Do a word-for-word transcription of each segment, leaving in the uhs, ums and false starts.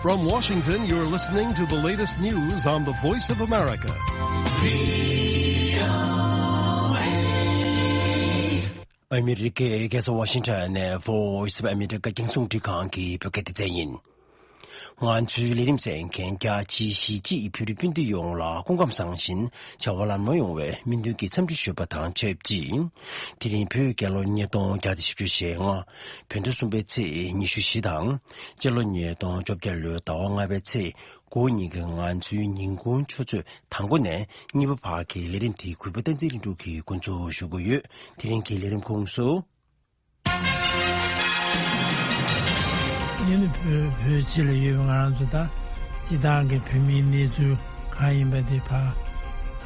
From Washington, you're listening to the latest news on the Voice of America. ཨ་མི་རི་ཀའི་རྒྱལ་ས་ཝ་ཤིང་ཊོན་ནས་Voice of America རྒྱང་སྲིང་རླུང་འཕྲིན་ཁང་གི་བོད་སྐད་སྡེ་ཚན་ཡིན། ང་ཚོའི་ལས་རིམ་གསན་མཁན་རྒྱ་ཆེའི་གཞིས་བྱེས་བོད་རིགས་སྤུན་ཟླ་ཡོངས་ལ་སྐུ་ཁམས་བཟང་ཞིང་བྱ་བ་ལམ་ལྷོང་ཡོང་བའི་སྨོན་འདུན་གྱི་འཚམས་འདྲི་ཞུས་པ་དང་ཆབས་ཅིག་དེ་རིང་བོད་རྒྱལ་ལོ་ཉིས་སྟོང་བརྒྱ་དང་བཞི་བཅུ་ཞེ་ལྔ། བོད་ཟླ་གསུམ་པའི་ཚེས་ཉི་ཤུ་བཞི་དང་། སྤྱི་ལོ་ཉིས་སྟོང་བཅོ་བརྒྱད་ལོའི་ཟླ་བ་ལྔ་པའི་ཚེས་དགུ་ཉིན་གྱི་ང་ཚོའི་ཉིན་གུང་ཆུ་ཚོད་དང་པོ་ནས་གཉིས་པ་བར་གྱི་ལས་རིམ་དེ་གུས་པ་བསྟན་འཛིན་ལྷུན་གྲུབ་ཀྱིས་འགོ་འཛུགས་ཞུ་གི་ཡོད། དེ་རིང་གི་ལས་རིམ་ཁོངས་སུ། ཨ་ནི་བོད་བོད་ཕྱི་ལ་ཡོད་པའི་ང་རང་ཚོ་དང་སྤྱི་བཏང་གི་བོད་མིའི་གནས་ཚུལ་གང་ཡིན་པ་དེ་ཕར་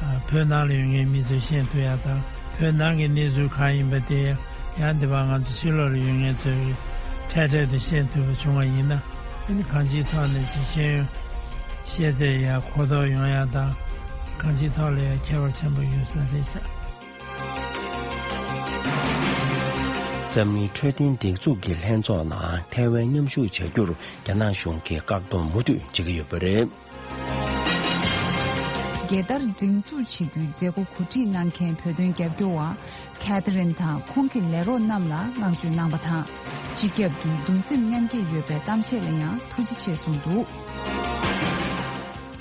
ཨ་བོད་ནང་ལ་ཡོད་མཁན་མི་ཚོས་ཤེས་ཐུབ་ཡག་དང་བོད་ནང་གི་གནས་ཚུལ་གང་ཡིན་པ་དེ་ཡང་འདི་བར་ང་ཚོ་ཕྱི་ལོགས་ལ་ཡོད་མཁན་ཚོས་འཕྲལ་འཕྲལ་དུ་ཤེས་ཐུབ་པ་བྱུང་བ་ཡིན་ན་ཨ་ནི་གང་ཅིའི་ཐོག་ནས་ཅིག་ཤེས་ཡོན་ཤེས་ཚད་ཡར་གོ་རྟོགས་ཡོང་ཡག་དང་གང་ཅིའི་ཐོག་ལ་ཡང་ཁྱད་པར་ཆེན་པོ་ཡོད་ས་རེད་ཤག་འཛམ་གླིང་འཕྲོད་བསྟེན་སྒྲིག་འཛུགས་ཀྱི་ལྷན་ཚོགས་ནང་ཐའེ་ཝན་མཉམ་ཞུགས་བྱ་རྒྱུར་རྒྱ་ནག་གཞུང་གིས་བཀག་སྡོམ་མུ་མཐུད་བྱེད་ཀྱི་ཡོད་པ་རེད། རྒྱལ་དར་སྒྲེང་འཛུགས་བྱེད་རྒྱུའི་མཛད་སྒོ་གོ་སྒྲིག་གནང་མཁན་བོད་དོན་རྒྱབ་སྐྱོར་བ་ཁེ་ཐི་རིན་དང་ཁོང་གི་ལས་རོགས་རྣམས་ལ་བསྔགས་བརྗོད་གནང་པ་དང་། སྤྱི་ཁྱབ་ཀྱིས་གདུང་སེམས་མཉམ་སྐྱེད་ཡོད་པའི་གཏམ་བཤད་ལ་ཡང་ཐུགས་རྗེ་ཆེ་གསུངས་འདུག་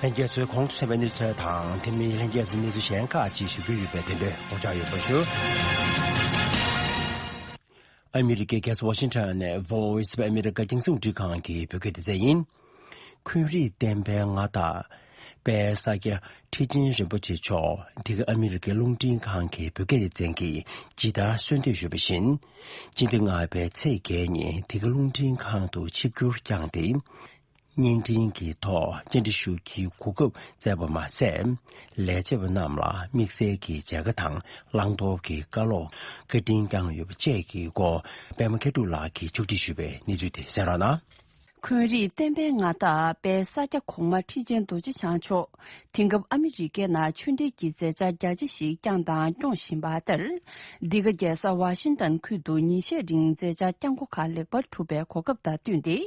ལྷན་རྒྱས་ཚོས་གོང་དུ་གསན་པའི་གནས་ཚུལ་དང་དེ་མིན་ལྷན་རྒྱས་ཚོས་གནས་ཚུལ་གཞན་ཁག་ཅིག་ཞུ་རྒྱུ་ཡོད་པས་དེ་འདྲའི་ངོ་བཅར་ཡོད་པ་ཞུ། ཨ་མི་རི་ཀའི་རྒྱལ་ས་ཝ་ཤིང་ཊོན་ནས་Voice of America རྒྱང་སྲིང་རླུང་འཕྲིན་ཁང་གི་བོད་སྐད་སྡེ་ཚན་ཡིན། འཁོན་རིགས་བསྟན་པའི་མངའ་བདག་དཔལ་ས་སྐྱ་ཁྲི་ཆེན་རིན་པོ་ཆེ་མཆོག་འདི་ག་ཨ་མི་རི་ཀའི་རླུང་འཕྲིན་ཁང་གི་བོད་སྐད་སྡེ་ཚན་གྱིས་ཇི་ལྟར་གསོལ་འདེབས་ཞུས་པ་བཞིན། སྤྱི་ཟླ་ལྔ་པའི་ཚེས་བརྒྱད་ཉིན་འདི་ག་རླུང་འཕྲིན་ཁང་དུ་ཆིབས་བསྒྱུར་བསྐྱངས་ཏེ། བརྙན་འཕྲིན་གྱི་ཐོག་བཅར་འདྲི་ཞུ་རྒྱུའི་གོ་སྐབས་བསྩལ་བ་མ་ཟད། ལས་བྱེད་པ་རྣམས་ལ་དམིགས་བསལ་གྱི་མཇལ་ཁ་དང་བླང་དོར་གྱི་བཀའ་སློབ་བཀའ་དྲིན་བསྐྱངས་ཡོད་པ་བཅས་ཀྱི་སྐོར་པད་མ་མཁས་གྲུབ་ལགས་ཀྱིས་ཕྱོགས་སྒྲིག་ཞུས་པའི་གནས་ཚུལ་དེ་གསན་རོགས་གནང་། འཁོན་རིགས་བསྟན་པའི་མངའ་བདག་དཔལ་ས་སྐྱ་གོང་མ་ཁྲི་ཆེན་རྡོ་རྗེ་འཆང་མཆོག་དེང་སྐབས་ཨ་མི་རི་ཀའི་ནང་ཆོས་འབྲེལ་གྱི་མཛད་འཆར་རྒྱ་ཆེ་ཞིག་བསྐྱངས་དང་སྐྱོང་བཞིན་པ་ལྟར། འདི་ག་རྒྱལ་ས་ཝ་ཤིང་ཏན་ཁུལ་དུ་ཉིན་ཤས་རིང་མཛད་འཆར་བསྐྱངས་སྒོ་ཁག་ལེགས་པར་གྲུབ་པའི་གོ་སྐབས་དང་བསྟུན་ཏེ།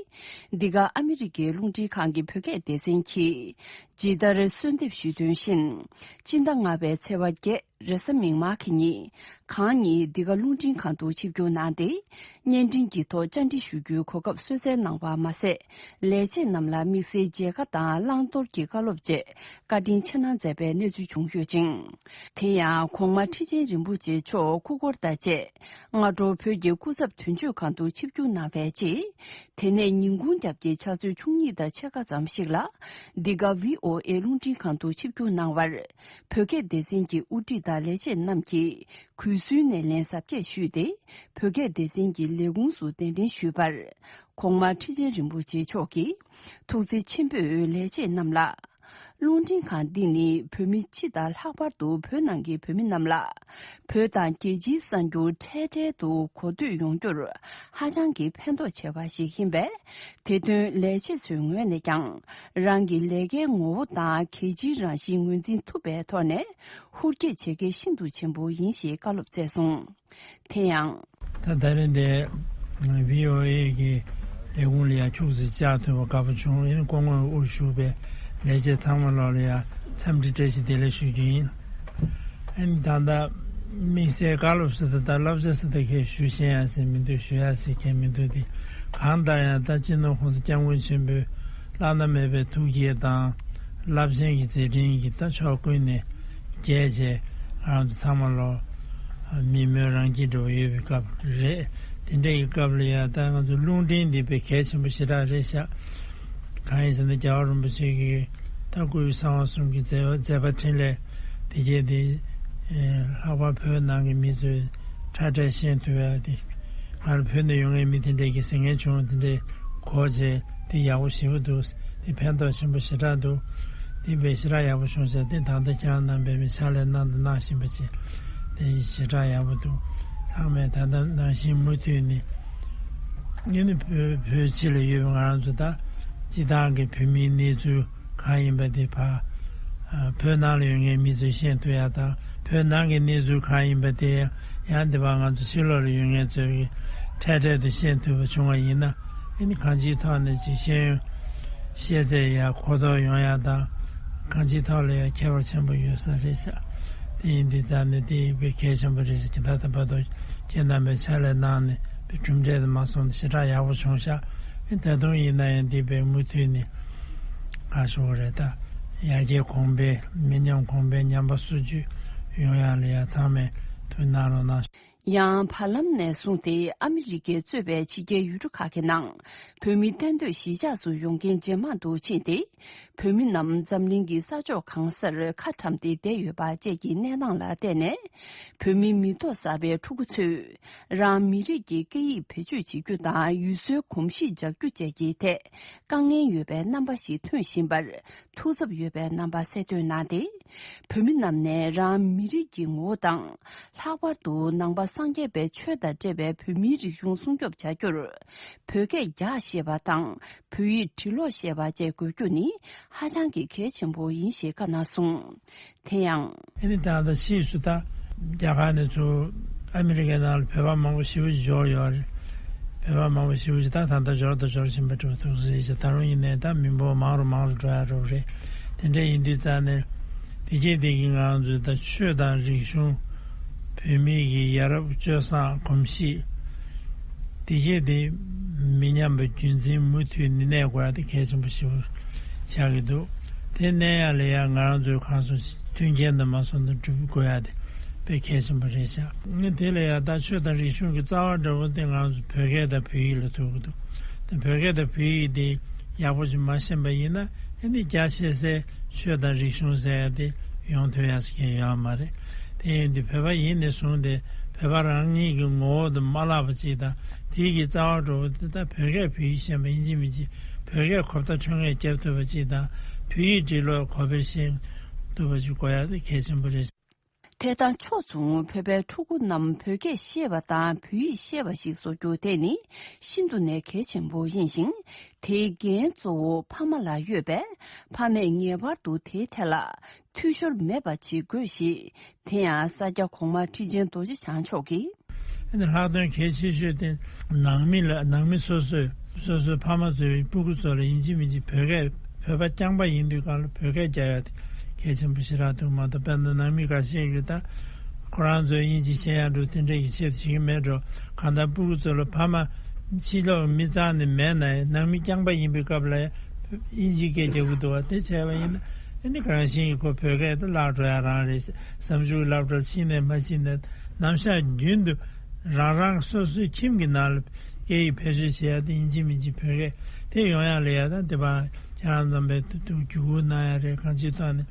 འདི་ག་ཨ་མི་རི་ཀའི་རླུང་འཕྲིན་ཁང་གི་བོད་སྐད་སྡེ་ཚན་གྱིས་ཇི་ལྟར་གསོལ་འདེབས་ཞུས་དོན་བཞིན། སྤྱི་ཟླ་ལྔ་པའི་ཚེས་པ་བརྒྱད་རེས་གཟའ་མིག་དམར་གྱི་ཉིན། གང་ཉིད་འདི་ག་རླུང་འཕྲིན་ཁང་དུ་ཆིབས་བསྒྱུར་གནང་སྟེ། བརྙན་འཕྲིན་གྱི་ཐོག་བཅར་འདྲི་ཞུ་རྒྱུའི་གོ་སྐབས་གསོལ་སྩལ་གནང་བ་མ་ཟད། ལས་བྱེད་རྣམས་ལ་དམིགས་བསལ་མཇལ་ཁ་དང་བླང་དོར་གྱི་བཀའ་སློབ་བཅས་བཀའ་དྲིན་ཆེ་གནང་མཛད་པའི་གནས་ཚུལ་བྱུང་ཡོད་ཅིང་། དེ་ཡང་གོང་མ་ཁྲི་ཆེན་རིན་པོ་ཆེ་མཆོག་སྐུ་འཁོར་དང་བཅས་སྔ་དྲོ་བོད་ཀྱི་སྐུ་ཚབ་དོན་གཅོད་ཁང་དུ་ཆིབས་བསྒྱུར་གནང་བའི་རྗེས། དེ་ནས་ཉིན་གུང་རྒྱབ་ཀྱི་ཕྱག་ཚོད་བཅུ་གཉིས་དང་ཕྱེད་ཀ་ཙམ་ཞིག་ལ། འདི་ག་ཝི་ཨོ་ཨེ་རླུང་འཕྲིན་ཁང་དུ་ཆིབས་བསྒྱུར་གནང་བར། བོད་སྐད་སྡེ་ཚན་གྱི་དབུ་ཁྲིད་དང་ལས་བྱེད་རྣམས་ཀྱིས་གུས་བསུའི་སྣེ་ལེན་གཟབ་རྒྱས་ཞུས་ཏེ། བོད་སྐད་སྡེ་ཚན་གྱི་ལས་ཁུངས་སུ་གདན་འདྲེན་ཞུས་པར། གོང་མ་ཁྲི་ཆེན་རིན་པོ་ཆེ་མཆོག་གིས་ཐུགས་རྗེ་ཆེན་པོས་ལས་བྱེད་རྣམས་ལ། རླུང་འཕྲིན་ཁང་འདི་ནི་བོད་མི་སྤྱི་དང་ལྷག་པར་དུ་བོད་ནང་གི་བོད་མི་རྣམས་ལ། བོད་དང་རྒྱལ་སྤྱིའི་གསར་འགྱུར་འཕྲལ་འཕྲལ་དུ་གོ་ཐོས་ཡོང་རྒྱུར་ཧ་ཅང་གི་ཕན་ཐོགས་ཆེ་བ་ཞིག་ཡིན་པས། དེ་དོན་ལས་བྱེད་ཚོའི་ངོས་ནས་ཀྱང་རང་གི་ལས་ཀའི་ངོ་བོ་དང་གལ་ཆེའི་རང་བཞིན་ངོས་འཛིན་ཐུབ་པའི་ཐོག་ནས་ཧུར་སྐྱེད་བྱེད་གལ་ཤིན་ཏུ་ཆེན་པོ་ཡིན་ཞེས་བཀའ་སློབ་སྩལ་སོང་། དེ་ཡང་། ད་ད་རེས་འདི་ཝི་ཨོ་ཨེ་གི་ལས་ཁུངས་ལ་ཡང་ཁྱུག་ཙམ་བཅར་ཐུབ་པ་དགའ་པོ་བྱུང་། ཡིན་ན་སྐུ་ངོ་དབུ་བཞུགས་པའི་ལས་བྱེད་ཚང་མ་ལོག་ལ་ཡང་འཚམས་འདྲི་བཀྲ་ཤིས་བདེ་ལེགས་ཞུ་རྒྱུ་ཡིན། ཨ་ནི་ད་ལྟ་དམིགས་བསལ་བཀའ་སློབ་ཟེར་ད་ད་བསླབ་བྱ་ཟེར་ད་ཁས་ཞུ་ཤེས་ཡ་ཟེར་མི་འདུག་ཞུ་ཡ་ཟེར་མཁན་མི་འདུག་དེ་གང་ལྟར་ཡང་ད་སྤྱི་ནོར་༸གོང་ས་༸སྐྱབས་མགོན་ཆེན་པོས་བླ་ན་མེད་པའི་ཐུགས་བསྐྱེད་དང་རླབས་ཆེན་གྱི་མཛད་འཕྲིན་གྱིས་ད་ཕྱོགས་ཀུན་ནས་རྒྱས་བྱས་ང་རང་ཚོ་ཚང་མ་ལོ་མི་མོས་རང་སྐྱིད་འདྲ་བོ་ཡོད་པའི་སྐབས་རེད། དེ་འདྲ་ཡི་སྐབས་ལ་ཡང་ད་ང་ཚོ་རླུང་འཕྲིན་འདི་དཔེ་གལ་ཆེན་པོ་ཞེ་དྲག་རེད་ཤག་གང་ཡིན་ཟེར་ན་རྒྱལ་བ་རིན་པོ་ཆེ་གིས་ད་སྐུའི་གསང་བ་གསུམ་གྱི་མཛད་པ་མཛད་པ་འཕྲིན་ལས་དེ་རྗེས་དེ་ལྷག་པར་བོད་ནང་གི་མི་ཚོས་ཁྲ་ཁྲ་ཤེས་ཐུབ་ཡ་དེ་ང་རང་བོད་ནས་ཡོང་མཁན་མི་དེ་འདྲས་ཀྱིས་ཟེར་མཁན་བྱུང་། དེ་འདྲས་གོ་བྱས་དེ་ཡག་པོ་ཞེ་པོ་འདུག་དེ་ཕན་ཐོགས་ཆེན་པོ་ཞེ་དྲག་འདུག་དེ་དཔེ་ཞེ་དྲག་ཡག་པོ་བྱུང་ཤག་དེ་ད་ལྟ་ཁྱེད་རང་རྣམ་པས་མི་ཕྱག་ལས་གནང་དང་གནང་བཞིན་པ་ཅིག་དེ་ཞེ་དྲག་ཡག་པོ་འདུག་ཚང་མས་ད་ལྟ་ནང་བཞིན་མུ་མཐུད་ནས་ཨ་ནི་བོད་བོད་ཕྱི་ལ་ཡོད་པའི་ང་རང་ཚོ་དང་སྤྱི་བཏང་གི་བོད་མིའི་གནས་ཚུལ་གང་ཡིན་པ་དེ་ཕར་ཨ་བོད་ནང་ལ་ཡོད་མཁན་མི་ཚོས་ཤེས་ཐུབ་ཡ་དང་བོད་ནང་གི་གནས་ཚུལ་གང་ཡིན་པ་དེ་ཡང་འདི་བར་ང་ཚོ་ཕྱི་ལོགས་ལ་ཡོད་མཁན་ཚོས་འཕྲལ་འཕྲལ་དུ་ཤེས་ཐུབ་པ་བྱུང་བ་ཡིན་ན་ཨ་ནི་གང་ཅིའི་ཐོག་ནས་ཅིག་ཤེས་ཡོན་ ཤེས་ཚད་ཡར་གོ་རྟོགས་ཡོང་ཡ་དང་། གང་ཅིའི་ཐོག་ལ་ཡང་ཁྱད་པར་ཆེན་པོ་ཡོད་ས་རེད་ཤག་དེ་ཡིན་དུས་ཙང་ནས་དེ་དཔེ་གལ་ཆེན་པོ་རེད་ཤག་ཇི་ལྟར་དང་བར་དུ་ཁྱེད་རྣམ་པས་ཕྱག་ལས་གནང་ནས་དཔེ་གྲུབ་འབྲས་དུ་མ་སོང་ནས་ཞེ་དྲག་ཡག་པོ་བྱུང་ཤག་ད་དུང་ཡིན་ན་ཡང་འདི་དཔེ་མུ་མཐུད་ནས་ག་ཞུ་བ་རེད། ད་ཡར་རྒྱས་གོང་འཕེལ་མི་ཉམས་གོང་འཕེལ་ཉམས་པ་སོར་ཆུད་ཡོང་ཡ་ལ་ཡ་ཚང་མས་ཐུགས་སྣང་རོགས་གནང་། ཡང་བར་ལམ་ནས་བཟུང་སྟེ་ཨ་མི་རི་ཀས་གཙོས་པའི་ཕྱི་རྒྱལ་ཡུལ་གྲུ་ཁག་གི་ནང་བོད་མི་གཏན་སྡོད་གཞིས་ཆགས་སུ་ཡོང་མཁན་ཇེ་མང་དུ་ཕྱིན་ཏེ། བོད་མི་རྣམས་འཛམ་གླིང་གི་ས་ཕྱོགས་གང་སར་ཁ་བཀྲམ་སྟེ་བསྡད་ཡོད་པ་བཅས་ཀྱི་གནས་སྟངས་ལ་བལྟས་ནས། བོད་མི་མི་ཐོག་གསར་པའི་ཕྲུ་གུ་ཚོས་རང་མི་རིགས་ཀྱི་སྐད་ཡིག་བེད་སྤྱོད་བྱེད་རྒྱུ་དང་ཡུལ་སྲོལ་གོམས་གཤིས་འཇགས་རྒྱུ་བཅས་ཀྱི་ཐད་དཀའ་ངལ་ཡོད་པའི་རྣམ་པ་ཞིག་ཐོན་བཞིན་པར། ཐུགས་འཚབ་ཡོད་པའི་རྣམ་པ་གསལ་སྟོན་གནང་སྟེ། བོད་མི་རྣམས་ནས་རང་མི་རིགས་ཀྱི་ངོ་བོ་དང་། ལྷག་པར་དུ་ནང་པ་སངས་རྒྱས་པའི་ཆོས་དང་འབྲེལ་བའི་བོད་མིའི་རིག་གཞུང་སྲུང་སྐྱོབ་བྱ་རྒྱུར། བོད་སྐད་རྒྱག་ཤེས་པ་དང་བོད་ཡིག་འབྲི་ཀློག་ཤེས་པ་བཅས་དགོས་རྒྱུ་ནི་ཧ་ཅང་གི་གལ་ཆེན་པོ་ཡིན་ཞེས་བཀའ་གནང་སོང་། དེ་ཡང་། ཨ་ནི་ད་ལྟ་ཕྱིས་སུ་ད་རྒྱ་གར་ནས་ཚུར་ཨ་མི་རི་ཀའི་ནང་ལ་བོད་པ་མང་པོ་ཞེ་པོ་ཅིག་འབྱོར་ཡོད་རེད། བོད་པ་མང་པོ་ཞེ་པོ་ཅིག་ད་ད་ལྟ་འབྱོར་དང་འབྱོར་བཞིན་པ་འགྲོ་ཐུག་ས་རེད་ཤག་ད་རུང་ཡིན་ནའི་ད་མི་འབོར་མང་རུ་མང་རུ་འགྲོ་ཡ་འགྲོ་གི་རེད། དེ་འདྲ་ཡིན་དུས་ཙང་ནས་དེ་རྗེས་དེ་གི་ང་ཚོའི་ད་ཆོས་དང་རིག་གཞུང་། བོད་མི་གི་ཡ་རབས་སྤྱོད་བཟང་གོམས་གཤིས། དེ་རྗེས་དེ་མི་ཉམས་པའི་རྒྱུན་འཛིན་མུ་མཐུད་ནས་གནས་དགོས་ཡ་དེ་གལ་ཆེན་པོ་ཞེ་པོ་ཆགས་ཀྱི་འདུག་དེ་གནས་ཡ་ལ་ཡ་ང་རང་ཚོའི་གང་སོང་མཐུན་རྐྱེན་དུ་མ་སོང་དུ་སྒྲུབ་དགོས་ཡ་དེ་དཔེ་གལ་ཆེན་པོ་རེད་ཤག་ངས་དེ་ལ་ཡ་ད་ཆོས་དང་རིག་གཞུང་གི་རྩ་བ་འདྲ་བོ་དེ་ང་ཚོ་བོད་སྐད་དང་བོད་ཡིག་ལ་ཐུག་གི་འདུག་དེ་བོད་སྐད་དང་བོད་ཡིག་དེ་ཡག་པོ་ཞིག་མ་ཤེས་པ་ཡིན་ན་ཨ་ནི་རྒྱ་ཆེ་སའི་ཆོས་དང་རིག་གཞུང་ཟེར་ཡ་དེ་ཡོང་ཐུབ་ཡ་ཞིག་ཡོད་མ་རེད། དེ་ཡིན་དུས་བོད་པ་ཡིན་ནས་བཟུང་སྟེ་བོད་པ་རང་ཉིད་ཀྱི་ངོ་བོ་དེ་མ་བརླག་པ་ཅིག་དང་དེ་གི་རྩ་བ་འགྲོ་བ་དེ་ད་བོད་སྐད་བོད་ཡིག་ཤེས་པ་ཡིན་གཅིག་མིན་གཅིག་བོད་སྐད་གོ་བརྡ་འཕྲོད་མཁན་རྒྱབ་ཐུབ་པ་ཅིག་དང་བོད་ཡིག་འབྲི་ཀློག་གོ་འཕེར་ཤེས་ཐུབ་པ་ཅིག་དགོས་ཡ་དེ་གལ་ཆེན་པོ་རེད། དེ་དང་ཕྱོགས་མཚུངས་བོད་པའི་ཕྲུ་གུ་རྣམས་བོད་སྐད་ཤེས་པ་དང་བོད་ཡིག་ཤེས་པ་ཞིག་བཟོ་རྒྱུ་དེ་ནི་ཤིན་ཏུ་ནས་གལ་ཆེན་པོ་ཡིན་ཞིང་། དེའི་འགན་གཙོ་བོ་ཕ་མ་ལ་ཡོད་པས་ཕ་མས་ངེས་པར་དུ་དེའི་ཐད་ལ་འཐུས་ཤོར་མེད་པ་བྱེད་དགོས་ཞེས། དེ་ཡང་ས་སྐྱ་གོང་མ་ཁྲི་ཆེན་རྡོ་རྗེ་འཆང་མཆོག་གིས། ཨ་ནི་ལྷག་དོན་གལ་ཆེ་ཤོས་དེ་ནང་མི་ལ་ནང་མི་སོ་སོས་སོ་སོའི་ཕ་མ་ཚོའི་སྤུ་གུ་ཚོ་ལ་ཡིན་གཅིག་མིན་གཅིག་བོད་སྐད་བོད་པ་རྐྱང་པ་ཡིན་དུས་གང་ལ་བོད་སྐད་རྒྱག་ཡ་དེ་གལ་ཆེན་པོ་ཞེ་དྲག་འདུག་མ་གཏོགས་དཔེར་ན་ནང་མི་འགའ་ཤས་ཀྱིས་ད་ཁོ་རང་ཚོའི་དབྱིན་ཇི་ཤེས་ཡ་འགྲོ་དེ་འདྲ་གི་ཆེད་དུ་བྱེད་ཀྱི་མེད་འགྲོ། གང་ལྟར་སྤུ་གུ་ཚོ་ལ་ཕ་མ་ཕྱི་ལོགས་མི་གཙང་ནི་མེད་ན་ཡང་ནང་མི་རྐྱང་པ་ཡིན་པའི་སྐབས་ལ་ཡང་དབྱིན་ཇིའི་སྐད་རྒྱག་གི་འདུག་བ། དེ་བྱས་པ་ཡིན་ན་ཨ་ནི་གང་ཤེས་ཀྱི་ཁོ་བོད་སྐད་དེ་བརླག་འགྲོ་ཡ་རང་རེད། ཟམ་ཆུང་གི་སློབ་གྲྭར་ཕྱིན་ནས་མ་ཕྱིན་ནས་ནམ་ཞག་རྒྱུན་དུ་རང་རང་སོ་སོའི་ཁྱིམ་གྱི་ནང་ལ་སྐད་ཡིག་བེད་སྤྱོད་བྱེད་ཡ་དེ་ཡིན་གཅིག་མིན་གཅིག་བོད་སྐད་དེ་ཡོང་ཡ་ལ་ཡ་དང་དེ་བ་ཁྱེད་རང་རྣམ་པས་ཐུགས་བརྒྱུད་སྐུར་གནང་ཡ་རེད། གང་ཅིའི་ཐོག་ནས་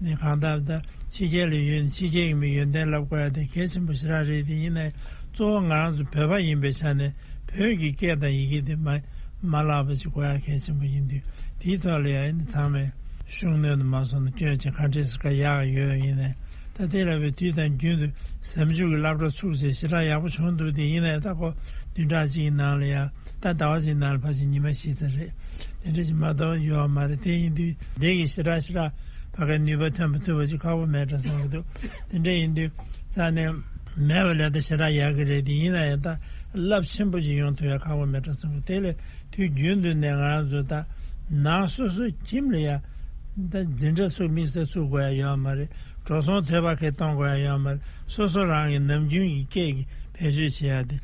ནས་གང་ལྟར་ད་ཕྱི་རྒྱལ་ལ་ཡོད་ནས་ཕྱི་རྒྱལ་གྱི་མི་ཡོན་ཏན་བསླབ་དགོས་ཡ་དེ་གལ་ཆེན་པོ་ཞེ་དྲག་རེད། དེ་ཡིན་ནའི་གཙོ་བོ་ང་རང་ཚོ་བོད་པ་ཡིན་པའི་ཆ་ནས་བོད་ཀྱི་སྐད་དང་ཡི་གེ་དེ་མ་མ་བརླག་པ་ཞིག་དགོས་ཡ་གལ་ཆེན་པོ་ཡིན་དུས་དེའི་ཐོག་ལ་ཡ་ཨ་ནི་ཚང་མས་ཤུགས་སྣོན་དུ་མ་སོང་ན་སྐྱོན་ཅིག་ག་འདྲས་སུ་ག་ཡག་ཡོད་ཡིན་ནའི་ད་དེ་ལ་བའི་དུས་དང་རྒྱུན་དུ་ཟམ་ཆུང་གི་སློབ་གྲྭ་ཚུགས་ཚེ་ཞེ་དྲག་ཡག་པོ་བྱུང་འདུག་དེ་ཡིན་ནའི་ད་ཁོ་བདུན་ཕྲག་གཅིག་གི་ནང་ལ་ཡ་ད་ཟླ་བ་གཅིག་ནང་ལ་ཕལ་ཆེར་ཉི་མ་བཞི་ཙམ་རེད། དེ་འདྲ་ཞིག་མ་གཏོགས་ཡོད་མ་རེད། དེ་ཡིན་དུས་འདི་གི་ཞེ་དྲག་ཞེ་དྲག་ཕ་གའི་ནུས་པ་ཐོན་པ་ཐུབ་པ་ཞིག་ཁག་པོ་མེད་འགྲོ་བསམ་གྱི་འདུག་དེ་འདྲ་ཡིན་དུས་རྩ་ནས་མེད་པ་ལས་ད་ཞེ་དྲག་ཡག་གི་རེད། དེ་ཡིན་ན་ཡང་ད་རླབས་ཆེན་པོ་ཞིག་ཡོང་ཐུབ་ཡ་ཁག་པོ་མེད་འགྲོ་བསམ་གྱི། དེ་ལས་དུས་རྒྱུན་དུ་ནས་ང་རང་ཚོ་ད་ནང་སོ་སོའི་ཁྱིམ་ལ་ཡ་ད་འཛིན་གྲྭ་ཚུགས་དམིགས་བསལ་ཚུགས་དགོས་ཡ་ཡོད་མ་རེད། འགྲོ་སོང་དོད་པ་གས་གཏོང་དགོས་ཡ་ཡོད་མ་རེད། སོ་སོ་རང་གི་ནམ་རྒྱུན་གྱི་སྐད་ཀྱི་བེད་སྤྱོད་བྱེད་ཡ་དེ་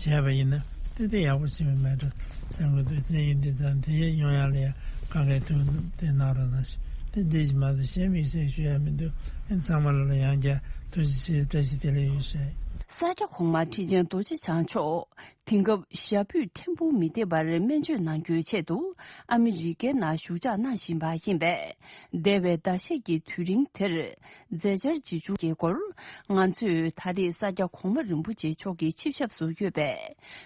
བྱས་པ་ཡིན་ན་ཏན་ཏན་ཡག་པོ་ཞིག་མེད་འགྲོ་བསམ་གྱི་འདུག་དེ་ཡིན་དུས་ཙང་དེ་ཡས་ཡོང་ཡ་ལ་ཡ་གང་གས་ཐུགས་དེ་གནང་རོགས་གནང་ཞུ། དེ་འདྲ་ཞིག་མ་གཏོགས་གཞན་དམིགས་བསལ་ཞུ་ཡ་མི་འདུག་ཨ་ཚང་མ་ལ་ལ་ཡང་བསྐྱར་ཐུགས་རྗེ་ཆེ། བཀྲ་ཤིས་བདེ་ལེགས་ཡོད་ཞུ། ས་སྐྱ་གོང་མ་ཁྲི་ཆེན་རྡོ་རྗེ་འཆང་མཆོག་དེང་སྐབས་ཞྭ་ཕུད་ཕྲན་བུ་མི་བདེ་བར་སྨན་བཅོས་གནང་རྒྱུའི་ཆེད་དུ་ཨ་མི་རི་ཀའི་ནང་བཞུགས་ཞག་གནང་བཞིན་པ་ཡིན་པས། འདས་པའི་ཟླ་ཤས་ཀྱི་དུས་རིང་དེར་མཛད་འཆར་ཇི་བྱུང་གི་སྐོར་ང་ཚོས་ད་རེས་ས་སྐྱ་གོང་མ་རིན་པོ་ཆེ་མཆོག་གི་ཆིབས་ཞབས་སུ་ཡོད་པའི་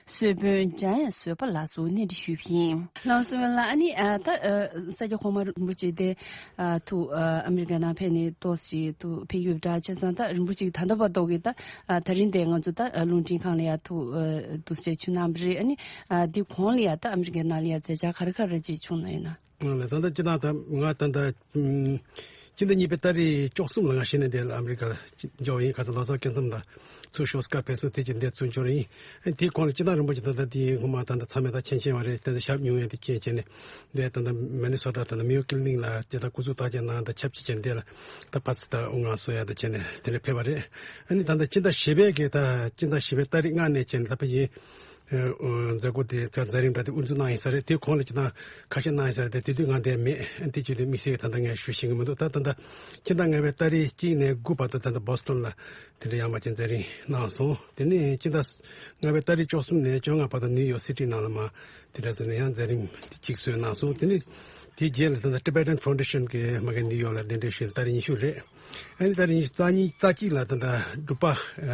གསོལ་དཔོན་འཇམ་དབྱངས་བཟོད་པ་ལགས་སུ་གནས་འདྲི་ཞུས་པ་ཡིན། ལགས་སོ། ལགས་ཨ་ནི་ཨ་ད་ཨ་ས་སྐྱ་གོང་མ་རིན་པོ་ཆེ་དེ་ཨ་ཐུགས་ཨ་ཨ་མི་རི་ཀ་ནང་ཕེབས་ནས་ཏོག་ཙམ་ཐུགས་ཕེབས་ཡོད་པ་འདྲ། བྱས་ཙང་ད་རིན་པོ་ཆེ་ད་ལྟ་བར་དུ་གི་ད་ཨ་ད་རིང་དེ་ང་ཚོ་ད་ཨ་རླུང་འཕྲིན་ཁང་ལ་ཡ་ཐུགས་ཨ་ཐུགས་རྗེ་ཆེ་གནང་བ་རེད། ཨ་ནི་ཨ་འདི་གོང་ལ་ཡ་ད་ཨ་མི་རི་ཀའི་ནང་ལ་ཡ་མཛད་འཆར་ག་རེ་ག་རེ་ཅིག་བྱུང་ན་ཡིན་ན། ང་ལ་ད་ལྟ་སྤྱི་བཏང་ད་ང་ད་ལྟ་ཨུམ་ སྤྱི་ཟླ་གཉིས་པའི་ཏ་རིག་བཅུ་གསུམ་ལ་ང་གཞི་ནས་འདིར་ཨ་མི་རི་ཀར་འབྱོར་བ་ཡིན། ཁ་སང་ལོ་གསར་སྐབས་མཚམས་ལ་ཚུར་ཤོག་སྐབས་ཕེབས་སོང་། དེ་རྗེས་འདིར་ཚུར་འབྱོར་ཡིན། དེའི་གོང་ལ་སྤྱི་བཏང་རིན་པོ་ཆེ་ད་ལྟ་དེའི་སྔོན་མ་ད་ལྟ་ཚང་མས་ད་མཁྱེན་མཁྱེན་པ་རེད། ད་ལྟ་ཞབས་ཉུང་ཡང་དེ་རྐྱེན་བྱས་ནས་འདིར་ད་ལྟ་མི་ནི་སོ་ཊ་ད་ལྟ་མེ་ཡོ་ཀི་ལི་ནིག་ལ་དེ་ད་སྐུ་གཟུགས་བརྟག་དཔྱད་གནང་། ད་ཆབས་ཅིག་བྱས་ནས་འདིར་ད་ཕར་ཚུར་ད་དབུ་མངའ་གསོལ་ཡ་ད་བྱས་ནས་དེ་འདྲ་ཕེབས་པ་རེད། ཨ་ནི་ད་ལྟ་སྤྱི་ཟླ་བཞི་པའི་གི་ད་སྤྱི་ཟླ་བཞི་པའི་ཏ་རིག་ལྔ་ནས་བྱས་ནས་ད་ཕ་ཡིན། ཨ་མཛད་སྒོ་དེ་ད་མཛད་རིམ་འདྲ་དེ་དབུ་འཛུགས་གནང་ཡིན་ས་རེད། དེའི་གོང་ལ་སྤྱི་བཏང་ཁ་ཤས་གནང་ཡིན་ས་རེད། དེ་དུས་ང་འདིར་མེད། དེ་བྱས་དུས་དམིགས་བསལ་གྱི་ད་ལྟ་ངས་ཞུ་ཤེས་ཀྱི་མི་འདུག་ད་ད་ལྟ་ཕྱི་ཟླ་ལྔ་པའི་ཏ་རིག་གཅིག་ནས་དགུ་བར་དུ་ད་ལྟ་བོ་སི་ཊོན་ལ་དེ་འདྲ་ཡར་མར་ཅིག་མཛད་རིམ་གནང་སོང་། དེ་ནས་ཕྱི་ཟླ་ལྔ་པའི་ཏ་རིག་བཅུ་གསུམ་ནས་བཅོ་ལྔ་བར་དུ་ནིའུ་ཡོག་སི་ཊི་ནང་ལ་མར་དེ་འདྲ་ཟེར་ནས་ཡང་མཛད་རིམ་གཅིག་སྲོལ་གནང་སོང་། དེ་ནས་དེའི་རྗེས་ལ་ད་ལྟ་Tibetan Foundation གི་མ་གི་ནིའུ་ཡོག་ལ་གདན་འདྲེན་ཞུས་ཏ་རིག་ཉི་ཤུ་རེད། ཨ་ནི་ཏ་རིག་ཉི་ཤུ་རྩ་གཉིས་རྩ་གཅིག་ལ་ད་ལྟ་འབྲུག་པ་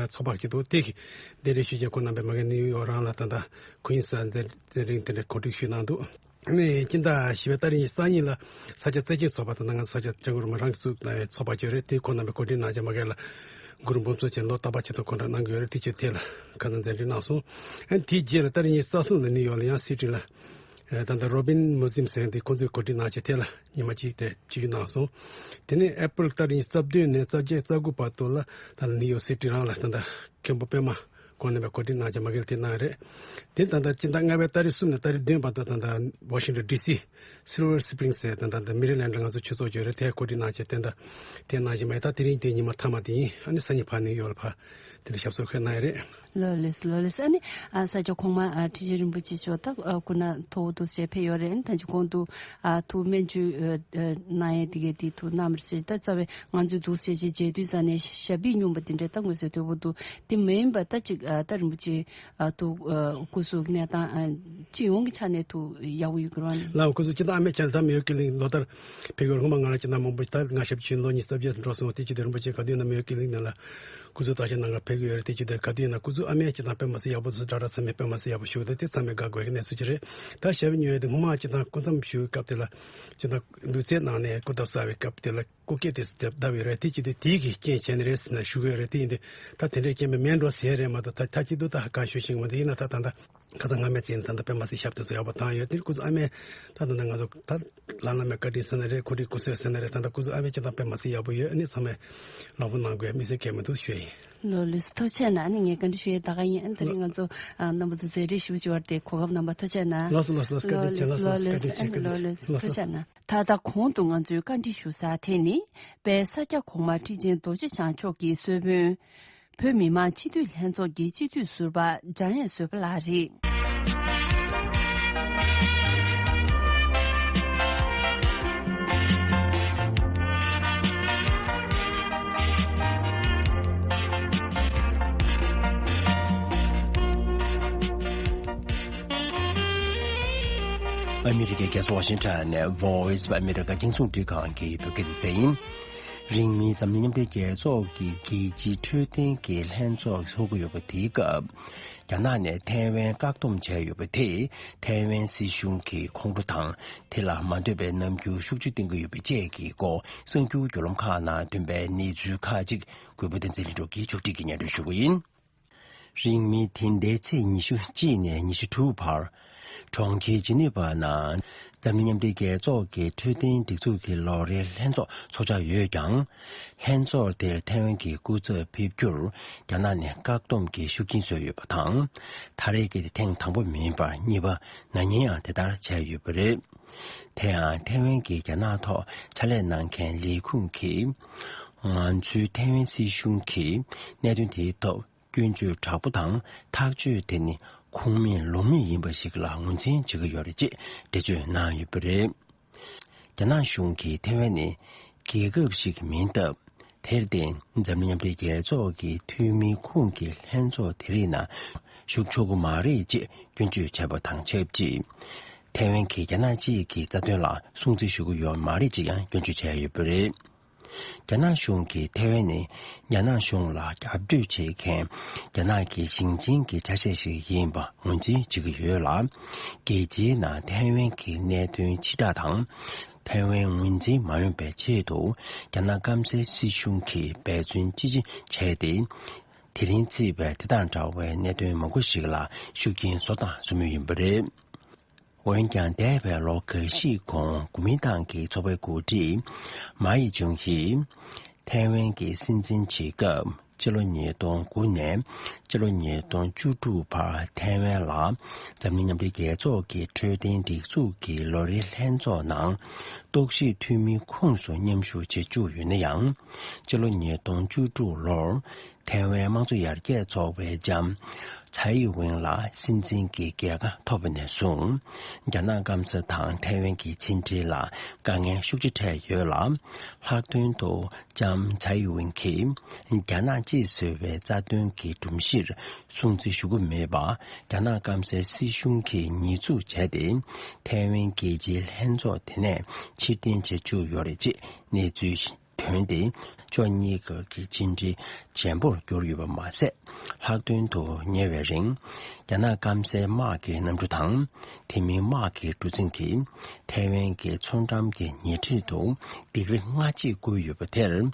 ཚོགས་པ་ཞིག་འདུག་དེ་གི་གདན་འདྲེན་ཞུས་རྗེས་ཁོང་རྣམ་པས་མ་གི་ནིའུ་ཡོག་རང་ལ་ད་ལྟ་ཁོ་ཡིན་ས་མཛད་རིམ་དེ་འདྲ་གོ་སྒྲིག་ཞུས་གནང་འདུག་ཨ་ནི་སྤྱི་ཟླ་བཞི་པའི་ཏ་རིག་ཉི་ཤུ་རྩ་གཉིས་ལ་ས་སྐྱ་བཙན་བྱོལ་ཚོགས་པ་དང་ད་ང་ས་སྐྱ་སྐྱབས་མགོན་རིན་པོ་ཆེས་གཙོས་ཚོགས་པ་ཅིག་ཡོད་རེད། དེ་ཁོང་རྣམ་པས་གོ་སྒྲིག་གནང་རྗེས་མ་གི་ལ་གུ་རུ་འབུམ་ཚོགས་ཆེན་ལོ་རྟག་པར་ཆེད་དུ་གོ་སྒྲིག་གནང་གི་ཡོད་རེད། དེ་ཕྱིར་དེ་ལ་ཁ་སང་མཛད་རིམ་གནང་སོང་། ཨ་ནི་དེའི་རྗེས་ལ་ཏ་རིག་ཉི་ཤུ་རྩ་གསུམ་ལ་ནིའུ་ཡོག་ལ་ཡང་སི་ཊི་ལ་ད་ལྟ་Robin Museum ཟེར་འདི་ཁོང་ཚོས་གོ་སྒྲིག་གནང་བྱས་དེ་ལ་ཉི་མ་གཅིག་དེ་ཆིབས་བསྒྱུར་གནང་སོང་། དེ་ནས་ཨེ་པིལ་ཏ་རིག་ཉི་ཤུ་རྩ་བདུན་ནས་རྩ་བརྒྱད་རྩ་དགུ་བར་དུ་ལ་ད་ལྟ་ནིའུ་ཡོག་སི་ཊི་རང་ལ་ད་ལྟ་མཁན་པོ་པད་མ་ཁོང་རྣམ་པས་གོ་སྒྲིག་གནང་བྱས་མ་གི་ལ་དེ་གནང་རེད། དེ་ད་ལྟ་སྤྱི་ཟླ་ལྔ་པའི་ཏ་རིག་གསུམ་ནས་ཏ་རིག་བདུན་བར་དུ་ད་ལྟ་Washington D C Silver Spring ཟེར་ད་ལྟ་མེ་རི་ལེན་ཌ་ལ་ང་ཚོ་ཆོས་ཚོགས་ཅིག་ཡོད་རེད། དེ་གོ་སྒྲིག་གནང་བྱས་དེ་ད་དེ་གནང་བྱས་མ་ད་དེ་རིང་དེ་ཉི་མ་མཐའ་མ་དེ་ཡིན། ཨ་ནི་སང་ཉིན་ཕར་ནིའུ་ཡོག་ལ་ཕར་དེ་འདྲ་ཞབས་སོར་འཁོད་གནང་ཡོད་རེད། ལགས་ལགས་ལགས་ལགས། ཨ་ནི་ཨ་ས་སྐྱ་གོང་མ་ཨ་ཁྲི་ཆེན་རིན་པོ་ཆེ་མཆོག་ད་ཨ་སྐུ་ན་མཐོ་བོ་འདུག་སེ་ཕེབས་ཡོད་རེད། ཨ་ནི་ད་ཅི་གོང་དུ་ཨ་ཐུགས་སྨན་བཅོས་ཨ་ཨ་གནང་ཡས་དེ་གའི་དེ་ཐུགས་གནང་བར་བྱས། ད་རྩ་བའི་ང་ཚོའི་འདུག་སེ་བྱས་རྗེས་དུས་ས་ནས་ཞབས་པུས་སྙུང་པ་དེ་འདྲ་ད་དངོས་སུ་དོད་པོ་འདུག་དེ་མིན་པ་ད་ཅིག་ཨ་ད་རིན་པོ་ཆེ་ཨ་ཐུགས་ཨ་སྐུ་གཟུགས་གནས་སྟངས་ཨ་སྤྱི་ཡོངས་ཀྱི་ཆ་ནས་ཐུགས་ཡག་པོ་ཡོད་ཀྱི་རེད་བ། ལགས་སྐུ་གཟུགས་སྤྱི་བཏང་ཨ་མའི་ཆ་ནས་ད་མེ་ཡོ་ཀི་ལིང་ལོ་ལྟར་ཕེབས་ཡོད། སྔོན་མ་ང་རང་སྤྱི་བཏང་མང་པོ་ད་ང་ཞབས་ཕྱི་ལོ་ཉི་ཤུ་རྩ་བརྒྱད་འགྲོ་སོང་། དེ་ཅི་དེ་རིན་པོ་ཆེ་ག་དུས་ཡིན་ན་མེ་ཡོ་ཀི་ལིང་ནང་ལ་སྐུ་གཟུགས་བརྟག་དཔྱད་གནང་གར་ཕེབས་ཀྱི་ཡོད་རེད། དེ་ཅི་དེ་ག་དུས་ཡིན་ན་སྐུ་གཟུགས་ཨ་མའི་སྤྱི་བཏང་དཔེ་མ་སྲིད་ཡག་པོ་འདུག་ཟེར་དྲ་གྲགས་ཚང་མས་དཔེ་མ་སྲིད་ཡག་པོ་ཞུ་གི་འདུག་དེ་ཚང་མས་དགའ་དགོས་ཀྱི་གནས་ཚུལ་ཅིག་རེད། ད་ཞབས་ཉོས་ཏེ་སྔོན་མ་སྤྱི་བཏང་སྐུ་མཚམས་བཞུགས་སྐབས་དེ་ལ་སྤྱི་བཏང་ལུས་རྩལ་ནང་ནས་སྐུ་ཐབ་གསར་བའི་སྐབས་དེ་ལ་སྐུ་སྐེ་དེ་བརྡབས་ཡོད་རེད། དེ་ཅི་དེ་དེའི་གི་རྐྱེན་བྱས་ནས་རེད་ཟེར་ནས་ཞུ་གི་ཡོད་རེད། དེ་ཡིན་དུས་ད་དེ་འདྲའི་རྐྱེན་པས་མེད་འགྲོ་ཟེར་རེད་མ་གཏོགས་ད་ད་ཅི་འདུག་ད་གང་ཞུ་ཤེས་ཀྱི་མ་འདུག་ཡིན་ན་ད་ད་ད་ཁ་སང་སྔ་མའི་རྩིས་ནས་ད་ལྟ་དཔེ་མ་སྲིད་ཞབས་དེ་ཚོ་ཡག་པོ་བཏང་ཡོད། དེ་སྐུ་གཟུགས་ཨ་མའི་ད་ད་ལྟ་ང་ཚོ་ད་བླ་ན་མེད་བཀའ་དྲིན་ཟེར་ན་རེད། གོ་སྒྲིག་སྐུ་གསོལ་ཟེར་ན་རེད། ད་ལྟ་སྐུ་གཟུགས་ཨ་མའི་སྤྱི་བཏང་དཔེ་མ་སྲིད་ཡག་པོ་ཡོད། ཨ་ནི་ཚང་མས་ལག་པ་གནང་དགོས་དམིགས་བསལ་གལ་མི་འདུག་ཞུ་ཡ་ཡིན། ལགས་ལགས་སོ། ཐུགས་རྗེ་གནང་། ཨ་ནི་ངས་བཀའ་འདྲི་ཞུ་ཡས་ད་ག་ཡིན། ཨ་ནི་དེ་རིང་ང་ཚོ་ཨ་རྣམ་པ་ཚོ་མཛད་རིམ་ཞིབ་པོ་བྱས་པར་དེ་གོ་སྐབས་གནང་བར་ཐུགས་རྗེ་གནང་། ལགས་སོ་ལགས་སོ། བཀའ་དྲིན་ཆེ། ལགས་སོ་ལགས་སོ། བཀའ་དྲིན་ཆེ། ལགས་སོ་ལགས་སོ། ཐུགས་རྗེ་གནང་། ད་ལྟ་གོང་དུ་ང་ཚོས་བཀའ་འདྲི་ཞུ་ས་དེ་ནི་དཔལ་ས་སྐྱ་གོང་མ་ཁྲི་ཆེན་རྡོ་རྗེ་འཆང་མཆོག་གི་གསོལ་དཔོན། བོད་མི་མང་སྤྱི་འཐུས་ལྷན་ཚོགས་ཀྱི་སྤྱི་འཐུས་ཟུར་པ་འཇམ་དབྱངས་བཟོད་པ་ལགས་རེད། ཨ་མི་རི་ཀའི་རྒྱལ་ས་ཝ་ཤིང་ཊོན་ནས་Voice of America རྒྱང་སྲིང་རླུང་འཕྲིན་ཁང་གི་བོད་སྐད་སྡེ་ཚན་ཡིན། རིང་མིན་འཛམ་གླིང་མཉམ་འབྲེལ་རྒྱལ་ཚོགས་ཀྱི་རྒྱལ་སྤྱིའི་འཕྲོད་བསྟེན་གྱི་ལྷན་ཚོགས་ཚོགས་ཀྱི་ཡོད་པ་དེའི་སྐབས། རྒྱ་ནག་ནས་ཐའེ་ཝན་བཀག་སྡོམ་བྱས་ཡོད་པ་དེས་ཐའེ་ཝན་སྲིད་གཞུང་གི་ཁོང་ཁྲོ་དང་། དེ་ལ་མ་འདོད་པའི་རྣམ་འགྱུར་ཤུགས་ཆེ་བསྟན་གྱི་ཡོད་པ་བཅས་ཀྱི་སྐོར་གསར་འགྱུར་བརྒྱུད་ལམ་ཁག་ནང་ཐོན་པའི་གནས་ཚུལ་ཁག་ཅིག་གུས་པ་བསྟན་འཛིན་ལྷུན་གྲུབ་ཀྱིས་ཕྱོགས་སྒྲིག་གིས་སྙན་སྒྲོན་ཞུ་གི་ཡིན། རིང་མིན་དེ་ཟླའི་ཚེས་ཉི་ཤུ་གཅིག་ནས་ཉི་ཤུ་དྲུག་བར། གྲོང་ཁྱེར་ཇི་ནི་ཝ་ནང་འཛམ་གླིང་མཉམ་འབྲེལ་རྒྱལ་ཚོགས་ཀྱི་འཕྲོད་བསྟེན་སྒྲིག་འཛུགས་ཀྱི་ལོ་རེའི་ལྷན་ཚོགས་ཚོགས་འཆར་ཡོད་ཀྱང་། ལྷན་ཚོགས་དེར་ཐའེ་ཝན་གྱི་སྐུ་ཚབ་ཕེབས་རྒྱུར་རྒྱ་ནག་ནས་བཀག་སྡོམ་གྱི་ཤུགས་རྐྱེན་བཟོས་ཡོད་པ་དང་། ད་རེས་ཀྱི་དེ་ཐེངས་དང་པོ་མིན་པར་གཉིས་པ་ན་ནིང་ཡང་དེ་ལྟར་བྱས་ཡོད་པ་རེད། དེ་ཡང་ཐའེ་ཝན་གྱི་རྒྱ་ནག་ཐོག་ཕྱག་ལས་གནང་མཁན་ལས་ཁུངས་ཀྱིས། ང་ཚོའི་ཐའེ་ཝན་སྲིད་གཞུང་གིས་གནད་དོན་དེའི་ཐོག་སྐྱོན་བརྗོད་དྲག་པོ་དང་ཐག་གཅོད་དེ་ནི་ཁུངས་མེད་ལུགས་མེད་ཡིན་པ་ཞིག་ལ་ངོས་འཛིན་བྱེད་ཀྱི་ཡོད་རེད་ཅེས་འགྲེལ་བརྗོད་གནང་ཡོད་པ་རེད། རྒྱ་ནག་གཞུང་གིས་ཐའེ་ཝན་ནི་རྒྱལ་ཁབ་ཞིག་མིན་སྟབས། དེར་བརྟེན་འཛམ་གླིང་མཉམ་འབྲེལ་རྒྱལ་ཚོགས་ཀྱི་འཐུས་མིའི་ཁོངས་ཀྱི་ལྷན་ཚོགས་དེ་རིགས་ནང་ཞུགས་ཆོག་གི་མ་རེད་ཅེས་སྐྱོན་བརྗོད་བྱས་པ་དང་ཆབས་ཅིག་ཐའེ་ཝན་གྱིས་རྒྱ་ནག་གཅིག་གི་རྩ་དོན་ལ་སྲུང་བརྩི་ཞུ་གི་ཡོད་མ་རེད་ཅེས་ཡང་སྐྱོན་བརྗོད་བྱས་ཡོད་པ་རེད། རྒྱ་ནག་གཞུང་གིས་ཐའེ་ཝན་ནི་རྒྱ་ནག་གཞུང་ལ་རྒྱབ་གཏོད་བྱེད་མཁན་རྒྱ་ནག་གི་ཞིང་ཆེན་གྱི་ཆ་ཤས་ཤིག་ཡིན་པ་ངོས་འཛིན་བྱེད་ཀྱི་ཡོད་ལ། རྒྱལ་སྤྱིའི་ནང་ཐའེ་ཝན་གྱི་གནད་དོན་ཕྱིར་བསྒྲགས་དང་། ཐའེ་ཝན་ངོས་འཛིན་མ་ཡོང་པའི་ཆེད་དུ་རྒྱ་ནག་སྐམ་སའི་སྲིད་གཞུང་གིས་འབད་བརྩོན་ཅི་ཆེ་བྱས་ཏེ། དེ་རིང་བརྩིས་པའི་དེ་དང་འདྲ་བའི་གནད་དོན་མང་པོ་ཞིག་ལ་ཤུགས་རྐྱེན་བཟོ་དང་བཟོ་མུས་ཡིན་པ་རེད། འོན་ཀྱང་འདས་པའི་ལོ་འགའ་ཞིག་གོང་གོ་མིན་ཏང་གི་ཚོགས་པའི་འགོ་ཁྲིད་མའོ་ཝེ་ཅུང་ཡིས་ཐའེ་ཝན་གྱི་སྲིད་འཛིན་བྱེད་སྐབས་ཕྱི་ལོ་ཉིས་སྟོང་དགུ་ནས་ཕྱི་ལོ་ཉིས་སྟོང་བཅུ་དྲུག་བར་ཐའེ་ཝན་ལ་འཛམ་གླིང་མཉམ་འབྲེལ་རྒྱལ་ཚོགས་ཀྱི་འཕྲོད་བསྟེན་སྒྲིག་འཛུགས་ཀྱི་ལོ་རེའི་ལྷན་ཚོགས་ནང་རྟོག་ཞིབ་འཐུས་མིའི་ཁོངས་སུ་མཉམ་ཞུགས་བྱེད་བཅུག་ཡོད་ན་ཡང་། ཕྱི་ལོ་ཉིས་སྟོང་བཅུ་དྲུག་ལོར་ཐའེ་ཝན་དམངས་གཙོ་ཡར་རྒྱས་ཚོགས་པའི་ལྕམ་ཚའེ་ཝེན་ལ་སྲིད་འཛིན་གྱི་རྒྱལ་ཁ་ཐོབ་པ་ནས་བཟུང་། རྒྱ་ནག་སྐམ་ས་དང་ཐའེ་ཝན་གྱི་ཕྱི་འབྲེལ་ལ་དཀའ་ངལ་ཤུགས་ཆེ་འཕྲད་ཡོད་ལ། ལྷག་དོན་དུ་ལྕམ་ཚའེ་ཝེན་གྱིས་རྒྱ་ནག་གཅིག་བཟོ་བའི་རྩ་དོན་གྱི་སྒྲོམ་གཞིར་སྲུང་བརྩི་ཞུ་གི་མེད་པ། རྒྱ་ནག་སྐམ་སའི་སྲིད་གཞུང་གིས་ཉེས་འཛུགས་བྱས་ཏེ། ཐའེ་ཝན་རྒྱལ་སྤྱིའི་ལྷན་ཚོགས་དེ་ནས་ཕྱིར་འཐེན་བྱེད་བཅུག་ཡོད་རེད་ཅེས་གནས་ཚུལ་ཐོན་ཏེ། ཕྱོགས་གཉིས་ཀྱི་ཕྱི་འབྲེལ་ཇེ་མཐོར་གྱུར་ཡོད་པ་མ་ཟད། ལྷག་དོན་དུ་ཉེ་བའི་རིང་། རྒྱ་ནག་སྐམ་སའི་དམག་གི་གནམ་གྲུ་དང་། དེ་མིན་དམག་གི་གྲུ་གཟིངས་ཀྱིས་ཐའེ་ཝན་གྱི་མཚོ་འགྲམ་གྱི་ཉེ་འཁྲིས་སུ་སྡིགས་ར་སྔ་ཕྱི་བསྐུལ་ཡོད་པ་དེར།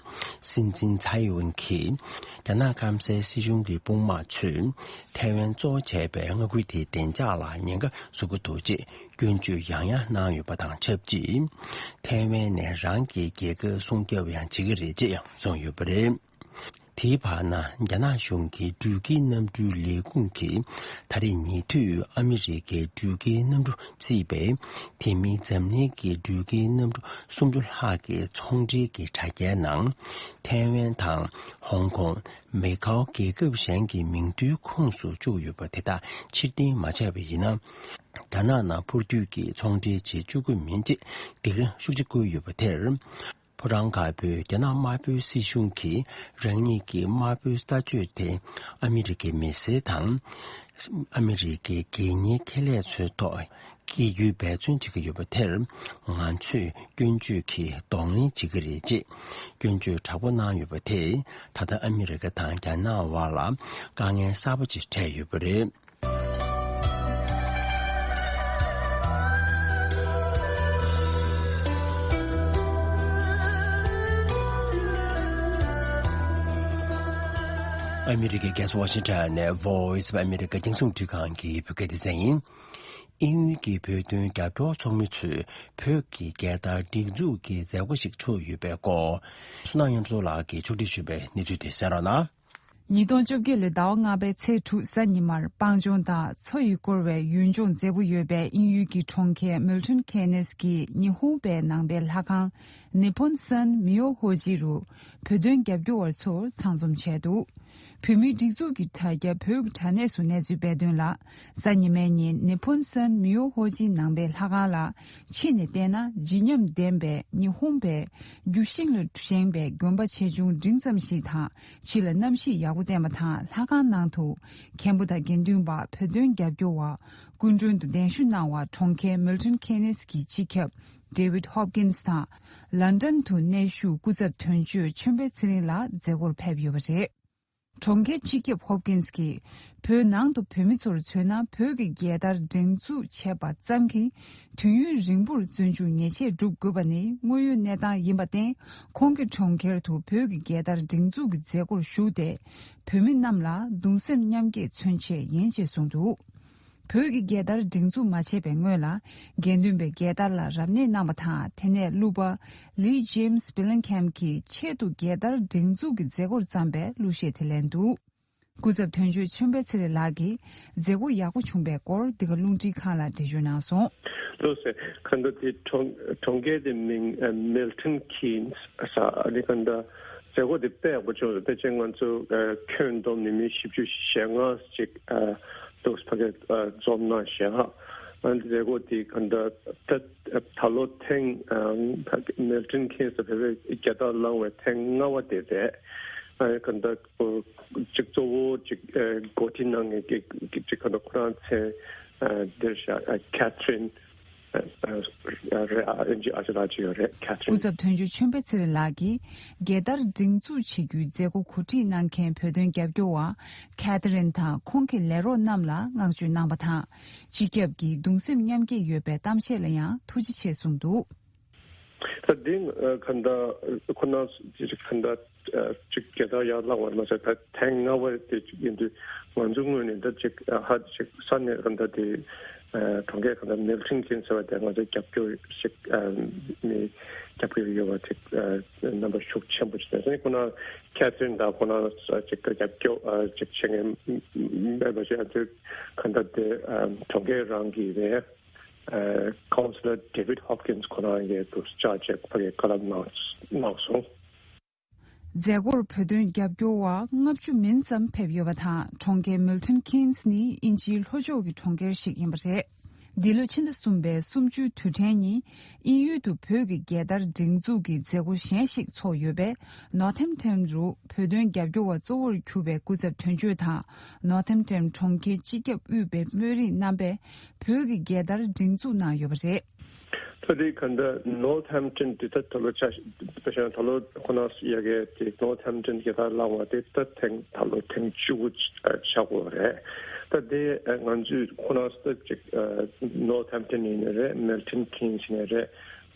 སྲིད་འཛིན་ཚའེ་ཝེན་གྱིས་རྒྱ་ནག་སྐམ་སའི་སྲིད་གཞུང་གི་དཔུང་དམག་ཚོས་ཐའེ་ཝན་གཙོ་བོ་བྱས་པའི་མངའ་ཁུལ་དེའི་བདེ་འཇགས་ལ་ཉེན་ཁ་བཟོ་གི་འདུག་ཅེས་སྐྱོན་བརྗོད་ཡང་ཡང་གནང་ཡོད་པ་དང་ཆབས་ཅིག། ཐའེ་ཝན་ནས་རང་གི་རྒྱལ་ཁབ་སྲུང་སྐྱོབ་ཡང་བྱེད་ཀྱི་རེད་ཅེས་ཡང་གསུངས་ཡོད་པ་རེད། དེའི་བར་ན། རྒྱ་ནག་གཞུང་གི་འགྲུལ་སྐྱེལ་གནམ་གྲུའི་ལས་ཁུངས་ཀྱིས་ད་རེས་ཉེ་དུས་ཨ་མི་རི་ཀའི་འགྲུལ་སྐྱེལ་གནམ་གྲུ་བརྩིས་པའི་དེ་མིན་འཛམ་གླིང་གི་འགྲུལ་སྐྱེལ་གནམ་གྲུ་སུམ་ཅུ་ལྷག་གི་ཚོང་འབྲེལ་གྱི་དྲ་རྒྱའི་ནང་། ཐའེ་ཝན་དང་ཧོང་ཀོང་། མེ་ཁའོ་རྒྱལ་ཁབ་གཞན་གྱི་མིང་ཐོའི་ཁོངས་སུ་བཅུག་ཡོད་པ་དེ་དག་ཕྱིར་འཐེན་མ་བྱས་པ་ཡིན་ན། རྒྱ་ནག་ནང་འཕུར་སྐྱོད་ཀྱི་ཚོང་འབྲེལ་བྱེད་བཅུག་གི་མིན་ཅེས་སྡིགས་ར་ཤུགས་ཆེ་བསྐུལ་ཡོད་པ་དེར། ཕོ་བྲང་དཀར་པོའི་རྒྱ་ནག་དམར་པོའི་སྲིད་གཞུང་གིས་རང་ཉིད་ཀྱི་དམར་པོའི་ལྟ་སྤྱོད་དེ་ཨ་མི་རི་ཀའི་མི་སེར་དང་། ཨ་མི་རི་ཀའི་སྒེར་གཉེར་ཁེ་ལས་ཚོའི་ཐོག་སྐྱེལ་རྒྱུའི་འབད་བརྩོན་བྱེད་ཀྱི་ཡོད་པ་དེར། ང་ཚོས་སྐྱོན་བརྗོད་ཀྱིས་གདོང་ལེན་བྱེད་ཀྱི་རེད་ཅེས་སྐྱོན་བརྗོད་དྲག་པོ་གནང་ཡོད་པ་དེས། ད་ལྟ་ཨ་མི་རི་ཀ་དང་རྒྱ་ནག་དབར་ལ་དཀའ་ངལ་གསར་པ་ཅིག་འཕྲད་ཡོད་པ་རེད། ཨ་མི་རི་ཀའི་རྒྱལ་ས་ཝ་ཤིང་ཊོན་ནས་Voice of America རྒྱང་སྲིང་འཕྲིན་ཁང་གི་བོད་སྐད་སྡེ་ཚན་ཡིན། དབྱིན་ཡུལ་གྱི་བོད་དོན་རྒྱབ་སྐྱོར་ཚོགས་མི་ཚོས་བོད་ཀྱི་རྒྱལ་དར་སྒྲེང་འཛུགས་ཀྱི་མཛད་སྒོ་ཞིག་ཚོགས་ཡོད་པའི་སྐོར། བསོད་ནམས་གཡུ་མཚོ་ལགས་ཀྱིས་ཕྱོགས་སྒྲིག་ཞུས་པའི་གནས་ཚུལ་དེ་གསན་རོགས་གནང་། ཉིས་སྟོང་བཅོ་བརྒྱད་ལོའི་ཟླ་བ་ལྔ་པའི་ཚེས་དྲུག་གཟའ་ཉི་མར་སྤང་ལྗོངས་དང་མཚོ་ཡིས་བསྐོར་བའི་ཡུལ་ལྗོངས་མཛེས་པོ་ཡོད་པའི་དབྱིན་ཡུལ་གྱི་གྲོང་ཁྱེར་མིལ་ཊོན་ཁེ་ནེས་ཀྱི་ཉི་ཧོང་པའི་ནང་པའི་ལྷ་ཁང་ནི་ཕོན་སན་མིའོ་ཧོ་ཇི་རུ་བོད་དོན་རྒྱབ་སྐྱོར་བ་ཚོ་ཚང་འཛོམས་བྱས་འདུག། བོད་མིའི་སྒྲིག་འཛུགས་ཀྱི་དྲ་རྒྱ་བོད་ཀྱི་དྲ་གནས་སུ་གནས་ཚུལ་སྤེལ་དོན་ལ། གཟའ་ཉི་མའི་ཉིན་ནི་ཕོན་སན་མིའོ་ཧོ་ཇི་ནང་པའི་ལྷ་ཁང་ལ་ཕྱི་ནས་བལྟས་ན་བརྗིད་ཉམས་ལྡན་པའི་ཉི་ཧོང་པའི་རྒྱུ་ཤིང་ལ་བཞེངས་པའི་དགོན་པ་ཆེ་ཆུང་འབྲིང་ཙམ་ཞིག་དང་། ཕྱི་ལ་གནམ་གཤིས་ཡག་པོ་བསྟན་པ་དང་ལྷ་ཁང་ནང་དུ་མཁན་པོ་དང་དགེ་འདུན་པ་བོད་དོན་རྒྱབ་སྐྱོར་བ་སྐུ་མགྲོན་དུ་གདན་ཞུ་གནང་བར་གྲོང་ཁྱེར་མིལ་ཊོན་ཁེ་ནེས་ཀྱི་སྤྱི་ཁྱབ་ཌེ་ཝིད་ཧོབ་ཀིན་སི་དང་ལན་ཌན་དུ་གནས་བཞུགས་སྐུ་ཚབ་དོན་གཅོད་ཆོས་འཕེལ་ཚེ་རིང་ལགས་མཛད་སྒོར་ཕེབས་ཡོད་པ་རེད། གྲོང་ཁྱེར་སྤྱི་ཁྱབ་ཧོབ་ཀིན་སི་གིས་བོད་ནང་དུ་བོད་མི་ཚོར་མཚོན་ན་བོད་ཀྱི་རྒྱལ་དར་སྒྲེང་འཛུགས་བྱས་པ་ཙམ་གྱིས་དུས་ཡུན་རིང་པོར་བཙོན་འཇུག་ཉེས་ཆད་སྒྲུབ་དགོས་པ་ནི་དངོས་ཡོད་གནས་སྟངས་ཡིན་པར་བརྟེན། ཁོང་གིས་གྲོང་ཁྱེར་དུ་བོད་ཀྱི་རྒྱལ་དར་སྒྲེང་འཛུགས་ཀྱི་མཛད་སྒོར་ཞུགས་ཏེ། བོད་མི་རྣམས་ལ་གདུང་སེམས་མཉམ་སྐྱེད་མཚོན་ཆེད་ཡིན་ཅེས་གསུངས་འདུག། བོད་ཀྱི་རྒྱལ་དར་སྒྲེང་འཛུགས་མ་བྱས་པའི་སྔོན་ལ། དགེ་འདུན་པའི་རྒྱལ་དར་ལ་རབ་གནས་གནང་བ་དང་། དེ་ནས་གླུ་པ་ལི་ཇེམ་སི་བི་ལིང་ཁེམ་གྱིས་ཆེད་དུ་རྒྱལ་དར་སྒྲེང་འཛུགས་ཀྱི་མཛད་སྒོར་བརྩམས་པའི་གླུ་གཞས་དེ་ལེན་འདུག། སྐུ་ཚབ་དོན་གཅོད་ཆོས་འཕེལ་ཚེ་རིང་ལགས་ཀྱིས་མཛད་སྒོ་ཡག་པོ་བྱུང་བའི་སྐོར་འདི་ག་རླུང་འཕྲིན་ཁང་ལ་འགྲེལ་བརྗོད་གནང་སོང་། ལགས་སོ། ག་འདྲ་དེ་གྲོང་གྲོང་ཁྱེར་དེ་མིང་མིལ་ཊོན་ཁེ་ནེས་ས་ཨ་ནི་ག་འདྲ་མཛད་སྒོ་དེ་དཔེ་ཡག་པོ་བྱུང་སོང་། དེ་ཕྱིན་ང་ཚོ་ཁྱོན་བསྡོམས་ནས་མི་བཞི་བཅུ་ཞེ་ལྔ་ཅིག་འདུག་ཕ་གི་འཛོམས་གནང་ཤག། ཨ་ནི་མཛད་སྒོ་དེ་ག་འདྲ་ད་ད་ལོ་ཐེངས་མིལ་ཊོན་ཁེ་ནེས་བོད་པའི་རྒྱལ་དར་བསླངས་པའི་ཐེངས་ལྔ་པ་དེ་རེད། ཨ་ནི་ག་འདྲ། གཅིག་གཙོ་བོ་གཅིག་འགོ་ཁྲིད་གནང་མཁན་གཅིག་ག་འདྲ་ཁོ་རང་མཚན་འདིར་བཞག་ཁེ་ཐི་རིན་རེད། ཨ་ཨེམ་ཆི་ཨ་ཅེ་ལགས་ཅིག་ཡོད་རེད། ཁེ་ཐི་རིན། སྐུ་ཚབ་དོན་གཅོད་ཆོས་འཕེལ་ཚེ་རིང་ལགས་ཀྱིས་རྒྱལ་དར་སྒྲེང་འཛུགས་བྱེད་རྒྱུའི་མཛད་སྒོ་གོ་སྒྲིག་གནང་མཁན་བོད་དོན་རྒྱབ་སྐྱོར་བ་ཁེ་ཐི་རིན་དང་ཁོང་གི་ལས་རོགས་རྣམས་ལ་བསྔགས་བརྗོད་གནང་བ་དང་། སྤྱི་ཁྱབ་ཀྱི་གདུང་སེམས་མཉམ་སྐྱེད་ཡོད་པའི་གཏམ་བཤད་ལ་ཡང་ཐུགས་རྗེ་ཆེ་གསུངས་འདུག། ད་འདི་ག་འདྲ་ཁོ་ན་ཅིག་ག་འདྲ་ཅིག་རྒྱལ་དར་ཡར་བསླངས་པར་མ་ཟད། ད་ཐེངས་ལྔ་པ་དེ་ཅིག་ཡིན་དུས་ང་ཚོའི་ངོས་ནས་ད་ཅིག་ཧ་ཅིག་ས་ནས་ག་འདྲ་དེ་ གྲོང་ཁྱེར་གང་ལྟར་མིལ་ཊོན་ཀིན་ཟེར་བ་དེ་ང་ཚོའི་རྒྱབ་སྐྱོར་ཞིག་མི་རྒྱབ་སྐྱོར་ཡོད་པ་ཅིག་རྣམ་པ་ཤུགས་ཆེན་པོ་ཅིག་དེ་ཁོ་ན་ཁེ་ཐི་རིན་དང་ཁོ་ན་ཅིག་རྒྱབ་སྐྱོར་ཅིག་བྱེད་མཁན་མེད་པ་ཞིག་ཨ་ཚོས་གང་ལྟར་དེ་གྲོང་ཁྱེར་རང་གི་རེད། Councillor David Hopkins ཁོ་རང་གིས་དུ་བཅར་བྱས་ཕ་གིའི་བཀའ་སློབ་གནང་གནང་སོང་། མཛད་སྒོར་བོད་དོན་རྒྱབ་སྐྱོར་བ་ལྔ་བཅུ་མིན་ཙམ་ཕེབས་ཡོད་པ་དང་། གྲོང་ཁྱེར་མིལ་ཊོན་ཀིན་སི་ནི་དབྱིན་ཇིའི་ལྷོ་ཕྱོགས་ཀྱི་གྲོང་ཁྱེར་ཞིག་ཡིན་པ་རེད། འདི་ལོ་ཕྱི་ཟླ་གསུམ་པའི་གསུམ་བཅུའི་དུས་དྲན་ཉིན་དབྱིན་ཡུལ་དུ་བོད་ཀྱི་རྒྱལ་དར་སྒྲེང་འཛུགས་ཀྱི་མཛད་སྒོ་གཞན་ཞིག་ཚོགས་ཡོད་པས། ནོར་ཐེམ་ཊོན་རུ་བོད་དོན་རྒྱབ་སྐྱོར་བ་གཙོ་བོར་གྱུར་པའི་སྐུ་ཚབ་དོན་གཅོད་དང་ནོར་ཐེམ་ཊོན་གྲོང་ཁྱེར་སྤྱི་ཁྱབ་དབུས་པའི་དཔོན་རིགས་རྣམ་པས་བོད་ཀྱི་རྒྱལ་དར་སྒྲེང་འཛུགས་གནང་ཡོད་པ་རེད། ད་དེ་ག་འདྲ་ནོར་ཐེམ་ཊོན་དེ་ད་ད་ལོ་ཆ་དཔེ་བཞག་ན་ད་ལོ་ཁོ་ན་ཡ་གི་དེ་ནོར་ཐེམ་ཊོན་གྱི་ད་བླངས་བ་དེ་ད་ཐེངས་ད་ལོ་ཐེངས་བཅུ་དགུ་ཆགས་ཡོད་རེད། ད་དེ་ང་ཚོས་ཁོ་ན་ད་ཅིག་ནོར་ཐེམ་ཊོན་ཡིན་ནའི་རེད། མིལ་ཊོན་ཀིན་སི་ཡིན་ནའི་རེད།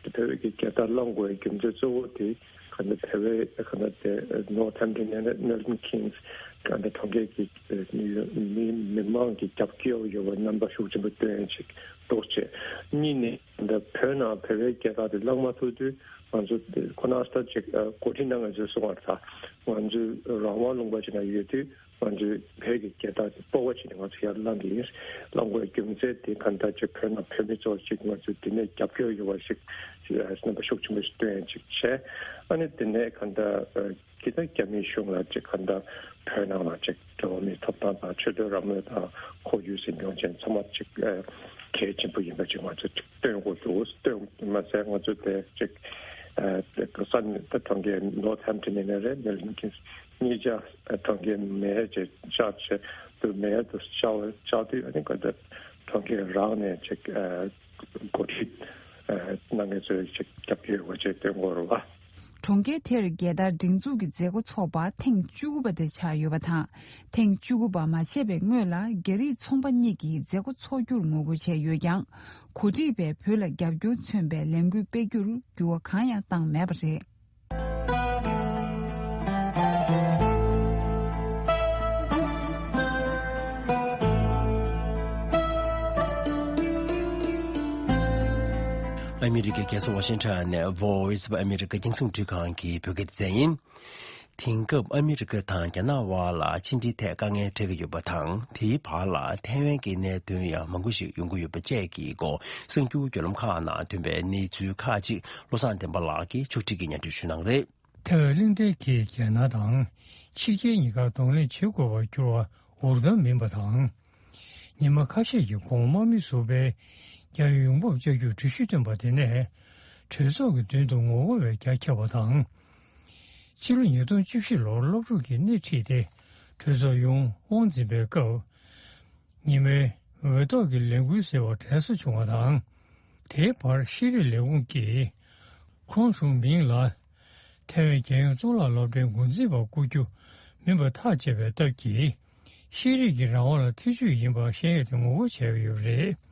དེ་བོད་ཀྱི་རྒྱལ་དར་བླངས་དགོས་པའི་རྒྱུ་མཚན་གཙོ་བོ་དེ་ག་འདྲ་དེ་བས་ག་འདྲ་དེ་ནོར་ཐེམ་ཊོན་ཡིན་ནའི་མིལ་ཊོན་ཀིན་སི་ག་འདྲ་གྲོང་ཁྱེར་གྱི་མི་མི་མི་མང་གི་རྒྱབ་སྐྱོར་ཡོད་པའི་རྣམ་པ་ཤུགས་ཆེན་པོ་སྟོན་ཡ་ཅིག་འདུག་ཅེས་གཉིས་ནས། འདི་བོད་ནང་བོད་པའི་རྒྱལ་དར་དེ་བླངས་མ་ཐུབ་དུས་ང་ཚོ་དེ་ཁོ་ན་ལྟར་ཅིག་འགོ་ཁྲིད་ནང་ང་ཚོས་གསུངས་པ་རེད། ད་ང་ཚོས་རང་དབང་ལུང་པ་ཅིག་ན་ཡོད་དུས་ང་ཚོས་བོད་ཀྱི་རྒྱལ་དར་དེ་སྤོབས་པ་བྱས་ནས་ང་ཚོ་ཡར་བླངས་ཀྱི་ཡིན། བླངས་དགོས་རྒྱུ་མཚན་དེ་གང་ལྟར་ཅིག་བོད་ནང་བོད་མི་ཚོ་ཅིག་ང་ཚོས་དེ་ནས་རྒྱབ་སྐྱོར་ཡོད་པ་ཞིག་རྣམ་པ་ཤུགས་ཆེན་པོ་ཞིག་སྟོན་ཡ་ཅིག་བྱས། ཨ་ནི་དེ་ནས་གང་ལྟར་ཀྱི་ད་རྒྱ་མིའི་གཞུང་ལ་ཅིག་ག་འདྲ་བོད་ནང་ལ་ཅིག་འགྲོ་བ་མིའི་ཐོབ་ཐང་དང་ཆོས་དད་རང་མོས་དང་ཁོར་ཡུག་ཟིན་སྐྱོང་བཅས་ཚང་མ་ཅིག་གལ་ཆེན་པོ་ཡིན་པ་ཅིག་ང་ཚོ་ཅིག་སྟོན་དགོས་འདུག་སྟོན་མ་ཟད་ང་ཚོ་དེ་ཅིག་ས་གནས་ད་གྲོང་ཁྱེར་ནོར་ཐེམ་ཊོན་ཡིན་ན་རེད། མིལ་ཊོན་ཀིན་སི་གཉིས་ཆ་གྲོང་ཁྱེར་མེ་ཡར་ཅིག་བཅར་བྱས་འདུག་མེ་ཡར་དུ་བཅར་བ་བཅར་དུས་ཨ་ནི་ག་འདྲ་གྲོང་ཁྱེར་རང་ནས་ཅིག་འགོ་ཁྲིད་གནང་མཁན་ཚོས་ཅིག་རྒྱབ་སྐྱོར་ཡོད་པ་ཅིག་སྟོན་དགོས་རེད་བ། གྲོང་ཁྱེར་དེར་རྒྱལ་དར་སྒྲེང་འཛུགས་ཀྱི་མཛད་སྒོ་འཚོགས་པ་ཐེངས་བཅུ་དགུ་པ་དེ་ཆགས་ཡོད་པ་དང་། ཐེངས་བཅུ་དགུ་པ་མ་ཆད་པའི་སྔོན་ལ་རྒྱ་རིགས་ཚོང་པ་གཉིས་ཀྱིས་མཛད་སྒོ་འཚོགས་རྒྱུར་ངོ་རྒོལ་བྱས་ཡོད་ཀྱང་། འགོ་ཁྲིད་པས་བོད་ལ་རྒྱབ་སྐྱོར་མཚོན་པའི་ལས་འགུལ་སྤེལ་རྒྱུར་འགྱུར་བ་གང་ཡང་བཏང་མེད་པ་རེད། ཨ་མི་རི་ཀའི་རྒྱལ་ས་ཝ་ཤིང་ཊོན་ནས་Voice of America རྒྱང་སྲིང་འཕྲིན་ཁང་གི་བོད་སྐད་སྡེ་ཚན་ཡིན། དེང་སྐབས་ཨ་མི་རི་ཀ་དང་རྒྱ་ནག་དབར་ལ་ཕྱི་འབྲེལ་ཐད་དཀའ་ངལ་འཕྲད་ཀྱི་ཡོད་པ་དང་། དེའི་བར་ལ་ཐའེ་ཝན་གྱི་གནད་དོན་ཡང་མང་པོ་ཞིག་ཡོང་གི་ཡོད་པ་བཅས་ཀྱི་སྐོར་གསར་འགྱུར་བརྒྱུད་ལམ་ཁག་ནང་ཐོན་པའི་གནས་ཚུལ་ཁག་ཅིག་བློ་བཟང་བསྟན་པ་ལགས་ཀྱིས་ཕྱོགས་སྒྲིག་གིས་སྙན་སྒྲོན་ཞུ་གནང་རེད། ཐའེ་ཝན་གླིང་ཕྲན་གྱིས་རྒྱ་ནག་དང་ཕྱི་རྒྱལ་གཉིས་ཀར་གདོང་ལེན་བྱེད་དགོས་པར་གྱུར་བ་འུར་གཏམ་མིན་པ་དང་། ཉི་མ་ཁ་ཤས་ཀྱི་གོང་དམག་མི་ཟུར་པའི་རྒྱ་ཡུལ་ཡོང་འབབ་བཅའ་རྒྱུར་འགྲུལ་བཞུད་བཏོན་པ་དེ་ནས་གྲོས་ཚོགས་ཀྱི་མདུན་དུ་ངོ་རྒོལ་བའི་རྒྱ་ཁྱབ་པ་དང་། ཕྱི་ལོ་ཉིས་སྟོང་བཅུ་བཞི་ལོར་སློབ་ཕྲུག་གིས་སྣེ་ཁྲིད་དེ་གྲོས་ཚོགས་ཡོངས་དབང་འཛིན་པའི་སྐབས། ཉི་མའི་འོད་ཐོག་གི་ལས་འགུལ་ཟེར་བ་གྲས་སུ་བྱུང་བ་དང་། དེའི་བར་ཤེས་རིག་ལས་ཁུངས་ཀྱིས་ཁོང་ཚོའི་མིང་ལ་ཐའེ་ཝན་རྒྱལ་ཡོངས་གཙུག་ལག་སློབ་གྲྭའི་འགོ་འཛིན་པ་བསྐོ་རྒྱུ་མིན་པ་ཐག་བཅད་པའི་སྟབས་ཀྱིས། ཤེས་རིག་གི་རང་དབང་ལ་ཐེ་ཇུས་ཡིན་པ་ཤེས་ཡོན་དེ་ངོ་རྒོལ་བྱས་ཡོད་པ་རེད།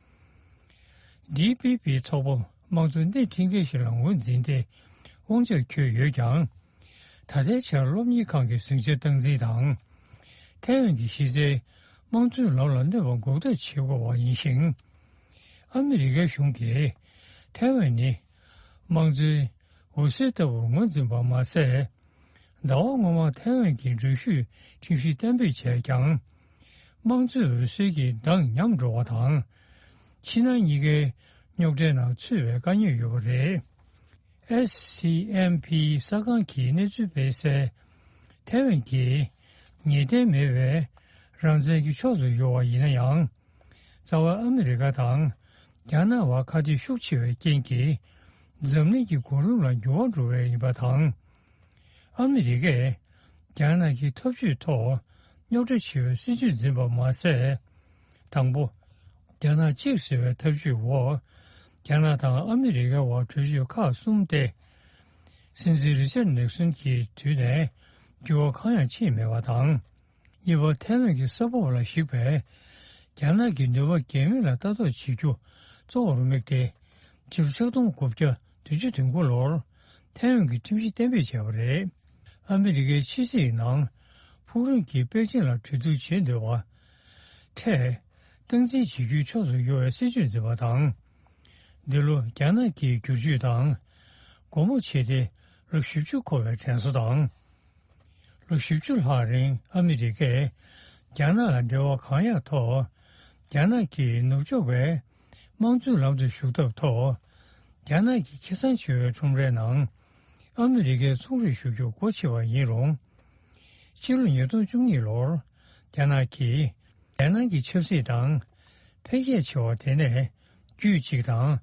ཌི་པི་པི་ཚོགས་པ་དམངས་གཙོ་སྣེ་ཁྲིད་མཁན་ཞིག་ལ་ངོས་འཛིན་ཏེ་དབང་ཆ་འཁྱེར་ཡོད་ཀྱང་། ད་ལྟའི་ཆར་སློབ་གཉེར་ཁང་གི་ཟིང་ཆ་སྟངས་འཛིན་དང་། ཐའེ་ཝན་གྱི་གཞི་རྩའི་དམངས་གཙོའི་ལམ་ལ་གནོད་པ་འགོག་ཐབས་བྱེད་དགོས་པ་ཡིན་ཞིང་། ཨ་མི་རི་ཀའི་གཞུང་གིས་ཐའེ་ཝན་ནི་དམངས་གཙོའི་འོད་ཟེར་ལྟ་བུར་ངོས་འཛིན་པ་མ་ཟད། ཟླ་བ་སྔོན་མ་ཐའེ་ཝན་གྱི་འགྲུལ་བཞུད་ཁྲིམས་གཞི་གཏན་འབེབས་བྱས་ཀྱང་། དམངས་གཙོའི་འོད་ཟེར་གྱི་མདངས་ཉམས་འགྲོ་བ་དང་། ཕྱི་ནང་གཉིས་ཀའི་རྙོག་དྲའི་ནང་ཚུད་པའི་དཀའ་ངལ་ཡོད་པ་རེད། ཨེས་སི་ཨེམ་པི་གསར་ཁང་གིས་གནས་ཚུལ་སྤེལ་གསལ། ཐའེ་ཝན་གྱིས་ངེས་གཏན་མེད་པའི་རང་བཙན་གྱི་ཕྱོགས་སུ་ཡོད་པ་ཡིན་ན་ཡང་། རྩ་བའི་ཨ་མི་རི་ཀ་དང་རྒྱ་ནག་བར་ཁ་གཏད་ཤུགས་ཆེ་བའི་རྐྱེན་གྱིས། འཛམ་གླིང་གི་གོ་རིམ་ལ་འགྱུར་བ་འགྲོ་བས་ཡིན་པ་དང་། ཨ་མི་རི་ཀས་རྒྱ་ནག་གི་འཐབ་ཇུས་ཐོག་རྙོག་དྲ་ཆེ་བའི་སྲིད་ཇུས་འཛིན་པ་མ་ཟད། དང་པོ། རྒྱ་ནག་གཅིག་ཟེར་བའི་ཐབས་ཇུས་འོག་རྒྱ་ནག་དང་ཨ་མི་རི་ཀའི་བར་གྲོས་ཆོད་ཁག་གསུམ་སྟེ། སྲིད་འཛིན་རི་ཅར་ནིག་སོན་གྱི་དུས་ནས་འགྱུར་བ་གང་ཡང་ཕྱིན་མེད་པ་དང་། གཉིས་པ། ཐའེ་ཝན་གྱི་ས་བབ་ལ་གཞིགས་པའི་རྒྱ་ནག་གི་ནུས་པ་གལ་མེད་ལ་ལྟ་རྟོག་བྱེད་རྒྱུ་གཙོ་བོར་དམིགས་ཏེ། ཕྱི་ལོ་ཆིག་སྟོང་དགུ་བརྒྱ་བདུན་ཅུ་དོན་དགུ་ལོར་ཐའེ་ཝན་གྱི་ཁྲིམས་གཞི་གཏན་འབེབས་བྱས་པ་རེད། ཨ་མི་རི་ཀའི་ཕྱི་སྲིད་ནང་ཕུགས་རིང་གི་པེ་ཅིན་ལ་གྲོས་བསྡུར་བྱེད་འདོད་པ་འཕྲད། སྟངས་འཛིན་བྱེད་རྒྱུའི་ཕྱོགས་སུ་ཡོང་བའི་སྲིད་ཇུས་འཛིན་པ་དང་། འདི་ལོ་རྒྱ་ནག་གིས་བསྒྱུར་བཅོས་དང་། སྒོ་མོ་ཕྱེ་སྟེ་ལོ་བཞི་བཅུ་འཁོར་བའི་དྲན་གསོ་དང་། ལོ་བཞི་བཅུ་ལྷག་རིང་ཨ་མི་རི་ཀས་རྒྱ་ནག་ལ་འབྲེལ་བ་གང་ཡག་ཐོག་རྒྱ་ནག་གིས་ནུབ་ཕྱོགས་པའི་དམངས་གཙོའི་ལམ་དུ་ཞུགས་ཐབས་ཐོག་རྒྱ་ནག་གི་ཁེ་བཟང་ཆེ་བའི་ཁྲོམ་རའི་ནང་ཨ་མི་རི་ཀའི་ཚོང་རིགས་ཞུ་རྒྱུ་སྒོ་ཕྱེ་བ་ཡིན་རུང་། ཕྱི་ལོ་ཉིས་སྟོང་བཅུ་གཉིས་ལོར་རྒྱ་ནག་གིས་རྒྱལ་ནང་གི་ཆབ་སྲིད་དང་འཕེལ་རྒྱས་ཆེ་བ་དེ་ནས་རྒྱུད་གཅིག་དང་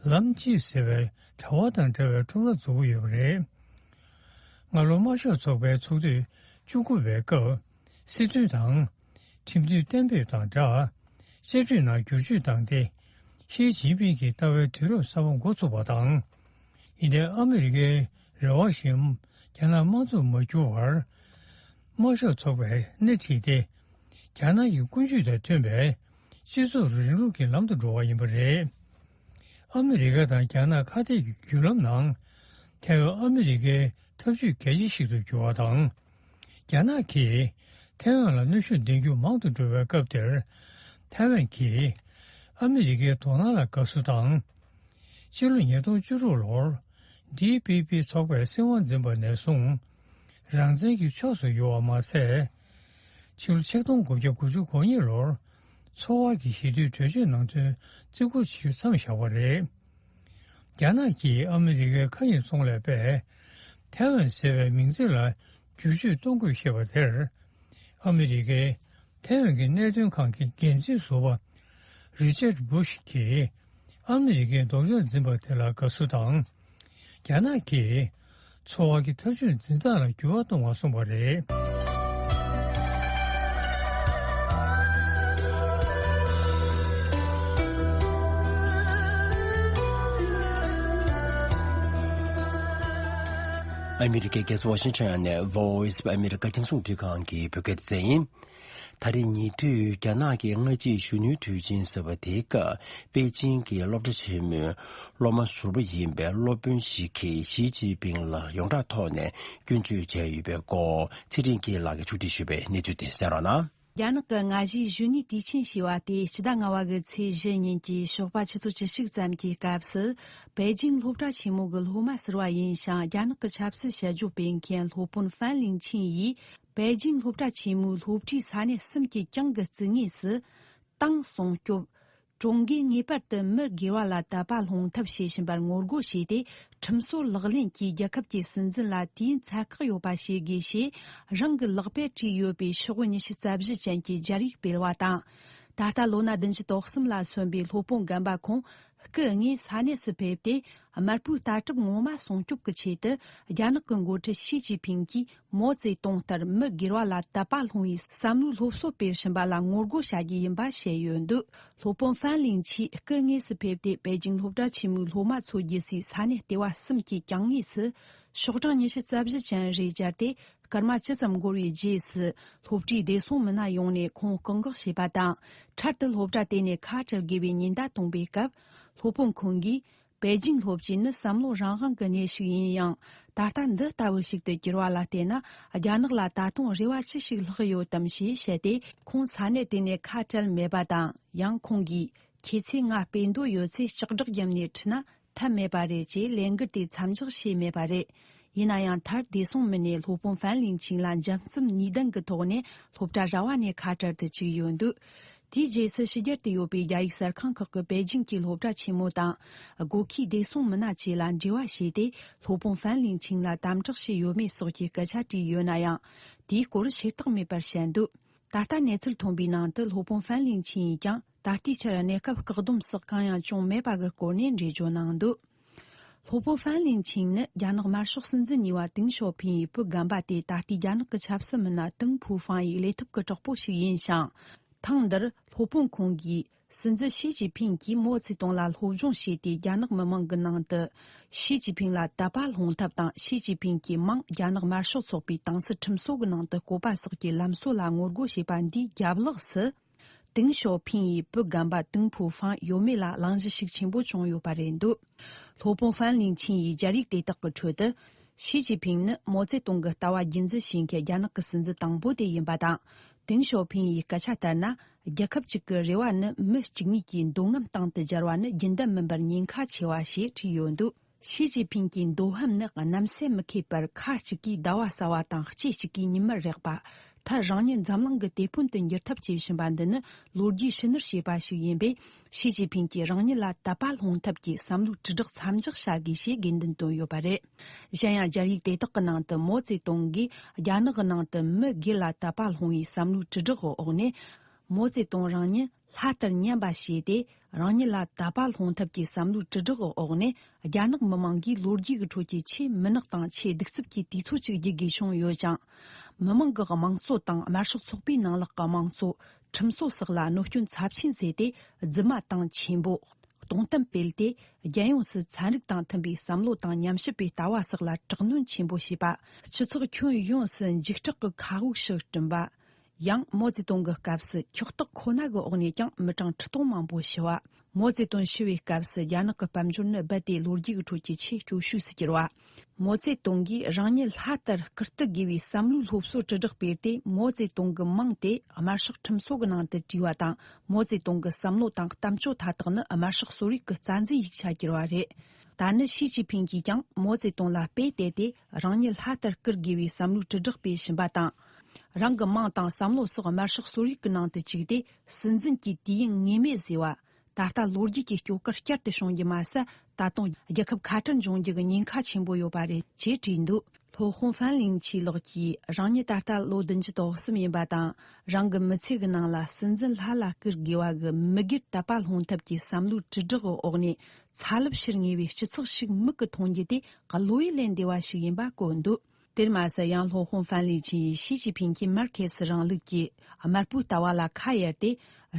ལམ་གཅིག་ཟེར་བའི་དྲ་བ་དང་འབྲེལ་བའི་ཁྲོམ་ར་འཛུགས་ཀྱི་ཡོད་པ་རེད། སྔ་ལོ་དམར་ཤོག་ཚོགས་པའི་ཚོགས་དུས་བཅུ་དགུ་པའི་སྐབས་སྲིད་དོན་དང་ཁྲིམས་མཐུན་གཏན་འབེབས་དང་སྦྲགས་བཅའ་ཁྲིམས་ནང་བསྒྱུར་བཅོས་བཏང་སྟེ། ཞི་ཅིན་ཕིང་གི་ལྟ་བའི་དུས་རབས་གསར་པ་འགོ་ཚུགས་པ་དང་། ཡིན་ནའི་ཨ་མི་རི་ཀའི་རེ་བ་བཞིན་རྒྱ་ནག་དམངས་གཙོར་མ་གྱུར་བར། དམར་ཤོག་ཚོགས་པས་སྣེ་ཁྲིད་དེ། རྒྱ་ནག་གི་ཀུན་སྤྱོད་དང་མཐུན་པའི་སྤྱི་ཚོགས་རིང་ལུགས་ཀྱི་ལམ་དུ་འགྲོ་བ་ཡིན་པ་རེད། ཨ་མི་རི་ཀ་དང་རྒྱ་ནག་ཁ་གཏད་ཀྱི་བརྒྱུད་ལམ་ནང་ཐའེ་ཝན་ཨ་མི་རི་ཀའི་འཐབ་ཇུས་གལ་ཆེ་ཞིག་ཏུ་གྱུར་བ་དང་། རྒྱ་ནག་གིས་ཐའེ་ཝན་ལ་གནོན་ཤུགས་འདོན་རྒྱུ་མང་དུ་འགྲོ་བའི་སྐབས་དེར། ཐའེ་ཝན་གྱིས་ཨ་མི་རི་ཀའི་དོ་སྣང་ལ་དགའ་བསུ་དང་། ཕྱི་ལོ་ཉིས་སྟོང་བཅུ་དྲུག་ལོར་ཌི་པི་པི་ཚོགས་པས་སྲིད་དབང་འཛིན་པ་ནས་བཟུང་རང་བཙན་གྱི་ཕྱོགས་སུ་ཡོད་པ་མ་ཟད། ཕྱི་ལོ་ཆིག་སྟོང་དགུ་བརྒྱ་དགུ་བཅུ་གོ་གཉིས་ལོར་ཚོར་བ་གྱི་ཞི་བདེའི་གྲོས་ཆོད་ནང་དོན་བརྩི་བཀུར་བྱེད་རྒྱུ་མཚམས་བཞག་པ་རེད། རྒྱ་ནག་གིས་ཨ་མི་རི་ཀའི་མཁའ་དབྱིངས་ཚོང་ལས་པས་ཐའེ་ཝན་ཟེར་བའི་མིང་ཚིག་ལ་བསྒྱུར་བཅོས་གཏོང་དགོས་ཞེས་པ་དེར། ཨ་མི་རི་ཀའི་ཐའེ་ཝན་གྱི་གནད་དོན་ཁང་གི་འགན་འཛིན་ཟུར་པ་རི་ཅར་བུ་ཤ་གིས་ཨ་མི་རི་ཀའི་ལྡོག་ཕྱོགས་འཛིན་པ་དེ་ལ་དགའ་བསུ་དང་། རྒྱ་ནག་གིས་ཚོར་བ་གྱི་ཐབས་ཇུས་འཛིན་སྟངས་ལ་འགྱུར་བ་གཏོང་བ་གསུངས་པ་རེད། ཨ་མི་རི་ཀའི་རྒྱལ་ས་ཝ་ཤིང་ཊོན་ནས་Voice of America རྒྱང་སྲིང་འཕྲིན་ཁང་གི་བོད་སྐད་སྡེ་ཚན་ཡིན། ད་རེས་ཉེ་དུས་རྒྱ་ནག་གི་སྔ་ཕྱིའི་གཞོན་ནུའི་དུས་ཆེན་ཟེར་བ་དེའི་སྐབས་པེ་ཅིང་གི་སློབ་གྲྭ་ཆེན་མོའི་སློབ་མ་ཟུར་པ་ཡིན་པའི་སློབ་དཔོན་ཞིག་གིས་ཞི་ཅིན་ཕིང་ལ་ཡོངས་གྲགས་ཐོག་ནས་སྐྱོན་བརྗོད་བྱས་ཡོད་པའི་སྐོར་ཚེ་རིང་སྐྱིད་ལགས་ཀྱིས་ཕྱོགས་སྒྲིག་ཞུས་པའི་གནས་ཚུལ་དེ་གསན་རོགས་གནང་། རྒྱ་ནག་གི་སྔ་གཞུག་གཞོན་ནུའི་དུས་ཆེན་ཞེས་པ་དེ་ཕྱི་ཟླ་ལྔ་བ་གི་ཚེས་བཞི་ཉིན་གྱི་ཞོགས་པ་ཆུ་ཚོད་བཅུ་གཅིག་ཙམ་གྱི་སྐབས་སུ། པེ་ཅིང་སློབ་གྲྭ་ཆེན་མོ་གི་སློབ་མ་ཟུར་པ་ཡིན་ཞིང་། རྒྱ་ནག་གི་ཆབ་སྲིད་དཔྱད་བརྗོད་སྤེལ་མཁན་སློབ་དཔོན་ཧྥན་ལིང་ཆིན་ཡིས། པེ་ཅིང་སློབ་གྲྭ་ཆེན་མོའི་སློབ་གྲྭའི་ས་གནས་གསུམ་གྱི་གྱང་གི་རྩིག་ངོས་སུ། ཏང་སྲུང་སྐྱོབ། གྲོང་སྡེས་ངེས་པར་དུ་མི་སྒེར་བ་ལ་དད་པ་སློང་ཐབས་བྱེད་བཞིན་པར་ངོ་རྒོལ་བྱས་ཏེ། ཁྲིམས་སྲོལ་ལག་ལེན་གྱིས་རྒྱལ་ཁབ་ཀྱི་སྲིད་འཛིན་ལ་དུས་ཡུན་ཚད་བཀག་ཡོད་པ་བྱེད་དགོས་ཞེས། རང་གི་ལག་པས་བྲིས་ཡོད་པའི་ཤོག་བུ་ཉི་ཤུ་རྩ་བཞི་ཅན་གྱི་སྦྱར་ཡིག་སྤེལ་བ་དང་། ད་ལྟ་ལོ་ན་བདུན་ཅུ་དོན་གསུམ་ལ་སོན་པའི་སློབ་དཔོན་རྒན་པ་ཁོང་སྐུ་དངོས་ས་གནས་སུ་ཕེབས་ཏེ། དམར་པོའི་ལྟ་གྲུབ་ངོ་མ་སྲུང་སྐྱོབ་ཀྱི་ཆེད་དུ། རྒྱ་ནག་གི་འགོ་ཁྲིད་ཞི་ཅིན་ཕིང་གིས། མའོ་ཙེ་ཏུང་ལྟར་མི་སྒེར་བ་ལ་དད་པ་སློང་བའི་བསམ་བློའི་སློབ་གསོ་སྤེལ་བཞིན་པ་ལ་ངོ་རྒོལ་བྱ་རྒྱུ་ཡིན་པ་བཤད་ཡོད་འདུག་སློབ་དཔོན་ཧྥན་ལིང་ཆིས་སྐུ་དངོས་སུ་ཕེབས་ཏེ། པེ་ཅིང་སློབ་གྲྭ་ཆེན་མོའི་སློབ་མ་ཚོ་བསྡད་སའི་ས་གནས་ལྟེ་བ་གསུམ་གྱི་གྱང་ངོས་སུ། ཤོག་གྲངས་ཉི་ཤུ་རྩ་བཞི་ཅན་རེ་སྦྱར་ཏེ། སྐར་མ་བཅུ་ཙམ་འགོར་བའི་རྗེས་སུ། སློབ་གྲྭའི་བདེ་སྲུང་མི་སྣ་ཡོང་ནས་ཁོང་བཀག་འགོག་བྱས་པ་དང་། འཕྲལ་དུ་སློབ་གྲྭ་དེ་ནས་ཁ་བྲལ་དགོས་པའི་ཉེན་བརྡ་བཏང་པའི་སྐབས། སློབ་དཔོན་ཁོང་གིས། པེ་ཅིང་སློབ་ཆེན་ནི་བསམ་བློ་རང་དབང་གི་གནས་ཤིག་ཡིན་ཡང་། ད་ལྟ་འདི་ལྟ་བུ་ཞིག་ཏུ་གྱུར་བ་ལ་བལྟས་ན། རྒྱ་ནག་ལ་ད་དུང་རེ་བ་ཅི་ཞིག་ལྷག་ཡོད་དམ་ཞེས་བཤད་དེ། ཁོང་ས་གནས་དེ་ནས་ཁ་བྲལ་མེད་པ་དང་། ཡང་ཁོང་གིས། ཁྱེད་ཚོས་ང་སྤེལ་འདོད་ཡོད་ཚེ་ལྕགས་སྒྲོག་བརྒྱབ་ནས་ཁྲིད་ན་ཐབས་མེད་པ་རེད་ཅེས་ལས་འགུལ་དེ་མཚམས་འཇོག་བྱས་མེད་པ་རེད། ཡིན་ན་ཡང་། མཐར་བདེ་སྲུང་མི་སྣས་སློབ་དཔོན་ཧྥན་ལིང་ཆིང་ལ་འཇམ་རྩུབ་ནུས་ལྡན་གྱི་ཐོག་ནས་སློབ་གྲྭ་ར་བ་ནས་ཁ་བྲལ་དུ་བཅུག་ཡོད་འདུག་དེའི་རྗེས་སུ། ཕྱི་རྒྱལ་དུ་ཡོད་པའི་རྒྱ་ཡིག་གསར་ཁང་ཁག་གིས་པེ་ཅིང་གི་སློབ་གྲྭ་ཆེན་མོ་དང་། སྒོ་ཁའི་བདེ་སྲུང་མི་སྣ་བཅས་ལ་འབྲེལ་བ་བྱས་ཏེ། སློབ་དཔོན་ཧྥན་ལིང་ཆིང་ལ་དམ་དྲག་བྱས་ཡོད་མེད་སོགས་ཀྱི་སྐད་ཆ་དྲིས་ཡོད་ན་ཡང་། དེའི་སྐོར་ཤེས་རྟོགས་མེད་པར་བཤད་འདུག་ད་ལྟ་གནས་ཚུལ་ཐོན་པའི་ནང་དུ། སློབ་དཔོན་ཧྥན་ལིང་ཆིང་ཡིས་ཀྱང་། ད་ལྟའི་ཆར་གནས་སྐབས་བཀག་སྡོམ་སོགས་གང་ཡང་བྱུང་མེད་པ་གི་སྐོར་ནས་འགྲེལ་བརྗོད་གནང་འདུག་སློབ་དཔོན་ཧྥན་ལིང་ཆིང་ནི་རྒྱ་ནག་དམར་ཤོག་སྲིད་འཛིན་གཉིས་པ་ཏེང་ཞའོ་ཕིང་ཡི་བུ་རྒན་པ་སྟེ། ད་ལྟའི་རྒྱ་ནག་གི་ཆབ་སྲིད་མི་སྣ་ཏེང་ཕུའུ་ཧྥང་ཡི་ལས་ཐོག་གི་གྲོགས་པོ་ཞིག་ཡིན་ཞིང་། ཐེངས་འདིར་སློབ་དཔོན་ཁོང་གིས། སྲིད་འཛིན་ཞི་ཅིན་ཕིང་གིས་མའོ་ཙེ་ཏུང་ལ་སློབ་སྦྱོང་བྱས་ཏེ། རྒྱ་ནག་མི་མང་གི་ནང་དུ་ཞི་ཅིན་ཕིང་ལ་དད་པ་སློང་ཐབས་དང་། ཞི་ཅིན་ཕིང་གི་མིང་རྒྱ་ནག་དམར་ཤོག་ཚོགས་པའི་ཏང་སྲིད་ཁྲིམས་སྲོལ་གྱི་ནང་དུ་བཀོད་པ་སོགས་ཀྱི་ལམ་སྲོལ་ལ་ངོ་རྒོལ་བྱས་པ་འདིའི་རྒྱབ་ལོགས་སུ། ཏེང་ཞའོ་ཕིང་ཡི་བུ་རྒན་པ་ཏེང་ཕུའུ་ཧྥང་ཡོད་མེད་ལ་གླེང་གཞི་ཤུགས་ཆེན་པོ་བྱུང་ཡོད་པ་རེད་འདུག་སློབ་དཔོན་ཧྥན་ལིང་ཆིང་ཡི་སྦྱར་ཡིག་དེ་དག་གི་ཁྲོད་དུ། ཞི་ཅིན་ཕིང་ནི་མའོ་ཙེ་ཏུང་གི་ལྟ་བ་རྒྱུན་འཛིན་བྱེད་མཁན་རྒྱ་ནག་གི་སྲིད་འཛིན་དང་པོ་དེ་ཡིན་པ་དང་། ཏེང་ཞའོ་ཕིང་ཡི་སྐད་ཆ་ལྟར་ན། རྒྱལ་ཁབ་གཅིག་གི་རེ་བ་ནི་མི་གཅིག་གཉིས་ཀྱི་འདོད་རྔམ་སྟེང་དུ་སྦྱར་བ་ནི་རྒྱུན་ལྡན་མིན་པར་ཉེན་ཁ་ཆེ་བ་ཞེས་བྲིས་ཡོད་འདུག། ཞི་ཅིན་ཕིང་གི་འདོད་ཧམ་ནི་གནམ་ས་མི་ཁེབས་པར་ཁ་ཅིག་གིས་ཟླ་བ་གསར་བ་དང་ལྕེ་གཅིག་གིས་ཉི་མར་རེག་པ། མཐར་རང་ཉིད་འཛམ་གླིང་གི་དེད་དཔོན་དུ་འགྱུར་ཐབས་བྱེད་བཞིན་པ་འདི་ནི་ལོ་རྒྱུས་ཕྱི་ནུར་བྱས་པ་ཞིག་ཡིན་པས། ཞི་ཅིན་ཕིང་གིས་རང་ཉིད་ལ་དད་པ་སློང་ཐབས་ཀྱི་བསམ་བློའི་དྲིལ་བསྒྲགས་མཚམས་འཇོག་བྱ་དགོས་ཞེས་དགོས་འདུན་བཏོན་ཡོད་པ་རེད། གཞན་ཡང་། སྦྱར་ཡིག་དེ་དག་གི་ནང་དུ་མའོ་ཙེ་ཏུང་གིས་རྒྱ་ནག་གི་ནང་དུ་མི་སྒེར་ལ་དད་པ་སློང་བའི་བསམ་བློའི་དྲིལ་བསྒྲགས་འོག་ནས། མའོ་ཙེ་ཏུང་རང་ཉིད་ལྷ་ལྟར་མཉམ་པ་བྱས་ཏེ། རང་ཉིད་ལ་དད་པ་སློང་ཐབས་ཀྱི་བསམ་བློའི་དྲིལ་བསྒྲགས་འོག་ནས། རྒྱ་ནག་མི་དམངས་ཀྱིས་ལོ་རྒྱུས་ཀྱི་ཁྲོད་ཀྱི་ཆེས་མི་ནག་དང་ཆེས་གདུག་རྩུབ་ཀྱི་དུས་ཚོད་ཅིག་བརྒྱུད་དགོས་བྱུང་ཡོད་ཅིང་། མི་དམངས་ཀྱི་དམངས་གཙོ་དང་དམར་ཤོག་ཚོགས་པའི་ནང་ལོགས་ཀྱི་དམངས་གཙོ། ཁྲིམས་སྲོལ་སོགས་ལ་གནོད་སྐྱོན་ཚབས་ཆེན་བཟོས་ཏེ། རྫུན་མ་དང་ཆེན་པོ། སྟོང་གཏམ་སྤེལ་ཏེ། རྒྱལ་ཡོངས་སུ་ཚན་རིག་དང་མཐུན་པའི་བསམ་བློ་དང་ཉམས་ཞིབ་པའི་ལྟ་བ་སོགས་ལ་དྲག་གནོན་ཆེན་པོ་བྱས་པ། སྤྱི་ཚོགས་ཁྱོན་ཡོངས་སུ་འཇིགས་སྐྲག་གི་མཁའ་དབུགས་ཤིག་བསྐྲུན་པ། ཡང་། མའོ་ཙེ་ཏུང་གི་སྐབས་སུ་ཁྱོག་སྟག་ཁོ་ན་གི་འོག་ནས་ཀྱང་མི་གྲངས་ཁྲི་སྟོང་མང་པོ་ཤི་བ། མའོ་ཙེ་ཏུང་ཤི་བའི་སྐབས་སུ་རྒྱ་ནག་གི་དཔལ་འབྱོར་ནི་རྦད་དེ་ལོ་རྒྱུས་ཀྱི་ཁྲོད་ཀྱི་ཆེས་སྐྱོ་ཤོས་སུ་གྱུར་བ། མའོ་ཙེ་ཏུང་གིས་རང་ཉིད་ལྷ་ལྟར་བཀུར་སྟི་དགོས་པའི་བསམ་བློའི་སློབ་གསོ་དྲིལ་བསྒྲགས་སྤེལ་ཏེ། མའོ་ཙེ་ཏུང་གི་མིང་དེ་དམར་ཤོག་ཁྲིམས་སྲོལ་གྱི་ནང་དུ་བྲིས་པ་དང་། མའོ་ཙེ་ཏུང་གི་བསམ་བློ་དང་གཏམ་བརྗོད་མཐའ་དག་ནི་དམར་ཤོག་གསོ་རིག་གི་རྩ་འཛིན་ཡིག་ཆ་གྱུར་བ་རེད། ད་ནི་ཞི་ཅིན་ཕིང་གིས་ཀྱང་མའོ་ཙེ་ཏུང་ལ་དཔེ་བལྟས་ཏེ། རང་ཉིད་ལྷ་ལྟར་བཀུར་དགོས་པའི་བསམ་བློའི་དྲིལ་བསྒྲགས་སྤེལ་བཞིན་པ་དང་། རང་གི་མིང་དང་བསམ་བློ་སོགས་དམར་ཤོག་གསོ་རིག་གི་ནང་དུ་བཅུག་སྟེ། སྲིད་འཛིན་གྱི་དུས་ཡུན་ངེས་མེད་བཟོས་པ། ད་ལྟ་ལོ་རྒྱུས་ཀྱི་སྐྱོ་གར་བསྐྱར་དུ་བྱུང་རྒྱུ་མ་ཟད། ད་དུང་རྒྱལ་ཁབ་ཁ་བྲལ་འབྱུང་རྒྱུ་གི་ཉེན་ཁ་ཆེན་པོ་ཡོད་པ་རེད་ཅེས་བྲིས་འདུག། སློབ་དཔོན་ཧྥན་ལིང་ཆི་ལགས་ཀྱིས་རང་ཉིད་ད་ལྟ་ལོ་བདུན་ཅུ་དོན་གསུམ་ཡིན་པ་དང་། རང་གི་མི་ཚེ་གི་ནང་ལ་སྲིད་འཛིན་ལྷ་ལ་བཀུར་དགོས་པ་གི་མི་སྒེར་དད་པ་སློང་ཐབས་ཀྱི་བསམ་བློའི་དྲིལ་བསྒྲགས་འོག་ནས་ཚ་རླབས་འཕྱུར་ངེས་པའི་སྤྱི་ཚོགས་ཤིག་མིག་གིས་མཐོང་རྒྱུ་དེ་བློ་ཡུལ་ལས་འདས་པ་ཞིག་ཡིན་པ་བཀོད་འདུག། དེར་མ་ཟད། ཡང་སློབ་དཔོན་ཧྥན་ལི་ཆིན་ཡིས་ཞི་ཅིན་ཕིང་གིས་མར་ཁེ་སི་རིང་ལུགས་ཀྱི་དམར་པོའི་ལྟ་བ་ལ་ཁ་གཡར་ཏེ།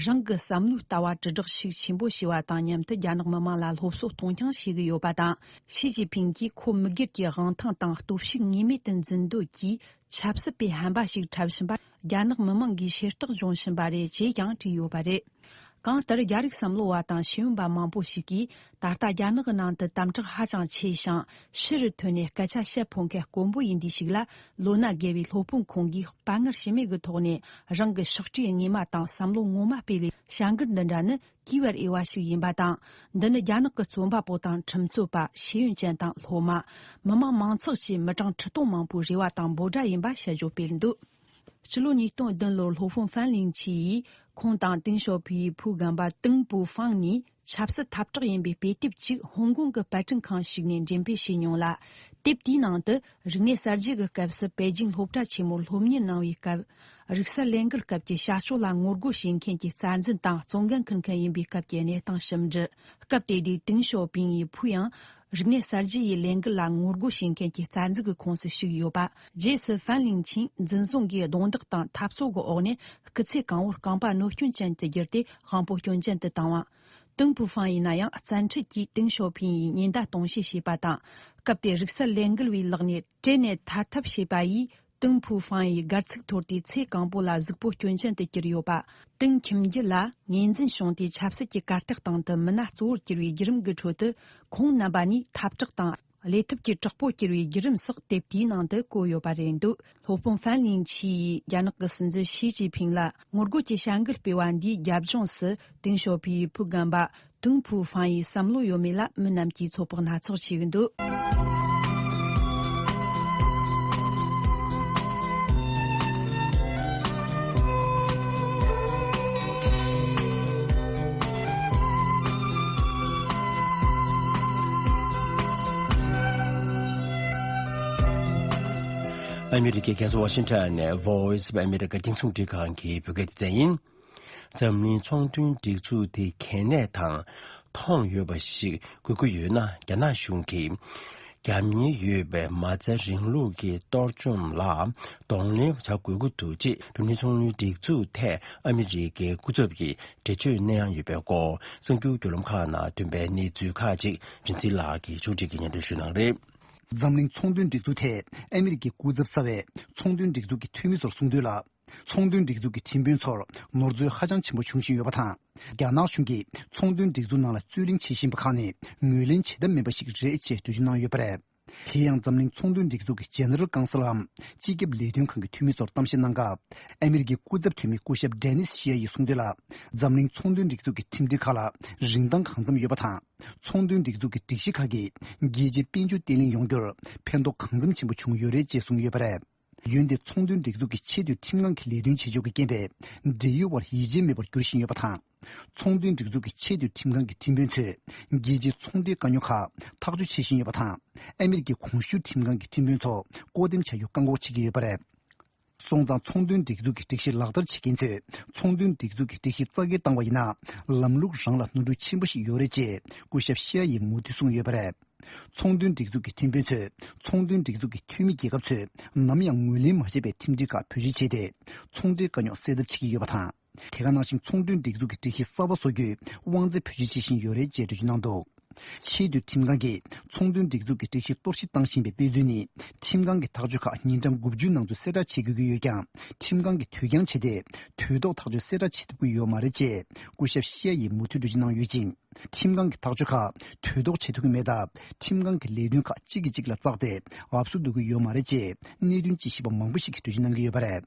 རང་གི་བསམ་བློའི་ལྟ་བ་དྲིལ་བསྒྲགས་ཤུགས་ཆེན་པོ་བྱས་པ་དང་མཉམ་དུ། རྒྱ་ནག་མི་དམངས་ལ་སློབ་གསོ་གཏོང་རྐྱང་བྱེད་ཀྱི་ཡོད་པ་དང་། ཞི་ཅིན་ཕིང་གིས་ཁོ་མི་སྒེར་གྱི་དབང་ཐང་དང་སྟོབས་ཤུགས་ངེས་མེད་དུ་འཛིན་འདོད་ཀྱིས། ཆབ་སྲིད་པའི་ཧམ་པ་ཞིག་འཁྲབ་བཞིན་པ། རྒྱ་ནག་མི་དམངས་ཀྱིས་ཤེས་རྟོགས་འབྱུང་བཞིན་པ་རེད་ཅེས་ཀྱང་བྲིས་ཡོད་པ་རེད། གང་ལྟར། རྒྱ་རིགས་བསམ་བློ་བ་དང་ཤེས་ཡོན་པ་མང་པོ་ཞིག་གིས། ད་ལྟ་རྒྱ་ནག་གི་ནང་དུ་དམ་དྲག་ཧ་ཅང་ཆེ་ཞིང་། ཕྱི་རུ་ཐོན་ནས་སྐད་ཆ་བཤད་ཕོད་མཁན་དཀོན་པོ་ཡིན་དུས་ཤིག་ལ། ལོ་ན་རྒས་པའི་སློབ་དཔོན་ཁོང་གིས་དཔའ་ངར་ཞུམ་མེད་ཀྱི་ཐོག་ནས། རང་གི་ཕྱོགས་བྲིས་དངོས་མ་དང་བསམ་བློ་ངོ་མ་སྤེལ་བའི་བྱ་འགུལ་འདི་འདྲ་ནི། གུས་པར་འོས་པ་ཞིག་ཡིན་པ་དང་། འདི་ནི་རྒྱ་ནག་གི་རྩོམ་པ་པོ་དང་ཁྲིམས་རྩོད་པ། ཤེས་ཡོན་ཅན་དང་སློབ་མ། མི་དམངས་མང་ཚོགས་ཀྱི་མི་གྲངས་ཁྲི་སྟོང་མང་པོའི་རེ་བ་དང་འབོད་སྒྲ་ཡིན་པ་དཔྱད་བརྗོད་སྤེལ་འདུག། ཕྱི་ལོ་ཉིས་སྟོང་བདུན་ལོར་སློབ་དཔོན་ཧྥན་ལིང་ཆི་ཡིས་ཁོང་དང་ཏེང་ཞའོ་ཕིའི་བུ་རྒན་པ་ཏེང་པུའུ་ཧྥང་གཉིས་ཆབ་སྲིད་འཐབ་གྲོགས་ཡིན་པའི་དཔེ་དེབ་ཅིག་ཧོང་ཀོང་གི་པར་སྐྲུན་ཁང་ཞིག་ནས་འགྲེམས་སྤེལ་བྱས་མྱོང་ལ། དེབ་དེའི་ནང་དུ་རིག་གནས་གསར་བརྗེ་གི་སྐབས་སུ་པེ་ཅིང་སློབ་གྲྭ་ཆེན་མོར་སློབ་གཉེར་གནང་བའི་སྐབས། རིག་གསར་ལས་འགུལ་སྐབས་ཀྱི་བྱ་སྤྱོད་ལ་ངོ་རྒོལ་བྱེད་མཁན་གྱི་རྩ་འཛིན་དང་བཙོན་ཁང་འཁུར་མཁན་ཡིན་པའི་སྐབས་ཀྱི་གནས་སྟངས་ཞིབ་འབྲི། སྐབས་དེ་དུས་ཏེང་ཞའོ་ཕིང་ཡི་བུ་ཡང་། རིག་གནས་གསར་བརྗེ་ཡི་ལས་འགུལ་ལ་ངོ་རྒོལ་བྱེད་མཁན་གྱི་རྩ་འཛུགས་ཀྱི་ཁོངས་སུ་ཞུགས་ཡོད་པ། རྗེས་སུ་ཧྥན་ལིང་ཆིན་འཛིན་བཟུང་གིས་རྡུང་རྡེག་དང་འཐབ་རྩོད་ཀྱི་འོག་ནས་སྐུ་ཚེ་གང་བོར་རྐང་པ་གནོད་སྐྱོན་ཅན་དུ་གྱུར་ཏེ་དབང་པོ་སྐྱོན་ཅན་དུ་བཏང་བ། ཏུང་ཕུའུ་ཧྥང་ཡིན་ན་ཡང་བཙན་ཁྲིད་ཀྱིས་ཏེང་ཞའོ་ཕིང་ཡི་ཉེན་བརྡ་གཏོང་བཤེར་བྱས་པ་དང་། སྐབས་དེར་རིག་གསར་ལས་འགུལ་བའི་ལག་ནས་བྲོས་ནས་ཐར་ཐབས་བྱས་པ་ཡིས། ཏུང་ཕུའུ་ཧྥང་ཡི་སྒལ་ཚིགས་འཐོར་ཏེ་ཚེ་གང་པོ་ལ་གཟུགས་པོ་སྐྱོན་ཅན་དུ་གྱུར་ཡོད་པ། ཏུང་ཁྱིམ་རྒྱུད་ལ་ངོས་འཛིན་བྱུང་སྟེ་ཆབ་སྲིད་ཀྱི་གར་སྟེགས་སྟེང་དུ་མི་སྣ་གཙོ་བོར་གྱུར་བའི་བརྒྱུད་རིམ་གྱི་ཁྲོད་དུ་ཁོང་རྣམ་པ་གཉིས་འཐབ་གྲོགས་དང་། བློས་ཐུབ་ཀྱི་གྲོགས་པོ་གྱུར་བའི་བརྒྱུད་རིམ་སོགས་དེབ་དེའི་ནང་དུ་བཀོད་ཡོད་པ་རེད་འདུག། སློབ་དཔོན་ཧྥན་ལིང་ཆི་ཡིས་རྒྱ་ནག་གི་སྲིད་འཛིན་ཞི་ཅིན་ཕིང་ལ་ངོ་རྒོལ་གྱི་བྱ་འགུལ་སྤེལ་བ་འདིའི་རྒྱབ་ལྗོངས་སུ་ཏེང་ཞའོ་ཕིའི་བུ་རྒན་པ་ཏུང་ཕུའུ་ཧྥང་ཡི་བསམ་བློ་ཡོད་མེད་ལ་མི་རྣམས་ཀྱིས་ཚོད་དཔག་སྣ་ཚོགས་བྱེད་ཀྱི་འདུག། ཨ་མི་རི་ཀའི་རྒྱལ་ས་ཝ་ཤིང་ཊོན་ནས་Voice of America་རྒྱང་སྲིང་རླུང་འཕྲིན་ཁང་གི་བོད་སྐད་སྡེ་ཚན་ཡིན། འཛམ་གླིང་ཚོང་དོན་སྒྲིག་འཛུགས་དེ་གལ་གནད་དང་མཐོང་ཡོད་པ་ཞིག་དགོས་ཀྱི་ཡོད་ན། རྒྱ་ནག་གཞུང་གིས་རྒྱབ་གཉེར་ཡོད་པའི་མ་རྩའི་རིང་ལུགས་ཀྱི་གཏོར་བཅོམ་ལ་གདོང་ལེན་བྱ་དགོས་ཀྱི་འདུག་ཅེས་འཛམ་གླིང་ཚོང་དོན་སྒྲིག་འཛུགས་ཐད་ཨ་མི་རི་ཀའི་སྐུ་ཚབ་ཀྱིས་འགྲེལ་བརྗོད་གནང་ཡོད་པའི་སྐོར། གསར་འགྱུར་བརྒྱུད་ལམ་ཁག་ནང་ཐོན་པའི་གནས་ཚུལ་ཁག་ཅིག་རིན་འཛིན་ལགས་ཀྱིས་ཕྱོགས་སྒྲིག་གིས་སྙན་སྒྲོན་ཞུ་གནང་རེད། འཛམ་གླིང་ཚོང་དོན་སྒྲིག་འཛུགས་ཐད་ཨ་མི་རི་ཀའི་སྐུ་ཚབ་གསར་བས་ཚོང་དོན་སྒྲིག་འཛུགས་ཀྱི་འཐུས་མི་ཚོར་གསུངས་དོན་ལ། ཚོང་དོན་སྒྲིག་འཛུགས་ཀྱི་ཁྲིམས་དཔོན་ཚོར་ནོར་འཛོལ་ཧ་ཅང་ཆེན་པོ་བྱུང་བཞིན་ཡོད་པ་དང་། རྒྱ་ནག་གཞུང་གིས་ཚོང་དོན་སྒྲིག་འཛུགས་ནང་ལ་རྩོད་གླེང་བྱེད་བཞིན་པ་ཁག་ནས་ངོས་ལེན་བྱེད་ཐབས་མེད་པ་ཞིག་རེད་ཅེས་འགྲེལ་བརྗོད་གནང་ཡོད་པ་རེད། དེ་ཡང་འཛམ་གླིང་ཚོང་དོན་སྒྲིག་འཛུགས་ཀྱི་ཇེ་ནེ་རལ་ཀའུན་སིལ་འམ་སྤྱི་ཁྱབ་ལས་དོན་ཁང་གི་འཐུས་མི་ཚོར་གཏམ་བཤད་གནང་སྐབས། ཨ་མི་རི་ཀའི་སྐུ་ཚབ་འཐུས་མི་སྐུ་ཞབས་ཌེ་ནིས་ཤི་ཡ་ཡིས་གསུངས་དོན་ལ། འཛམ་གླིང་ཚོང་དོན་སྒྲིག་འཛུགས་ཀྱི་ཁྲིམས་སྒྲིག་ཁག་ལ་རིན་ཐང་གང་འཚམ་ཡོད་པ་དང་། ཚོང་དོན་སྒྲིག་འཛུགས་ཀྱི་སྒྲིག་གཞི་ཁག་གིས་རྒྱལ་སྤྱིའི་དཔལ་འབྱོར་བརྟན་ལྷིང་ཡོང་རྒྱུར་ཕན་ཐོགས་གང་འཚམ་ཆེན་པོ་བྱུང་ཡོད་རེད་ཅེས་གསུངས་ཡོད་པ་རེད། འོན་ཏེ་ཚོང་དོན་སྒྲིག་འཛུགས་ཀྱི་ཆེས་མཐོའི་ཁྲིམས་ཁང་གི་ལས་དོན་བྱེད་ཕྱོགས་ཀྱི་རྐྱེན་པས། འབྲེལ་ཡོད་བར་ཡིད་ཆེས་མེད་པར་འགྱུར་བཞིན་ཡོད་པ་དང་། ཚོང་དོན་སྒྲིག་འཛུགས་ཀྱི་ཆེས་མཐོའི་ཁྲིམས་ཁང་གི་ཁྲིམས་དཔོན་ཚོས་རྒྱལ་སྤྱིའི་ཚོང་འབྲེལ་དཀའ་རྙོག་ཁག་ཐག་གཅོད་བྱེད་བཞིན་ཡོད་པ་དང་། ཨ་མི་རི་ཀའི་གོང་ཞུས་ཁྲིམས་ཁང་གི་ཁྲིམས་དཔོན་ཚོ་བསྐོ་འདེམས་བྱ་རྒྱུ་བཀག་འགོག་བྱེད་ཀྱི་ཡོད་པ་རེད། སོང་ཙང་ཚོང་དོན་སྒྲིག་འཛུགས་ཀྱི་སྒྲིག་གཞི་ལག་བསྟར་བྱེད་མཁན་ཚོས་ཚོང་དོན་སྒྲིག་འཛུགས་ཀྱི་སྒྲིག་གཞི་རྩ་འགེངས་བཏང་བ་ཡིན་ན། ལམ་ལུགས་རང་ལ་ནོར་འཁྲུལ་ཆེན་པོ་ཞིག་ཡོད་རེད་ཅེས་སྐུ་ཞབས་ཤི་ཡ་ཡིས་མུ་མཐུད་གསུངས་ཡོད་པ་རེད། ཚོང་དོན་སྒྲིག་འཛུགས་ཀྱི་ཁྲིམས་དཔོན་ཚོས་ཚོང་དོན་སྒྲིག་འཛུགས་ཀྱི་འཐུས་མི་རྒྱལ་ཁབ་ཚོས་ནམ་ཡང་ངོས་ལེན་མ་བྱས་པའི་ཁྲིམས་སྒྲིག་ཁག་བེད་སྤྱོད་བྱས་ཏེ། ཚོང་འབྲེལ་དཀའ་རྙོག་སེལ་ཐབས་བྱེད་ཀྱི་ཡོད་པ་དང་། དེ་ག་ནང་བཞིན་ཚོང་དོན་སྒྲིག་འཛུགས་ཀྱི་སྒྲིག་གཞི་གསར་པ་བཟོ་རྒྱུའི་དབང་རྩའི་བེད་སྤྱོད་བྱེད་བཞིན་ཡོད་རེད་ཅེས་འགྲེལ་བརྗོད་གནང་འདུག་ཆེས་མཐོའི་ཁྲིམས་ཁང་གིས་ཚོང་དོན་སྒྲིག་འཛུགས་ཀྱི་སྒྲིག་གཞི་གཏོར་བཤིག་བཏང་བཞིན་པའི་དཔེ་མཚོན་ནི། ཁྲིམས་ཁང་གི་ཐག་གཅོད་ཁག་ཉིན་གྲངས་དགུ་བཅུའི་ནང་དུ་གསལ་བསྒྲགས་བྱེད་དགོས་ཀྱི་ཡོད་ཀྱང་། ཁྲིམས་ཁང་གིས་དུས་འགྱངས་བྱས་ཏེ། དུས་ཐོག་ཐག་གཅོད་གསལ་བསྒྲགས་བྱེད་ཐུབ་ཀྱི་ཡོད་མ་རེད་ཅེས་སྐུ་ཞབས་ཤི་ཡ་ཡིས་མུ་མཐུད་འགྲེལ་བརྗོད་གནང་ཡོད་ཅིང་། ཁྲིམས་ཁང་གི་ཐག་གཅོད་ཁག་དུས་ཐོག་བྱེད་ཐུབ་ཀྱི་མེད་སྟབས། ཁྲིམས་ཁང་གི་ལས་དོན་ཁག་གཅིག་གིས་གཅིག་ལ་བཙགས་ཏེ་འབབ་སུ་འདུག་གི་ཡོད་མ་རེད་ཅེས་གནད་དོན་དཔྱད་ཞིབ་པ་མང་པོ་ཞིག་གིས་འགྲེལ་བརྗོད་གནང་གི་ཡོད་པ་རེད།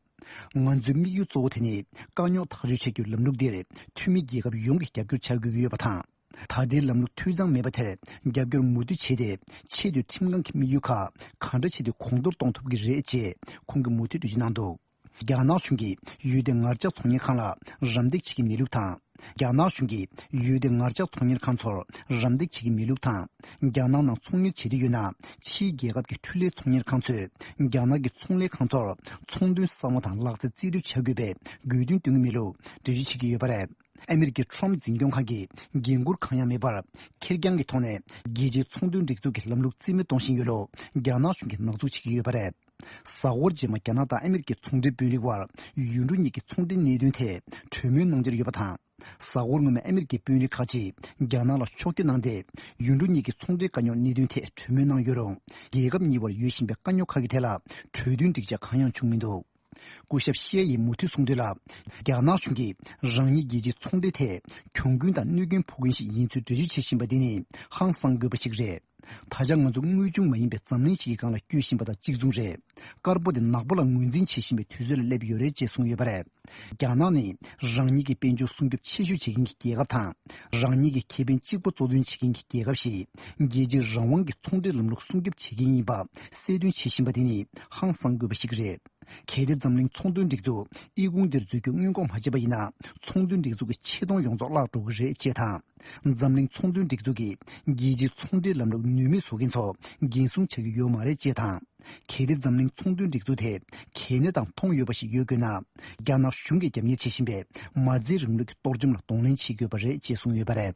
ང་ཚོའི་དམིགས་ཡུལ་གཙོ་བོ་དེ་ནི། དཀའ་རྙོག་ཐག་གཅོད་བྱ་རྒྱུའི་ལམ་ལུགས་འདིར་འཐུས་མི་རྒྱལ་ཁབ་ཡོངས་ཀྱིས་རྒྱབ་སྐྱོར་བྱ་དགོས་ཀྱི་ཡོད་པ་དང་། ད་ལྟའི་ལམ་ལུགས་འཐུས་ཚང་མེད་པ་དེར་རྒྱབ་སྐྱོར་མུ་མཐུད་བྱས་ཏེ། ཆེས་མཐོའི་ཁྲིམས་ཁང་གི་དམིགས་ཡུལ་ཁག་ག་འདྲ་བྱས་ཏེ་གོང་མཐོར་གཏོང་ཐུབ་ཀྱི་རེད་ཅེས་ཁོང་གིས་མུ་མཐུད་འགྲེལ་བརྗོད་གནང་འདུག་རྒྱ་ནག་གཞུང་གིས་ཡུལ་དེའི་ངར་ལྕགས་ཚོང་གཉེར་ཁང་ལ་རམ་འདེགས་བྱེད་ཀྱི་མེད་ལུགས་དང་། རྒྱ་ནག་གཞུང་གིས་ཡུལ་དེའི་ངར་ལྕགས་ཚོང་གཉེར་ཁང་ཚོར་རམ་འདེགས་བྱེད་ཀྱི་མེད་ལུགས་དང་། རྒྱ་ནག་ནང་ཚོང་གཉེར་བྱེད་འདོད་ཡོད་ན། ཕྱིའི་རྒྱལ་ཁབ་ཀྱི་འཕྲུལ་ལས་ཚོང་གཉེར་ཁང་ཚོས་རྒྱ་ནག་གི་ཚོང་ལས་ཁང་ཚོར་ཚོང་དོན་གསར་མ་དང་ལག་རྩལ་རྩིས་སྤྲོད་བྱ་དགོས་པའི་དགོས་འདུན་བཏོན་གྱི་མེད་ལུགས་འགྲེལ་བརྗོད་བྱེད་ཀྱི་ཡོད་པ་རེད། ཨ་མི་རི་ཀའི་ཁྲོམ་འཛིན་སྐྱོང་ཁང་གིས་འགན་འཁུར་གང་ཡང་མེད་པར། ཁེར་རྐྱང་གི་ཐོག་ནས་རྒྱལ་སྤྱིའི་ཚོང་དོན་སྒྲིག་འཛུགས་ཀྱི་ལམ་ལུགས་རྩིས་མེད་གཏོང་བཞིན་ཡོད་ལུགས་རྒྱ་ནག་གཞུང་གིས་ནག་འཛུགས་བྱེད་ཀྱི་ཡོད་པ་རེད། གཟའ་འཁོར་རྗེས་མ་རྒྱ་ནག་དང་ཨ་མི་རི་ཀའི་ཚོང་འབྲེལ་དཔོན་རིགས་དབར་ཡུལ་གྲུ་གཉིས་ཀྱི་ཚོང་འབྲེལ་གནད་དོན་ཐད་གྲོས་མོལ་གནང་འཆར་ཡོད་པ་དང་། གཟའ་འཁོར་སྔོན་མ་ཨ་མི་རི་ཀའི་དཔོན་རིགས་ཁག་ཅིག་རྒྱ་ནག་ལ་ཕྱོགས་བསྐྱོད་གནང་སྟེ། ཡུལ་གྲུ་གཉིས་ཀྱི་ཚོང་འབྲེལ་དཀའ་རྙོག་གནད་དོན་ཐད་གྲོས་མོལ་གནང་ཡོད་རུང་། རྒྱལ་ཁབ་གཉིས་བར་ཡོད་བཞིན་པའི་དཀའ་རྙོག་ཁག་གི་ཐད་ལ་གྲོས་མཐུན་འགྲིག་འཆར་གང་ཡང་བྱུང་མི་འདུག་སྐུ་ཞབས་ཤི་ཡ་ཡིས་མུ་མཐུད་གསུངས་དོན་ལ། རྒྱ་ནག་གཞུང་གིས་རང་ཉིད་རྒྱལ་སྤྱིའི་ཚོང་འབྲེལ་ཐད་གྱོང་གུན་དང་གནོད་སྐྱོན་ཕོག་མཁན་ཞིག་ཡིན་ཚུལ་འགྲེལ་བརྗོད་བྱེད་བཞིན་པ་འདི་ནི་ཧང་སང་དགོས་པ་ཞིག་རེད། ད་ཆ་ང་ཚོ་དངོས་བྱུང་མ་ཡིན་པའི་འཛམ་གླིང་ཞིག་གི་སྒང་ལ་སྐྱོད་བཞིན་པ་དང་གཅིག་མཚུངས་རེད། དཀར་པོ་དེ་ནག་པོ་ལ་ངོས་འཛིན་བྱེད་བཞིན་པའི་དུས་ཚོད་ལ་སླེབས་ཡོད་རེད་ཅེས་གསུངས་ཡོད་པ་རེད། རྒྱ་ནག་ནི་རང་ཉིད་ཀྱི་དཔལ་འབྱོར་སྲུང་སྐྱོབ་ཆེ་ཤོས་བྱེད་མཁན་གྱི་རྒྱལ་ཁབ་དང་། རང་ཉིད་ཀྱི་ཁེ་ཕན་གཅིག་པུ་གཙོ་འདོན་བྱེད་མཁན་གྱི་རྒྱལ་ཁབ་ཞིག་རྒྱལ་སྤྱིའི་རང་དབང་གི་ཚོང་འབྲེལ་ལམ་ལུགས་སྲུང་སྐྱོབ་བྱེད་མཁན་ཡིན་པ་གསལ་སྟོན་བྱེད་བཞིན་པ་དེ་ནི་ཧང་སང་དགོས་པ་ཞིག་རེད། གལ་ཏེ་འཛམ་གླིང་ཚོང་དོན་སྒྲིག་འཛུགས་ཨི་ཁུང་འདིར་འཛུལ་རྒྱུ་སྔོན་འགོག་མ་བྱས་པ་ཡིན་ན། ཚོང་དོན་སྒྲིག་འཛུགས་ཀྱི་ཆེ་མཐོང་ཡོངས་རྫོགས་བརླག་འགྲོ་གི་རེད་ཅེས་དང་། འཛམ་གླིང་ཚོང་དོན་སྒྲིག་འཛུགས་ཀྱིས་རྒྱལ་སྤྱིའི་ཚོང་འབྲེལ་ལམ་ལུགས་ནུས་མེད་བཟོ་མཁན་ཚོ་འགན་སྲུང་བྱ་རྒྱུ་ཡོད་མ་རེད་ཅེས་དང་། གལ་ཏེ་འཛམ་གླིང་ཚོང་དོན་སྒྲིག་འཛུགས་དེ་གལ་གནད་དང་མཐོང་ཡོད་པ་ཞིག་ཡོད་དགོས་ན། རྒྱ་ནག་གཞུང་གིས་རྒྱབ་གཉེར་བྱེད་བཞིན་པའི་མ་རྩའི་རིང་ལུགས་ཀྱི་གཏོར་བཅོམ་ལ་གདོང་ལེན་བྱེད་དགོས་པ་རེད་ཅེས་གསུངས་ཡོད་པ་རེད།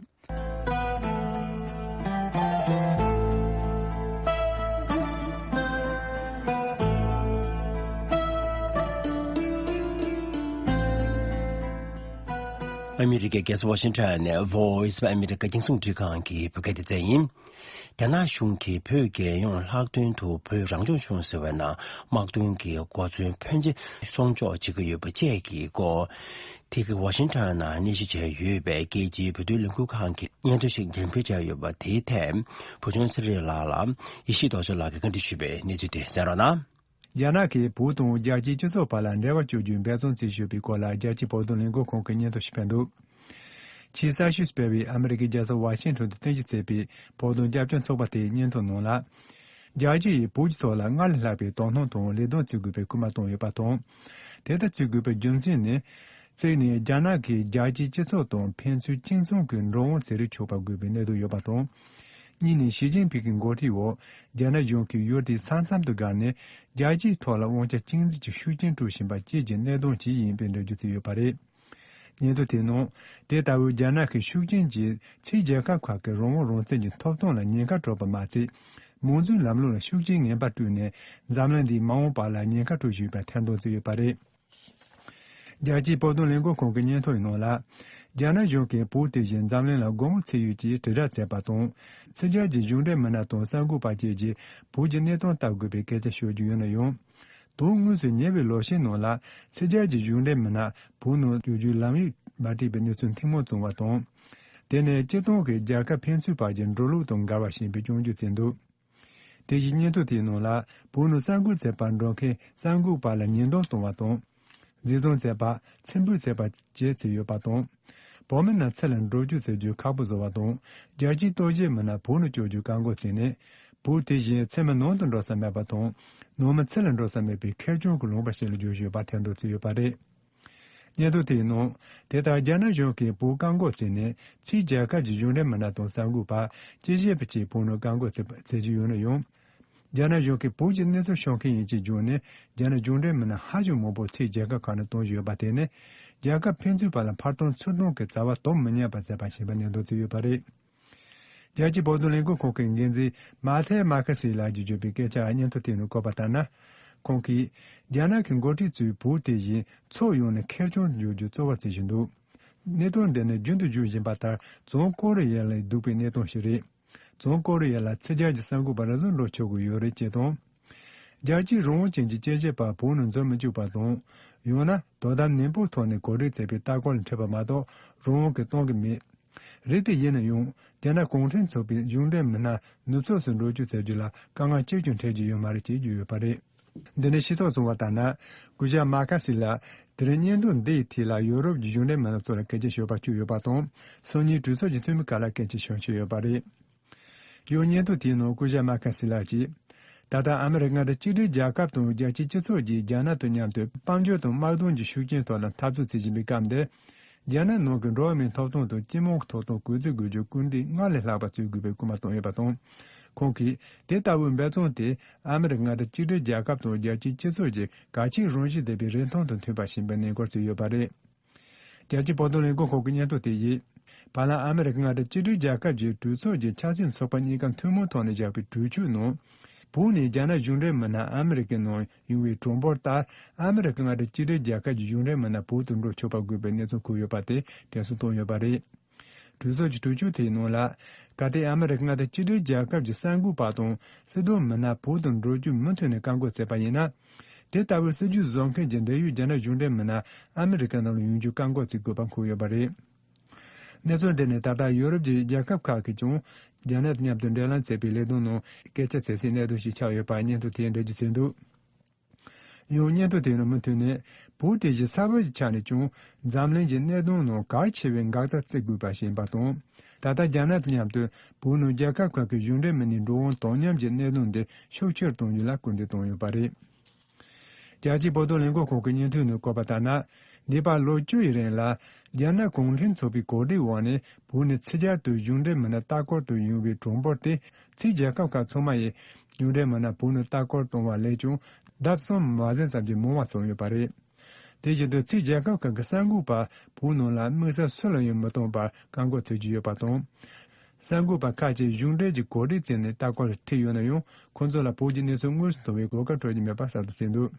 ཨ་མི་རི་ཀའི་རྒྱལ་ས་ཝ་ཤིང་ཊོན་ནས་Voice of America རྒྱང་སྲིང་འཕྲིན་ཁང་གི་བོད་སྐད་སྡེ་ཚན་ཡིན། རྒྱ་ནག་གཞུང་གིས་བོད་རྒྱལ་ཡོངས་ལྷག་དོན་དུ་བོད་རང་སྐྱོང་ལྗོངས་ཟེར་བའི་ནང་དམག་དོན་གྱི་གོ་མཚོན་ཕོན་ཆེ་སྲུང་སྐྱོབ་བྱེད་ཀྱི་ཡོད་པ་བཅས་ཀྱི་སྐོར། དེ་གི་ཝ་ཤིང་ཊོན་ནང་གནས་གཞི་བྱས་ཡོད་པའི་རྒྱལ་སྤྱིའི་བོད་དོན་ལས་འགུལ་ཁང་གི་སྙན་ཐོ་ཞིག་འགྲེམས་སྤེལ་བྱས་ཡོད་པ་དེའི་ཐད། བུ་ཆུང་ཚེ་རིང་ལགས་ལ་ཡེ་ཤེས་རྡོ་རྗེ་ལགས་ཀྱིས་བཀའ་འདྲི་ཞུས་པའི་གནས་ཚུལ་དེ་གསན་རོགས་གནང་། རྒྱ་ནག་གིས་བོད་དང་རྒྱལ་སྤྱིའི་སྤྱི་ཚོགས་བར་ལ་འབྲེལ་བ་གཅོད་རྒྱུའི་འབད་བརྩོན་བྱེད་བཞིན་པའི་སྐོར་ལ། རྒྱལ་སྤྱིའི་བོད་དོན་ལས་འགུལ་ཁང་གིས་སྙན་ཐོ་ཞིག་སྤེལ་འདུག་ཕྱི་ས་ཤུད་སྤེལ་བའི་ཨ་མི་རི་ཀའི་རྒྱལ་ས་ཝ་ཤིང་ཊོན་དུ་རྟེན་གཞི་བྱས་པའི་བོད་དོན་རྒྱབ་སྐྱོར་ཚོགས་པ་དེའི་སྙན་ཐོ་ནང་ལ། རྒྱལ་སྤྱི་ཡིས་བོད་ཀྱི་ཐོག་ལ་སྔར་ལས་ལྷག་པའི་དོ་སྣང་དང་ལས་དོན་བྱེད་དགོས་པའི་སྐུལ་མ་བཏང་ཡོད་པ་དང་། དེ་ལྟར་བྱེད་དགོས་པའི་རྒྱུ་མཚན་ནི། གཅིག་ནི་རྒྱ་ནག་གིས་རྒྱལ་སྤྱིའི་སྤྱི་ཚོགས་དང་ཕན་ཚུན་གཅིག་མཚུངས་ཀྱི་འགྲོ་འོང་ཚན་རིག་ཆོག་པ་དགོས་པའི་གནད་དོན་ཡོད་པ་དང་། གཉིས་ནི་ཞི་ཅིན་ཕིང་གི་འགོ་ཁྲིད་འོག་རྒྱ་ནག་གཞུང་གིས་ཡུལ་དེའི་ས་མཚམས་དུ་བསྒང་ནས་རྒྱལ་སྤྱིའི་ཐོག་ལ་དབང་ཆ་གཅིག་འཛིན་གྱི་ཤུགས་རྐྱེན་སྤྲོད་བཞིན་པ་བཅས་ཀྱི་གནད་དོན་ཅིག་ཡིན་པའི་འགྲེལ་བརྗོད་བྱས་ཡོད་པ་རེད། སྙན་ཐོ་དེའི་ནང་། དེ་ལྟ་བུའི་རྒྱ་ནག་གི་ཤུགས་རྐྱེན་གྱིས་ཕྱིའི་རྒྱལ་ཁབ་ཁག་གི་རང་དབང་རང་བཙན་གྱི་ཐོབ་ཐང་ལ་ཉེན་ཁ་སྤྲོད་པ་མ་ཚད། མང་གཙོའི་ལམ་ལུགས་ལ་ཤུགས་རྐྱེན་ངན་པ་སྤྲོད་ནས་འཛམ་གླིང་འདིའི་མ་འོངས་པ་ལ་ཉེན་ཁ་སྤྲོད་བཞིན་པའི་ཐེར་འདོན་བྱས་ཡོད་པ་རེད། རྒྱལ་སྤྱིའི་བོད་དོན་ལས་འགུལ་ཁང་གི་སྙན་ཐོའི་ནང་ལ། རྒྱ་ནག་གཞུང་གིས་བོད་དེ་བཞིན་འཛམ་གླིང་ལ་སྒོ་མོ་འཚོལ་ཡུལ་གྱི་དྲིལ་བསྒྲགས་བྱས་པ་དང་། ཕྱི་རྒྱལ་གྱི་གཞུང་འབྲེལ་མི་སྣ་དང་གསར་འགོད་པ་བཅས་ཀྱིས་བོད་ཀྱི་གནད་དོན་ལྟ་དགོས་པའི་སྐད་ཆ་ཤོད་རྒྱུ་ཡིན་ན་ཡང་། དུས་དངོས་སུ་ཉེ་བའི་ལོ་ཤས་ནང་ལ་ཕྱི་རྒྱལ་གྱི་གཞུང་འབྲེལ་མི་སྣ་བོད་ནང་བསྐྱོད་རྒྱུའི་ལམ་ཡིག་མ་བྲིས་པའི་གནས་ཚུལ་ཐེངས་མང་བྱུང་བ་དང་། དེ་ནས་སྤྱིར་བཏང་གི་རྒྱལ་ཁབ་ཕན་ཚུན་བར་གྱི་འགྲོ་ལུགས་དང་འགལ་བ་ཞེས་པའི་སྐྱོན་བརྗོད་བྱས་འདུག་དེ་བཞིན་སྙན་ཐོ་དེའི་ནང་ལ། བོད་ནང་གསར་འགོད་བྱེད་པར་འགྲོ་མཁན་གསར་འགོད་པ་ལ་ཉེས་རྡུང་གཏོང་བ་དང་། འཛིན་བཟུང་བྱས་པ། ཕྱིར་འབུད་བྱས་པ་བཅས་བྱས་ཡོད་པ་དང་། བོད་མི་རྣམས་ཕྱི་ལ་འགྲོ་སྐྱོད་བྱེད་རྒྱུ་ཁག་པོ་བཟོ་བ་དང་། རྒྱལ་སྤྱིའི་སྟོབས་ཤུགས་མི་སྣ་བོད་ནང་བསྐྱོད་རྒྱུ་བཀག་འགོག་བྱས་ནས། བོད་དེ་བཞིན་ཚད་མེད་ནང་དུ་འགྲོ་ས་མེད་པ་དང་། ནང་མི་ཕྱི་ལ་འགྲོ་ས་མེད་པའི་ཁེར་རྐྱང་གི་ལུང་པ་ཞིག་ལ་བསྒྱུར་བཞིན་ཡོད་པ་ཐེར་འདོན་བྱས་ཡོད་པ་རེད། སྙན་ཐོ་དེའི་ནང་། དེ་ལྟར་རྒྱ་ནག་གཞུང་གིས་བོད་བཀག་འགོག་བྱས་ནས། ཕྱིའི་རྒྱལ་ཁབ་ཀྱི་གཞུང་འབྲེལ་མི་སྣ་དང་གསར་འགོད་པ། སྐྱེས་ཆེན་པ་བཅས་བོད་ནང་བཀག་འགོག་བྱེད་པ་བྱེད་ཀྱི་ཡོད་ན་ཡང་། རྒྱ་ནག་གཞུང་གིས་བོད་ཀྱི་གནས་ཚུལ་ཤོད་མཁན་ཡིན་ཞེས་བརྗོད་ནས། རྒྱ་ནག་གཞུང་འབྲེལ་མི་སྣ་ཧ་ཅང་མང་པོ་ཕྱིའི་རྒྱལ་ཁབ་ཁག་ནང་གཏོང་བཞིན་ཡོད་པ་དེ་ནི། རྒྱལ་ཁབ་ཕན་ཚུན་བར་ལ་འཕར་ཐང་ཚུར་གཏོང་གི་བྱ་བ་སྡོམ་མི་ཉན་པར་མཛད་པ་ཞེས་པ་ནན་སྟོན་བྱས་ཡོད་པ་རེད། རྒྱལ་སྤྱིའི་བོད་དོན་ལས་འགུལ་ཁང་གི་འགན་འཛིན་མཱ་ཐེ་མཱ་ཁ་སི་ལགས་ཀྱིས་བརྗོད་པའི་སྐད་ཆར་སྙན་ཐོ་དེའི་ནང་བཀོད་པ་ལྟར་ན། ཁོང་གིས། རྒྱ་ནག་གི་འགོ་ཁྲིད་ཚོས་བོད་དེ་བཞིན་ཕྱོགས་ཡོངས་ནས་ཁེར་རྐྱང་འགྱུར་རྒྱུ་གཙོ་བོར་བྱེད་བཞིན་འདུག་གནད་དོན་འདི་ནི་རྒྱུན་དུ་བརྗོད་བཞིན་པ་ལྟར། བྱང་ཀོ་རི་ཡ་ལས་སྡུག་པའི་གནད་དོན་ཞིག་རེད། བྱང་ཀོ་རི་ཡ་ལ་ཕྱི་རྒྱལ་གྱི་གསར་འགོད་པ་རེ་ཟུང་འགྲོ་ཆོག་གི་ཡོད་རེད་ཅེས་དང་། རྒྱལ་སྤྱིའི་རང་དབང་ཅན་གྱི་སྐྱེས་ཆེན་པ་བོད་ནང་འཛུལ་མི་བཅུག་པ་དང་། ཡང་ན་དོ་དམ་ནན་པོའི་ཐོག་ནས་གོ་སྒྲིག་བྱས་པའི་ལྟ་སྐོར་ལ་འཁྲིད་པ་མ་གཏོགས་རང་དབང་གིས་གཏོང་གི་མེད། རེད་དེ་ཡིན་ན་ཡང་རྒྱ་ནག་གུང་ཁྲན་ཚོགས་པའི་གཞུང་འབྲེལ་མི་སྣ་ནུབ་ཕྱོགས་སུ་འགྲོ་སྐྱོད་བྱ་རྒྱུ་ལ་དཀའ་ངལ་གཅིག་ཀྱང་འཕྲད་ཀྱི་ཡོད་མ་རེད་ཅེས་བརྗོད་ཡོད་པ་རེད། འདི་ནི་ཤེས་རྟོགས་བྱུང་བ་ལྟར་ན། སྐུ་ཞབས་མཱ་ཁ་སི་ལགས་དེ་རིང་སྙན་ཐོ་འདིའི་ཐད་ལ་ཡོ་རོབ་ཀྱི་གཞུང་འབྲེལ་མི་སྣ་ཚོ་ལ་སྐད་ཆ་ཤོད་པར་བཅུག་ཡོད་པ་དང་། སང་ཉིན་གྲོས་ཚོགས་ཀྱི་འཐུས་མི་ཁག་ལ་སྐད་ཆ་ཤོད་འཆར་ཡོད་པ་རེད། ཡང་སྙན་ཐོ་དེའི་ནང་སྐུ་ཞབས་མཱ་ཁ་སི་ལགས་ཀྱིས། ད་ལྟ་ཨ་མི་རི་ཀ་དང་གཅིག་སྒྲིལ་རྒྱལ་ཁབ་དང་རྒྱལ་སྤྱིའི་སྤྱི་ཚོགས་ཀྱིས་རྒྱ་ནག་དང་མཉམ་དུ་དཔལ་འབྱོར་དང་དམག་དོན་གྱི་ཤུགས་རྐྱེན་ཐོག་ལ་འཐབ་རྩོད་བྱེད་བཞིན་པའི་སྐབས་འདིར། རྒྱ་ནག་ནང་གི་འགྲོ་བ་མིའི་ཐོབ་ཐང་དང་སྤྱི་དམངས་ཀྱི་ཐོབ་ཐང་གུས་བརྩི་དགོས་རྒྱུའི་སྐུལ་འདེད་སྔར་ལས་ལྷག་པ་བྱེད་དགོས་པའི་སྐུལ་མ་བཏང་ཡོད་པ་དང་། ཁོང་གིས་དེ་ལྟ་བུའི་འབད་བརྩོན་དེ་ཨ་མི་རི་ཀ་དང་གཅིག་སྒྲིལ་རྒྱལ་ཁབ་དང་རྒྱལ་སྤྱིའི་སྤྱི་ཚོགས་ཀྱི་གལ་ཆེའི་རང་བཞིན་ལྡན་པའི་རིན་ཐང་དང་མཐུན་པ་ཞིག་ཡིན་པའི་ནན་སྐུལ་བྱས་ཡོད་པ་རེད། རྒྱལ་སྤྱིའི་བོད་དོན་ལས་འགུལ་ཁང་གི་སྙན་ཐོ་དེ་ཡིས། བར་ལམ་ཨ་མི་རི་ཀ་མངའ་སྡེ་གཅིག་སྒྲིལ་རྒྱལ་ཁབ་ཀྱི་གྲོས་ཚོགས་ཀྱི་ཆབ་སྲིད་ཚོགས་པ་གཉིས་ཀ་ཐུན་མོང་ཐོག་ནས་བཞག་པའི་གྲོས་ཆོད་ནང་། བོད་ནས་རྒྱ་ནག་གཞུང་འབྲེལ་མི་སྣ་ཨ་མི་རི་ཀའི་ནང་ཡོང་བའི་གྲངས་འབོར་ལྟར། ཨ་མི་རི་ཀ་མངའ་སྡེ་གཅིག་སྒྲིལ་རྒྱལ་ཁབ་ཀྱི་གཞུང་འབྲེལ་མི་སྣ་བོད་དུ་འགྲོ་ཆོག་པ་དགོས་པའི་གནས་ཚུལ་འཁོད་ཡོད་པ་དེ་དྲན་གསོ་བཏང་ཡོད་པ་རེད། གྲོས་ཚོགས་ཀྱི་གྲོས་ཆོད་དེའི་ནང་ལ། གལ་ཏེ་ཨ་མི་རི་ཀ་མངའ་སྡེ་གཅིག་སྒྲིལ་རྒྱལ་ཁབ་ཀྱི་གསར་འགོད་པ་དང་སྲིད་དོན་མི་སྣ་བོད་དུ་འགྲོ་རྒྱུ་མུ་མཐུད་ནས་བཀག་འགོག་བྱས་པ་ཡིན་ན། དེ་ལྟ་བུའི་སྲིད་ཇུས་བཟོ་མཁན་གྱི་འབྲེལ་ཡོད་རྒྱ་ནག་གཞུང་འབྲེལ་མི་སྣ་ཨ་མི་རི་ཀ་ནང་ལ་ཡོང་རྒྱུ་བཀག་འགོག་བྱེད་དགོས་པ་འཁོད་ཡོད་པ་རེད། གནས་ཚུལ་འདི་ནི་ད་ལྟ་ཡོ་རོབ་ཀྱི་རྒྱལ་ཁབ་ཁག་གིས་ཀྱང་རྒྱ་ནག་དང་མཉམ་དུ་འབྲེལ་ལམ་བྱེད་པའི་ལས་དོན་ནང་སྐད་ཆ་བྱེད་སའི་གནད་དོན་ཞིག་ཆགས་ཡོད་པ་སྙན་ཐོ་དེས་འགྲེལ་བརྗོད་བྱས་འདུག་ཡང་སྙན་ཐོ་དེ་ནང་མུ་མཐུད་ནས། བོད་དེ་བཞིན་ས་བབ་ཀྱི་ཆ་ནས་ཀྱང་འཛམ་གླིང་གི་གནད་དོན་ནང་གལ་ཆེ་བའི་འགག་རྩ་བརྩི་དགོས་པ་ཞིག་ཡིན་པ་དང་། ད་ལྟ་རྒྱ་ནག་དང་མཉམ་དུ་བོད་ནང་རྒྱལ་ཁབ་ཁག་གི་གཞུང་འབྲེལ་མི་སྣའི་འགྲོ་འོང་དོ་མཉམ་གྱི་གནད་དོན་འདི་ཤུགས་ཆེར་གཏོང་རྒྱུ་ལ་སྐུལ་འདེད་བཏང་ཡོད་པ་རེད། རྒྱལ་སྤྱིའི་བོད་དོན་ལས་འགུལ་ཁང་གི་སྙན་ཐོའི་ནང་བཀོད་པ་ལྟར་ན། འདས་པའི་ལོ་བཅུ་ཡི་རིང་ལ། རྒྱ་ནག་གུང་ཁྲན་ཚོགས་པའི་གོ་སྒྲིག་འོག་ནས་བོད་ནས་ཕྱི་རྒྱལ་དུ་གཞུང་འབྲེལ་མི་སྣ་ལྟ་སྐོར་དུ་ཡོང་བའི་གྲངས་འབོར་དེ། ཕྱིའི་རྒྱལ་ཁབ་ཁག་ཚང་མ་ཡི་གཞུང་འབྲེལ་མི་སྣ་བོད་ནང་ལྟ་སྐོར་གཏོང་བ་ལས་ཀྱང་ལྡབ་གསུམ་མ་ཟིན་ཙམ་གྱིས་མང་བ་སོང་ཡོད་པ་རེད། དེ་བཞིན་དུ་ཕྱིའི་རྒྱལ་ཁབ་ཁག་གི་གསར་འགོད་པ་བོད་ནང་ལ་དམིགས་བསལ་སུ་ལ་ཡང་མི་གཏོང་པར་བཀག་འགོག་བྱེད་ཀྱི་ཡོད་པ་དང་། གསར་འགོད་པ་ཁག་ཅིག་གཞུང་འབྲེལ་གྱི་གོ་སྒྲིག་བྱས་ནས་ལྟ་སྐོར་ལ་ཁྲིད་ཡོད་ན་ཡང་། ཁོང་ཚོ་ལ་བོད་ཀྱི་གནས་ཚུལ་དངོས་སུ་མཐོང་བའི་གོ་སྐབས་སྤྲོད་ཀྱི་མེད་པ་གསལ་དུ་གསལ་འདུག་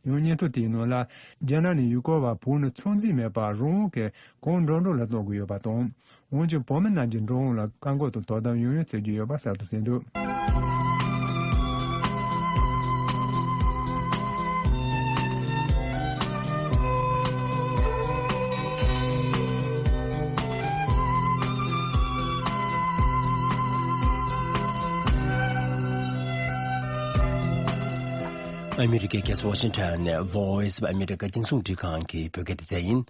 ཡང་སྙན་ཐོ་དེའི་ནང་ལ། རྒྱ་ནག་ནས་ཡུལ་སྐོར་བ་བོད་ནང་ཚོད་འཛིན་མེད་པར་རང་དབང་གིས་གང་འགྲོ་འགྲོ་ལ་གཏོང་དགོས་ཡོད་པ་དང་། འོན་ཀྱང་བོད་མི་རྣམས་ཀྱི་འགྲོ་འོང་ལ་བཀག་འགོག་དང་དོ་དམ་ཡང་ཡང་བྱེད་ཀྱི་ཡོད་པ་གསལ་དུ་གསལ་འདུག་ཨ་མི་རི་ཀའི་རྒྱལ་ས་ཝ་ཤིང་ཊོན་ནས་Voice of America རྒྱང་སྲིང་འཕྲིན་ཁང་གི་བོད་སྐད་སྡེ་ཚན་ཡིན།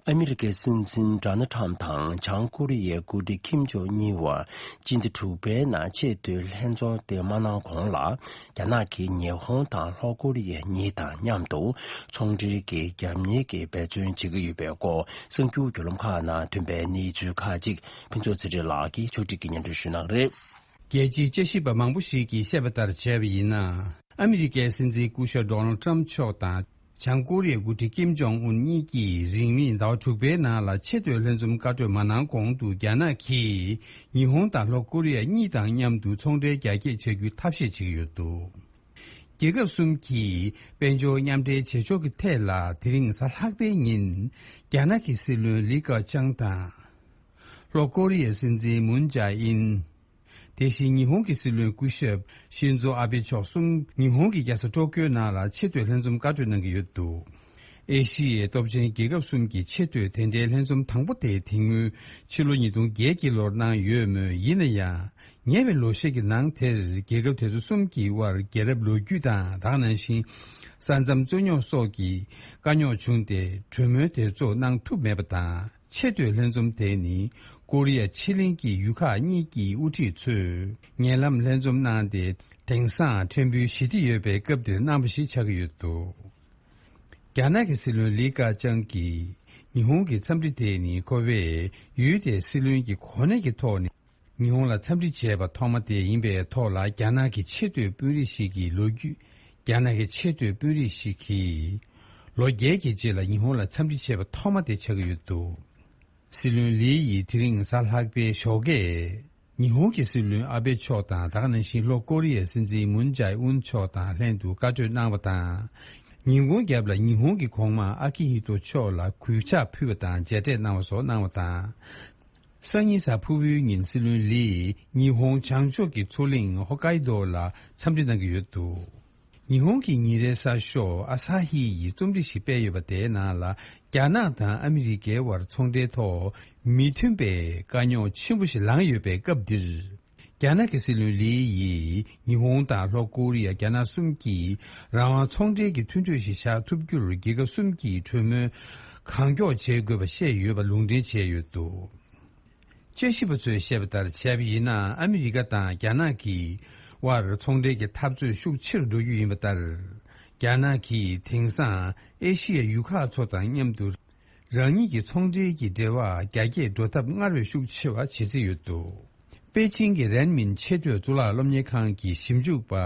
ཨ་མི་རི་ཀའི་སྲིད་འཛིན་ཌོ་ནལ་ཊམ་དང་བྱང་ཀོ་རི་ཡའི་འགོ་ཁྲིད་ཁིམ་ཇོང་གཉིས་བར་སྤྱི་ཟླ་དྲུག་པའི་ནང་ཆེས་མཐོའི་ལྷན་ཚོགས་དེ་མ་གནང་གོང་ལ། རྒྱ་ནག་གིས་ཉི་ཧོང་དང་ལྷོ་ཀོ་རི་ཡ་གཉིས་དང་མཉམ་དུ་ཚོང་འབྲེལ་གྱི་རྒྱབ་གཉེར་གྱི་འབད་བརྩོན་བྱེད་ཀྱི་ཡོད་པའི་སྐོར་གསར་འགྱུར་བརྒྱུད་ལམ་ཁག་ནང་ཐོན་པའི་གནས་ཚུལ་ཁག་ཅིག་ཕུན་ཚོགས་ཚེ་རིང་ལགས་ཀྱིས་ཕྱོགས་སྒྲིག་གིས་སྙན་སྒྲོན་ཞུ་གནང་གི་རེད། རྒྱལ་སྤྱིའི་དཔྱད་ཞིབ་པ་མང་པོ་ཞིག་གིས་བཤད་པ་ལྟར་བྱས་པ་ཡིན་ན། ཨ་མི་རི་ཀའི་སྲིད་འཛིན་སྐུ་ཞབས་ཌོ་ནལ་ཊམ་མཆོག་དང་། བྱང་ཀོ་རི་ཡའི་འགོ་ཁྲིད་ཀིམ་ཇོང་ཨུན་གཉིས་ཀྱིས་རིང་མིན་ཟླ་བ་དྲུག་པའི་ནང་ལ་ཆེས་མཐོའི་ལྷན་འཛོམས་བཀའ་གྲོས་མ་གནང་གོང་དུ་རྒྱ་ནག་གིས་ཉི་ཧོང་དང་ལྷོ་ཀོ་རི་ཡ་གཉིས་དང་མཉམ་དུ་ཚོང་འབྲེལ་རྒྱ་སྐྱེད་བྱ་རྒྱུའི་ཐབས་ཤེས་བྱེད་ཀྱི་ཡོད་འདུག་རྒྱལ་ཁབ་གསུམ་གྱིས་དཔལ་འབྱོར་མཉམ་འབྲེལ་བྱེད་ཕྱོགས་ཀྱི་ཐད་ལ་དེ་རིང་གཟའ་ལྷག་པའི་ཉིན་རྒྱ་ནག་གི་སྲིད་བློན་ལི་ཁེ་ཆང་དང་། ལྷོ་ཀོ་རི་ཡའི་སྲིད་འཛིན་མུན་ཇཱ་ཨིན། དེ་བཞིན་ཉི་ཧོང་གི་སྲིད་བློན་སྐུ་ཞབས་ཤིན་ཛོ་ཨ་བྷེ་མཆོག་གསུམ་ཉི་ཧོང་གི་རྒྱལ་ས་ཊོ་ཀྱོའི་ནང་ལ་ཆེས་མཐོའི་ལྷན་འཛོམས་བཀའ་གྲོས་གནང་གི་ཡོད་འདུག་ཨེ་ཤི་ཡའི་སྟོབས་ཆེན་རྒྱལ་ཁབ་གསུམ་གྱི་ཆེས་མཐོའི་དེ་འདྲའི་ལྷན་འཛོམས་དང་པོ་དེ་དེ་སྔོན་ཕྱི་ལོ་ཉིས་སྟོང་བརྒྱད་ཀྱི་ལོར་གནང་ཡོད་མོད། ཡིན་ན་ཡང་ཉེ་བའི་ལོ་ཤས་ཀྱི་ནང་དེར་རྒྱལ་ཁབ་དེ་ཚོ་གསུམ་གྱི་དབར་རྒྱལ་རབས་ལོ་རྒྱུས་དང་། ད་ག་ནང་བཞིན་ས་མཚམས་རྩོད་རྙོག་སོགས་ཀྱི་དཀའ་རྙོག་བྱུང་སྟེ་གྲོས་མོལ་དེ་ཚོ་གནང་ཐུབ་མེད་པ་དང་། ཆེས་མཐོའི་ལྷན་འཛོམས་དེ་ནི་ཀོ་རི་ཡ་ཕྱེད་གླིང་གི་ཡུལ་ཁག་གཉིས་ཀྱི་དབུ་ཁྲིད་ཚོས་ཉེ་ལམ་ལྷན་འཛོམས་གནང་སྟེ། དེང་སང་ཕྲན་བུ་ཞི་བདེ་ཡོད་པའི་སྐབས་འདིར་གནང་བ་ཞིག་ཆགས་ཀྱི་ཡོད་འདུག་རྒྱ་ནག་གི་སྲིད་བློན་ལི་ཀ་ཅང་གིས་ཉི་ཧོང་གི་འཚམས་འདྲི་དེ་ནི་ཁོ་པས་ཡུལ་དེའི་སྲིད་བློན་གྱི་གོ་གནས་ཀྱི་ཐོག་ནས་ཉི་ཧོང་ལ་འཚམས་འདྲི་བྱས་པ་ཐོག་མ་དེ་ཡིན་པའི་ཐོག་ལ། རྒྱ་ནག་གི་ཆེས་མཐོའི་དཔོན་རིགས་ཤིག་གི་ལོ་རྒྱུས། རྒྱ་ནག་གི་ཆེས་མཐོའི་དཔོན་རིགས་ཤིག་གིས་ལོ་བརྒྱད་ཀྱི་རྗེས་ལ་ཉི་ཧོང་ལ་འཚམས་འདྲི་བྱས་པ་ཐོག་མ་དེ་ཆགས་ཀྱི་ཡོད་འདུག་སྲིད་བློན་ལི་ཡིས་དེ་རིང་གཟའ་ལྷག་པའི་ཞོགས་ཀས། ཉི་ཧོང་གི་སྲིད་བློན་ཨ་བྷེ་མཆོག་དང་། ད་ག་ནང་བཞིན་ལྷོ་ཀོ་རི་ཡའི་སྲིད་འཛིན་མུན་ཇའེ་ཨུན་མཆོག་དང་ལྷན་དུ་བཀའ་གྲོས་གནང་བ་དང་། ཉིན་གུང་རྒྱབ་ལ་ཉི་ཧོང་གི་གོང་མ་ཨ་ཀི་ཧི་ཏོ་མཆོག་ལ་གུས་ཕྱག་ཕུལ་བ་དང་། མཇལ་འཕྲད་གནང་བ་སོགས་གནང་བ་དང་། སང་ཉིན་གཟའ་ཕུར་བུའི་ཉིན་སྲིད་བློན་ལིས་ཉི་ཧོང་བྱང་ཕྱོགས་ཀྱི་མཚོ་གླིང་ཧོ་ཀའི་རྡོ་ལ་འཚམས་འདྲི་གནང་གི་ཡོད་འདུག་ཉི་ཧོང་གི་ཉིན་རེའི་གསར་ཤོག་ཨ་ས་ཧི་ཡིས་རྩོམ་སྒྲིག་ཞིག་སྤེལ་ཡོད་པ། དེའི་ནང་ལ་རྒྱ་ནག་དང་ཨ་མི་རི་ཀའི་དབར་ཚོང་འབྲེལ་ཐོག་མི་མཐུན་པའི་དཀའ་རྙོག་ཆེན་པོ་ཞིག་ལངས་ཡོད་པའི་སྐབས་འདིར། རྒྱ་ནག་གི་སྲིད་བློན་ལི་ཡིས་ཉི་ཧོང་དང་ལྷོ་ཀོ་རི་ཡ། རྒྱ་ནག་གསུམ་གྱིས་རང་དབང་ཚོང་འབྲེལ་གྱི་མཐུན་གྲོས་ཤིག་བཞག་ཐུབ་རྒྱུར་རྒྱལ་ཁབ་གསུམ་གྱིས་གྲོས་མོལ་གང་མགྱོགས་བྱེད་དགོས་པ་བཤད་ཡོད་པ་ལུང་འདྲེན་བྱས་ཡོད་འདུག་དཔྱད་ཞིབ་པ་ཚོས་བཤད་པ་ལྟར་བྱས་པ་ཡིན་ན། ཨ་མི་རི་ཀ་དང་རྒྱ་ནག་གི་དབར་ཚོང་འབྲེལ་གྱི་འཐབ་རྩོད་ཤུགས་ཆེ་རུ་འགྲོ་རྒྱུ་ཡིན་པ་ལྟར། རྒྱ་ནག་གིས་དེང་སང་ཨེ་ཤི་ཡའི་ཡུལ་ཁག་ཚོ་དང་མཉམ་དུ་རང་ཉིད་ཀྱི་ཚོང་འབྲེལ་གྱི་འབྲེལ་བ་རྒྱ་སྐྱེད་འགྲོ་ཐབས་སྔར་བས་ཤུགས་ཆེ་བ་བྱེད་རྩིས་ཡོད་འདུག་པེ་ཅིང་གི་རན་མིན་ཆེས་མཐོའི་གཙུག་ལག་སློབ་གཉེར་ཁང་གི་ཞིབ་འཇུག་པ།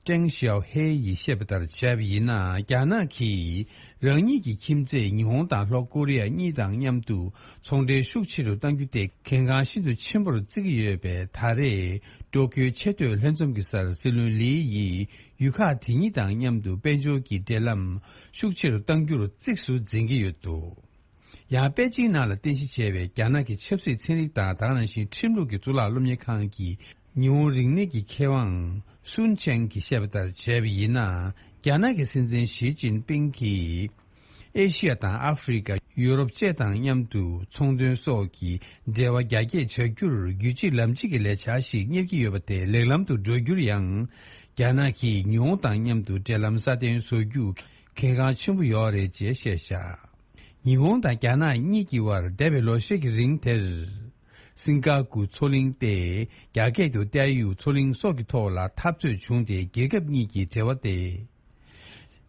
ཀྲེང་ཞའོ་ཧེ་ཡིས་བཤད་པ་ལྟར་བྱས་པ་ཡིན་ན། རྒྱ་ནག་གིས་རང་ཉིད་ཀྱི་ཁྱིམ་མཚེས་ཉི་ཧོང་དང་ལྷོ་ཀོ་རི་ཡ་གཉིས་དང་མཉམ་དུ་ཚོང་འབྲེལ་ཤུགས་ཆེ་རུ་གཏང་རྒྱུ་དེ་གལ་འགངས་ཤིན་ཏུ་ཆེན་པོར་བརྩི་གི་ཡོད་པས། ད་རེས་ཀྲོ་ཀིའོ་ཆེས་མཐོའི་ལྷན་འཛོམས་ཀྱི་སར་སྲིད་བློན་ལི་ཡིས་ཡུལ་ཁག་དེ་གཉིས་དང་མཉམ་དུ་དཔལ་འབྱོར་གྱི་འབྲེལ་ལམ་ཤུགས་ཆེ་རུ་གཏང་རྒྱུར་གཙིགས་སུ་འཛིན་གྱི་ཡོད་འདུག་ཡང་པེ་ཅིང་ནང་ལ་རྟེན་གཞི་བྱས་པའི་རྒྱ་ནག་གི་ཆབ་སྲིད་ཚན་རིག་དང་། ད་ག་ནང་བཞིན་ཁྲིམས་ལུགས་ཀྱི་གཙུག་ལག་སློབ་གཉེར་ཁང་གི་ཉི་ཧོང་རིག་གནས་ཀྱི་མཁས་དབང་སུན་ཆན་གྱིས་བཤད་པ་ལྟར་བྱས་པ་ཡིན་ན། རྒྱ་ནག་གི་སྲིད་འཛིན་ཞི་ཅིན་ཕིང་གིས་ཨེ་ཤི་ཡ་དང་ཨ་ཧྥེ་རི་ཀ། ཡུ་རོབ་བཅས་དང་མཉམ་དུ་ཚོང་དོན་སོགས་ཀྱི་འབྲེལ་བ་རྒྱ་སྐྱེད་བྱ་རྒྱུར་རྒྱུད་གཅིག་ལམ་གཅིག་གི་ལས་འཆར་ཞིག་གཉེར་གྱི་ཡོད་པ་དེ་ལེགས་ལམ་དུ་འགྲོ་རྒྱུར་ཡང་། རྒྱ་ནག་གིས་ཉི་ཧོང་དང་མཉམ་དུ་འབྲེལ་ལམ་སྲ་བརྟན་བཟོ་རྒྱུ་གལ་འགངས་ཆེན་པོ་ཡོད་རེད་ཅེས་བཤད་བཞག་ཉི་ཧོང་དང་རྒྱ་ནག་གཉིས་ཀྱི་དབར་འདས་པའི་ལོ་ཤས་ཀྱི་རིང་དེར། སིང་ག་པུར་མཚོ་གླིང་སྟེ། རྒྱ་སྐད་དུ་ཏའེ་ཡུ་མཚོ་གླིང་སོགས་ཀྱི་ཐོག་ལ་འཐབ་རྩོད་བྱུང་སྟེ། རྒྱལ་ཁབ་གཉིས་ཀྱི་འབྲེལ་བ་དེ་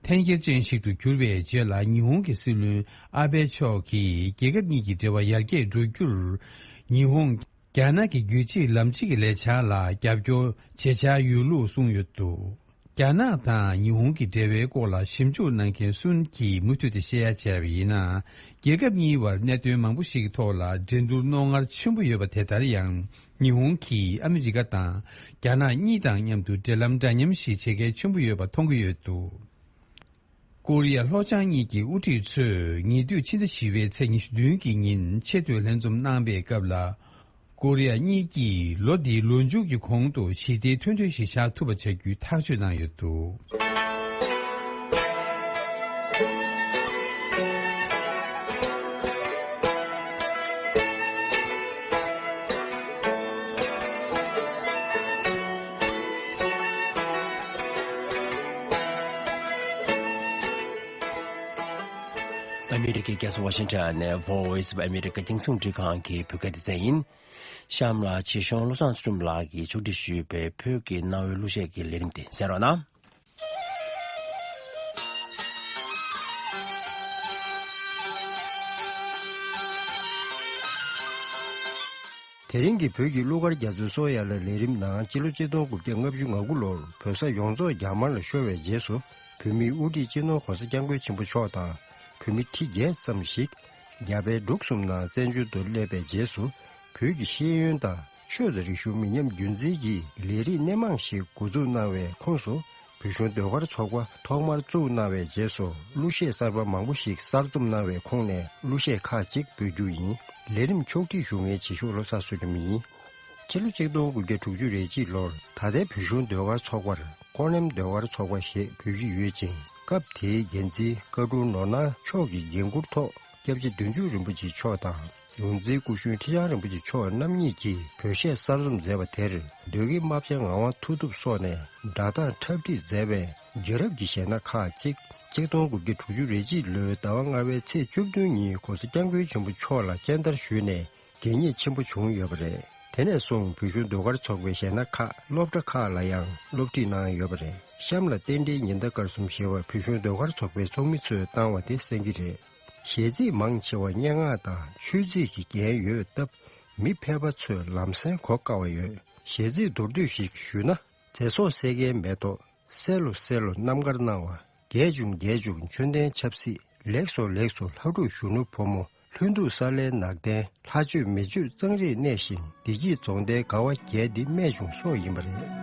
འཐེན་འཁྱེར་ཅན་ཞིག་ཏུ་གྱུར་བའི་རྗེས་ལ། ཉི་ཧོང་གི་སྲིད་བློན་ཨ་བྷེ་མཆོག་གིས་རྒྱལ་ཁབ་གཉིས་ཀྱི་འབྲེལ་བ་ཡར་རྒྱས་འགྲོ་རྒྱུར། ཉི་ཧོང་རྒྱ་ནག་གི་རྒྱུད་གཅིག་ལམ་གཅིག་གི་ལས་འཆར་ལ་རྒྱབ་སྐྱོར་བྱེད་འཆར་ཡོད་ལུགས་གསུངས་ཡོད་འདུག་རྒྱ་ནག་དང་ཉི་ཧོང་གི་འབྲེལ་བའི་སྐོར་ལ་ཞིབ་འཇུག་གནང་མཁན་སུན་གྱིས་མུ་མཐུད་དེ་བཤད་ཡ་བྱས་པ་ཡིན་ན། རྒྱལ་ཁབ་གཉིས་བར་གནད་དོན་མང་པོ་ཞིག་གི་ཐོག་ལ་འགྲན་བསྡུར་རྣོ་ངར་ཆེན་པོ་ཡོད་པ་དེ་ལྟར་ཡང་། ཉི་ཧོང་གིས་ཨ་མི་རི་ཀ་དང་རྒྱ་ནག་གཉིས་དང་མཉམ་དུ་འབྲེལ་ལམ་འདྲ་མཉམ་ཞིག་བྱེད་གལ་ཆེན་པོ་ཡོད་པ་མཐོང་གི་ཡོད་འདུག་ཀོ་རི་ཡ་ལྷོ་བྱང་གཉིས་ཀྱི་དབུ་ཁྲིད་ཚོས་ཉེ་དུས་ཕྱི་ཟླ་བཞི་པའི་ཚེས་ཉི་ཤུ་བདུན་གྱི་ཉིན་ཆེས་མཐོའི་ལྷན་འཛོམས་གནང་པའི་སྐབས་ལ། ཀོ་རི་ཡ་གཉིས་ཀྱིས་ལོ་འདིའི་ལོ་མཇུག་གི་གོང་དུ་ཞི་བདེའི་མཐུན་གྲོས་ཤིག་བཞག་ཐུབ་པ་བྱ་རྒྱུའི་ཐག་གཅོད་གནང་ཡོད་འདུག་ཨ་མི་རི་ཀའི་རྒྱལ་ས་ཝ་ཤིང་ཊོན་ནས་Voice of America རྒྱང་སྲིང་རླུང་འཕྲིན་ཁང་གི་བོད་སྐད་སྡེ་ཚན་ཡིན། གཤམ་ལ་ཆེད་གཞུང་བློ་བཟང་ཚུལ་ཁྲིམས་ལགས་ཀྱིས་ཕྱོགས་སྒྲིག་ཞུས་པའི་བོད་ཀྱི་གནའ་བོའི་གླུ་གཞས་ཀྱི་ལས་རིམ་དེ་གསན་རོགས་གནང་། དེ་རིང་གི་བོད་ཀྱི་གླུ་གར་རྒྱ་མཚོའི་སོ་ཡ་ལ་ལས་རིམ་ནང་། སྤྱི་ལོ་ཆིག་སྟོང་དགུ་བརྒྱ་ལྔ་བཅུ་ང་དགུ་ལོར་བོད་ས་ཡོངས་རྫོགས་རྒྱ་དམར་ལ་ཤོར་བའི་རྗེས་སུ། བོད་མིའི་དབུ་ཁྲིད་སྤྱི་ནོར་༸གོང་ས་༸སྐྱབས་མགོན་ཆེན་པོ་མཆོག་དང་། བོད་མི་ཁྲི་བརྒྱད་ཙམ་ཞིག་རྒྱ་བལ་འབྲུག་གསུམ་ནང་བཙན་བྱོལ་དུ་སླེབས་པའི་རྗེས་སུ། བོད་ཀྱི་ཤེས་ཡོན་དང་ཆོས་དང་རིག་གཞུང་མི་ཉམས་རྒྱུན་འཛིན་གྱི་ལས་རིགས་སྣེ་མང་ཞིག་འགོ་འཛུགས་གནང་བའི་ཁོངས་སུ། བོད་གཞུང་ཟློས་གར་ཚོགས་པ་ཐོག་མར་བཙུགས་གནང་བའི་རྗེས་སུ། གླུ་གཞས་གསར་པ་མང་པོ་ཞིག་གསར་རྩོམ་གནང་བའི་ཁོངས་ནས་གླུ་གཞས་ཁག་ཅིག་འབུལ་རྒྱུ་ཡིན། ལས་རིམ་ཕྱོགས་སྒྲིག་ཞུ་མཁན་རྗེ་ཤོག་བློ་བཟང་ཚུལ་ཁྲིམས་ཡིན། ཕྱི་ལོ་ཆིག་སྟོང་དགུ་བརྒྱ་དྲུག་ཅུ་རེ་གཅིག་ལོར་ད་ལྟའི་བོད་གཞུང་ཟློས་གར་ཚོགས་པར་ཀོ་ནེམ་ཟློས་གར་ཚོགས་པ་ཞེས་འབོད་ཀྱི་ཡོད་ཅིང་། སྐབས་དེའི་འགན་འཛིན་བཀའ་དྲུང་ནོར་སྣང་མཆོག་གི་འགན་འཁུར་ཐོག་སྐྱབས་རྗེ་བདུད་འཇོམས་རིན་པོ་ཆེ་མཆོག་དང་། ཡོངས་འཛིན་སྐུ་གཞོན་ཁྲི་བྱང་རིན་པོ་ཆེ་མཆོག་རྣམ་གཉིས་ཀྱིས་བོད་གཞས་གསར་རྩོམ་མཛད་པ་དེར་ཟློས་དགེ་རྨ་བྱ་ངག་དབང་མཐུ་སྟོབས་སོགས་ནས་སྒྲ་གདངས་འཁྲབ་ཁྲིད་མཛད་པའི་རྒྱལ་རབས་ཀྱི་གཞས་སྣ་ཁག་ཅིག་ཆིག་སྟོང་དགུ་བརྒྱ་དྲུག་ཅུ་རེ་གཅིག་ལོའི་ཟླ་བ་ལྔ་པའི་ཚེས་བཅུ་བདུན་ཉིན་༸གོང་ས་༸སྐྱབས་མགོན་ཆེན་པོ་མཆོག་ལ་སྤྱན་བསྟར་ཞུས་ནས་གད་སྙིགས་ཆེན་པོ་བྱུང་ཡོད་པ་རེད། དེ་ནས་བཟུང་བོད་གཞུང་ཟློས་གར་ཚོགས་པའི་གཞས་སྣ་ཁག་སློབ་གྲྭ་ཁག་ལ་ཡང་སློབ་ཁྲིད་གནང་ཡོད་པ་རེད། གཤམ་ལ་རྟེན་འབྲེལ་ཉི་ཟླ་སྐར་གསུམ་ཞེས་པ་བོད་གཞུང་ཟློས་གར་ཚོགས་པའི་ཚོགས་མི་ཚོས་བཏང་བ་དེ་གསན་གྱི་རེད། གཞས་ཚིག་མང་ཆེ་བ་སྙན་ངག་དང་ཆོས་ཚིག་གི་རྒྱན་ཡོད་སྟབས། མི་ཕལ་པ་ཚོས་ལམ་སེང་གོ་དཀའ་བ་ཡོད། གཞས་ཚིག་མདོར་བསྡུས་ཤིག་ཞུས་ན། ཚེ་སྲོག་བསད་མཁན་མེ་ཏོག་བསད་ལོ་བསད་ལོ་རྣམ་དཀར་སྣང་བ། རྒྱས་བྱུང་རྒྱས་བྱུང་མཆོད་རྟེན་ཆབ་སྲིད། ལེགས་སོ་ལེགས་སོ་ལྷ་ཕྲུག་གཞོན་ནུ་ཕོ་མོ། ལྷུན་སྡུག་ས་ལའི་ནགས་གདན། ལྷ་ཆོས་མི་ཆོས་གཙང་རིས་གནས་ཤིང་། བདེ་སྐྱིད་རྫོང་མདའི་དགའ་བ་རྒྱས་འདི་རྨད་བྱུང་སོགས་ཡིན་པ་རེད།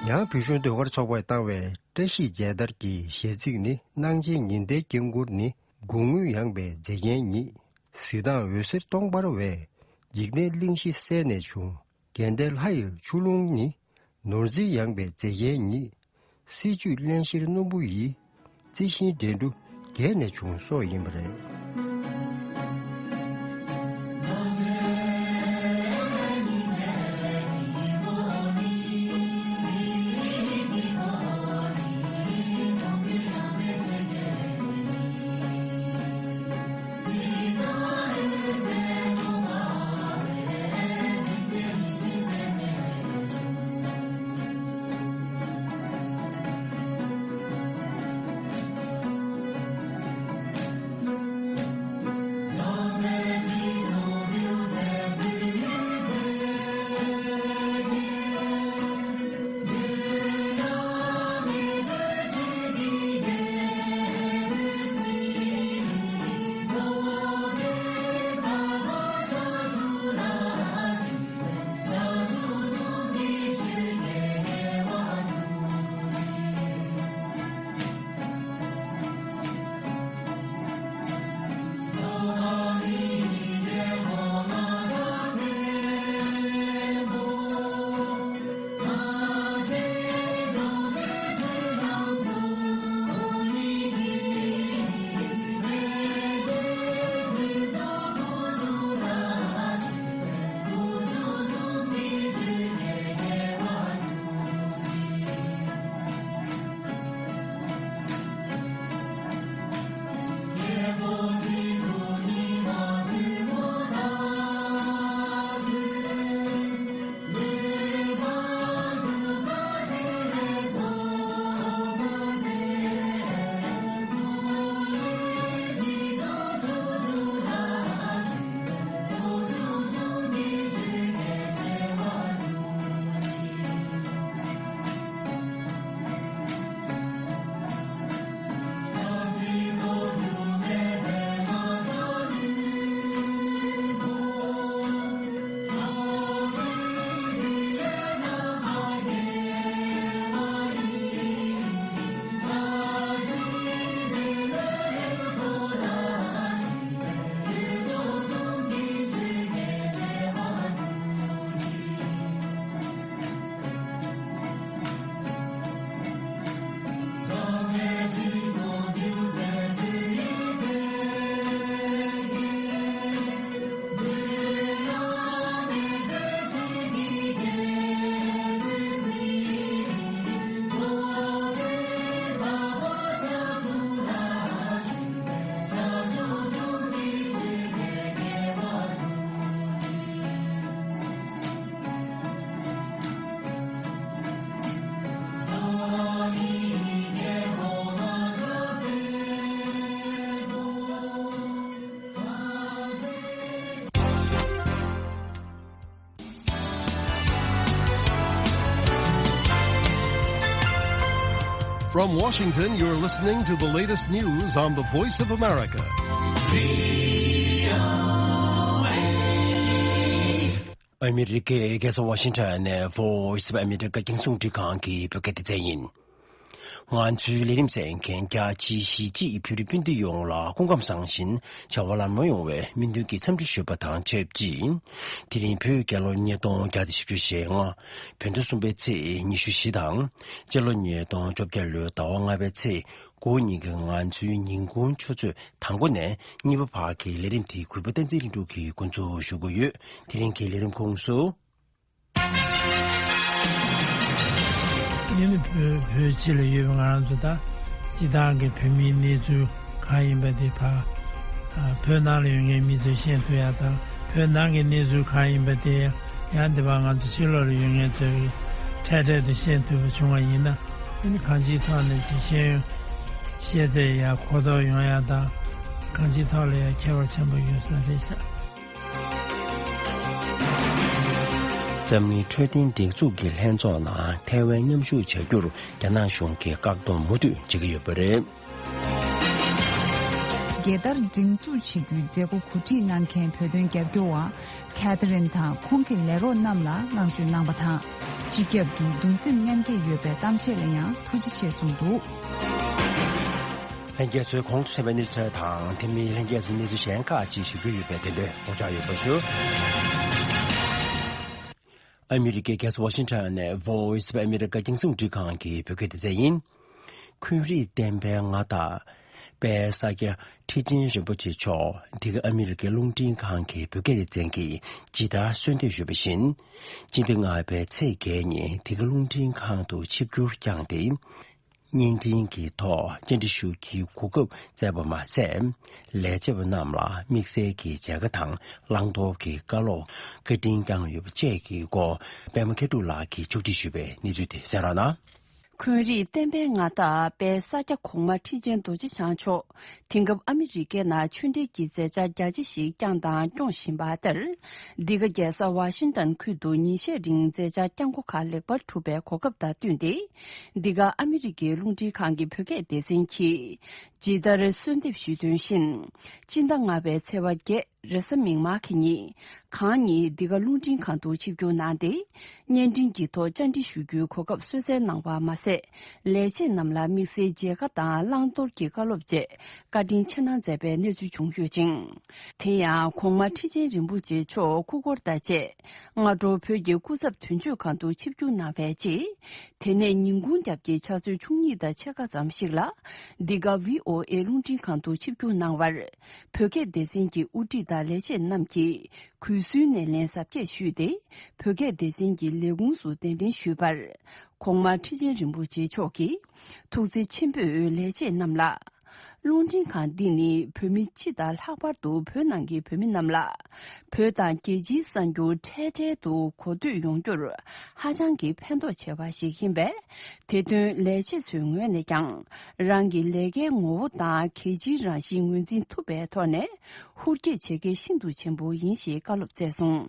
ཡང་བོད་གཞུང་ཟློས་གར་ཚོགས་པས་བཏང་བའི་བཀྲ་ཤིས་མཇལ་དར་གྱི་གཞས་ཚིག་ནི། སྣང་བྱེད་ཉི་ཟླའི་དཀྱིལ་འཁོར་ནི། དགུང་སྔོན་ཡངས་པའི་མཛེས་རྒྱན་ཉིད། གཟི་མདངས་འོད་ཟེར་སྟོང་འབར་བས། འཇིག་རྟེན་གླིང་བཞི་གསལ་ནས་བྱུང་། དགེ་ལྡན་ལྷ་ཡི་ཆུ་ཀླུང་ནི། ནོར་འཛིན་ཡངས་པའི་མཛེས་རྒྱན་ཉིད། སྲིད་བྱུས་བརླན་གཤེར་སྣུམ་པོ་ཡིས། རྩི་ཤིང་འགྲན་བསྡུར་རྒྱས་ནས་བྱུང་སོགས་ཡིན་པ་རེད། From Washington, you're listening to the latest news on the Voice of America. ཨ་མི་རི་ཀའི་རྒྱལ་ས་ཝ་ཤིང་ཊོན་ནས་Voice of America རྒྱང་སྲིང་རླུང་འཕྲིན་ཁང་གི་བོད་སྐད་སྡེ་ཚན་ཡིན། ང་ཚོའི་ལས་རིམ་གསན་མཁན་རྒྱ་ཆེའི་གཞིས་བྱེས་བོད་རིགས་སྤུན་ཟླ་ཡོངས་ལ་སྐུ་ཁམས་བཟང་ཞིང་བྱ་བ་ལམ་ལྷོང་ཡོང་བའི་སྨོན་འདུན་གྱི་འཚམས་འདྲི་ཞུས་པ་དང་ཆབས་ཅིག་དེ་རིང་བོད་རྒྱལ་ལོ་ཉིས་སྟོང་བརྒྱ་དང་བཞི་བཅུ་ཞེ་ལྔ། བོད་ཟླ་གསུམ་པའི་ཚེས་ཉི་ཤུ་བཞི་དང་། སྤྱི་ལོ་ཉིས་སྟོང་བཅོ་བརྒྱད་ལོའི་ཟླ་བ་ལྔ་པའི་ཚེས་དགུ་ཉིན་གྱི་ང་ཚོའི་ཉིན་གུང་ཆུ་ཚོད་དང་པོ་ནས་གཉིས་པ་བར་གྱི་ལས་རིམ་དེ་གུས་པ་བསྟན་འཛིན་ལྷུན་གྲུབ་ཀྱིས་འགོ་འཛུགས་ཞུ་གི་ཡོད། དེ་རིང་གི་ལས་རིམ་ཁོངས་སུ། འདི་ནི་བོད་བོད་སྤྱི་ལ་ཡོད་པའི་ང་རང་ཚོ་ད་སྤྱི་བཏང་གི་བོད་མིའི་གནས་ཚུལ་གང་ཡིན་པ་དེ་ཕ་བོད་ནང་ལ་ཡོད་མཁན་མི་ཚོས་ཤེས་ཐུབ་ཡ་དང་། བོད་ནང་གི་གནས་ཚུལ་གང་ཡིན་པ་དེ་ཡང་འདི་བ་ང་ཚོ་ཕྱི་ལོགས་ལ་ཡོད་མཁན་ཚོས་འཕྲལ་འཕྲལ་དུ་ཤེས་ཐུབ་པ་བྱུང་བ་ཡིན་ན། འདི་ནི་གང་ཅིའི་ཐོག་ནས་ཅིག་ཤེས་ཡོན་ཤེས་ཚད་ཡ་གོ་རྟོགས་ཡོང་ཡ་དང་། གང་ཅིའི་ཐོག་ལ་ཡ་ཁྱད་པར་ཆེན་པོ་ཡོད་ས་རེད་ཤག་འཛམ་གླིང་འཕྲོད་བསྟེན་སྒྲིག་འཛུགས་ཀྱི་ལྷན་ཚོགས་ནང་ཐའེ་ཝན་མཉམ་ཞུགས་བྱ་རྒྱུར་རྒྱ་ནག་གཞུང་གིས་བཀག་སྡོམ་མུ་མཐུད་བྱེད་ཀྱི་ཡོད་པ་རེད། རྒྱལ་དར་སྒྲེང་འཛུགས་བྱེད་རྒྱུའི་མཛད་སྒོ་གོ་སྒྲིག་གནང་མཁན་བོད་དོན་རྒྱབ་སྐྱོར་བ་ཁེ་ཐི་རིན་དང་ཁོང་གི་ལས་རོགས་རྣམས་ལ་བསྔགས་བརྗོད་གནང་བ་དང་ སྤྱི་ཁྱབ་ཀྱིས་གདུང་སེམས་མཉམ་སྐྱེད་ཡོད་པའི་གཏམ་བཤད་ལ་ཡང་ཐུགས་རྗེ་ཆེ་གསུངས་འདུག། ལྷན་རྒྱས་ཚོས་གོང་དུ་གསན་པའི་གནས་ཚུལ་དང་དེ་མིན་ལྷན་རྒྱས་ཚོས་གནས་ཚུལ་གཞན་ཁག་ཅིག་ཞུ་རྒྱུ་ཡོད་པས་དེ་འདྲའི་རོགས་ཆགས་ཡོད་པ་ཞུ། ཨ་མི་རི་ཀའི་རྒྱལ་ས་ཝ་ཤིང་ཊོན་ནས་Voice of America་རྒྱང་སྲིང་རླུང་འཕྲིན་ཁང་གི་བོད་སྐད་སྡེ་ཚན་ཡིན། འཁོན་རིགས་བསྟན་པའི་མངའ་བདག་དཔལ་ས་སྐྱ་ཁྲི་ཆེན་རིན་པོ་ཆེ་མཆོག་འདི་ག་ཨ་མི་རི་ཀའི་རླུང་འཕྲིན་ཁང་གི་བོད་སྐད་སྡེ་ཚན་གྱིས་ཇི་ལྟར་གསོལ་འདེབས་ཞུས་པ་བཞིན། སྤྱི་ཟླ་ལྔ་པའི་ཚེས་བརྒྱད་ཉིན་འདི་ག་རླུང་འཕྲིན་ཁང་དུ་ཆིབས་བསྒྱུར་བསྐྱངས་ཏེ། བརྙན་འཕྲིན་གྱི་ཐོག་བཅར་འདྲི་ཞུ་རྒྱུའི་གོ་སྐབས་བསྩལ་བ་མ་ཟད། ལས་བྱེད་པ་རྣམས་ལ་དམིགས་བསལ་གྱི་མཇལ་ཁ་དང་བླང་དོར་གྱི་བཀའ་སློབ་བཀའ་དྲིན་བསྐྱངས་ཡོད་པ་བཅས་ཀྱི་སྐོར་པད་མ་མཁས་གྲུབ་ལགས་ཀྱིས་ཕྱོགས་སྒྲིག་ཞུས་པའི་གནས་ཚུལ་དེ་གསན་རོགས་གནང་། འཁོན་རིགས་བསྟན་པའི་མངའ་བདག་དཔལ་ས་སྐྱ་གོང་མ་ཁྲི་ཆེན་རྡོ་རྗེ་འཆང་མཆོག་དེང་སྐབས་ཨ་མི་རི་ཀའི་ནང་ཆོས་འབྲེལ་གྱི་མཛད་འཆར་རྒྱ་ཆེ་ཞིག་བསྐྱངས་དང་སྐྱོང་བཞིན་པ་ལྟར། འདི་ག་རྒྱལ་ས་ཝ་ཤིང་ཏོན་ཁུལ་དུ་ཉིན་ཤས་རིང་མཛད་འཆར་བསྐྱངས་སྒོ་ཁག་ལེགས་པར་གྲུབ་པའི་གོ་སྐབས་དང་བསྟུན་ཏེ། འདི་ག་ཨ་མི་རི་ཀའི་རླུང་འཕྲིན་ཁང་གི་བོད་སྐད་སྡེ་ཚན་གྱིས་ཇི་ལྟར་གསོལ་འདེབས་ཞུས་དོན་བཞིན། སྤྱི་ཟླ་ལྔ་པའི་ཚེས་པ་བརྒྱད་རེས་གཟའ་མིག་དམར་གྱི་ཉིན། གང་ཉིད་འདི་ག་རླུང་འཕྲིན་ཁང་དུ་ཆིབས་བསྒྱུར་གནང་སྟེ། བརྙན་འཕྲིན་གྱི་ཐོག་བཅར་འདྲི་ཞུ་རྒྱུའི་གོ་སྐབས་གསོལ་སྩལ་གནང་བ་མ་ཟད། ལས་བྱེད་རྣམས་ལ་དམིགས་བསལ་མཇལ་ཁ་དང་བླང་དོར་གྱི་བཀའ་སློབ་བཅས་བཀའ་དྲིན་ཆེ་གནང་མཛད་པའི་གནས་ཚུལ་བྱུང་ཡོད་ཅིང་། དེ་ཡང་གོང་མ་ཁྲི་ཆེན་རིན་པོ་ཆེ་མཆོག་སྐུ་འཁོར་དང་བཅས་སྔ་དྲོ་བོད་ཀྱི་སྐུ་ཚབ་དོན་གཅོད་ཁང་དུ་ཆིབས་བསྒྱུར་གནང་བའི་རྗེས། དེ་ནས་ཉིན་གུང་རྒྱབ་ཀྱི་ཕྱག་ཚོད་བཅུ་གཉིས་དང་ཕྱེད་ཀ་ཙམ་ཞིག་ལ། འདི་ག་བྷི་ཨོ་ཨེ་རླུང་འཕྲིན་ཁང་དུ་ཆིབས་བསྒྱུར་གནང་བར། བོད་སྐད་སྡེ་ཚན་གྱི་དབུ་ཁྲིད་དང་ལས་བྱེད་རྣམས་ཀྱིས་གུས་བསུའི་སྣེ་ལེན་གཟབ་རྒྱས་ཞུས་ཏེ། བོད་སྐད་སྡེ་ཚན་གྱི་ལས་ཁུངས་སུ་གདན་འདྲེན་ཞུས་པར། གོང་མ་ཁྲི་ཆེན་རིན་པོ་ཆེ་མཆོག་གིས་ཐུགས་བརྩེ་ཆེན་པོས་ལས་བྱེད་རྣམས་ལ། རླུང་འཕྲིན་ཁང་འདི་ནི་བོད་མི་སྤྱི་དང་ལྷག་པར་དུ་བོད་ནང་གི་བོད་མི་རྣམས་ལ། བོད་དང་རྒྱལ་སྤྱིའི་གསར་འགྱུར་འཕྲལ་འཕྲལ་དུ་གོ་ཐོས་ཡོང་རྒྱུར་ཧ་ཅང་གི་ཕན་ཐོགས་ཆེ་བ་ཞིག་ཡིན་པས། དེ་དོན་ལས་བྱེད་ཚོའི་ངོས་ནས་ཀྱང་རང་གི་ལས་ཀའི་ངོ་བོ་དང་གལ་ཆེའི་རང་བཞིན་ངོས་འཛིན་ཐུབ་པའི་ཐོག་ནས་ཧུར་སྐྱེད་བྱེད་གལ་ཤིན་ཏུ་ཆེན་པོ་ཡིན་ཞེས་བཀའ་སློབ་སྩལ་སོང་།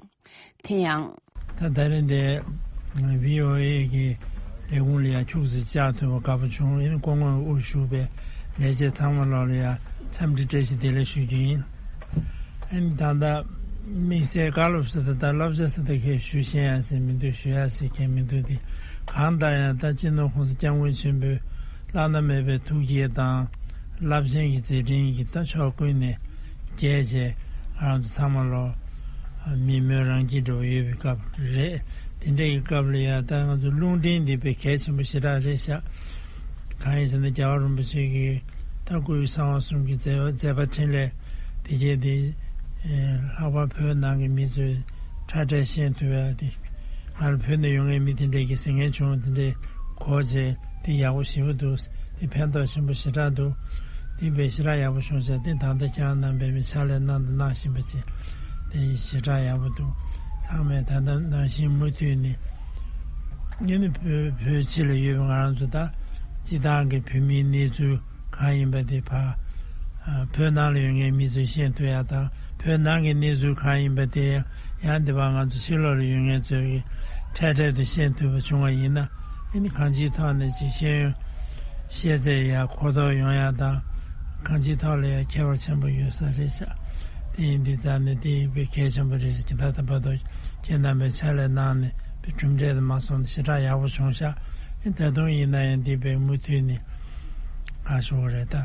དེ་ཡང་། ད་ད་རེས་འདི་བྷི་ཨོ་ཨེ་གི་ལས་ཁུངས་ལ་ཡང་ཁྱུག་ཙམ་བཅར་ཐུབ་པ་དགའ་པོ་བྱུང་། ཨེ་ནི་སྐུ་ངོ་དབུ་བཞུགས་པའི་ལས་བྱེད་ཚང་མ་ལོག་ལ་ཡང་འཚམས་འདྲི་བཀྲ་ཤིས་བདེ་ལེགས་ཞུ་རྒྱུ་ཡིན། ཨེ་ནི་ད་ལྟ་དམིགས་བསལ་བཀའ་སློབ་ཟེར་ད་ལྟ་བསླབ་བྱ་ཟེར་ད་ཁས་ཞུ་ཤེས་ཡ་ཟེར་མི་འདུག་ཞུ་ཡ་ཟེར་མཁན་མི་འདུག་སྟེ། གང་ལྟར་ཡང་ད་སྤྱི་ནོར་༸གོང་ས་༸སྐྱབས་མགོན་ཆེན་པོའི་བླ་ན་མེད་པའི་ཐུགས་བསྐྱེད་དང་རླབས་ཆེན་གྱི་མཛད་འཕྲིན་གྱིས་ད་ཕྱོགས་ཀུན་ནས་རྒྱས་བྱས་ང་ཚོ་ཚང་མ་ལོ་མི་མོས་རང་སྐྱིད་འདྲ་བོ་ཡོད་པའི་སྐབས་རེད། དེ་འདྲའི་སྐབས་ལ་ཡ་ད་ང་ཚོ་རླུང་འཕྲིན་འདི་དཔེ་གལ་ཆེན་པོ་ཞེ་དྲག་རེད་ཤག་གང་ཡིན་ཟེར་ན་རྒྱལ་བ་རིན་པོ་ཆེ་གི་ད་སྐུའི་གསང་བ་གསུམ་གྱི་མཛད་པ་མཛད་པ་འཕྲིན་ལས་དེ་རྗེས་དེ་ལྷག་པར་བོད་ནང་གི་མི་ཚོས་ཁྲ་ཁྲ་ཤེས་ཐུབ་ཡ་དེ་ང་ལ་བོད་ནས་ཡོང་མཁན་མི་དེ་འདྲས་ཀྱི་ཟིན་མཁན་བྱུང་དེ་འདྲས་གོ་བྱས་དེ་ཡག་པོ་ཞེ་པོ་འདུག་དེ་ཕན་ཐོགས་ཆེན་པོ་ཞེ་དྲག་འདུག་དེ་དཔེ་ཞེ་དྲག་ཡག་པོ་བྱུང་ཤག་དེ་ད་ལྟ་ཁྱེད་རང་རྣམ་པས་མི་ཕྱག་ལས་གནང་དང་གནང་བཞིན་པ་བྱས་དེ་ཞེ་དྲག་ཡག་པོ་འདུག་ཚང་མས་ད་ལྟ་ནང་བཞིན་མུ་མཐུད་ནས་ངས་ནི་བོད་བོད་སྤྱི་ལ་ཡོད་པའི་ང་རང་ཚོ་ད་སྤྱི་བཏང་གི་བོད་མིའི་གནས་ཚུལ་གང་ཡིན་པ་དེ་ཕ་བོད་ནང་ལ་ཡོད་མཁན་མི་ཚོས་ཤེས་ཐུབ་ཡ་དང་བོད་ནང་གི་གནས་ཚུལ་གང་ཡིན་པ་དེ་ཡང་དེ་བ་ང་ཚོ་ཕྱི་ལོགས་ལ་ཡོད་མཁན་ཚོས་ཀྱི་འཕྲལ་འཕྲལ་དུ་ཤེས་ཐུབ་པ་བྱུང་བ་ཡིན་ན་ཨེ་ནི་གང་ཅིའི་ཐོག་ནས་ཅིག་ཤེས་ཡོན་ཤེས་ཚད་ཡ་གོ་རྟོགས་ཡོང་ཡ་དང་གང་ཅིའི་ཐོག་ལ་ཡ་ཁྱད་པར་ཆེན་པོ་ཡོད་ས་རེད་ཤག་དེ་ཡིན་དུས་ཙང་ནས་དེ་ཡིན་པའི་གལ་ཆེན་པོ་རེད་ཟེར་གྱི་ད་ལྟ་བར་དུ་ཁྱེད་རྣམ་པས་ཕྱག་ལས་གནང་ནས་པའི་གྲུབ་འབྲས་དུ་མ་སོང་ནས་ཞེ་དྲག་ཡག་པོ་བྱུང་ཤག་ཨེ་ད་དུང་ཡིན་ན་ཡང་འདི་པའི་མུ་མཐུད་ནས་ང་ཞུ་བ་རེད་ད།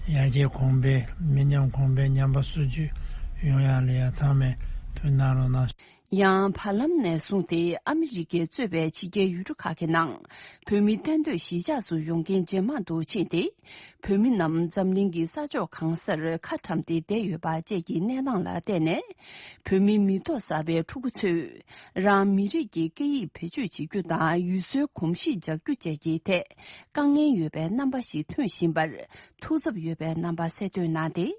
ཡར་རྒྱས་གོང་འཕེལ་མི་ཉམས་གོང་འཕེལ་ཉམས་པ་སོར་ཆུད་ཡོང་ཡག་ལ་ཡ་ཚང་མས་ཐུགས་གནང་རོགས་གནང་། ཡང་བར་ལམ་ནས་བཟུང་སྟེ་ཨ་མི་རི་ཀས་གཙོས་པའི་ཕྱི་རྒྱལ་ཡུལ་གྲུ་ཁག་གི་ནང་བོད་མི་གཏན་སྡོད་གཞིས་ཆགས་སུ་ཡོང་མཁན་ཇེ་མང་དུ་ཕྱིན་ཏེ། བོད་མི་རྣམས་འཛམ་གླིང་གི་ས་ཕྱོགས་གང་སར་ཁ་བཀྲམ་སྟེ་བསྡད་ཡོད་པ་བཅས་ཀྱི་གནས་སྟངས་ལ་བརྟེན་ནས། བོད་མི་མི་ཐོག་གསར་པའི་ཕྲུ་གུ་ཚོས་རང་མི་རིགས་ཀྱི་སྐད་ཡིག་བེད་སྤྱོད་བྱེད་རྒྱུ་དང་ཡུལ་སྲོལ་གོམས་གཤིས་འཇགས་རྒྱུ་བཅས་ཀྱི་ཐད་དཀའ་ངལ་ཡོད་པའི་རྣམ་པ་ཞིག་ཐོན་བཞིན་པར་ཐུགས་འཚབ་ཡོད་པའི་རྣམ་པ་གསལ་སྟོན་གནང་སྟེ།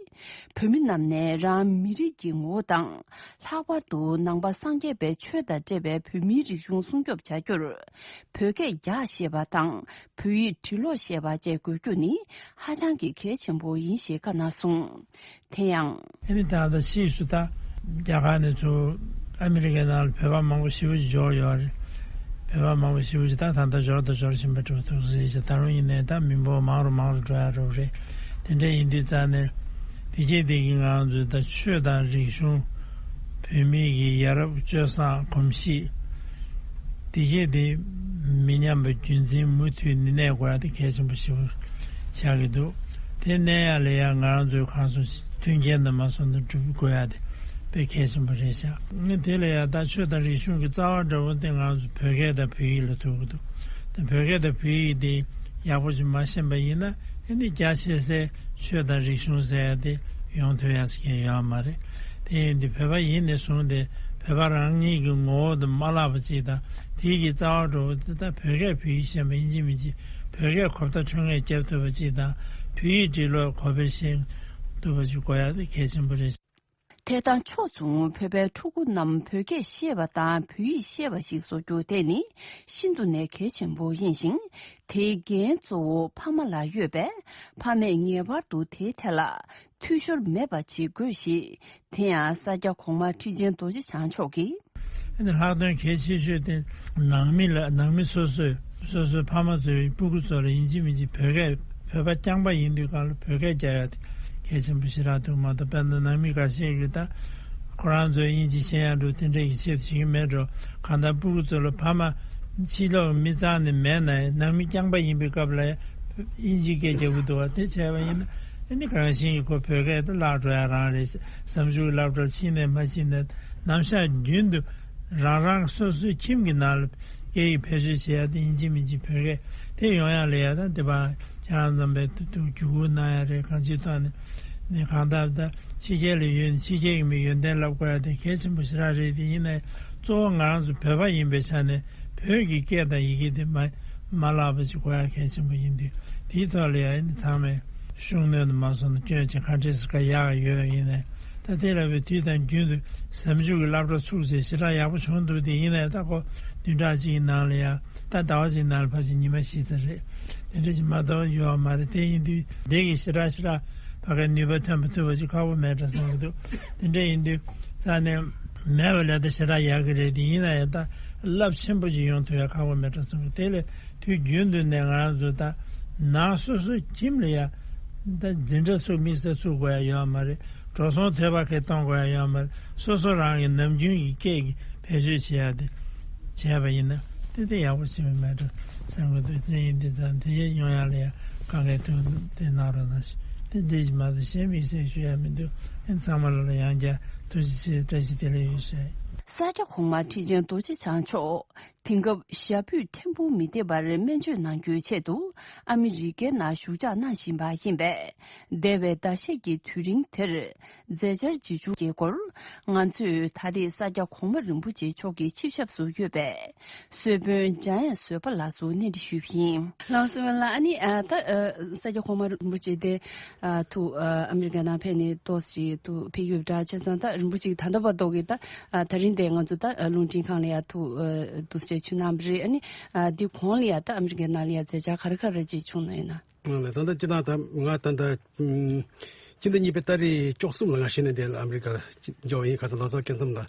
བོད་མི་རྣམས་ནས་རང་མི་རིགས་ཀྱི་ངོ་བོ་དང་། ལྷག་པར་དུ་ནང་པ་སངས་རྒྱས་པའི་ཆོས་དང་འབྲེལ་བའི་བོད་མིའི་རིག་གཞུང་སྲུང་སྐྱོབ་བྱ་རྒྱུར། བོད་སྐད་རྒྱག་ཤེས་པ་དང་བོད་ཡིག་འབྲི་ཀློག་ཤེས་པ་བཅས་དགོས་རྒྱུ་ནི་ཧ་ཅང་གི་གལ་ཆེན་པོ་ཡིན་ཞེས་བཀའ་གནང་སོང་། དེ་ཡང་། ཨ་ནི་ད་ལྟ་ཕྱིས་སུ་ད་རྒྱ་གར་ནས་ཚུར་ཨ་མི་རི་ཀའི་ནང་ལ་བོད་པ་མང་པོ་ཞེ་པོ་ཅིག་འབྱོར་ཡོད་རེད། བོད་པ་མང་པོ་ཞེ་པོ་ཅིག་ད་ད་ལྟ་འབྱོར་དང་འབྱོར་བཞིན་པ་འདྲ་པོ་འདུག་ཟེར་ཞིག་ད་རུང་ཡིན་ནའི་ད་མི་འབོར་མང་རུ་མང་རུ་འགྲོ་ཡ་འདྲ་པོ་རེད། དེ་འདྲ་ཡིན་དུས་ཙང་ནས་དེ་རྗེས་དེ་གི་ང་རང་ཚོའི་ད་ཆོས་དང་རིག་གཞུང་བོད་མི་གི་ཡ་རབས་སྤྱོད་བཟང་གོམས་གཤིས་ དེ་གས་དེ་མི་ཉམས་པའི་རྒྱུན་འཛིན་མུ་མཐུད་ནས་གནས་དགོས་ཡ་དེ་གལ་ཆེན་པོ་ཞེ་པོ་ཆགས་ཀྱི་འདུག་དེ་གནས་ཡ་ལ་ཡ་ང་རང་ཚོའི་གང་སོང་མཐུན་རྐྱེན་དང་མ་སོང་དུ་སྒྲུབ་དགོས་ཡ་དེ་དཔེ་གལ་ཆེན་པོ་རེད་ཤག་ངས་དེ་ལ་ཡ་ད་ཆོས་དང་རིག་གཞུང་གི་རྩ་བ་འདྲ་བོ་དེ་ང་ཚོ་བོད་སྐད་དང་བོད་ཡིག་ལ་ཐུག་གི་འདུག་དེ་བོད་སྐད་དང་བོད་ཡིག་དེ་ཡག་པོ་ཞིག་མ་ཤེས་པ་ཡིན་ན་ཨེ་ནི་རྒྱ་ཆེ་སའི་ཆོས་དང་རིག་གཞུང་ཟེར་ཡ་དེ་ཡོང་ཐུབ་ཡ་ཟེར་མཁན་ཡོད་མ་རེད། དེ་ཡིན་དུས་བོད་པ་ཡིན་ནས་བཟུང་སྟེ་བོད་པ་རང་ཉིད་ཀྱི་ངོ་བོ་དེ་མ་བརླག་པ་ཅིག་དང་དེའི་གི་རྩ་བ་འགྲོ་བ་དེ་ད་བོད་སྐད་བོད་ཡིག་ཤེས་པ་ཡིན་གཅིག་མིན་གཅིག་བོད་སྐད་གོ་བརྡ་འཕྲོད་ངེས་རྒྱབ་ཐུབ་པ་ཅིག་དང་བོད་ཡིག་འབྲི་ཀློག་གོ་བེད་ཤེས་ཐུབ་པ་ཅིག་དགོས་ཡ་དེ་གལ་ཆེན་པོ་རེད། དེ་དང་ཕྱོགས་མཚུངས་བོད་པའི་ཕྲུ་གུ་རྣམས་བོད་སྐད་ཤེས་པ་དང་བོད་ཡིག་ཤེས་པ་ཞིག་བཟོ་རྒྱུ་དེ་ནི་ཤིན་ཏུ་ནས་གལ་ཆེན་པོ་ཡིན་ཞིང་། དེའི་འགན་གཙོ་བོ་ཕ་མ་ལ་ཡོད་པས། ཕ་མས་ངེས་པར་དུ་དེའི་ཐད་ལ་འཐུས་ཤོར་མེད་པ་བྱེད་དགོས་ཞེས། དེ་ཡང་ས་སྐྱ་གོང་མ་ཁྲི་ཆེན་རྡོ་རྗེ་འཆང་མཆོག་གིས། ཨ་ནི་ལྷག་དོན་གལ་ཆེ་ཤོས་དེ་ནང་མི་ལ་ནང་མི་སོ་སོས་སོ་སོའི་ཕ་མ་ཚོའི་སྤུ་གུ་ཚོ་ལ་ཡིན་གཅིག་མིན་གཅིག་བོད་སྐད་བོད་པ་རྐྱང་པ་ཡིན་དུས་སྒང་ལ་བོད་སྐད་རྒྱག་ཡ་དེ་གལ་ཆེན་པོ་ཞེ་དྲག་འདུག་མ་གཏོགས། དཔེར་ན་ནང་མི་འགའ་ཤས་ཀྱིས་ད་ཁོ་རང་ཚོས་དབྱིན་ཇི་ཤེས་ཡ་འགྲོ་དེ་འདྲས་ཀྱི་ཆེད་དུ་བྱེད་ཀྱི་མེད་འགྲོ། གང་ལྟར་སྤུ་གུ་ཚོ་ལ་ཕ་མ་ཕྱི་ལོགས་མི་རྩ་ནས་མེད་ན་ཡང་ནང་མི་རྐྱང་པ་ཡིན་པའི་སྐབས་ལ་ཡང་དབྱིན་ཇིའི་སྐད་རྒྱག་གི་འདུག་བ། དེ་བྱས་པ་ཡིན་ན་ཨ་ནི་གང་ཞིག་གི་ཁོ་བོད་སྐད་དེ་བརླག་འགྲོ་ཡ་རང་རེད། ཟམ་ཆུང་གི་སློབ་གྲྭར་ཕྱིན་ནས་མ་ཕྱིན་ནས་ནམ་ཞག་རྒྱུན་དུ་རང་རང་སོ་སོའི་ཁྱིམ་གྱི་ནང་ལ་སྐད་ཡིག་བེད་སྤྱོད་བྱེད་ཡ་དེ་ཡིན་གཅིག་མིན་གཅིག་བོད་སྐད་དེ་ཡོང་ཡ་ལ་ཡ་ད་དེ་བ་ཁྱེད་རང་ཚོ་བས་ཏུ་ཏུ་རྒྱུ་གུ་གནང་ཡ་རེད། གང་ཅིའི་ཐོག་ནས་ནས་གང་ལྟར་ད་ཕྱི་རྒྱལ་ལ་ཡོད་ནས་ཕྱི་རྒྱལ་གྱི་མི་ཡོན་ཏན་བསླབ་དགོས་ཡ་དེ་གལ་ཆེན་པོ་ཞེ་དྲག་རེད། དེ་ཡིན་ནའི་གཙོ་བོ་ང་རང་ཚོ་བོད་པ་ཡིན་པའི་ཆ་ནས་བོད་ཀྱི་སྐད་དང་ཡི་གེ་དེ་མ་མ་བརླག་པ་ཞིག་དགོས་ཡ་གལ་ཆེན་པོ་ཡིན་དུས། དེའི་ཐོག་ལ་ཡ་ཨ་ནི་ཚང་མས་ཤུགས་སྣོན་དུ་མ་སོང་ན་སྐྱོན་ཅིག་ག་འདྲས་སུ་ག་ཡག་ཡོད་ཡིན་ནའི་ད་དེ་ལ་བའི་དུས་དང་རྒྱུན་དུ་ཟམ་ཆུང་གི་སློབ་གྲྭ་ཚུགས་ཚེ་ཞེ་དྲག་ཡག་པོ་བྱུང་འདུག་དེ་ཡིན་ནའི་ད་ཁོ་བདུན་ཕྲག་གཅིག་གི་ནང་ལ་ཡ་ད་ཟླ་བ་གཅིག་ནང་ལ་ཕལ་ཆེར་ཉི་མ་བཞི་ཙམ་རེད། དེ་འདྲ་ཞིག་མ་གཏོགས་ཡོད་མ་རེད། དེ་ཡིན་དུས་འདི་གི་ཞེ་དྲག་ཞེ་དྲག་ཕ་གའི་ནུས་པ་ཐོན་པ་ཐུབ་པ་ཞིག་ཁག་པོ་མེད་འདྲ་བསམ་གྱི་འདུག་དེ་འདྲ་ཡིན་དུས་རྩ་ནས་མེད་པ་ལས་ད་ཞེ་དྲག་ཡག་གི་རེད། དེ་ཡིན་ན་ཡང་ད་རླབས་ཆེན་པོ་ཞིག་ཡོང་ཐུབ་ཡ་ཁག་པོ་མེད་འདྲ་བསམ་གྱི། དེ་ལས་དུས་རྒྱུན་དུ་ནས་ང་རང་ཚོ་ད་ནང་སོ་སོའི་ཁྱིམ་ལ་ཡ་ད་འཛིན་གྲྭ་ཚུགས་དམིགས་བསལ་ཚུགས་དགོས་ཡ་ཡོད་མ་རེད། འགྲོ་སོང་དོད་པ་གས་གཏོང་དགོས་ཡ་ཡོད་མ་རེད། སོ་སོ་རང་གི་ནམ་རྒྱུན་གྱི་སྐད་ཀྱི་བེད་སྤྱོད་བྱེད་ཡ་དེ་བྱས་པ་ཡིན་ན་དེ་དེ་ཡག་པོ་བྱེད་མི་མེད་འགྲོ་བསམ་གྱི་འདུག་དེ་ཡིན་དུས་ཙང་དེ་ཡས་ཡོང་ཡ་ལ་ཡ་གང་གས་ཐུགས་དེ་གནང་རོགས་གནང་ཞུ། དེ་འདྲ་ཞིག་མ་གཏོགས་གཞན་དམིགས་བསལ་ཞུ་ཡ་མི་འདུག་ཨེ་ཚང་མ་ལ་ལ་ཡང་བསྐྱར་ཐུགས་རྗེ་ཆེ་བཀྲ་ཤིས་བདེ་ལེགས་ཡོད་ཞུ། ས་སྐྱ་གོང་མ་ཁྲི་ཆེན་རྡོ་རྗེ་འཆང་མཆོག་དེང་སྐབས་ཞབས་པུས་ཕྲན་བུ་མི་བདེ་བར་སྨན་བཅོས་གནང་རྒྱུའི་ཆེད་དུ་ཨ་མི་རི་ཀའི་ནང་བཞུགས་ཞག་གནང་བཞིན་པ་ཡིན་པས། འདས་པའི་ཟླ་ཤས་ཀྱི་དུས་རིང་དེར་མཛད་འཆར་ཇི་བྱུང་གི་སྐོར་ང་ཚོས་ད་རེས་ས་སྐྱ་གོང་མ་རིན་པོ་ཆེ་མཆོག་གི་ཆིབས་ཞབས་སུ་ཡོད་པའི་གསོལ་དཔོན་འཇམ་དབྱངས་བཟོད་པ་ལགས་སུ་གནས་འདྲི་ཞུས་པ་ཡིན། ལགས་སོ་ལགས། ཨ་ནི་ཨ་ད་ཨ་ས་སྐྱ་གོང་མ་རིན་པོ་ཆེ་དེ་ཨ་ཐུགས་ཨ་ཨ་མི་རི་ཀ་ནང་ཕེབས་ནས་ཏོག་ཙམ་ཅིག་ཐུགས་ཕེབས་ཡོད་པ་འདྲ་བྱས་ཙང་ད་རིན་པོ་ཆེ་ད་ལྟ་བར་དུ་གི་ད་ཨ་ད་རིང་དེ་ང་ཚོ་ད་ཨ་རླུང་འཕྲིན་ཁང་ལ་ཡ་ཐུགས་ཨ་འདུག་སེ་བྱོན་གནང་བ་རེད། ཨ་ནི་ཨ་འདི་གོང་ལ་ཡ་ད་ཨ་མི་རི་ཀའི་ནང་ལ་ཡ་མཛད་འཆར་ག་རེ་ག་རེ་ཅིག་བྱུང་ན་ཡོད་ན། ང་ལ་ད་ལྟ་སྤྱི་བཏང་ད་ང་ད་ལྟ་ཨུམ་སྤྱི་ཟླ་གཉིས་པའི་ཏ་རིག་བཅུ་གསུམ་ལ་ང་གཞི་ནས་འདིར་ཨ་མི་རི་ཀར་འབྱོར་བ་ཡིན། ཁ་སང་ལྷ་ས་སྐྱེ་ཁམས་ལ་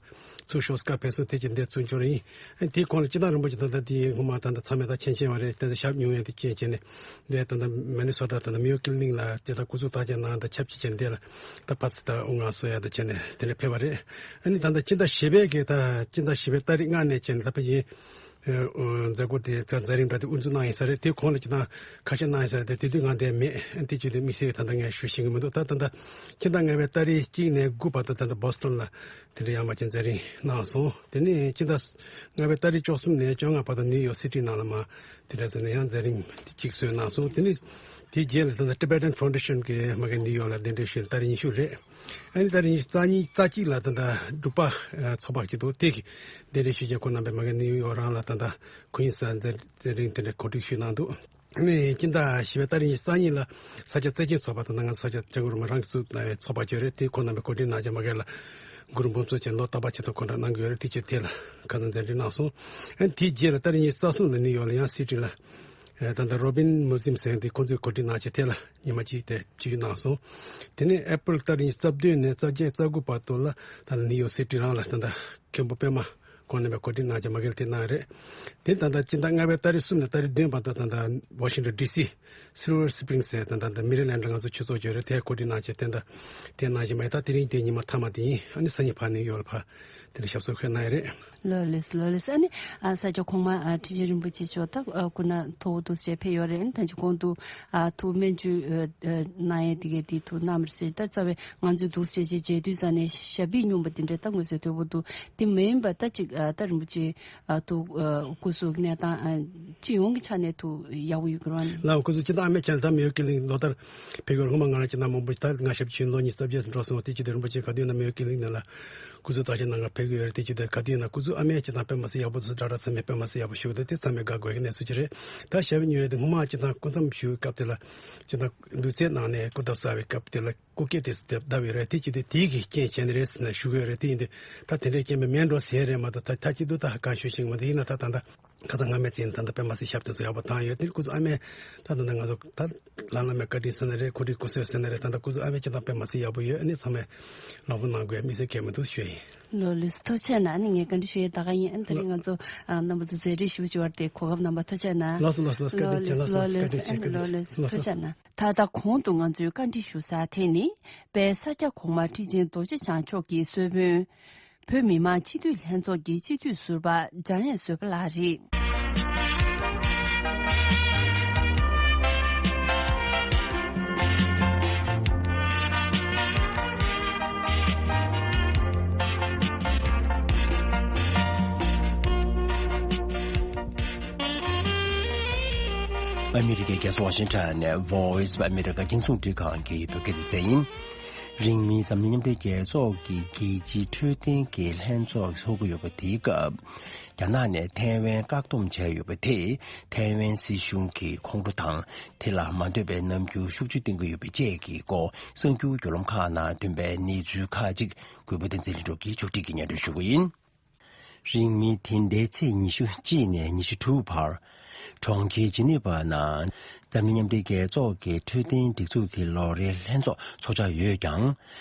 ཚུར་ཤོག་སྐབས་ཕེབས་སོང་། དེ་རྗེས་འདིར་ཚུར་འབྱོར་ཡིན། དེའི་གོང་ལ་སྤྱི་བཏང་རིན་པོ་ཆེ་ད་ལྟ་དེའི་སྔོན་མ་ད་ལྟ་ཚང་མས་ད་མཁྱེན་མཁྱེན་པ་རེད། ད་ལྟ་ཞབས་སྙུང་ཡས་དེ་རྐྱེན་བྱས་ནས་འདིར་ད་ལྟ་མི་ནི་སོ་ཊ་ད་ལྟ་མེ་ཡོ་ཀི་ལི་ནིག་ལ་དེ་ད་སྐུ་གཟུགས་བརྟག་དཔྱད་གནང་། ད་ཆབས་ཅིག་བྱས་ནས་འདིར་ད་ལྟ་ཕར་ཚུར་ད་དབུ་མངའ་གསོལ་ཡ་ད་བྱས་ནས་དེ་འདྲ་ཕེབས་པ་རེད། ཨ་ནི་ད་ལྟ་སྤྱི་ཟླ་བཞི་པའི་གི་ད་སྤྱི་ཟླ་བཞི་པའི་ཏ་རིག་ལྔ་ནས་བྱས་ནས་ད་ཕ་གི་ཨ་མཛད་སྒོ་དེ་ད་མཛད་རིམ་འདྲ་དེ་དབུ་འཛུགས་གནང་ཡིན་ས་རེད། དེའི་གོང་ལ་སྤྱི་བཏང་ཁ་ཤས་གནང་ཡིན་ས་རེད། དེ་དེ་དུས་ང་འདིར་མེད། དེ་བརྒྱུད་དེ་དམིགས་བསལ་གྱི་ད་ལྟ་ངས་ཞུ་ཤེས་ཀྱི་མི་འདུག་ད་ད་ལྟ་ཕྱི་ཟླ་ལྔ་པའི་ཏ་རིག་གཅིག་ནས་དགུ་བར་དུ་ད་ལྟ་བྷོ་སི་ཊོན་ལ་དེ་འདྲ་ཡང་མ་བྱས་མཛད་རིམ་གནང་སོང་། དེ་ནས་ཕྱི་ཟླ་ལྔ་པའི་ཏ་རིག་བཅུ་གསུམ་ནས་བཅོ་ལྔ་བར་དུ་ནིའུ་ཡོག་སི་ཊི་ནང་ལ་མ་དེ་འདྲ་ཟེར་ནས་ཡང་མཛད་རིམ་གཅིག་གསོལ་གནང་སོང་། དེ་ནས་དེའི་རྗེས་ལ་ད་ལྟ་Tibetan Foundation གི་མ་གི་ནིའུ་ཡོག་ལ་གདན་འདྲེན་ཞུས་ནས་ཏ་རིག་ཉི་ཤུ་རེད། ཨ་ནི་ཏ་རིག་ཉི་ཤུ་རྩ་གཉིས་རྩ་གཅིག་ལ་ད་ལྟ་འབྲུག་པ་ཚོགས་པ་ཞིག་འདུག་དེ་གི་གདན་འདྲེན་ཞུས་རྗེས་ཁོང་རྣམ་པས་མ་གི་ནིའུ་ཡོག་རང་ལ་ད་ལྟ་ཁོ་ཡིན་ས་མཛད་རིམ་དེ་འདྲ་གོ་སྒྲིག་ཞུས་གནང་འདུག་ཨ་ནི་སྤྱི་ཟླ་བཞི་པའི་ཏ་རིག་ཉི་ཤུ་རྩ་གཉིས་ལ་ས་སྐྱ་བརྩེ་ཆེན་ཚོགས་པ་དང་ནང་ས་སྐྱ་སྐྱབས་མགོན་རིན་པོ་ཆེ་རང་གིས་བཙུགས་གནང་བའི་ཚོགས་པ་ཅིག་ཡོད་རེད། དེ་ཁོང་རྣམ་པས་གོ་སྒྲིག་གནང་རྗེས་མ་གི་ལ་གུ་རུ་འབུམ་ཚོགས་ཆེན་ལོ་རྟག་པར་ཆེད་དུ་གོ་སྒྲིག་གནང་གི་ཡོད་རེད། དེ་ཅིག་དེ་ལ་ཁ་སང་མཛད་རིམ་གནང་སོང་། ཨ་ནི་དེའི་རྗེས་ལ་ཏ་རིག་ཉི་ཤུ་རྩ་གསུམ་ལ་ནིའུ་ཡོག་ལ་ཡང་སི་ཊི་ལ་ད་ལྟ་Robin Museum ཟེར་མཁན་དེ་ཁོང་ཚོས་གོ་སྒྲིག་གནང་བྱས་དེ་ལ་ཉི་མ་གཅིག་དེ་ཆིབས་བསྒྱུར་གནང་སོང་། དེ་ནས་ཨེ་པིལ་ཏ་རིག་ཉི་ཤུ་རྩ་བདུན་ནས་རྩ་བརྒྱད་རྩ་དགུ་བར་དུ་ལ་ད་ལྟ་ནིའུ་ཡོག་སི་ཊི་རང་ལ་ད་ལྟ་མཁན་པོ་པད་མ་ཁོང་རྣམ་པས་གོ་སྒྲིག་གནང་བྱས་མ་གི་ལ་དེ་གནང་རེད། དེ་ད་ལྟ་སྤྱི་ཟླ་ལྔ་པའི་ཏ་རིག་གསུམ་ནས་ཏ་རིག་བདུན་བར་དུ་ད་ལྟ་Washington D C Silver Springs ཟེར་ད་ལྟ་མེ་རི་ལེན་ཌ་ང་ཚོ་ཆོས་ཚོགས་ཅིག་ཡོད་རེད། དེ་གོ་སྒྲིག་གནང་བྱས་དེ་ད་དེ་གནང་བཞིན་པ་ཡིན། ད་དེ་རིང་དེ་ཉི་མ་མཐའ་མ་དེ་ཡིན། ཨ་ནི་སང་ཉིན་ཕར་ནིའུ་ཡོག་ལ་ཕར་ དེ་འདྲ་ཞབས་སོར་ཁོས་གནང་ཡོད་རེད། ལགས་ལགས་ལགས་ལགས། ཨ་ནི་ཨ་ས་སྐྱ་གོང་མ་ཨ་ཁྲི་ཆེན་རིན་པོ་ཆེ་མཆོག་ད་ཨ་སྐུ་ན་མཐོ་བོ་འདུག་སེ་ཕེབས་ཡོད་རེད། ཨ་ནི་ད་ཅི་གོང་དུ་ཨ་ཐུགས་སྨན་བཅོས་ཨ་ཨ་གནང་ཡས་དེ་གས་དེ་ཐུགས་གནང་བར་ཟེར། ད་རྩ་བའི་ང་ཚོས་འདུག་སེ་བྱས་བྱས་དུས་ཙ་ནས་ཞབས་པད་སྙོམས་པ་དེ་འདྲ་ད་མངོན་གསལ་དོད་པོ་འདུག་དེ་མིན་པ་ད་ཅིག་ཨ་ད་རིན་པོ་ཆེ་ཨ་ཐུགས་ཨ་སྐུ་གཟུགས་གནས་སྟངས་ཨ་སྤྱི་ཡོངས་ཀྱི་ཆ་ནས་ཐུགས་ཡག་པོ་ཡོད་ཀྱི་རེད་བ། ལགས་སྐུ་གཟུགས་སྤྱིར་བཏང་ཨ་མའི་ཆ་ནས་ད་མེའོ་ཀི་ལིན་ལོ་ལྟར་ཕེབས་ཀྱི་ཡོད་རེད། སྔོན་མ་ང་རང་སྤྱིར་བཏང་མང་པོ་ད་ང་ཞབས་ཕྱི་ལོ་གཉིས་རྩ་བརྒྱད་འགྲོ་སོང་བ། དེ་ཅི་དེ་རིན་པོ་ཆེ་ག་དུས་ཡིན་ན་མེའོ་ཀི་ལིན་ནང་ལ་སྐུ་གཟུགས་བརྟག་ཞིབ་གནང་གར་ཕེབས་ཀྱི་ཡོད་རེད། དེ་ཅི་དེ་ག་དུས་ཡིན་ན་སྐུ་གཟུགས་ཨ་མའི་སྤྱིར་བཏང་དཔེ་མ་སྲིད་ཡག་པོ་འདུག་ཟེར་འདྲ་འདྲ་ཚང་མས་དཔེ་མ་སྲིད་ཡག་པོ་ཞུ་གི་འདུག་དེ་ཚང་མས་དགའ་དགོས་ཀྱི་གནས་ཚུལ་ཅིག་རེད། ད་ཞབས་པད་སྙོམས་ཡས་དེ་སྔོན་མ་སྤྱིར་བཏང་སྐུ་མཚམས་བཞུགས་སྐབས་དེ་ལ་སྤྱིར་བཏང་ལུས་རྩལ་གནང་ནས་སྐུ་འདབ་གསར་བའི་སྐབས་དེ་ལ་སྐུ་སྐེ་དེ་བརྡབ་བརྡབ་ཡོད་རེད། དེ་ཅི་དེ་དེའི་གི་རྐྱེན་བྱས་ནས་རེད་ཟེར་ནས་ཞུ་གི་ཡོད་རེད། དེ་ཡིན་དུས་ད་དེ་འདྲའི་རྐྱེན་པས་མེད་འགྲོ་ཟེར་རེད་མ་གཏོགས། ད་ད་ཅི་འདུག་ད་གང་ཞུ་ཤེས་ཀྱི་མ་འདུག་ཡིན་ན་ད་ད་ད་ཁ་སང་སྔ་མའི་ཚེ་ཡིན། ད་ད་དཔེ་མ་སྲིད་ཞབས་དེ་ཚོ་ཡག་པོ་བཏང་ཡོད། དེ་སྐུ་གཟུགས་ཨ་མའི་ད་ད་ད་ང་ཚོ་ད་ལགས་སྔ་མའི་བཀའ་དྲིན་ཟེར་ན་རེད། གོ་སྒྲིག་སྐུ་གཟུགས་ཟེར་ན་རེད། ད་ད་སྐུ་གཟུགས་ཨ་མའི་སྤྱིར་བཏང་དཔེ་མ་སྲིད་ཡག་པོ་ཡོད། ཨ་ནི་ཚང་མས་ལམ་ཁ་གནང་དགོས་དམིགས་བསལ་གལ་མི་འདུག་ཞུ་ཡ་ཡིན། ལགས་ལགས་ཐུགས་རྗེ་གནང་། ཨ་ནི་ངས་བཀའ་འདྲི་ཞུ་ཡས་ད་ག་ཡིན། ཨ་ནི་ད་རེས་ང་ཚོ་ཨ་རྣམ་པ་ཚོ་མཛད་རིམ་ཞུ་བྱས་པ་དེ་གོ་སྐབས་གནང་བ་ཐུགས་རྗེ་གནང་། ལགས་སོ་ལགས་སོ་ལགས་སོ། བཀའ་དྲིན་ཆེ། ལགས་སོ་ལགས་སོ། བཀའ་དྲིན་ཆེ། ལགས་སོ་ལགས་སོ། ཐུགས་རྗེ་གནང་། ད་ལྟ་གོང་དུ་ང་ཚོས་བཀའ་འདྲི་ཞུ་ས་དེ་ནི་དཔལ་ས་སྐྱ་གོང་མ་ཁྲི་ཆེན་རྡོ་རྗེ་འཆང་མཆོག་གི་གསོལ་དཔོན། བོད་མི་མང་སྤྱི་འཐུས་ལྷན་ཚོགས་ཀྱི་སྤྱི་འཐུས་ཟུར་པ་འཇམ་དབྱངས་བཟོད་པ་ལགས་རེད། ཨ་མི་རི་ཀའི་རྒྱལ་ས་ཝ་ཤིང་ཊོན་ནས་Voice of America རྒྱང་སྲིང་རླུང་འཕྲིན་ཁང་གི་བོད་སྐད་སྡེ་ཚན་ཡིན། རིང་མིན་འཛམ་གླིང་མཉམ་འབྲེལ་རྒྱལ་ཚོགས་ཀྱི་རྒྱལ་སྤྱིའི་འཕྲོད་བསྟེན་གྱི་ལྷན་ཚོགས་འཚོགས་ཀྱི་ཡོད་པ་དེའི་སྐབས། རྒྱ་ནག་ནས་ཐའེ་ཝན་བཀག་སྡོམ་བྱས་ཡོད་པ་དེས་ཐའེ་ཝན་སྲིད་གཞུང་གི་ཁོང་ཁྲོ་དང་། དེ་ལ་མ་འདོད་པའི་རྣམ་འགྱུར་ཤུགས་ཆེ་བསྟན་གྱི་ཡོད་པའི་བཅས་ཀྱི་སྐོར་གསར་འགྱུར་བརྒྱུད་ལམ་ཁག་ནང་ཐོན་པའི་གནས་ཚུལ་ཁག་ཅིག་གུས་པ་བསྟན་འཛིན་ལྷུན་གྲུབ་ཀྱིས་ཕྱོགས་སྒྲིག་གིས་སྙན་སྒྲོན་ཞུ་གི་ཡིན། རིང་མིན་དེ་ཟླའི་ཚེས་ཉི་ཤུ་གཅིག་ནས་ཉི་ཤུ་དྲུག་བར། གྲོང་ཁྱེར་ཇི་ནི་ཝ་ནང་འཛམ་གླིང་མཉམ་འབྲེལ་རྒྱལ་ཚོགས་ཀྱི་འཕྲོད་བསྟེན་སྒྲིག་འཛུགས་ཀྱི་ལོ་རེའི་ལྷན་ཚོགས་འཚོགས་འཆར་ཡོད་ཀྱང་།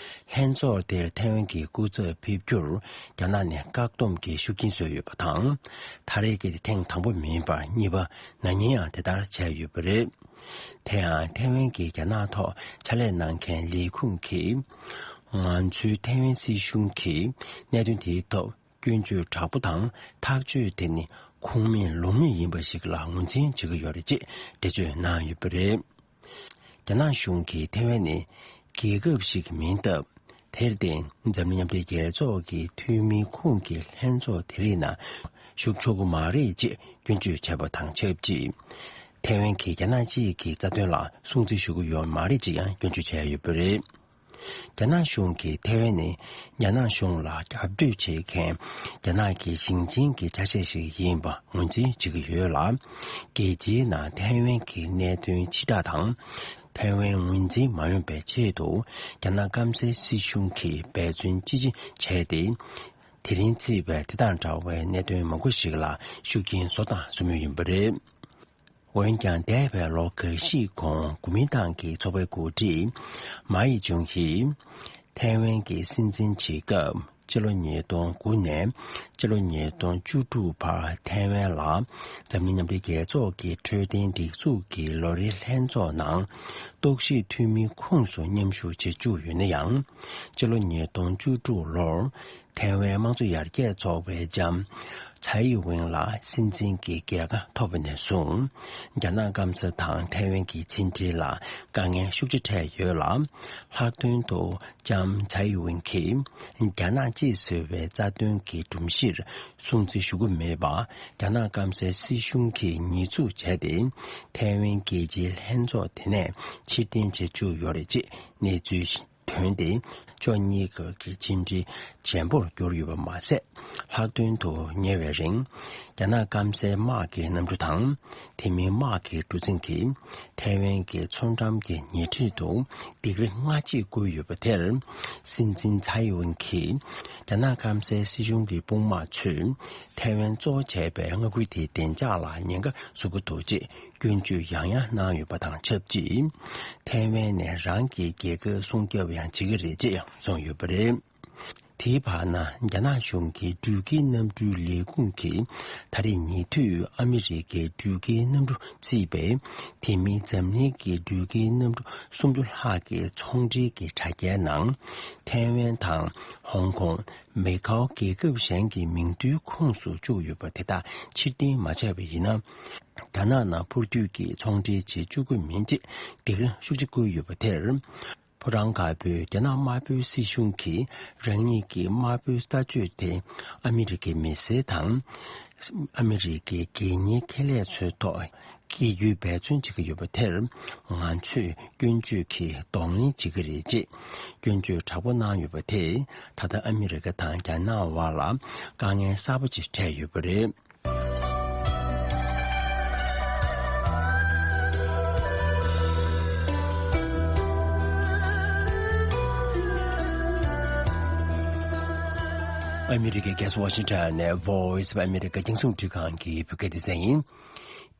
ལྷན་ཚོགས་དེར་ཐའེ་ཝན་གྱི་སྐུ་ཚབ་ཕེབས་རྒྱུར་རྒྱ་ནག་ནས་བཀག་སྡོམ་གྱི་ཤུགས་རྐྱེན་བཟོས་ཡོད་པ་དང་། ད་རེས་ཀྱི་ཐེངས་དང་པོ་མིན་པར་གཉིས་པ་ན་ནིང་ཡང་དེ་ལྟར་བྱས་ཡོད་པ་རེད། དེ་ཡང་ཐའེ་ཝན་གྱི་རྒྱ་ནག་ཐོག་ཕྱག་ལས་གནང་མཁན་ལས་ཁུངས་ཀྱིས། ང་ཚོའི་ཐའེ་ཝན་སྲིད་གཞུང་གིས་གནད་དོན་དེའི་ཐོག་སྐྱོན་བརྗོད་དྲག་པོ་དང་ཐག་གཅོད་དེ་ནི་ཁུངས་མེད་ལུང་མེད་ཡིན་པ་ཞིག་ལ་ངོས་འཛིན་བྱེད་ཀྱི་ཡོད་རེད་ཅེས་འགྲེལ་བརྗོད་གནང་ཡོད་པ་རེད། རྒྱ་ནག་གཞུང་གིས་ཐའེ་ཝན་ནི་རྒྱལ་ཁབ་ཞིག་མིན་སྟབས། དེར་བརྟེན་འཛམ་གླིང་མཉམ་འབྲེལ་རྒྱལ་ཚོགས་ཀྱི་འཐུས་མིའི་ཁོངས་ཀྱི་ལྷན་ཚོགས་དེ་རིགས་ནང་ཞུགས་ཆོག་གི་མ་རེད་ཅེས་སྐྱོན་བརྗོད་བྱས་པ་དང་ཆབས་ཅིག་ཐའེ་ཝན་གྱིས་རྒྱ་ནག་གཅིག་གི་རྩ་དོན་ལ་སྲུང་བརྩི་ཞུ་གི་ཡོད་མ་རེད་ཅེས་ཡང་སྐྱོན་བརྗོད་བྱས་ཡོད་པ་རེད། རྒྱ་ནག་གཞུང་གིས་ཐའེ་ཝན་ནི་རྒྱ་ནག་གཞུང་ལ་རྒྱབ་གཏོད་བྱེད་མཁན་རྒྱ་ནག་གི་ཞིང་ཆེན་གྱི་ཆ་ཤས་ཤིག་ཡིན་པ་ངོས་འཛིན་བྱེད་ཀྱི་ཡོད་ལ། རྒྱལ་སྤྱིའི་ནང་ཐའེ་ཝན་གྱི་གནད་དོན་ཕྱི་བསྒྲགས་དང་། ཐའེ་ཝན་ངོས་འཛིན་མ་ཡོང་པའི་ཆེད་དུ་རྒྱ་ནག་སྐམ་སའི་སྲིད་གཞུང་གིས་འབད་བརྩོན་ཅི་ཆེ་བྱས་ཏེ། དེ་རིང་བརྩིས་པའི་དེ་དང་འདྲ་བའི་གནད་དོན་མང་པོ་ཞིག་ལ་ཤུགས་རྐྱེན་བཟོ་དང་བཟོ་མུས་ཡིན་པ་རེད། འོན་ཀྱང་འདས་པའི་ལོ་འགའ་ཞིག་གོང་གོ་མིན་ཏང་གི་ཚོགས་པའི་འགོ་ཁྲིད་མཱ་ཡི་ཅུང་གིས་ཐའེ་ཝན་གྱི་སྲིད་འཛིན་བྱེད་སྐབས་ཕྱི་ལོ་ཉིས་སྟོང་དགུ་ནས་ཕྱི་ལོ་ཉིས་སྟོང་བཅུ་དྲུག་བར་ཐའེ་ཝན་ལ་འཛམ་གླིང་མཉམ་འབྲེལ་རྒྱལ་ཚོགས་ཀྱི་འཕྲོད་བསྟེན་སྒྲིག་འཛུགས་ཀྱི་ལོ་རེའི་ལྷན་ཚོགས་ནང་རྟོག་ཞིབ་འཐུས་མིའི་ཁོངས་སུ་མཉམ་ཞུགས་བྱེད་བཅུག་ཡོད་ན་ཡང་། ཕྱི་ལོ་ཉིས་སྟོང་བཅུ་དྲུག་ལོར། ཐའེ་ཝན་དམངས་གཙོ་ཡར་རྒྱས་ཚོགས་པའི་ལྕམ་ཚའེ་ཝིན་ལགས་སྲིད་འཛིན་གྱི་རྒྱལ་ཁ་ཐོབ་པ་ནས་བཟུང་། རྒྱ་ནག་སྐམ་ས་དང་ཐའེ་ཝན་གྱི་ཕྱི་འབྲེལ་ལ་དཀའ་ངལ་ཤུགས་ཆེ་འཕྲད་ཡོད་ལ། ལྷག་དོན་དུ་ལྕམ་ཚའེ་ཝིན་གྱིས་རྒྱ་ནག་གཅིག་ཟེར་བའི་རྩ་དོན་གྱི་སྒྲོམ་གཞིར་སྲུང་བརྩི་ཞུ་གི་མེད་པ། རྒྱ་ནག་སྐམ་སའི་སྲིད་གཞུང་གིས་ཉེས་འཛུགས་བྱས་ཏེ། ཐའེ་ཝན་རྒྱལ་སྤྱིའི་ལྷན་ཚོགས་དེ་ནས་ཕྱིར་འཐེན་བྱེད་བཅུག་ཡོད་རེད་ཅེས་གནས་ཚུལ་ཐོན་ཏེ། ཕྱོགས་གཉིས་ཀྱི་ཕྱི་འབྲེལ་ཞན་པོར་གྱུར་ཡོད་པ་མ་ཟད། ལྷག་དོན་དུ་ཉེ་བའི་རིང་། རྒྱ་ནག་སྐམ་སའི་དམག་གི་གནམ་གྲུ་དང་། དེ་མིན་དམག་གི་གྲུ་གཟིངས་ཀྱིས་ཐའེ་ཝན་གྱི་མཚོ་འགྲམ་གྱི་ཉེ་འཁྲིས་སུ་ལྡིང་རི་སྔ་ཕྱི་བརྐོས་ཡོད་པ་དེར། སྲིད་འཛིན་ཚའེ་ཝིན་གྱིས་རྒྱ་ནག་སྐམ་སའི་སྲིད་གཞུང་གི་དཔུང་དམག་ཚོས་ཐའེ་ཝན་གཙོ་བོ་བྱས་པའི་མངའ་ཁུལ་དེའི་བདེ་འཇགས་ལ་ཉེན་ཁ་བཟོ་གི་འདུག་ཅེས། སྐྱོན་བརྗོད་ཡང་ཡང་གནང་ཡོད་པ་དང་ཆབས་ཅིག་ཐའེ་ཝན་ནས་རང་གི་རྒྱལ་ཁབ་སྲུང་སྐྱོབ་ཡང་བྱེད་ཀྱི་རེད་ཅེས་ཡང་གསུངས་ཡོད་པ་རེད། དེའི་བར་ན་རྒྱ་ནག་གཞུང་གི་འགྲུལ་སྐྱེལ་གནམ་གྲུའི་ལས་ཁུངས་ཀྱིས་ད་རེས་ཉེ་དུས་ཨ་མི་རི་ཀའི་འགྲུལ་སྐྱེལ་གནམ་གྲུ་བརྩིས་པའི་དེ་མིན་འཛམ་གླིང་གི་འགྲུལ་སྐྱེལ་གནམ་གྲུ་སུམ་ཅུ་ལྷག་གི་ཚོང་འབྲེལ་གྱི་དྲ་རྒྱའི་ནང་ཐའེ་ཝན་དང་ཧོང་ཀོང་། མེ་ཁའོ་རྒྱལ་ཁབ་གཞན་གྱི་མིང་ཐོའི་ཁོངས་སུ་བཅུག་ཡོད་པ་དེ་དག་ཕྱིར་འཐེན་མ་བྱས་པ་ཡིན་ན། རྒྱ་ནག་ནང་འཕུར་སྐྱོད་ཀྱི་ཚོང་འབྲེལ་བྱེད་བཅུག་གི་མིན་ཅེས་སྡིགས་ར་ཤུགས་ཆེ་བསྐུལ་ཡོད་པ་དེར། ཕོ་བྲང་དཀར་པོའི་རྒྱ་ནག་དམར་པོའི་སྲིད་གཞུང་གིས་རང་ཉིད་ཀྱི་དམར་པོའི་ལྟ་སྤྱོད་དེ་ཨ་མི་རི་ཀའི་མི་སེར་དང་། ཨ་མི་རི་ཀའི་སྒེར་གཉེར་ཁེ་ལས་ཚོའི་ཐོག་སྐྱེལ་རྒྱུའི་འབད་བརྩོན་བྱེད་ཀྱི་ཡོད་པ་དེར། ང་ཚོས་སྐྱོན་བརྗོད་ཀྱིས་གདོང་ལེན་བྱེད་ཀྱི་རེད་ཅེས་སྐྱོན་བརྗོད་དྲག་པོ་གནང་ཡོད་པ་དེས། ད་ལྟ་ཨ་མི་རི་ཀ་དང་རྒྱ་ནག་དབར་ལ་དཀའ་ངལ་གསར་པ་ཅིག་འཕྲད་ཡོད་པ་རེད། ཨ་མི་རི་ཀའི་རྒྱལ་ས་ཝ་ཤིང་ཊོན་ནས་Voice of America རྒྱང་སྲིང་རླུང་འཕྲིན་ཁང་གི་བོད་སྐད་སྡེ་ཚན་ཡིན།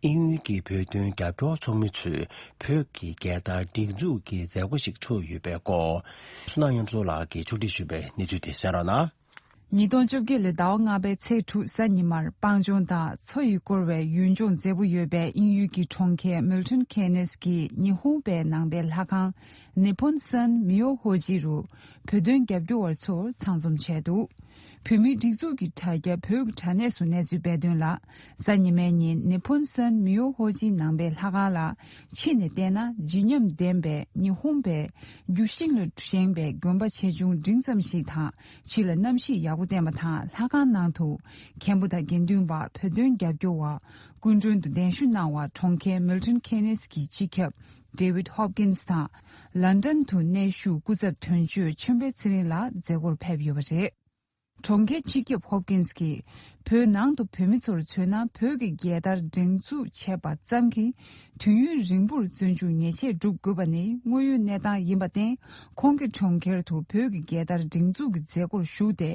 དབྱིན་ཡུལ་གྱི་བོད་དོན་རྒྱབ་སྐྱོར་ཚོགས་མི་ཚོས་བོད་ཀྱི་རྒྱལ་དར་སྒྲེང་འཛུགས་ཀྱི་མཛད་སྒོ་ཞིག་ཚོགས་ཡོད་པའི་སྐོར། བསོད་ནམས་གཡུ་མཚོ་ལགས་ཀྱིས་ཕྱོགས་སྒྲིག་ཞུས་པའི་གནས་ཚུལ་དེ་གསན་རོགས་གནང་། ཉིས་སྟོང་བཅོ་བརྒྱད་ལོའི་ཟླ་བ་ལྔ་པའི་ཚེས་དྲུག་གཟའ་ཉི་མར་སྤང་ལྗོངས་དང་མཚོ་ཡིས་བསྐོར་བའི་ཡུལ་ལྗོངས་མཛེས་པོ་ཡོད་པའི་དབྱིན་ཡུལ་གྱི་གྲོང་ཁྱེར་Milton Keynes གྱི་ཉི་ཧོང་པའི་ནང་པའི་ལྷ་ཁང་Nippon San Myohoji རུ་བོད་དོན་རྒྱབ་སྐྱོར་བ་ཚོར་ཚང་འཛོམས་བྱས་འདུག་བོད་མིའི་སྒྲིག་འཛུགས་ཀྱི་དྲ་རྒྱ་བོད་ཀྱི་དྲ་གནས་སུ་གནས་ཚུལ་སྤེལ་དོན་ལ། གཟའ་ཉི་མའི་ཉིན་Nippon San Myohoji ནང་པའི་ལྷ་ཁང་ལ་ཕྱི་ནས་བལྟས་ན་བརྗིད་ཉམས་ལྡན་པའི་ཉི་ཧོང་པའི་རྒྱུ་ཤིང་ལ་བཞེངས་པའི་དགོན་པ་ཆེ་ཆུང་འབྲིང་ཙམ་ཞིག་དང་། ཕྱི་ལ་གནམ་གཤིས་ཡག་པོ་བསྟན་པ་དང་། ལྷ་ཁང་ནང་དུ་མཁན་པོ་དང་དགེ་འདུན་པ། བོད་དོན་རྒྱབ་སྐྱོར་བ། སྐུ་མགྲོན་དུ་གདན་ཞུ་གནང་བར་གྲོང་ཁྱེར་Milton Keynes གྱི་སྤྱི་ཁྱབ་David Hopkins དང་། ལན་ཌན་དུ་གནས་བཞུགས་སྐུ་ཚབ་དོན་གཅོད་ཆོས་འཕེལ་ཚེ་རིང་ལགས་མཛད་སྒོར་ཕེབས་ཡོད་པ་རེད། གྲོང་ཁྱེར་སྤྱི་ཁྱབ་ཧོབ་ཀིན་སི་གིས། བོད་ནང་དུ་བོད་མི་ཚོར་མཚོན་ན། བོད་ཀྱི་རྒྱལ་དར་སྒྲེང་འཛུགས་བྱས་པ་ཙམ་གྱིས་དུས་ཡུན་རིང་པོར་བཙོན་འཇུག་ཉེས་ཆད་སྒྲུབ་དགོས་པ་ནི་དངོས་ཡོད་གནས་སྟངས་ཡིན་པར་བརྟེན། ཁོང་གིས་གྲོང་ཁྱེར་དུ་བོད་ཀྱི་རྒྱལ་དར་སྒྲེང་འཛུགས་ཀྱི་མཛད་སྒོར་ཞུགས་ཏེ།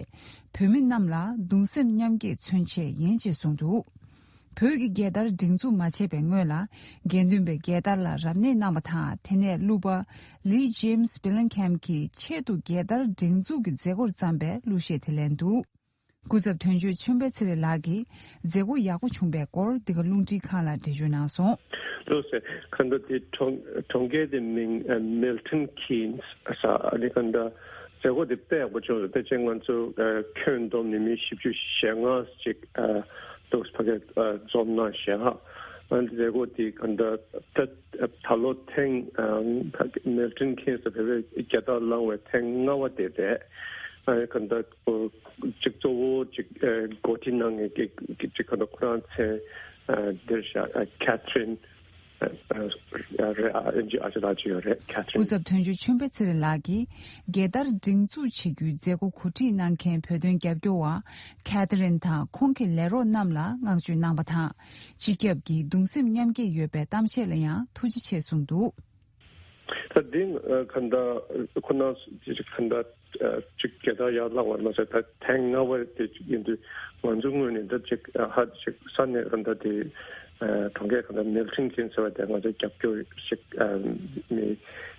བོད་མི་རྣམས་ལ་གདུང་སེམས་མཉམ་སྐྱེད་མཚོན་ཆེད་ཡིན་ཅེས་གསུངས་འདུག་བོད་ཀྱི་རྒྱལ་དར་སྒྲེང་འཛུགས་མ་བྱས་པའི་སྔོན་ལ། དགེ་འདུན་པས་རྒྱལ་དར་ལ་རབ་གནས་གནང་བ་དང་། དེ་ནས་གླུ་པ་Lee James Billingham གྱིས་ཆེད་དུ་རྒྱལ་དར་སྒྲེང་འཛུགས་ཀྱི་མཛད་སྒོར་བརྩམས་པའི་གླུ་གཞས་དེ་ལེན་འདུག་སྐུ་ཚབ་དོན་གཅོད་ཆོས་འཕེལ་ཚེ་རིང་ལགས་ཀྱིས་མཛད་སྒོ་ཡག་པོ་བྱུང་པའི་སྐོར་འདི་ག་རླུང་འཕྲིན་ཁང་ལ་འགྲེལ་བརྗོད་གནང་སོང་། ལགས་སོ། གང་ལྟར་དེ་གྲོང་གྲོང་ཁྱེར་དེ་མིང་ཨ་Milton Keynes ཟེར། ཨ་ནི་གང་ལྟར་མཛད་སྒོ་དེ་དཔེ་ཡག་པོ་བྱུང་སོང་། ཕལ་ཆེར་ང་ཚོ་ཨ་ཁྱོན་བསྡོམས་ནས་མི་བཞི་བཅུ་ཞེ་ལྔ་ཅིག་ཨ་འདུག་ཕ་གིར་ཨ་འཛོམས་གནང་བཞག་ཨ་ནི་མཛད་སྒོ་དེ་གང་ལྟར་ད་ད་ལོ་ཐེངས་ཨ་ཕ་གི་Milton Keynes ལ་བོད་པའི་རྒྱལ་དར་བསླངས་པའི་ཐེངས་ལྔ་པ་དེ་རེད། ཨ་གང་ལྟར་ཅིག་གཙོ་བོ་ཅིག་ཨ་འགོ་ཁྲིད་གནང་མཁན་གྱི་ཅིག་གང་ལྟར་ཁོ་རང་མཚན་ཨ་འདིར་བཞག་ཨ་Catherine ཨ་ཨ་རེད། ཨ་ཨེན་ཇི་ཨ་ཅག་ལགས་ཅིག་ཡོད་རེད། Catherine སྐུ་ཚབ་དོན་གཅོད་ཆོས་འཕེལ་ཚེ་རིང་ལགས་ཀྱིས་རྒྱལ་དར་སྒྲེང་འཛུགས་བྱེད་རྒྱུའི་མཛད་སྒོ་གོ་སྒྲིག་གནང་མཁན་བོད་དོན་རྒྱབ་སྐྱོར་བ་Catherine དང་ཁོང་གི་ལས་རོགས་རྣམས་ལ་བསྔགས་བརྗོད་གནང་བ་དང་། སྤྱི་ཁྱབ་ཀྱི་གདུང་སེམས་མཉམ་སྐྱེད་ཡོད་པའི་གཏམ་བཤད་ལ་ཡང་ཐུགས་རྗེ་ཆེ་གསུངས་འདུག་ད་འདི་ཨ་གང་ལྟར་ཁོ་ན་ཅིག་གང་ལྟར་ཨ་ཅིག་རྒྱལ་དར་ཡར་བསླངས་པ་མ་ཟད། ད་ཐེངས་ལྔ་པ་དེ་ཅིག་ཡིན་དུས་ང་ཚོ་ངོས་ནས་ད་ཅིག་ཨ་ཧ་ཅིག་ས་གནས་གང་ལྟར་དེ་ཨ་གྲོང་ཁྱེར་གང་ལྟར་Milton Keynes ཟེར་བ་དེ་ང་ཚོ་རྒྱབ་སྐྱོར་ཞིག་ཨ་མི་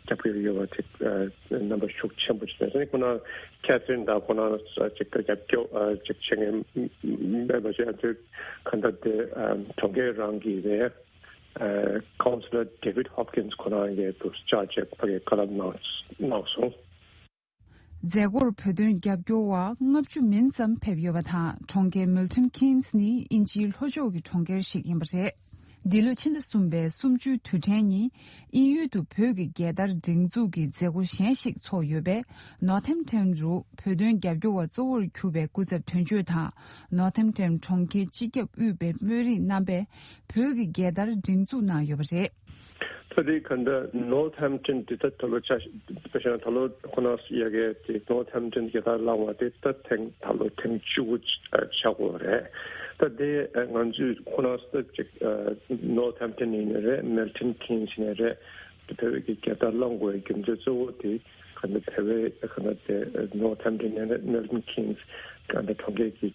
རྒྱབ་སྐྱོར་ཡོད་པ་ཅིག་ཨ་རྣམ་པ་ཤུགས་ཆེན་པོ་ཞིག་ཡོད། ཁོ་ན་Catherine དང་ཁོ་ན་ཅིག་རྒྱབ་སྐྱོར་ཨ་ཅིག་བྱེད་མཁན་མེད་པ་ཞིག་ཡང་དུས་གང་ལྟར་དེ་ཨ་གྲོང་ཁྱེར་རང་གི་རེད། ཨ་Councillor David Hopkins ཁོ་རང་གིས་དུ་བཅར་བྱས་ཕ་གི་བཀའ་སློབ་གནང་གནང་སོང་། མཛད་སྒོར་བོད་དོན་རྒྱབ་སྐྱོར་བ་ལྔ་བཅུ་མིན་ཙམ་ཕེབས་ཡོད་པ་དང་། གྲོང་ཁྱེར་Milton Keynes ནི་དབྱིན་ཇིའི་ལྷོ་ཕྱོགས་ཀྱི་གྲོང་ཁྱེར་ཞིག་ཡིན་པ་རེད། འདི་ལོ་ཕྱི་ཟླ་གསུམ་པའི་གསུམ་བཅུའི་དུས་དྲན་ཉིན། དབྱིན་ཡུལ་དུ་བོད་ཀྱི་རྒྱལ་དར་སྒྲེང་འཛུགས་ཀྱི་མཛད་སྒོ་གཞན་ཞིག་ཚོགས་ཡོད་པས། Northampton རུ་བོད་དོན་རྒྱབ་སྐྱོར་བ་གཙོ་བོར་གྱུར་པའི་སྐུ་ཚབ་དོན་གཅོད་དང་། Northampton གྲོང་ཁྱེར་སྤྱི་ཁྱབ་དབུས་པའི་དམིགས་རིམ་རྣམ་པས་བོད་ཀྱི་རྒྱལ་དར་སྒྲེང་འཛུགས་གནང་ཡོད་པ་རེད། ད་དེ་ག་འདྲ་Northampton དེ་ད་ད་ལོ་ཆ་དཔེ་བཞག་ན་ད་ལོ་ཁོ་ན་ཡ་གི་དེ་Northampton རྒྱལ་དར་བསླངས་པ་དེ་ད་ཐེངས་ད་ལོ་ཐེངས་བཅུ་དགུ་ཆགས་ཡོད་རེད། ད་དེ་ང་ཚོས་ཁོ་ན་ཅིག་Northampton ཡིན་ནའི་རེད། Milton Keynes ཡིན་ནའི་རེད། དེ་བོད་པའི་གི་རྒྱལ་དར་བསླངས་དགོས་པའི་རྒྱུ་མཚན་གཙོ་བོ་དེ་ག་འདྲ་བོད་པའི་ག་འདྲ་དེ་Northampton ཡིན་ནའི་རེད། Milton Keynes ད་ལྟ་གྲོང་ཁྱེར་གྱི་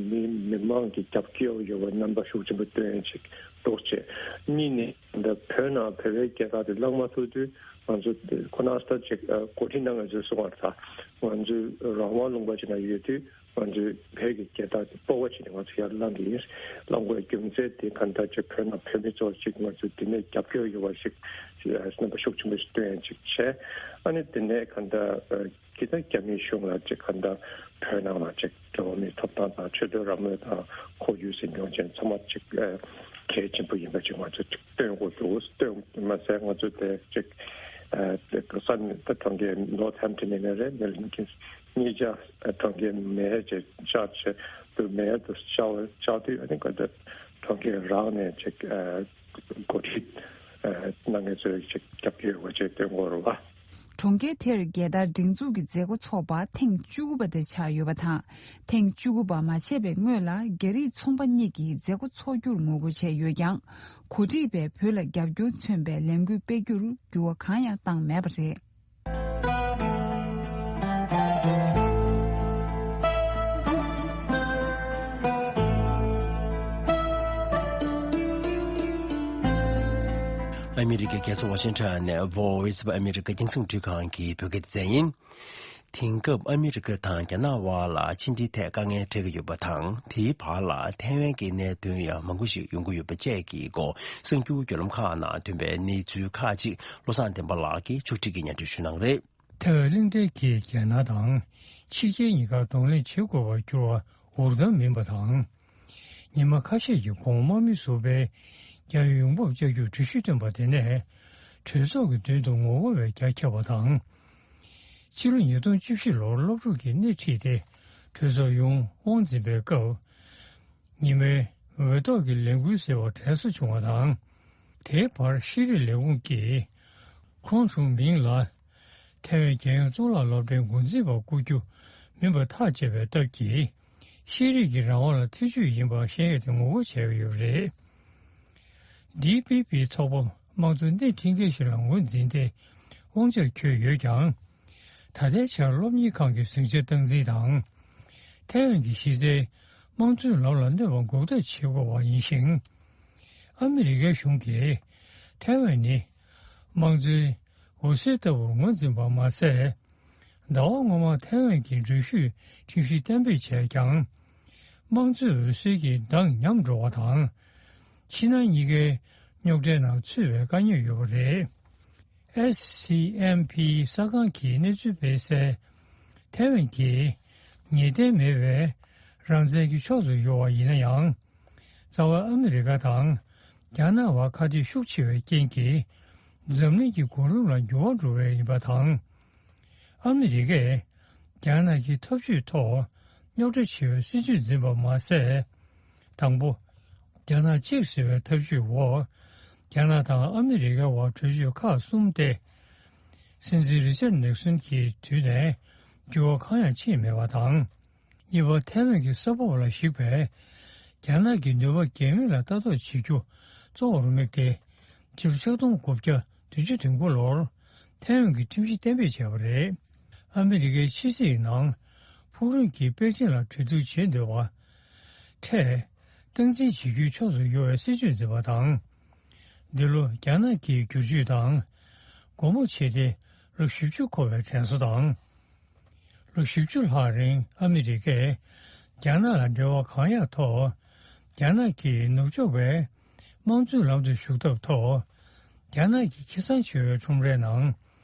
མི་མི་མང་གི་རྒྱབ་སྐྱོར་ཡོད་པའི་རྣམ་པ་ཤུགས་ཆེན་པོ་སྟོན་ཡ་ཅིག་འདུག་བྱས། གཉིས་ནས་ད་ལྟ་བོད་ནང་བོད་པའི་རྒྱལ་དར་དེ་བསླངས་མ་ཐུབ་དུས། ང་ཚོ་ཁོ་ན་ལྟར་ཅིག་འགོ་ཁྲིད་རྣམ་པ་ཚོས་གསུངས་པ་ལྟར། ང་ཚོ་རང་དབང་ལུང་པ་ཅིག་ན་ཡོད་དུས། ང་ཚོའི་བོད་ཀྱི་རྒྱལ་དར་དེ་སྤོབས་པ་བྱས་ནས་ང་ཚོ་ཡར་བསླངས་ཀྱི་ཡིན། བསླངས་དགོས་རྒྱུ་མཚན་དེ་གང་ལྟར་ཅིག་བོད་ནང་བོད་མི་ཚོ་ཅིག་ང་ཚོ་འདི་ནས་རྒྱབ་སྐྱོར་ཡོད་པ་ཞིག་རྣམ་པ་ཤུགས་ཆེན་པོ་ཞིག་སྟོན་ཡ་ཅིག་བྱས། ཨ་ནི་དེ་ནས་གང་ལྟར་ཨ་ཅིག་ད་རྒྱ་མིའི་གཞུང་ལ་ཅིག་གང་ལྟར་བོད་ནང་ལ་ཅིག་འགྲོ་བ་མིའི་ཐོབ་ཐང་དང་ཆོས་དད་རང་མོས་དང་ཁོར་ཡུག་འཛིན་སྐྱོང་བཅས་ཚང་མ་ཅིག་ཨ་གལ་ཆེན་པོ་ཡིན་པ་ཅིག་ང་ཚོ་ཅིག་སྟོན་དགོས་འདུག་སྟོན་མ་ཟད་ང་ཚོ་དེ་ཅིག་ཨ་ས་གནས་ད་གྲོང་ཁྱེར་ནོར་ཐེམ་ཊོན་ཡིན་ན་རེད། མི་ལ་ནི་གཉིས་ཆ་གྲོང་ཁྱེར་མེ་ཡར་ཅིག་ཤར་བྱས་འདུག་མེ་ཡར་དུ་ཤར་བ་ཤར་དུས། ཨ་ནི་ག་ད་གྲོང་ཁྱེར་རང་ནས་ཅིག་ཨ་འགོ་ཁྲིད་ཨ་གནང་མཁན་ཚོས་ཅིག་རྒྱབ་སྐྱོར་ཡོད་པ་ཅིག་སྟོན་དགོས་རེད་བ། གྲོང་ཁྱེར་དེར་རྒྱལ་དར་སྒྲེང་འཛུགས་ཀྱི་མཛད་སྒོ་འཚོགས་པ་ཐེངས་བཅུ་དགུ་པ་དེ་ཆགས་ཡོད་པ་དང་། ཐེངས་བཅུ་དགུ་པ་མ་ཆད་པའི་སྔོན་ལ་རྒྱ་རིགས་ཚོང་པ་གཉིས་ཀྱིས་མཛད་སྒོ་འཚོགས་རྒྱུར་ངོ་རྒོལ་བྱས་ཡོད་ཀྱང་། འགོ་ཁྲིད་པས་བོད་ལ་རྒྱབ་སྐྱོར་མཚོན་པའི་ལས་འགུལ་སྤེལ་རྒྱུར་འགྱུར་བ་གང་ཡང་བཏང་མེད་པ་རེད། ཨ་མི་རི་ཀའི་རྒྱལ་ས་ཝ་ཤིང་ཊོན་ནས་Voice of America་རྒྱང་སྲིང་འཕྲུལ་ཁང་གི་བོད་སྐད་སྡེ་ཚན་ཡིན། དེང་སྐབས་ཨ་མི་རི་ཀ་དང་རྒྱ་ནག་དབར་ལ་ཕྱི་འབྲེལ་ཐད་དཀའ་ངལ་འཕྲད་ཀྱི་ཡོད་པ་དང་། དེའི་བར་ལ་ཐའེ་ཝན་གྱི་གནད་དོན་ཡང་མང་པོ་ཞིག་ཡོང་གི་ཡོད་པ་བཅས་ཀྱི་སྐོར་གསར་འགྱུར་བརྒྱུད་ལམ་ཁག་ནང་ཐོན་པའི་གནས་ཚུལ་ཁག་ཅིག་བློ་བཟང་བསྟན་པ་ལགས་ཀྱིས་ཕྱོགས་སྒྲིག་གིས་སྙན་སྒྲོན་ཞུ་གནང་རེད། ཐའེ་ཝན་གླེང་སྟེགས་ཀྱིས་རྒྱ་ནག་དང་ཕྱི་རྒྱལ་གཉིས་ཀར་གདོང་ལེན་བྱེད་དགོས་པར་གྱུར་བ་འུར་གཏམ་མིན་པ་དང་། ཉི་མ་ཁ་ཤས་ཀྱི་གོང་དམག་མི་ཟུར་པས་རྒྱ་ཡོད་ཡོང་འབབ་བཅའ་རྒྱུར་འགྲེལ་བཤད་བཏོན་པ་དེ་ནས་གྲོས་ཚོགས་ཀྱི་མདུན་དུ་ངོ་རྒོལ་བའི་རྒྱ་ཁྱབ་པ་དང་། ཕྱི་ལོ་ཉིས་སྟོང་བཅུ་བཞི་ལོར་སློབ་ཕྲུག་གིས་སྣེ་ཁྲིད་དེ་གྲོས་ཚོགས་ཡོངས་དབང་འཛིན་པའི་སྐབས། ཉི་མའི་འོད་ཐོག་གི་ལས་འགུལ་ཟེར་བ་དྲན་གསོ་བྱུང་བ་དང་། དེའི་བར་ཤེས་རིག་ལས་ཁུངས་ཀྱིས་ཁོང་ཆུང་མིང་ལ་ཐའེ་ཝན་རྒྱལ་ཡོངས་གཙུག་ལག་སློབ་གྲྭའི་འགོ་འཛིན་པ་བསྐོ་རྒྱུ་མིན་པ་ཐག་བཅད་པའི་སྟབས་ཀྱིས། ཤེས་རིག་གི་རང་དབང་ལ་ཐེ་ཇུས་ཡིན་པ་བཤད་ཡས་དེ་ངོ་རྒོལ་བྱས་ཡོད་པ་རེད། ཌི་པི་པི་ཚོགས་པ་དམངས་གཙོ་སྣེ་ཁྲིད་མཁན་ཞིག་ལ་ངོས་འཛིན་ཏེ་དབང་ཆར་འཁྱོལ་ཡོད་ཀྱང་། ད་ལྟའི་ཆར་སློབ་གཉེར་ཁང་གི་ཟིང་ཆ་སྟངས་འཛིན་དང་། ཐའེ་ཝན་གྱི་གཞི་རྩའི་དམངས་གཙོའི་ལམ་ལ་གནོད་པ་འགོག་ཐབས་བྱེད་དགོས་པ་ཡིན་ཞིང་། ཨ་མི་རི་ཀའི་གཞུང་གིས་ཐའེ་ཝན་ནི་དམངས་གཙོའི་འོད་ཟེར་ལྟ་བུར་ངོས་འཛིན་པ་མ་ཟད། ཟླ་བ་སྔོན་མ་ཐའེ་ཝན་གྱི་འགྲུལ་བཞུད་ཁྲིམས་གཞི་གཏན་འབེབས་བྱས་ཀྱང་། དམངས་གཙོའི་འོད་ཟེར་གྱི་མདངས་ཉམས་འགྲོ་བ་དང་། ཕྱི་ནང་གཉིས་ཀའི་རྙོག་དྲའི་ནང་ཚུད་པའི་དཀའ་ངལ་ཡོད་པ་རེད། ཨེས་སི་ཨེམ་པི་གསར་ཁང་གིས་གནས་ཚུལ་སྤེལ་གསལ། ཐའེ་ཝན་གྱིས་ངེས་གཏན་མེད་པའི་རང་བཙན་གྱི་ཕྱོགས་སུ་ཡོད་པ་ཡིན་ན་ཡང་། རྩ་བའི་ཨ་མི་རི་ཀ་དང་རྒྱ་ནག་བར་ཁ་གཏད་ཤུགས་ཆེ་བའི་རྐྱེན་གྱིས། འཛམ་གླིང་གི་གོ་རིམ་ལ་འགྱུར་བ་འགྲོ་བས་ཡིན་པ་དང་། ཨ་མི་རི་ཀས་རྒྱ་ནག་གི་འཐབ་ཇུས་ཐོག་རྙོག་དྲ་ཆེ་བའི་སྲིད་ཇུས་འཛིན་པ་མ་ཟད། དང་པོ། རྒྱ་ནག་གཅིག་ཟེར་བའི་ཐབས་ཇུས་འོག་རྒྱ་ནག་དང་ཨ་མི་རི་ཀའི་བར་གྲོས་ཆོད་ཁག་གསུམ་སྟེ། སྲིད་འཛིན་རི་ཆར་ནིག་སོན་གྱི་དུས་ནས་འགྱུར་བ་གང་ཡང་ཕྱིན་མེད་པ་དང་། གཉིས་པ། ཐའེ་ཝན་གྱི་ས་བབ་ལ་གཞིགས་པའི་རྒྱ་ནག་གི་ནུས་པ་འགལ་མེད་ལ་ལྟ་རྟོག་བྱེད་རྒྱུ་གཙོ་བོར་དམིགས་ཏེ། ཕྱི་ལོ་ཆིག་སྟོང་དགུ་བརྒྱ་བདུན་ཅུ་དོན་དགུ་ལོར་ཐའེ་ཝན་གྱི་ཁྲིམས་གཞི་གཏན་འབེབས་བྱས་པ་རེད། ཨ་མི་རི་ཀའི་ཕྱི་སྲིད་ནང་ཕུག་རོན་གྱི་པེ་ཅིན་ལ་གྲོས་བསྡུར་བྱེད་འདོད་པ། འཕྲལ་སྟངས་འཛིན་བྱེད་རྒྱུའི་ཕྱོགས་སུ་ཡོད་པའི་སྲིད་ཇུས་འཛིན་པ་དང་། འདི་ལོ་རྒྱ་ནག་གིས་བསྒྱུར་བཅོས་དང་སྒོ་མོ་ཕྱེ་སྟེ་ལོ་བཞི་བཅུ་འཁོར་བའི་དྲན་གསོ་དང་། ལོ་བཞི་བཅུ་ལྷག་རིང་ཨ་མི་རི་ཀས་རྒྱ་ནག་ལ་འབྲེལ་བ་གང་ཡག་ཐོག་རྒྱ་ནག་གིས་ནུབ་ཕྱོགས་པའི་དམངས་གཙོའི་ལམ་དུ་ཞུགས་ཐབས་ཐོག་རྒྱ་ནག་གི་ཁེ་བཟང་ཆེ་བའི་ཁྲོམ་རའི་ནང་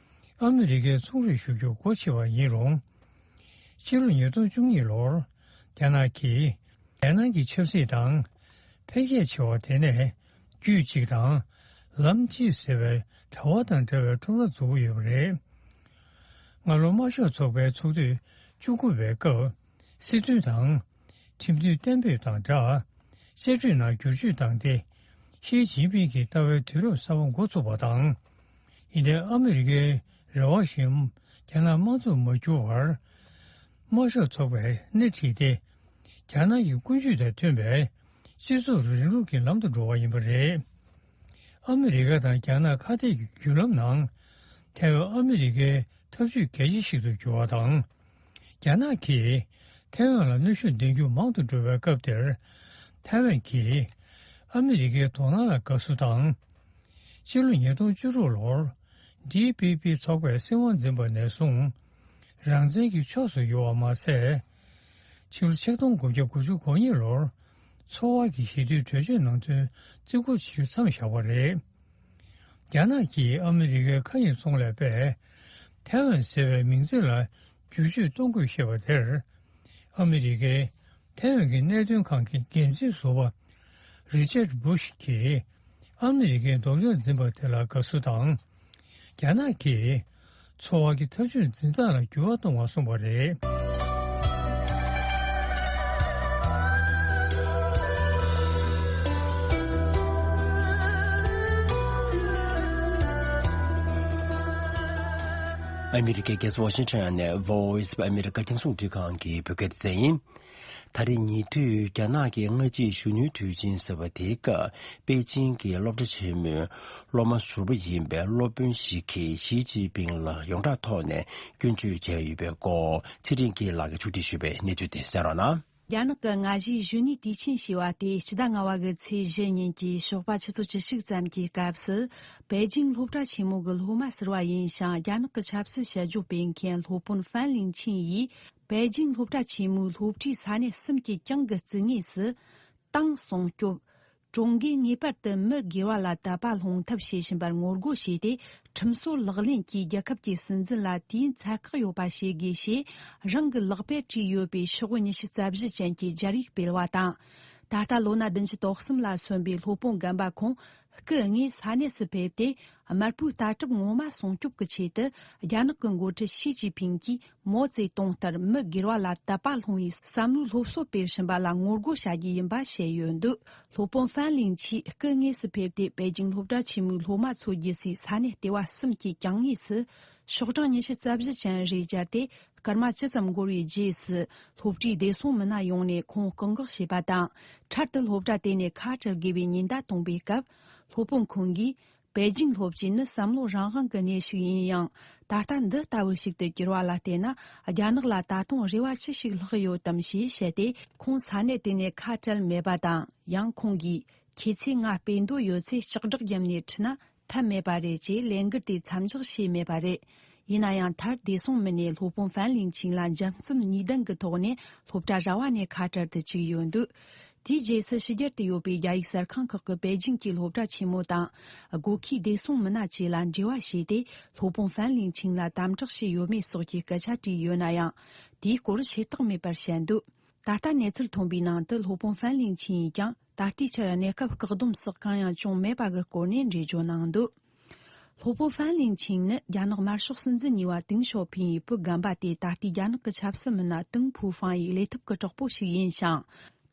ཨ་མི་རི་ཀའི་ཚོང་རིགས་ཞུ་རྒྱུར་སྒོ་ཕྱེ་བ་ཡིན་རུང་། ཕྱི་ལོ་ཉིས་སྟོང་བཅུ་གཉིས་ལོར་རྒྱ་ནག་གིས་རྒྱལ་ནང་གི་ཆབ་སྲིད་དང་འཕེལ་རྒྱས་ཆེ་བ་དེ་ནས་རྒྱུད་གཅིག་དང་ལམ་གཅིག་ཟེར་བའི་དྲ་བ་དང་འབྲེལ་བའི་ཁྲོམ་ར་འཛུགས་ཀྱི་ཡོད་པ་རེད། སྔ་ལོ་དམར་ཤོག་ཚོགས་པའི་ཚོགས་དུས་བཅུ་དགུ་པའི་སྐབས་སྲིད་དོན་དང་ཁྲིམས་དོན་གཏན་འབེབས་དང་སྦྲགས་གསེད་བཀྲོལ་ནང་བསྒྱུར་བཅོས་བཏང་སྟེ། ཞི་ཅིན་ཕིང་གིས་ལྟ་བའི་དུས་རབས་གསར་པ་འགོ་ཚུགས་པ་དང་། ཡིན་ནའི་ཨ་མི་རི་ཀའི་རེ་བ་བཞིན་རྒྱ་ནག་དམངས་གཙོར་མ་གྱུར་བར། དམར་ཤོག་ཚོགས་པས་སྣེ་ཁྲིད་དེ། རྒྱ་ནག་གི་ཀུན་སྤྱོད་དང་མཐུན་པའི་སྤྱི་ཚོགས་རིང་ལུགས་ཀྱི་ལམ་དུ་འགྲོ་བ་ཡིན་པ་རེད། ཨ་མི་རི་ཀ་དང་རྒྱ་ནག་ཁ་གཏད་ཀྱི་བརྒྱུད་ལམ་ནང་ཐའེ་ཝན་ཨ་མི་རི་ཀའི་འཐབ་ཇུས་གལ་ཆེ་ཞིག་ཏུ་གྱུར་བ་དང་། རྒྱ་ནག་གིས་ ཐའེ་ཝན་ལ་གནོན་ཤུགས་འདོན་རྒྱུ་མང་དུ་འགྲོ་བའི་སྐབས་དེར། ཐའེ་ཝན་གྱིས་ཨ་མི་རི་ཀའི་དོ་སྣང་ལ་དགའ་བསུ་དང་། ཕྱི་ལོ་ཉིས་སྟོང་བཅུ་དྲུག་ལོར་ཌི་པི་པི་ཚོགས་པས་སྲིད་དབང་འཛིན་པ་ནས་བཟུང་རང་བཙན་གྱི་ཕྱོགས་སུ་ཡོད་པ་མ་ཟད། ཕྱི་ལོ་ཆིག་སྟོང་དགུ་བརྒྱ་དགུ་བཅུ་གོ་གཉིས་ལོར་ཚོར་བ་གྱི་ཞི་བདེའི་གྲོས་ཆོད་ནང་དོན་བརྩི་བཀུར་བྱེད་རྒྱུ་མཚམས་བཞག་པ་རེད། རྒྱ་ནག་གིས་ཨ་མི་རི་ཀའི་མཁའ་དབྱིངས་ཚོང་ལས་པས་ཐའེ་ཝན་ཟེར་བའི་མིང་ཚིག་ལ་བསྒྱུར་བཅོས་གཏོང་དགོས་ཞེས་པ་དེར། ཨ་མི་རི་ཀའི་ཐའེ་ཝན་གྱི་གནད་དོན་ཁང་གི་འགན་འཛིན་ཟུར་པ་རི་ཅར་བུ་ཤ་གིས་ཨ་མི་རི་ཀའི་ལྡོག་ཕྱོགས་འཛིན་པ་དེ་ལ་དགའ་བསུ་དང་། རྒྱ་ནག་གིས་ཚོར་བ་གྱི་ཐབས་ཇུས་འཛིན་སྟངས་ལ་འགྱུར་བ་གཏོང་བ་གསུངས་པ་རེད། ཨ་མི་རི་ཀའི་རྒྱལ་ས་ཝ་ཤིང་ཊོན་ནས་Voice of America རྒྱང་སྲིང་རླུང་འཕྲིན་ཁང་གི་བོད་སྐད་སྡེ་ཚན་ཡིན། ད་རེས་ཉེ་དུས་རྒྱ་ནག་གི་སྔ་ཕྱིའི་གཞོན་ནུའི་དུས་ཆེན་ཟེར་བ་དེའི་སྐབས་པེ་ཅིང་གི་སློབ་གྲྭ་ཆེན་མོའི་སློབ་མ་ཟུར་པ་ཡིན་པའི་སློབ་དཔོན་ཞིག་གིས་ཞི་ཅིན་ཕིང་ལ་ཡོངས་གྲགས་ཐོག་ནས་སྐྱོན་བརྗོད་བྱས་ཡོད་པའི་སྐོར་ཚེ་རིང་སྐྱིད་ལགས་ཀྱིས་ཕྱོགས་སྒྲིག་ཞུས་པའི་གནས་ཚུལ་དེ་གསན་རོགས་གནང་། རྒྱ་ནག་གི་ལྔ་བཞིའི་གཞོན་ནུའི་དུས་ཆེན་ཞེས་པ་དེ་ཕྱི་ཟླ་ལྔ་པ་གི་ཚེས་བཞི་ཉིན་གྱི་ཞོགས་པ་ཆུ་ཚོད་བཅུ་གཅིག་ཙམ་གྱི་སྐབས་སུ། པེ་ཅིང་སློབ་གྲྭ་ཆེན་མོ་གི་སློབ་མ་ཟུར་པ་ཡིན་ཞིང་། རྒྱ་ནག་གི་ཆབ་སྲིད་དཔྱད་བརྗོད་སྤེལ་མཁན་སློབ་དཔོན་ཧྥན་ལིང་ཆིན་ཡིས། པེ་ཅིང་སློབ་གྲྭ་ཆེན་མོའི་སློབ་གྲྭའི་ས་གནས་གསུམ་གྱི་གྱང་གི་རྩིག་ངོས་སུ། ཏང་སྲུང་སྐྱོབ། གྲོང་སྡེས་ངེས་པར་དུ་མི་སྒེར་བ་ལ་དད་པ་སློང་ཐབས་བྱེད་བཞིན་པར་ངོ་རྒོལ་བྱས་ཏེ། ཁྲིམས་སྲོལ་ལག་ལེན་གྱིས་རྒྱལ་ཁབ་ཀྱི་སྲིད་འཛིན་ལ་དུས་ཡུན་ཚད་བཀག་ཡོད་པ་བྱེད་དགོས་ཞེས། རང་གི་ལག་པས་བྲིས་ཡོད་པའི་ཤོག་བུ་ཉི་ཤུ་རྩ་བཞི་ཅན་གྱི་སྦྱར་ཡིག་སྤེལ་བ་དང་། ད་ལྟ་ལོ་ན་བདུན་ཅུ་དོན་གསུམ་ལ་སོན་པའི་སློབ་དཔོན་རྒན་པ་ཁོང་། སྐུ་དངོས་ས་གནས་སུ་ཕེབས་ཏེ། དམར་པོའི་ལྟ་གྲུབ་ངོ་མ་སྲུང་སྐྱོབ་ཀྱི་ཆེད་དུ། རྒྱ་ནག་གི་འགོ་ཁྲིད་ཞི་ཅིན་ཕིང་གིས། མའོ་ཙེ་ཏུང་ལྟར་མི་སྒེར་བ་ལ་དད་པ་སློང་བའི་བསམ་བློའི་སློབ་གསོ་སྤེལ་བཞིན་པ་ལ་ངོ་རྒོལ་བྱ་རྒྱུ་ཡིན་པ་བཤད་ཡོད་འདུག་སློབ་དཔོན་ཧྥན་ལིང་ཆིས་སྐུ་དངོས་སུ་ཕེབས་ཏེ། པེ་ཅིང་སློབ་གྲྭ་ཆེན་མོའི་སློབ་མ་ཚོ་བསྡད་སའི་ས་གནས་ལྟེ་བ་གསུམ་གྱི་གྱང་ངོས་སུ། ཤོག་གྲངས་ཉི་ཤུ་རྩ་བཞི་ཅན་རེ་སྦྱར་ཏེ། སྐར་མ་བཅུ་ཙམ་འགོར་བའི་རྗེས་སུ། སློབ་གྲྭའི་བདེ་སྲུང་མི་སྣ་ཡོང་ནས་ཁོང་བཀག་འགོག་བྱས་པ་དང་། འཕྲལ་དུ་སློབ་གྲྭ་དེ་ནས་ཁ་བྲལ་དགོས་པའི་ཉེན་བརྡ་བཏང་པའི་སྐབས། སློབ་དཔོན་ཁོང་གིས། པེ་ཅིང་སློབ་གྲྭ་ནི་བསམ་བློ་རང་དབང་གི་གནས་ཤིག་ཡིན་ཡང་། ད་ལྟ་འདི་ལྟ་བུ་ཞིག་ཏུ་གྱུར་བ་ལ་བལྟས་ན། རྒྱ་ནག་ལ་ད་དུང་རེ་བ་ཅི་ཞིག་ལྷག་ཡོད་དམ་ཞེས་བཤད་དེ། ཁོང་ས་གནས་དེ་ནས་ཁ་བྲལ་མེད་པ་དང་། ཡང་ཁོང་གིས། ཁྱེད་ཚོས་ང་སྤེལ་འདོད་ཡོད་ཚེ་ལྕགས་སྒྲོག་བརྒྱབ་ནས་ཁྲིད་ན་ཐབས་མེད་པ་རེད་ཅེས་ལས་འགུལ་དེ་མཚམས་འཇོག་བྱས་མེད་པ་རེད། ཡིན་ན་ཡང་། མཐར་བདེ་སྲུང་མི་སྣས་སློབ་དཔོན་ཧྥན་ལིང་ཆིང་ལ་འཇབ་རྩུབ་ཉེས་ལྡན་གྱི་ཐོག་ནས་སློབ་གྲྭ་ར་བ་ནས་ཁ་བྲལ་དུ་བཅུག་ཡོད་འདུག་དེའི་རྗེས་སུ། ཕྱི་རྒྱལ་དུ་ཡོད་པའི་རྒྱ་ཡིག་གསར་ཁང་ཁག་གིས་པེ་ཅིང་གི་སློབ་གྲྭ་ཆེན་མོ་དང་། དགོ་ཁའི་བདེ་སྲུང་མི་སྣ་བཅས་ལ་འབྲེལ་བ་བྱས་ཏེ། སློབ་དཔོན་ཧྥན་ལིང་ཆིང་ལ་དམ་དྲག་བྱས་ཡོད་མེད་སོགས་ཀྱི་སྐད་ཆ་དྲིས་ཡོད་ན་ཡང་། དེའི་སྐོར་བཤད་སྟངས་མེད་པར་བཤད་འདུག་ད་ལྟ་གནས་ཚུལ་ཐོན་པའི་ནང་དུ། སློབ་དཔོན་ཧྥན་ལིང་ཆིང་ཡིས་ཀྱང་། ད་ལྟའི་ཆར་གནས་སྐབས་བཀག་སྡོམ་སོགས་གང་ཡང་བྱུང་མེད་པ་གི་སྐོར་ནས་འགྲེལ་བརྗོད་གནང་འདུག་སློབ་དཔོན་ཧྥན་ལིང་ཆིང་ནི། རྒྱ་ནག་དམར་ཤོག་སྲིད་འཛིན་གཉིས་པ་ཏེང་ཞའོ་ཕིང་ཡི་བུ་རྒན་པ་སྟེ། ད་ལྟའི་རྒྱ་ནག་གི་ཆབ་སྲིད་མི་སྣ་ཏེང་ཕུའུ་ཧྥང་ཡི་ལས་ཐོབ་ཀྱི་གྲོགས་པོ་ཞིག་ཡིན་ཞིང་།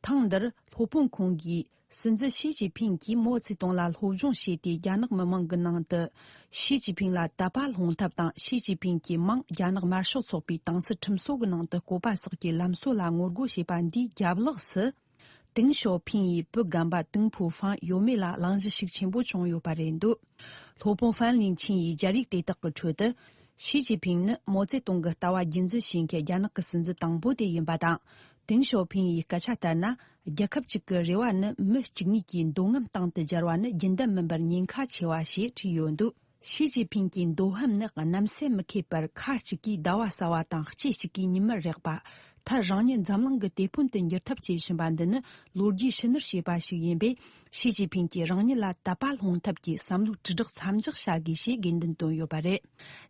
ཐེངས་འདིར་སློབ་དཔོན་ཁོང་གིས། སྲིད་འཛིན་ཞི་ཅིན་ཕིང་གིས་མའོ་ཙེ་ཏུང་ལ་སློབ་སྦྱོང་བྱས་ཏེ། རྒྱ་ནག་མི་མང་གི་ནང་དུ་ཞི་ཅིན་ཕིང་ལ་དད་པ་སློང་ཐབས་དང་། ཞི་ཅིན་ཕིང་གི་མིང་རྒྱ་ནག་དམར་ཤོག་ཚོགས་པའི་ཏང་སྲིད་ཁྲིམས་སྲོལ་གྱི་ནང་དུ་བཀོད་པ་སོགས་ཀྱི་ལམ་སྲོལ་ལ་ངོ་རྒོལ་བྱས་པ་འདིའི་རྒྱབ་ལོགས་སུ། ཏེང་ཞའོ་ཕིང་ཡི་བུ་རྒན་པ་ཏེང་ཕུའུ་ཧྥང་ཡོད་མེད་ལ་གླེང་གཞི་ཤུགས་ཆེན་པོ་བྱུང་ཡོད་པ་རེད་འདུག་སློབ་དཔོན་ཧྥན་ལིང་ཆིང་ཡི་སྦྱར་ཡིག་དེ་དག་གི་ཁྲོད་དུ། ཞི་ཅིན་ཕིང་ནི་མའོ་ཙེ་ཏུང་གི་ལྟ་བ་རྒྱུན་འཛིན་བྱེད་མཁན་རྒྱ་ནག་གི་སྲིད་འཛིན་དང་པོ་དེ་ཡིན་པ་དང་། ཏེང་ཞའོ་ཕིང་ཡི་སྐད་ཆ་ལྟར་ན། རྒྱལ་ཁབ་ཅིག་གི་རེ་བ་ནི་མི་གཅིག་གཉིས་ཀྱི་འདོད་རྔམ་སྟེང་དུ་སྦྱར་བ་ནི་རྒྱུན་ལྡན་མིན་པར་ཉེན་ཁ་ཆེ་བ་ཞེས་བྲིས་ཡོད་འདུག་ཞི་ཅིན་ཕིང་གི་འདོད་ཧམ་ནི་གནམ་སེལ་མི་ཁེབས་པར། ཁ་གཅིག་གིས་ཟླ་བ་གསར་བ་དང་ལྕེ་གཅིག་གིས་ཉི་མར་རེག་པ། མཐར་རང་ཉིད་འཛམ་གླིང་གི་དེད་དཔོན་དུ་འགྱུར་ཐབས་བྱེད་བཞིན་པ་འདི་ནི་ལོ་རྒྱུས་ཕྱི་ནུར་བྱས་པ་ཞིག་ཡིན་པས། ཞི་ཅིན་ཕིང་གིས་རང་ཉིད་ལ་དད་པ་སློང་ཐབས་ཀྱི་བསམ་བློའི་དྲིལ་བསྒྲགས་མཚམས་འཇོག་བྱ་དགོས་ཞེས་དགོས་འདུན་བཏོན་ཡོད་པ་རེད།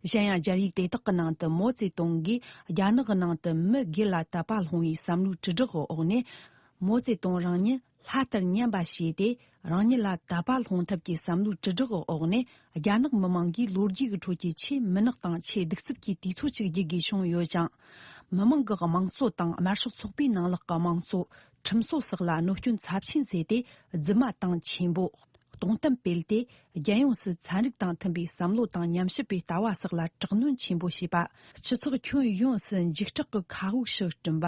གཞན་ཡང་། སྦྱར་ཡིག་དེ་དག་གི་ནང་དུ། མའོ་ཙེ་ཏུང་གིས་རྒྱ་ནག་གི་ནང་དུ་མི་སྒེར་ལ་དད་པ་སློང་བའི་བསམ་བློའི་དྲིལ་བསྒྲགས་འོག་ནས། མའོ་ཙེ་ཏུང་རང་ཉིད་ལྷ་ལྟར་མཉམ་པ་བྱས་ཏེ། རང་ཉིད་ལ་དད་པ་སློང་ཐབས་ཀྱི་བསམ་བློའི་དྲིལ་བསྒྲགས་འོག་ནས། རྒྱ་ནག་མི་མང་གིས་ལོ་རྒྱུས་ཀྱི་ཁྲོད་ཀྱི་ཆེས་མུན་ནག་དང་ཆེས་གདུག་རྩུབ་ཀྱི་དུས་ཚོད་ཅིག་བརྒྱུད་དགོས་བྱུང་ཡོད་ཅིང་། མི་མང་གི་དམངས་གཙོ་དང་དམར་ཤོག་ཚོགས་པའི་ནང་ལོགས་ཀྱི་དམངས་གཙོ། ཁྲིམས་སྲོལ་སོགས་ལ་གནོད་སྐྱོན་ཚབས་ཆེན་བཟོས་ཏེ། རྫུན་མ་དང་ཆེན་པོ། སྟོང་གཏམ་སྤེལ་ཏེ། རྒྱལ་ཡོངས་སུ་ཚན་རིག་དང་མཐུན་པའི་བསམ་བློ་དང་ཉམས་ཞིབ་པའི་ལྟ་བ་སོགས་ལ་དྲག་གནོན་ཆེན་པོ་བྱས་པ། སྤྱི་ཚོགས་ཁྱོན་ཡོངས་སུ་འཇིགས་སྐྲག་གི་མཁའ་དབུགས་ཤིག་བསྐྲུན་པ།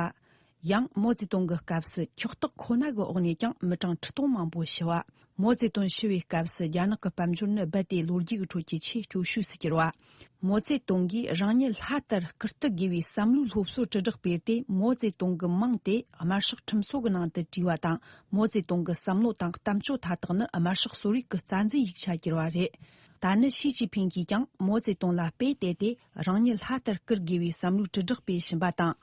ཡང་མའོ་ཙེ་ཏུང་གི་སྐབས་སུ་ཁྱོག་སྟག་ཁོ་ན་གི་འོག་ནས་ཀྱང་མི་གྲངས་ཁྲི་སྟོང་མང་པོ་ཤི་བ། མའོ་ཙེ་ཏུང་ཤི་བའི་སྐབས་སུ་རྒྱ་ནག་གི་དཔལ་འབྱོར་ནི་རྦད་དེ་ལོ་རྒྱུས་ཀྱི་ཁྲོད་ཀྱི་ཆེས་སྐྱོ་ཤོས་སུ་གྱུར་བ། མའོ་ཙེ་ཏུང་གིས་རང་ཉིད་ལྷ་ལྟར་བཀུར་སྟི་དགོས་པའི་བསམ་བློའི་སློབ་གསོ་དྲིལ་བསྒྲགས་སྤེལ་ཏེ། མའོ་ཙེ་ཏུང་གི་མིང་དེ་དམར་ཤོག་ཁྲིམས་སྲོལ་གྱི་ནང་དུ་བྲིས་པ་དང་། མའོ་ཙེ་ཏུང་གི་བསམ་བློ་དང་གཏམ་བརྗོད་མཐའ་དག་ནི་དམར་ཤོག་གསོ་རིག་གི་རྩ་འཛིན་ཡིག་ཆ་གྱུར་བ་རེད། ད་ནི་ཞི་ཅིན་ཕིང་གིས་ཀྱང་མའོ་ཙེ་ཏུང་ལ་དཔེ་བལྟས་ཏེ། རང་ཉིད་ལྷ་ལྟར་བཀུར་དགོས་པའི་བསམ་བློའི་དྲིལ་བསྒྲགས་སྤེལ་བཞིན་པ་དང་།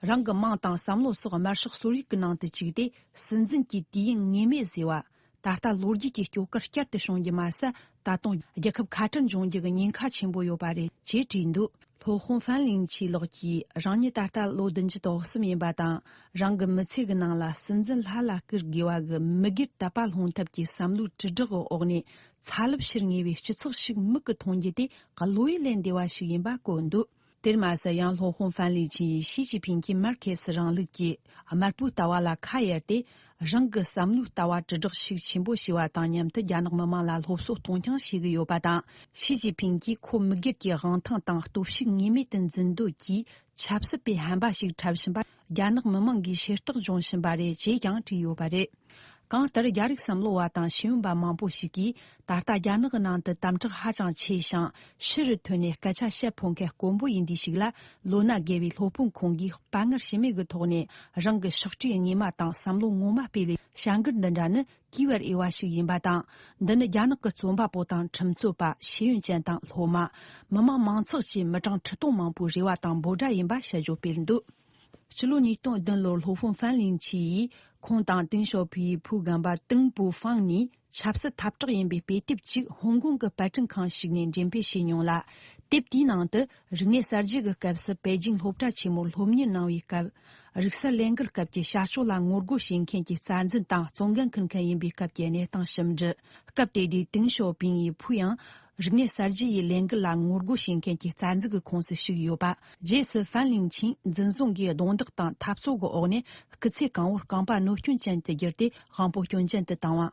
རང་གི་མིང་དང་བསམ་བློ་སོགས་དམར་ཤོག་གསོ་རིག་གི་ནང་དུ་བཅུག་སྟེ། སྲིད་འཛིན་གྱི་དུས་ཡུན་ངེས་མེད་བཟོས་པ། ད་ལྟ་ལོ་རྒྱུས་ཀྱི་སྐྱོ་གར་བསྐྱར་དུ་བྱུང་རྒྱུ་མ་ཟད། ད་དུང་རྒྱལ་ཁབ་ཁ་བྲལ་འབྱུང་རྒྱུ་གི་ཉེན་ཁ་ཆེན་པོ་ཡོད་པ་རེད་ཅེས་བྲིས་འདུག་སློབ་དཔོན་ཧྥན་ལིང་ཆི་ལགས་ཀྱིས་རང་ཉིད་ད་ལྟ་ལོ་བདུན་ཅུ་དོན་གསུམ་ཡིན་པ་དང་། རང་གི་མི་ཚེ་གི་ནང་ལ་སྲིད་འཛིན་ལྷ་ལ་བཀུར་དགོས་པ་གི་མི་སྒེར་དད་པ་སློང་ཐབས་ཀྱི་བསམ་བློའི་དྲིལ་བསྒྲགས་འོག་ནས། ཚ་རླབས་འཕྱུར་ངེས་པའི་སྤྱི་ཚོགས་ཤིག་མིག་གིས་མཐོང་རྒྱུ་དེ་བློ་ཡུལ་ལས་འདས་པ་ཞིག་ཡིན་པ་བཀོད་འདུག་དེར་མ་ཟད། ཡང་སློབ་དཔོན་ཧྥན་ལི་ཆིན་ཡིས་ཞི་ཅིན་ཕིང་གིས་མར་ཁེ་སི་རིང་ལུགས་ཀྱི་དམར་པོའི་ལྟ་བ་ལ་ཁ་གཡར་ཏེ། རང་གི་བསམ་བློའི་ལྟ་བ་དྲིལ་བསྒྲགས་ཤུགས་ཆེན་པོ་བྱས་པ་དང་མཉམ་དུ། རྒྱ་ནག་མི་དམངས་ལ་སློབ་གསོ་གཏོང་རྐྱང་བྱེད་ཀྱི་ཡོད་པ་དང་། ཞི་ཅིན་ཕིང་གིས་ཁོ་མི་སྒེར་གྱི་དབང་ཐང་དང་སྟོབས་ཤུགས་ངེས་མེད་དུ་འཛིན་འདོད་ཀྱིས། ཆབ་སྲིད་པའི་ཧམ་པ་ཞིག་འཁྲབ་བཞིན་པ། རྒྱ་ནག་མི་དམངས་ཀྱིས་ཤེས་རྟོགས་འབྱུང་བཞིན་པ་རེད་ཅེས་ཀྱང་བྲིས་ཡོད་པ་རེད། གང་ལྟར། རྒྱ་རིགས་བསམ་བློ་བ་དང་ཤེས་ཡོན་པ་མང་པོ་ཞིག་གིས། ད་ལྟ་རྒྱ་ནག་གི་ནང་དུ་དམ་དྲག་ཧ་ཅང་ཆེ་ཞིང་། ཕྱི་རུ་ཐོན་ནས་སྐད་ཆ་བཤད་ཕོད་མཁན་དཀོན་པོ་ཡིན་དུས་ཤིག་ལ། ལོ་ན་རྒས་པའི་སློབ་དཔོན་ཁོང་གིས་དཔའ་ངར་ཞུམ་མེད་ཀྱི་ཐོག་ནས། རང་གི་ཕྱག་བྲིས་དངོས་མ་དང་བསམ་བློ་ངོ་མ་སྤེལ་བའི་བྱ་འགུལ་འདི་འདྲ་ནི། གུས་པར་འོས་པ་ཞིག་ཡིན་པ་དང་། འདི་ནི་རྒྱ་ནག་གི་རྩོམ་པ་པོ་དང་། ཁྲིམས་རྩོད་པ། ཤེས་ཡོན་ཅན་དང་། སློབ་མ། མི་དམངས་མང་ཚོགས་བཅས་མི་གྲངས་ཁྲི་སྟོང་མང་པོའི་རེ་བ་དང་འབོད་སྒྲ་ཡིན་པ་དཔྱད་བརྗོད་སྤེལ་འདུག་སྤྱི་ལོ་ཉིས་སྟོང་བདུན་ལོར་སློབ་དཔོན་ཧྥན་ལིང་ཆི་ཡིས། ཁོང་དང་ཏེང་ཞའོ་ཕིའི་བུ་རྒན་པ་ཏེང་པུའུ་ཧྥང་གཉིས། ཆབ་སྲིད་འཐབ་གྲོགས་ཡིན་པའི་དཔེ་དེབ་ཅིག་ཧོང་ཀོང་གི་པར་སྐྲུན་ཁང་ཞིག་ནས་འགྲེམས་སྤེལ་བྱས་མྱོང་ལ། དེབ་དེའི་ནང་དུ། རིག་གནས་གསར་བརྗེ་གི་སྐབས་སུ་པེ་ཅིང་སློབ་གྲྭ་ཆེན་མོར་སློབ་གཉེར་གནང་བའི་སྐབས། རིག་གསར་ལས་འགུལ་སྐབས་ཀྱི་བྱ་སྤྱོད་ལ་ངོ་རྒོལ་བྱེད་མཁན་གྱི་རྩ་འཛིན་དང་རྩོམ་འགན་འཁུར་མཁན་ཡིན་པའི་སྐབས་ཀྱི་གནས་སྟངས་ཞིབ་འབྲི། སྐབས་དེ་དུས་ཏེང་ཞའོ་ཕིང་ཡི་བུ་ཡང་། རིག་གནས་གསར་བརྗེ་ཡི་ལས་འགུལ་ལ་ངོ་རྒོལ་བྱེད་མཁན་གྱི་རྩ་འཛུགས་ཀྱི་ཁོངས་སུ་ཞུགས་ཡོད་པ། རྗེས་སུ་ཧྥན་ལིང་ཆིན་འཛིན་བཟུང་གིས་རྡུང་རྡེག་དང་འཐབ་རྩོད་ཀྱི་འོག་ནས། སྐུ་ཚེ་གང་བོར་རྐང་པ་གནོད་སྐྱོན་ཅན་དུ་གྱུར་ཏེ། དབང་པོ་སྐྱོན་ཅན་དུ་བཏང་བ།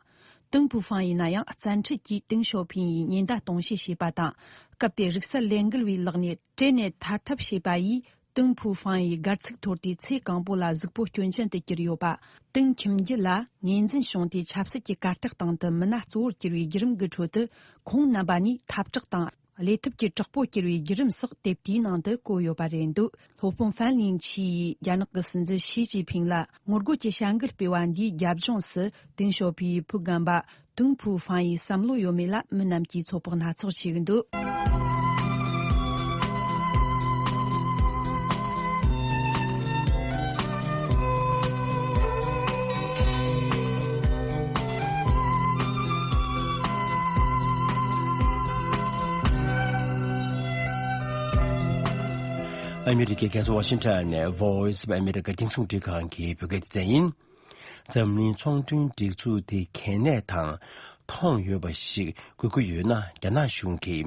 ཏུང་ཕུའུ་ཧྥང་ཡིན་ན་ཡང་། བཙན་ཁྲིད་ཀྱིས་ཏེང་ཞའོ་ཕིང་ཡི་ཉེན་བརྡ་གཏོང་བཤེར་བྱས་པ་དང་། སྐབས་དེར་རིག་གསར་ལས་འགུལ་བའི་ལག་ནས་བྲོས་ནས་ཐར་ཐབས་བྱས་པ་ཡིས། ཏུང་ཕུའུ་ཧྥང་ཡི་སྒལ་ཚིགས་འཐོར་ཏེ། ཚེ་གང་པོ་ལ་གཟུགས་པོ་སྐྱོན་ཅན་དུ་གྱུར་ཡོད་པ། ཏུང་ཁྱིམ་རྒྱུད་ལ་ངོས་འཛིན་བྱུང་སྟེ། ཆབ་སྲིད་ཀྱི་གར་སྟེགས་སྟེང་དུ་མི་སྣ་གཙོ་བོར་གྱུར་བའི་བརྒྱུད་རིམ་གྱི་ཁྲོད་དུ། ཁོང་རྣམ་པ་གཉིས་འཐབ་གྲོགས་དང་། ལས་ཐབས་ཀྱི་དྲག་པོ་གྱུར་བའི་བརྒྱུད་རིམ་སོགས་དེབ་དེའི་ནང་དུ་བཀོད་ཡོད་པ་རེད་འདུག་སློབ་དཔོན་ཧྥན་ལིང་ཆི་ཡིས་རྒྱ་ནག་གི་སྲིད་འཛིན་ཞི་ཅིན་ཕིང་ལ་ངོ་རྒོལ་གྱི་བྱ་འགུལ་སྤེལ་བ་འདིའི་རྒྱབ་ལྗོངས་སུ། ཏེང་ཞའོ་ཕིའི་བུ་རྒན་པ་ཏུང་ཕུའུ་ཧྥང་ཡི་བསམ་བློ་ཡོད་མེད་ལ། མི་རྣམས་ཀྱིས་ཚོད་དཔག་སྣ་ཚོགས་བྱེད་ཀྱི་འདུག་ཨ་མི་རི་ཀའི་རྒྱལ་ས་ཝ་ཤིང་ཊོན་ནས་Voice of America རྒྱང་སྲིང་རླུང་འཕྲིན་ཁང་གི་བོད་སྐད་སྡེ་ཚན་ཡིན། འཛམ་གླིང་ཚོང་དོན་སྒྲིག་འཛུགས་དེ་གལ་གནད་དང་མཐོང་ཡོད་པ་ཞིག་དགོས་ཀྱི་ཡོད་ན། རྒྱ་ནག་གཞུང་གིས་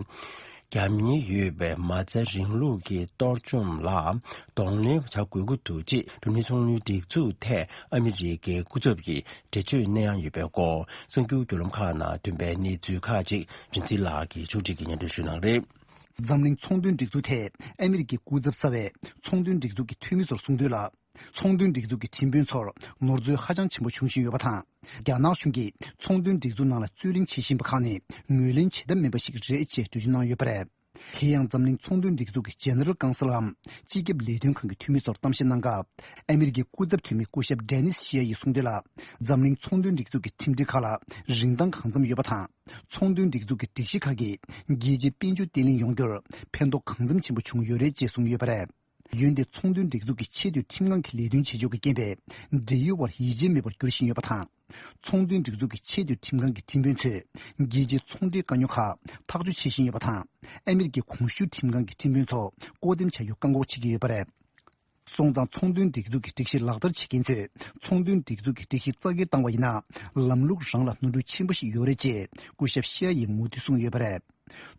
རྒྱ་མིར་ཡོད་པའི་མ་རྩའི་རིང་ལུགས་ཀྱི་གཏོར་བཅོམ་ལ་གདོང་ལེན་བྱ་དགོས་ཀྱི་འདུག་ཅེས་འཛམ་གླིང་ཚོང་དོན་སྒྲིག་འཛུགས་ཐད་ཨ་མི་རི་ཀའི་སྐུ་ཚབ་ཀྱིས་འགྲེལ་བརྗོད་གནང་ཡོད་པའི་སྐོར། གསར་འགྱུར་བརྒྱུད་ལམ་ཁག་ནང་ཐོན་པའི་གནས་ཚུལ་ཁག་ཅིག་རིན་འཛིན་ལགས་ཀྱིས་ཕྱོགས་སྒྲིག་གིས་སྙན་སྒྲོན་ཞུ་གནང་རེད། འཛམ་གླིང་ཚོང་དོན་སྒྲིག་འཛུགས་ཐད་ཨ་མི་རི་ཀའི་སྐུ་ཚབ་གསར་བས་ཚོང་དོན་སྒྲིག་འཛུགས་ཀྱི་འཐུས་མི་ཚོར་གསུངས་དོན་ལ། ཚོང་དོན་སྒྲིག་འཛུགས་ཀྱི་ཁྲིམས་དཔོན་ཚོར་ནོར་འཛོལ་ཧ་ཅང་ཆེན་པོ་བྱུང་བཞིན་ཡོད་པ་དང་། རྒྱ་ནག་གཞུང་གིས་ཚོང་དོན་སྒྲིག་འཛུགས་ནང་ལ་རྩོད་གླེང་བྱེད་བཞིན་པ་ཁག་ནི་ངོས་ལེན་བྱེད་ཐབས་མེད་པ་ཞིག་རེད་ཅེས་འགྲེལ་བརྗོད་གནང་ཡོད་པ་རེད། དེ་ཡང་འཛམ་གླིང་ཚོང་དོན་སྒྲིག་འཛུགས་ཀྱི་ཇེ་ནེ་རལ་ཀའུན་སིལ་འམ་སྤྱི་ཁྱབ་ལས་དོན་ཁང་གི་འཐུས་མི་ཚོར་གཏམ་བཤད་གནང་སྐབས། ཨ་མི་རི་ཀའི་སྐུ་ཚབ་འཐུས་མི་སྐུ་ཞབས་ཌེ་ནིས་ཤི་ཡ་ཡིས་གསུངས་དོན་ལ། འཛམ་གླིང་ཚོང་དོན་སྒྲིག་འཛུགས་ཀྱི་ཁྲིམས་སྒྲིག་ཁག་ལ་རིན་ཐང་གང་འཚམ་ཡོད་པ་དང་། ཚོང་དོན་སྒྲིག་འཛུགས་ཀྱི་སྒྲིག་གཞི་ཁག་གིས་རྒྱལ་སྤྱིའི་དཔལ་འབྱོར་བརྟན་ལྷིང་ཡོང་རྒྱུར་ཕན་ཐོགས་གང་འཚམ་ཆེན་པོ་བྱུང་ཡོད་རེད་ཅེས་གསུངས་ཡོད་པ་རེད། འོན་ཏེ་ཚོང་དོན་སྒྲིག་འཛུགས་ཀྱི་ཆེས་མཐོའི་ཁྲིམས་ཁང་གི་ལས་དོན་བྱེད་ཕྱོགས་ཀྱི་རྐྱེན་པས། འབྲེལ་ཡོད་བར་ཡིད་ཆེས་མེད་པར་འགྱུར་བཞིན་ཡོད་པ་དང་། ཚོང་དོན་སྒྲིག་འཛུགས་ཀྱི་ཆེས་མཐོའི་ཁྲིམས་ཁང་གི་ཁྲིམས་དཔོན་ཚོས་རྒྱལ་སྤྱིའི་ཚོང་འབྲེལ་དཀའ་རྙོག་ཁག་ཐག་གཅོད་བྱེད་བཞིན་ཡོད་པ་དང་། ཨ་མི་རི་ཀའི་གོང་ཞུས་ཁྲིམས་ཁང་གི་ཁྲིམས་དཔོན་ཚོ་བསྐོ་འདེམས་བྱ་རྒྱུར་བཀག་འགོག་བྱེད་ཀྱི་ཡོད་པ་རེད། སོང་ཙང་ཚོང་དོན་སྒྲིག་འཛུགས་ཀྱི་སྒྲིག་གཞི་ལག་བསྟར་བྱེད་མཁན་ཚོས་ཚོང་དོན་སྒྲིག་འཛུགས་ཀྱི་སྒྲིག་གཞི་རྩ་འགེངས་བཏང་བ་ཡིན་ན། ལམ་ལུགས་རང་ལ་ནོར་འཁྲུལ་ཆེན་པོ་ཞིག་ཡོད་རེད་ཅེས་སྐུ་ཞབས་ཤི་ཡ་ཡིས་མོས་མཐུན་གསུངས་ཡོད་པ་རེད།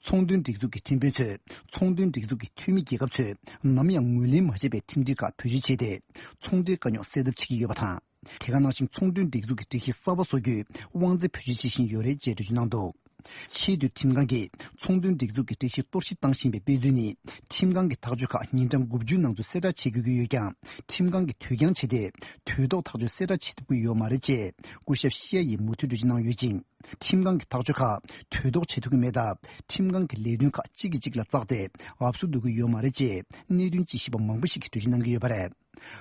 ཚོང་དོན་སྒྲིག་འཛུགས་ཀྱི་ཁྲིམས་དཔོན་ཚོས་ཚོང་དོན་སྒྲིག་འཛུགས་ཀྱི་འཐུས་མི་རྒྱལ་ཁབ་ཚོས་ནམ་ཡང་ངོས་ལེན་མ་བྱས་པའི་ཁྲིམས་སྒྲིག་ཁག་བེད་སྤྱོད་བྱས་ཏེ། ཚོང་འབྲེལ་དཀའ་རྙོག་སེལ་ཐབས་བྱེད་ཀྱི་ཡོད་པ་དང་། དེ་ག་ནང་བཞིན་ཚོང་དོན་སྒྲིག་འཛུགས་ཀྱི་སྒྲིག་གཞི་གསར་པ་བཟོ་རྒྱུའི་དབང་ཚད་བེད་སྤྱོད་བྱེད་བཞིན་ཡོད་རེད་ཅེས་འགྲེལ་བརྗོད་གནང་འདུག་ཆེས་མཐོའི་ཁྲིམས་ཁང་གིས་ཚོང་དོན་སྒྲིག་འཛུགས་ཀྱི་སྒྲིག་གཞི་གཏོར་བཤིག་བཏང་བཞིན་པའི་དཔེ་མཚོན་ནི། ཁྲིམས་ཁང་གི་ཐག་གཅོད་ཁག་ཉིན་གྲངས་དགུ་བཅུའི་ནང་དུ་གསལ་བསྒྲགས་བྱེད་དགོས་ཀྱི་ཡོད་ཀྱང་། ཁྲིམས་ཁང་གིས་དུས་འགྱངས་བྱས་ཏེ། དུས་ཐོག་ཐག་གཅོད་གསལ་བསྒྲགས་བྱེད་ཐུབ་ཀྱི་ཡོད་མ་རེད་ཅེས། སྐུ་ཞབས་ཤི་ཡ་ཡིས་མུ་མཐུད་འགྲེལ་བརྗོད་གནང་ཡོད་ཅིང་། ཁྲིམས་ཁང་གི་ཐག་གཅོད་ཁག་དུས་ཐོག་བྱེད་ཐུབ་ཀྱི་མེད་སྟབས། ཁྲིམས་ཁང་གི་ལས་དོན་ཁག་གཅིག་གིས་གཅིག་ལ་བཙགས་ཏེ། འབབ་སུ་འདུ་གི་ཡོད་མ་རེད་ཅེས། གནད་དོན་དཔྱད་ཞིབ་པ་མང་པོ་ཞིག་གིས་འགྲེལ་བརྗོད་གནང་གི་ཡོད་པ་རེད།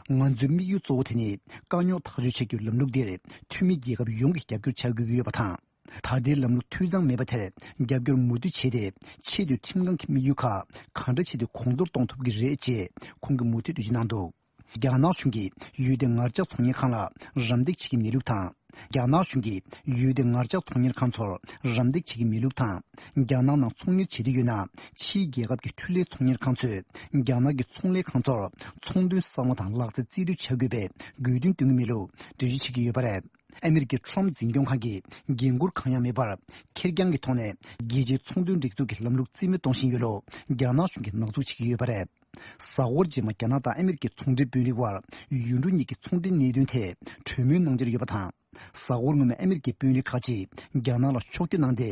ང་ཚོའི་དམིགས་ཡུལ་གཙོ་བོ་དེ་ནི། དཀའ་རྙོག་ཐག་གཅོད་བྱ་རྒྱུའི་ལམ་ལུགས་འདིར། འཐུས་མི་རྒྱལ་ཁབ་ཡོངས་ཀྱི་རྒྱབ་སྐྱོར་བྱ་དགོས་ཀྱི་ཡོད་པ་དང་། ད་ལྟའི་ལམ་ལུགས་འཐུས་ཚང་མེད་པ་དེར། རྒྱབ་སྐྱོར་མུ་མཐུད་བྱས་ཏེ། ཆེས་མཐོའི་ཁྲིམས་ཁང་གི་དམིགས་ཡུལ་ཁག་གང་འདྲ་བྱས་ཏེ་གོང་མཐོར་གཏོང་ཐུབ་ཀྱི་རེད་ཅེས། ཁོང་གིས་མུ་མཐུད་འགྲེལ་བརྗོད་གནང་འདུག་རྒྱ་ནག་གཞུང་གིས་ཡུལ་དེའི་ངར་ལྕགས་ཚོང་གཉེར་ཁང་ལ་རམ་འདེགས་བྱེད་ཀྱི་མེད་ལུགས་དང་། རྒྱ་ནག་གཞུང་གིས་ཡུལ་དེའི་ངར་ལྕགས་ཚོང་གཉེར་ཁང་ཚོར་རམ་འདེགས་བྱེད་ཀྱི་མེད་ལུགས་དང་། རྒྱ་ནག་ནང་ཚོང་གཉེར་བྱེད་འདོད་ཡོད་ན། ཕྱིའི་རྒྱལ་ཁབ་ཀྱི་འཕྲུལ་ལས་ཚོང་གཉེར་ཁང་ཚོས་རྒྱ་ནག་གི་ཚོང་ལས་ཁང་ཚོར་ཚོང་དོན་གསར་བ་དང་ལག་རྩལ་རྩིས་སྤྲོད་བྱ་དགོས་པའི་དགོས་འདུན་བཏོན་གྱི་མེད་ལུགས་འགྲེལ་བརྗོད་བྱེད་ཀྱི་ཡོད་པ་རེད། ཨ་མི་རི་ཀའི་ཁྲོམ་འཛིན་སྐྱོང་ཁང་གི་འགན་འཁུར་གང་ཡང་མེད་པར། ཁེར་རྐྱང་གི་ཐོག་ནས་རྒྱལ་སྤྱིའི་ཚོང་དོན་སྒྲིག་འཛུགས་ཀྱི་ལམ་ལུགས་རྩིས་མེད་གཏོང་བཞིན་ཡོད་ལུགས་རྒྱ་ནག་གཞུང་གིས་ནག་འཛུགས་བྱེད་ཀྱི་ཡོད་པ་རེད། གཟའ་འཁོར་རྗེས་མ་རྒྱ་ནག་དང་ཨ་མི་རི་ཀའི་ཚོང་འབྲེལ་དཔོན་རིགས་དབར་ཡུལ་གྲུ་གཉིས་ཀྱི་ཚོང་འབྲེལ་གནད་དོན་ཐད་གྲོས་མོལ་གནང་འཆར་ཡོད་པ་དང་། གཟའ་འཁོར་སྔོན་མ་ཨ་མི་རི་ཀའི་དཔོན་རིགས་ཁག་ཅིག་རྒྱ་ནག་ལ་ཕྱོགས་བསྐྱོད་གནང་སྟེ།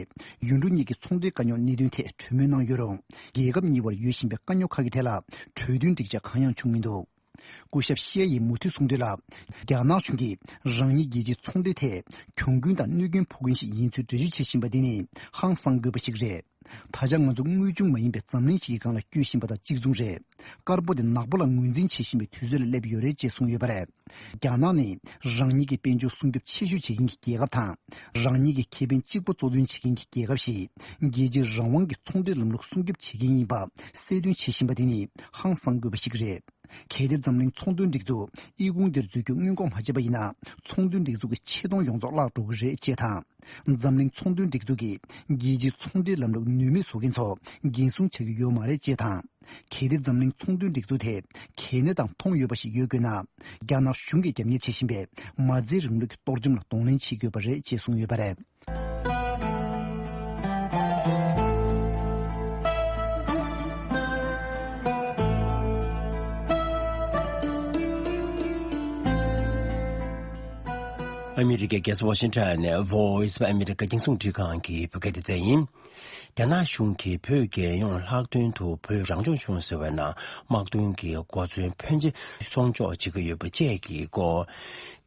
ཡུལ་གྲུ་གཉིས་ཀྱི་ཚོང་འབྲེལ་དཀའ་རྙོག་གནད་དོན་ཐད་གྲོས་མོལ་གནང་ཡོད་རུང་། རྒྱལ་ཁབ་གཉིས་བར་ཡོད་བཞིན་པའི་དཀའ་རྙོག་ཁག་གི་ཐད་ལ་གྲོས་མཐུན་འགྲིག་འཆར་གང་ཡང་བྱུང་མི་འདུག་སྐུ་ཞབས་ཤི་ཡ་ཡིས་མུ་མཐུད་གསུངས་དོན་ལ། རྒྱ་ནག་གཞུང་གིས་རང་ཉིད་རྒྱལ་སྤྱིའི་ཚོང་འབྲེལ་ཐད་གྱོང་གུན་དང་གནོད་སྐྱོན་ཕོག་མཁན་ཞིག་ཡིན་ཚུལ་འགྲེལ་བརྗོད་བྱེད་བཞིན་པ་འདི་ནི་ཧང་སང་དགོས་པ་ཞིག་རེད། ད་ཆ་ང་ཚོ་དངོས་བྱུང་མ་ཡིན་པའི་འཛམ་གླིང་ཞིག་གི་སྒང་ལ་སྐྱོད་བཞིན་པ་དང་གཅིག་མཚུངས་རེད། དཀར་པོ་དེ་ནག་པོ་ལ་ངོས་འཛིན་བྱེད་བཞིན་པའི་དུས་ཚོད་ལ་སླེབས་ཡོད་རེད་ཅེས་གསུངས་ཡོད་པ་རེད། རྒྱ་ནག་ནི་རང་ཉིད་ཀྱི་དཔལ་འབྱོར་སྲུང་སྐྱོབ་ཆེ་ཤོས་བྱེད་མཁན་གྱི་རྒྱལ་ཁབ་དང་། རང་ཉིད་ཀྱི་ཁེ་ཕན་གཅིག་པོ་གཙོ་འདོན་བྱེད་མཁན་གྱི་རྒྱལ་ཁབ་ཞིག་རྒྱལ་སྤྱིའི་རང་དབང་གི་ཚོང་འབྲེལ་ལམ་ལུགས་སྲུང་སྐྱོབ་བྱེད་མཁན་ཡིན་པ་གསལ་སྟོན་བྱེད་བཞིན་པ་དེ་ནི་ཧང་སང་དགོས་པ་ཞིག་རེད། གལ་ཏེ་འཛམ་གླིང་ཚོང་དོན་སྒྲིག་འཛུགས་ཨི་ཁུང་འདིར་འཛུལ་རྒྱུ་སྔོན་འགོག་མ་བྱས་པ་ཡིན་ན། ཚོང་དོན་སྒྲིག་འཛུགས་ཀྱི་ཆེ་མཐོང་ཡོངས་རྫོགས་བརླག་འགྲོ་གི་རེད་ཅེས་དང་། འཛམ་གླིང་ཚོང་དོན་སྒྲིག་འཛུགས་ཀྱིས་རྒྱལ་སྤྱིའི་ཚོང་འབྲེལ་ལམ་ལུགས་ནུས་མེད་བཟོ་མཁན་ཚོ་འགན་སྲུང་བྱ་རྒྱུ་ཡོད་མ་རེད་ཅེས་དང་། གལ་ཏེ་འཛམ་གླིང་ཚོང་དོན་སྒྲིག་འཛུགས་དེ་གལ་གནད་དང་མཐོང་ཡོད་པ་ཞིག་ཡོད་དགོས་ན། རྒྱ་ནག་གཞུང་གིས་རྒྱབ་གཉེར་བྱེད་བཞིན་པའི་མ་རྩའི་རིང་ལུགས་ཀྱི་གཏོར་བཅོམ་ལ་གདོང་ལེན་བྱེད་དགོས་པ་རེད་ཅེས་གསུངས་ཡོད་པ་རེད། ཨ་མི་རི་ཀའི་རྒྱལ་ས་ཝ་ཤིང་ཊོན་ནས་Voice of America རྒྱང་སྲིང་འཕྲིན་ཁང་གི་བོད་སྐད་སྡེ་ཚན་ཡིན། རྒྱ་ནག་གཞུང་གིས་བོད་རྒྱལ་ཡོངས་ལྷག་དོན་དུ་བོད་རང་སྐྱོང་ལྗོངས་ཟེར་བའི་ནང་དམག་དོན་གྱི་གོ་མཚོན་ཕོན་ཆེ་སྲུང་སྐྱོབ་བྱེད་ཀྱི་ཡོད་པ་བཅས་ཀྱི་སྐོར།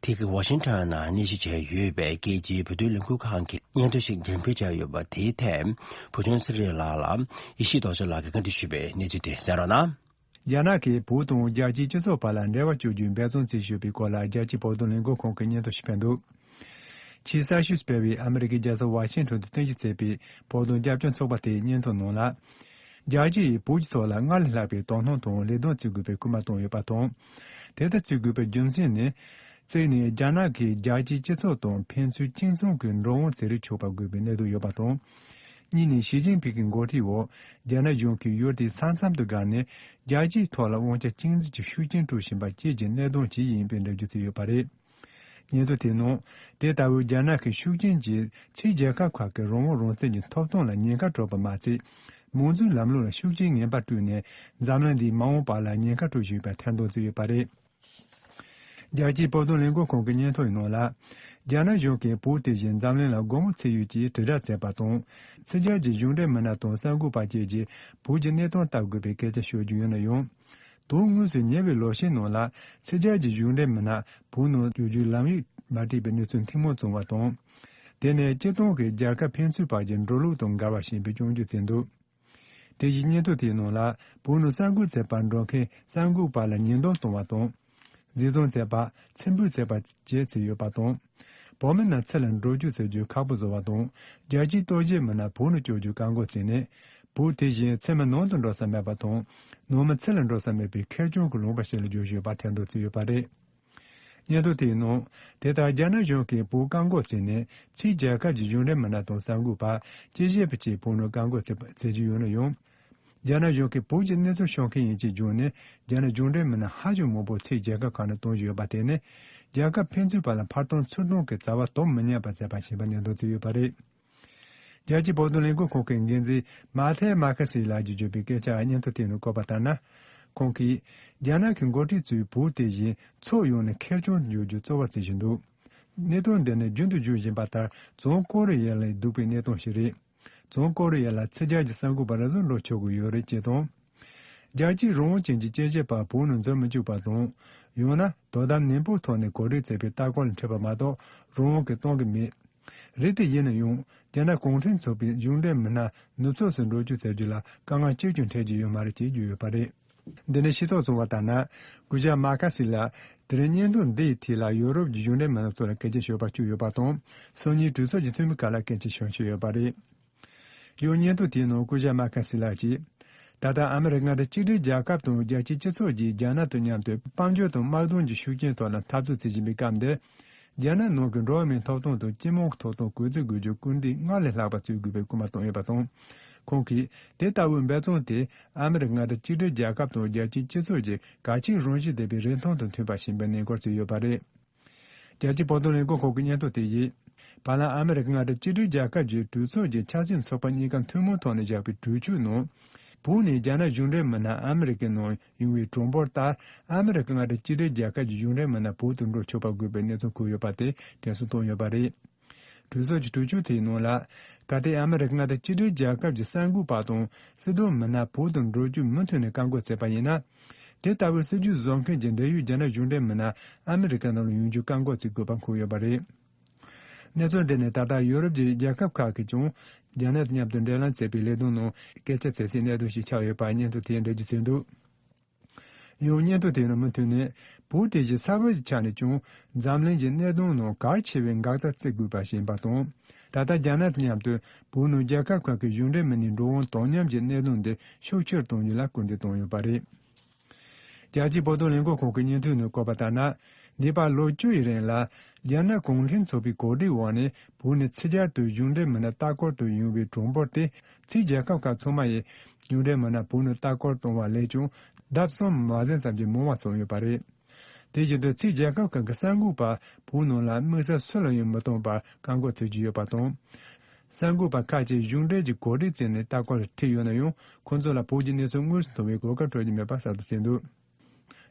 དེ་གའི་ཝ་ཤིང་ཊོན་ནང་གནས་གཞི་བྱས་ཡོད་པའི་རྒྱལ་སྤྱིའི་བོད་དོན་ལས་འགུལ་ཁང་གི་སྙན་ཐོ་ཞིག་འགྲེམས་སྤེལ་བྱས་ཡོད་པ་དེའི་ཐད། བུ་ཆུང་ཚེ་རིང་ལགས་ལ་ཡེ་ཤེས་རྡོ་རྗེ་ལགས་ཀྱིས་བཀའ་འདྲི་ཞུས་པའི་གནས་ཚུལ་དེ་གསན་རོགས་གནང་། རྒྱ་ནག་གིས་བོད་དང་རྒྱལ་སྤྱིའི་སྤྱི་ཚོགས་བར་ལ་འབྲེལ་བ་གཅོད་རྒྱུའི་འབད་བརྩོན་བྱེད་བཞིན་པའི་སྐོར་ལ། རྒྱལ་སྤྱིའི་བོད་དོན་ལས་འགུལ་ཁང་གིས་སྙན་ཐོ་ཞིག་སྤེལ་འདུག་ཕྱི་ས་ཤུས་སྤེལ་བའི་ཨ་མི་རི་ཀའི་རྒྱལ་ས་ཝ་ཤིང་ཊོན་དུ་རྟེན་གཞི་བྱས་པའི་བོད་དོན་རྒྱབ་སྐྱོར་ཚོགས་པ་དེའི་སྙན་ཐོ་ནང་ལ། རྒྱལ་སྤྱི་ཡིས་བོད་ཀྱི་ཐོག་ལ་སྔར་ལས་ལྷག་པའི་དོ་སྣང་དང་ལས་དོན་བྱེད་དགོས་པའི་སྐུལ་མ་བཏང་ཡོད་པ་དང་། དེ་ལྟར་བྱེད་དགོས་པའི་རྒྱུ་མཚན་ནི། གཅིག་ནི་རྒྱ་ནག་གིས་རྒྱལ་སྤྱིའི་སྤྱི་ཚོགས་དང་ཕན་ཚུན་གཅིག་མཚུངས་ཀྱི་འགྲོ་འོང་བྱེད་རིན་ཆོག་པ་དགོས་པའི་གནད་དོན་ཡོད་པ་དང་། གཉིས་ནི་ཞི་ཅིན་ཕིང་གི་འགོ་ཁྲིད་འོག་རྒྱ་ནག་གཞུང་གིས་ཡུལ་དེའི་ས་མཚམས་དུ་བཀག་ནས་རྒྱལ་སྤྱིའི་ཐོག་ལ་དབང་ཆ་གཅིག་འཛིན་གྱི་ཤུགས་རྐྱེན་སྤྲོད་བཞིན་པ་བཅས་ཀྱི་གནད་དོན་བཅས་ཡིན་པའི་འགྲེལ་བརྗོད་བྱས་ཡོད་པ་རེད། སྙན་ཐོ་དེའི་ནང་། དེ་ལྟ་བུའི་རྒྱ་ནག་གི་ཤུགས་རྐྱེན་གྱིས་ཕྱིའི་རྒྱལ་ཁབ་ཁག་གི་རང་དབང་རང་བཙན་གྱི་ཐོབ་ཐང་ལ་ཉེན་ཁ་སྤྲོད་པ་མ་ཚད། མང་གཙོའི་ལམ་ལུགས་ལ་ཤུགས་རྐྱེན་ངན་པ་སྤྲོད་ནས་འཛམ་གླིང་འདིའི་མ་འོངས་པ་ལ་ཉེན་ཁ་སྤྲོད་བཞིན་པའི་ཐེར་འདོན་བྱས་ཡོད་པ་རེད། རྒྱལ་སྤྱིའི་བོད་དོན་ལས་འགུལ་ཁང་གི་སྙན་ཐོའི་ནང་ལ། རྒྱ་ནག་གཞུང་གིས་བོད་དེ་བཞིན་འཛམ་གླིང་ལ་སྒོ་མོ་ཕྱེ་ཡུལ་གྱི་དྲིལ་བསྒྲགས་མཛད་པ་དང་། ཕྱི་རྒྱལ་གྱི་གཞུང་འབྲེལ་མི་སྣ་དང་གསར་འགོད་པ་བཅས་ཀྱིས་བོད་ཀྱི་གནད་དོན་ལྟ་དགོས་པའི་སྐད་ཆ་ཤོད་རྒྱུ་ཡོད་ན་ཡང་། དོན་དངོས་སུ་ཉེ་བའི་ལོ་ཤས་ནང་ལ་ཕྱི་རྒྱལ་གྱི་གཞུང་འབྲེལ་མི་སྣ་བོད་ནང་བསྐྱོད་རྒྱུའི་ལམ་ཡིག་མ་བྲིས་པའི་གནས་ཚུལ་ཐེངས་མང་བྱུང་བ་དང་། དེ་ནས་སྤྱིར་བཏང་གི་རྒྱལ་ཁབ་ཕན་ཚུན་བར་གྱི་འགྲོ་ལུགས་དང་འགལ་བ་ཞིག་ཡིན་པའི་སྐྱོན་བརྗོད་བྱས་འདུག་དེ་བཞིན་སྙན་ཐོ་དེའི་ནང་ལ་བོད་ནང་གསར་འགོད་བྱེད་པར་འགྲོ་མཁན་གསར་འགོད་པ་ལ་ཉེས་འདོན་གཏོང་བ་དང་། འཛིན་བཟུང་བྱས་པ། ཚེ་འབོད་བྱས་པ་བཅས་བྱས་ཡོད་པ་དང་། བོད་མི་རྣམས་ཕྱི་ལ་འགྲོ་སྐྱོད་བྱ་རྒྱུ་ཁག་པོ་བཟོ་བ་དང་། རྒྱལ་སྤྱིའི་ལྟོ་བཅས་མི་སྣ་བོད་ནང་བསྐྱོད་རྒྱུ་བཀག་འགོག་བྱས་ནས། བོད་དེ་བཞིན་ཕྱི་མི་ནང་དུ་འགྲོ་ས་མེད་པ་དང་། ནང་མི་ཕྱི་ལ་འགྲོ་ས་མེད་པའི་ཁེར་རྐྱང་གི་ལུང་པ་ཞིག་ལ་བསྒྱུར་བཞིན་ཡོད་པ་ཐེར་འདོན་བྱས་ཡོད་པ་རེད། སྙན་ཐོ་དེའི་ནང་། དེ་ལྟར་རྒྱ་ནག་གཞུང་གིས་བོད་བཀག་འགོག་བྱས་ནས་ཕྱིའི་རྒྱལ་ཁབ་ཀྱི་གཞུང་འབྲེལ་མི་སྣ་དང་གསར་འགོད་པ། སྐྱེས་ཆེན་པ་བཅས་བོད་ནང་བཀག་འགོག་བྱས་པ་བྱེད་ཀྱི་ཡོད་ན་ཡང་། རྒྱ་ནག་གཞུང་གིས་བོད་ཀྱི་གནས་ཚུལ་ཤོད་མཁན་ཡིན་ཅེས་བརྗོད་ནས་རྒྱ་ནག་གཞུང་འབྲེལ་མི་སྣ་ཧ་ཅང་མང་པོ་ཕྱིའི་རྒྱལ་ཁབ་ཁག་ནང་གཏོང་བཞིན་ཡོད་པ་དེ་ནི། རྒྱལ་ཁབ་ཕན་ཚུན་བར་ལ་ཕར་ཕྱིན་ཚུར་ཕྱིན་གྱི་བྱ་བ་སྡོམ་མི་ཉན་པ་བྱས་པ་ཞིག་ཡིན་པ་གནས་དོན་བྱས་ཡོད་པ་རེད། རྒྱལ་སྤྱིའི་བོད་དོན་ལས་འགུལ་ཁང་གི་འགན་འཛིན་མཱ་ཐེ་མཱ་ཁ་སི་ལགས་ཀྱིས་བརྗོད་པའི་སྐད་ཆ་སྙན་ཐོ་དེ་ནས་བཀོད་པ་ལྟར་ན། ཁོང་གིས། རྒྱ་ནག་གི་འགོ་ཁྲིད་ཚོས་བོད་དེ་བཞིན་ཕྱོགས་ཡོངས་ནས་ཁེར་རྐྱང་བསྒྱུར་རྒྱུ་རྩོལ་བ་བྱེད་བཞིན་འདུག་གནད་དོན་འདི་ནི་རྒྱུན་དུ་བརྗོད་བཞིན་པ་ལྟར་བྱང་ཀོ་རི་ཡ་ལས་སྡུག་པའི་གནད་དོན་ཞིག་རེད། བྱང་ཀོ་རི་ཡ་ལ་ཚིག་སྦྱར་གྱི་གསར་འགོད་པ་རེ་ཟུང་འགྲོ་ཆོག་གི་ཡོད་རེད་ཅེས་དང་། རྒྱལ་སྤྱིའི་རང་དབང་ཅན་གྱི་དཔྱད་ཞིབ་པ་བོད་ནང་འཛུལ་མི་བཅུག་པ་དང་། ཡང་ན་དོ་དམ་ནན་པོའི་ཐོག་ནས་གོ་སྒྲིག་བྱས་པའི་ལྟ་སྐོར་ལ་འཁྲིད་པ་མ་གཏོགས་རང་དབང་གིས་གཏོང་གི་མེད། རེད་དེ་ཡིན་ན་ཡང་རྒྱ་ནག་གུང་ཁྲན་ཚོགས་པའི་གཞུང་འབྲེལ་མི་སྣ་ནུབ་ཕྱོགས་སུ་འགྲོ་རྒྱུ་བྱ་རྒྱུ་ལ་དཀའ་ངལ་གཅིག་ཀྱང་འཕྲད་ཀྱི་ཡོད་མ་རེད་ཅེས་བརྗོད་ཡོད་པ་རེད། འདི་ནས་ཤེས་རྟོགས་བྱུང་བ་ལྟར་ན། སྐུ་ཞབས་མཱ་ཁ་སི་ལགས་དེ་རིང་བརྙན་ཐུང་འདིའི་ཐད་ལ་ཡོ་རོབ་ཀྱི་གཞུང་འབྲེལ་མི་སྣ་ཚོ་ལ་སྐད་ཆ་ཤོད་པར་བཅུག་ཡོད་པ་དང་། སང་ཉིན་གྲོས་ཚོགས་ཀྱི་འཐུས་མི་ཁག་ལ་སྐད་ཆ་ཤོད་འཆར་ཡོད་པ་རེད། ཡང་བརྙན་ཐུང་དེའི་ནང་སྐུ་ཞབས་མཱ་ཁ་སི་ལགས་ཀྱིས། ད་ལྟ་ཨ་མི་རི་ཀ་མངའ་སྡེ་གཅིག་སྒྲིལ་རྒྱལ་ཁབ་དང་རྒྱལ་སྤྱིའི་སྤྱི་ཚོགས་ཀྱིས་རྒྱ་ནག་དང་མཉམ་དུ་དཔལ་འབྱོར་དང་དམག་དོན་གྱི་ཤུགས་རྐྱེན་ཐོག་ལ་འཐབ་རྩོད་བྱེད་བཞིན་པའི་སྐབས་འདིར། རྒྱ་ནག་ནང་གི་འགྲོ་བ་མིའི་ཐོབ་ཐང་དང་སྤྱི་དམངས་ཐོབ་ཐང་གུས་བརྩི་དགོས་རྒྱུར་སྐུལ་འདེད་སྔར་ལས་ལྷག་པ་བྱེད་དགོས་པའི་སྐུལ་མ་བཏང་ཡོད་པ་དང་། ཁོང་གིས་དེ་ལྟ་བུའི་འབད་བརྩོན་དེ་ཨ་མི་རི་ཀ་མངའ་སྡེ་གཅིག་སྒྲིལ་རྒྱལ་ཁབ་དང་རྒྱལ་སྤྱིའི་སྤྱི་ཚོགས་ཀྱི་གལ་ཆེའི་རང་བཞིན་ལྡན་པའི་རིན་ཐང་དང་མཐུན་པ་ཞིག་ཡིན་པའི་གནས་སྐོར་བྱས་ཡོད་པ་རེད། རྒྱལ་སྤྱིའི་བོད་དོན་ལས་འགུལ་ཁང་གི་སྙན་ཐོ་དེ་ཡིས། བར་ལམ་ཨ་མི་རི་ཀ་མངའ་སྡེ་གཅིག་སྒྲིལ་རྒྱལ་ཁབ་ཀྱི་གྲོས་ཚོགས་ཀྱི་ཆབ་སྲིད་ཚོགས་པ་གཉིས་ཀ་ཐུན་མོང་ཐོག་ནས་བཞག་པའི་གྲོས་ཆོད་ནང་། བོད་ནས་རྒྱ་ནག་གཞུང་འབྲེལ་མི་སྣ་ཨ་མི་རི་ཀའི་ནང་ཡོང་བའི་གྲངས་འབོར་ལྟར། ཨ་མི་རི་ཀ་མངའ་སྡེ་གཅིག་སྒྲིལ་རྒྱལ་ཁབ་ཀྱི་གཞུང་འབྲེལ་མི་སྣ་བོད་དུ་འགྲོ་ཆོག་པ་དགོས་པའི་གནས་ཚུལ་འཁོད་ཡོད་པ་དེ་དྲན་གསོ་བཏང་ཡོད་པ་རེད། གྲོས་ཚོགས་ཀྱི་གྲོས་ཆོད་དེའི་ནང་ལ། གལ་ཏེ་ཨ་མི་རི་ཀ་མངའ་སྡེ་གཅིག་སྒྲིལ་རྒྱལ་ཁབ་ཀྱི་གསར་འགོད་པ་དང་སྲིད་དོན་མི་སྣ་བོད་དུ་འགྲོ་རྒྱུ་མུ་མཐུད་ནས་བཀག་འགོག་བྱས་པ་ཡིན་ན། དེ་ལྟ་བུའི་སྲིད་ཇུས་བཟོ་མཁན་གྱི་འབྲེལ་ཡོད་རྒྱ་ནག་གཞུང་འབྲེལ་མི་སྣ་ཨ་མི་རི་ཀ་ནང་ལ་ཡོང་རྒྱུ་བཀག་འགོག་བྱེད་དགོས་པ་འཁོད་ཡོད་པ་རེད། གནས་ཚུལ་འདི་ནི་ད་ལྟ་ཡོ་རོབ་ཀྱི་རྒྱལ་ཁབ་ཁག་གིས་ཀྱང་རྒྱ་ནག་དང་མཉམ་དུ་འབྲེལ་ལམ་བྱེད་པའི་ལས་དོན་ནང་སྐད་ཆ་བྱེད་སའི་གནད་དོན་ཞིག་ཆགས་ཡོད་པ་སྙན་ཐོ་དེས་འགྲེལ་བརྗོད་བྱས་འདུག་ཡང་སྙན་ཐོ་དེ་ནང་མུ་མཐུད་ནས་བོད་དེ་བཞིན་ས་བབ་ཀྱི་ཆ་ནས་ཀྱང་འཛམ་གླིང་གི་གནད་དོན་ནང་གལ་ཆེ་བའི་འགག་རྩ་བརྩི་དགོས་པ་ཞིག་ཡིན་པ་དང་། ད་ལྟ་རྒྱ་ནག་དང་མཉམ་དུ་བོད་ནང་རྒྱལ་ཁབ་ཁག་གི་གཞུང་འབྲེལ་མི་སྣའི་འགྲོ་འོང་དོ་མཉམ་གྱི་གནད་དོན་འདི་ཤུགས་ཆེར་གཏོང་རྒྱུ་ལ་སྐུལ་འདེད་བཏང་ཡོད་པ་རེད། རྒྱལ་སྤྱིའི་བོད་དོན་ལས་འགུལ་ཁང་གི་སྙན་ཐོའི་ནང་བཀོད་པ་ལྟར་ན། འདས་པའི་ལོ་བཅུ་ཡི་རིང་ལ། རྒྱ་ནག་གུང་ཁྲན་ཚོགས་པའི་གོ་སྒྲིག་འོག་ནས་བོད་ནས་ཕྱི་རྒྱལ་དུ་གཞུང་འབྲེལ་མི་སྣ་ལྟ་སྐོར་དུ་ཡོང་བའི་གྲངས་འབོར་དེ། ཕྱིའི་རྒྱལ་ཁབ་ཁག་ཚང་མ་ཡིས་གཞུང་འབྲེལ་མི་སྣ་བོད་ནས་ལྟ་སྐོར་གཏོང་བ་ལས་ཀྱང་ལྡབ་གསུམ་མ་ཟིན་ཙམ་གྱིས་མང་བ་སོང་ཡོད་པ་རེད། དེ་བཞིན་དུ་ཕྱིའི་རྒྱལ་ཁབ་ཁག་གི་གསར་འགོད་པ་བོད་ནང་ལ་དམིགས་བསལ་སུ་ལ་ཡང་མི་གཏོང་བར་བཀག་འགོག་བྱེད་ཀྱི་ཡོད་པ་དང་། གསར་འགོད་པ་ཁག་ཅིག་གཞུང་འབྲེལ་གྱི་གོ་སྒྲིག་བྱས་ནས་ལྟ་སྐོར་ཁྲིད་ཡོད་ན་ཡང་། ཁོང་ཚོ་ལ་བོད་ཀྱི་གནས་ཚུལ་དངོས་སུ་མཐོང་བའི་གོ་སྐབས་འཕྲོད་ཀྱི་མེད་པ་གསལ་པོ་གསལ་འདུག་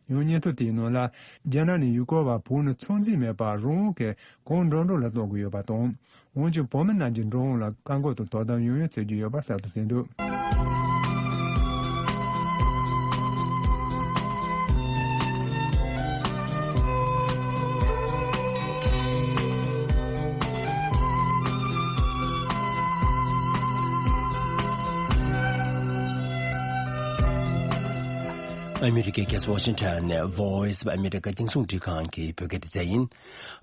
ཡང་སྙན་ཐོ་དེའི་ནང་ལ། རྒྱ་ནག་ནས་ཡུལ་སྐོར་བ་བོད་ནས་ཚོད་འཛིན་མེད་པར་རང་དབང་གིས་གང་འགྲོ་འགྲོ་ལ་གཏོང་གི་ཡོད་པ་དང་། འོན་ཀྱང་བོད་མི་རྣམས་ཀྱི་འགྲོ་འོང་ལ་བཀག་འགོག་དང་དོ་དམ་ཡང་ཡང་བྱེད་ཀྱི་ཡོད་པ་གསལ་དུ་གསལ་འདུག་ཨ་མི་རི་ཀའི་རྒྱལ་ས་ཝ་ཤིང་ཊོན་ནས་Voice of America་རྒྱང་སྲིང་འཕྲིན་ཁང་གི་བོད་སྐད་སྡེ་ཚན་ཡིན།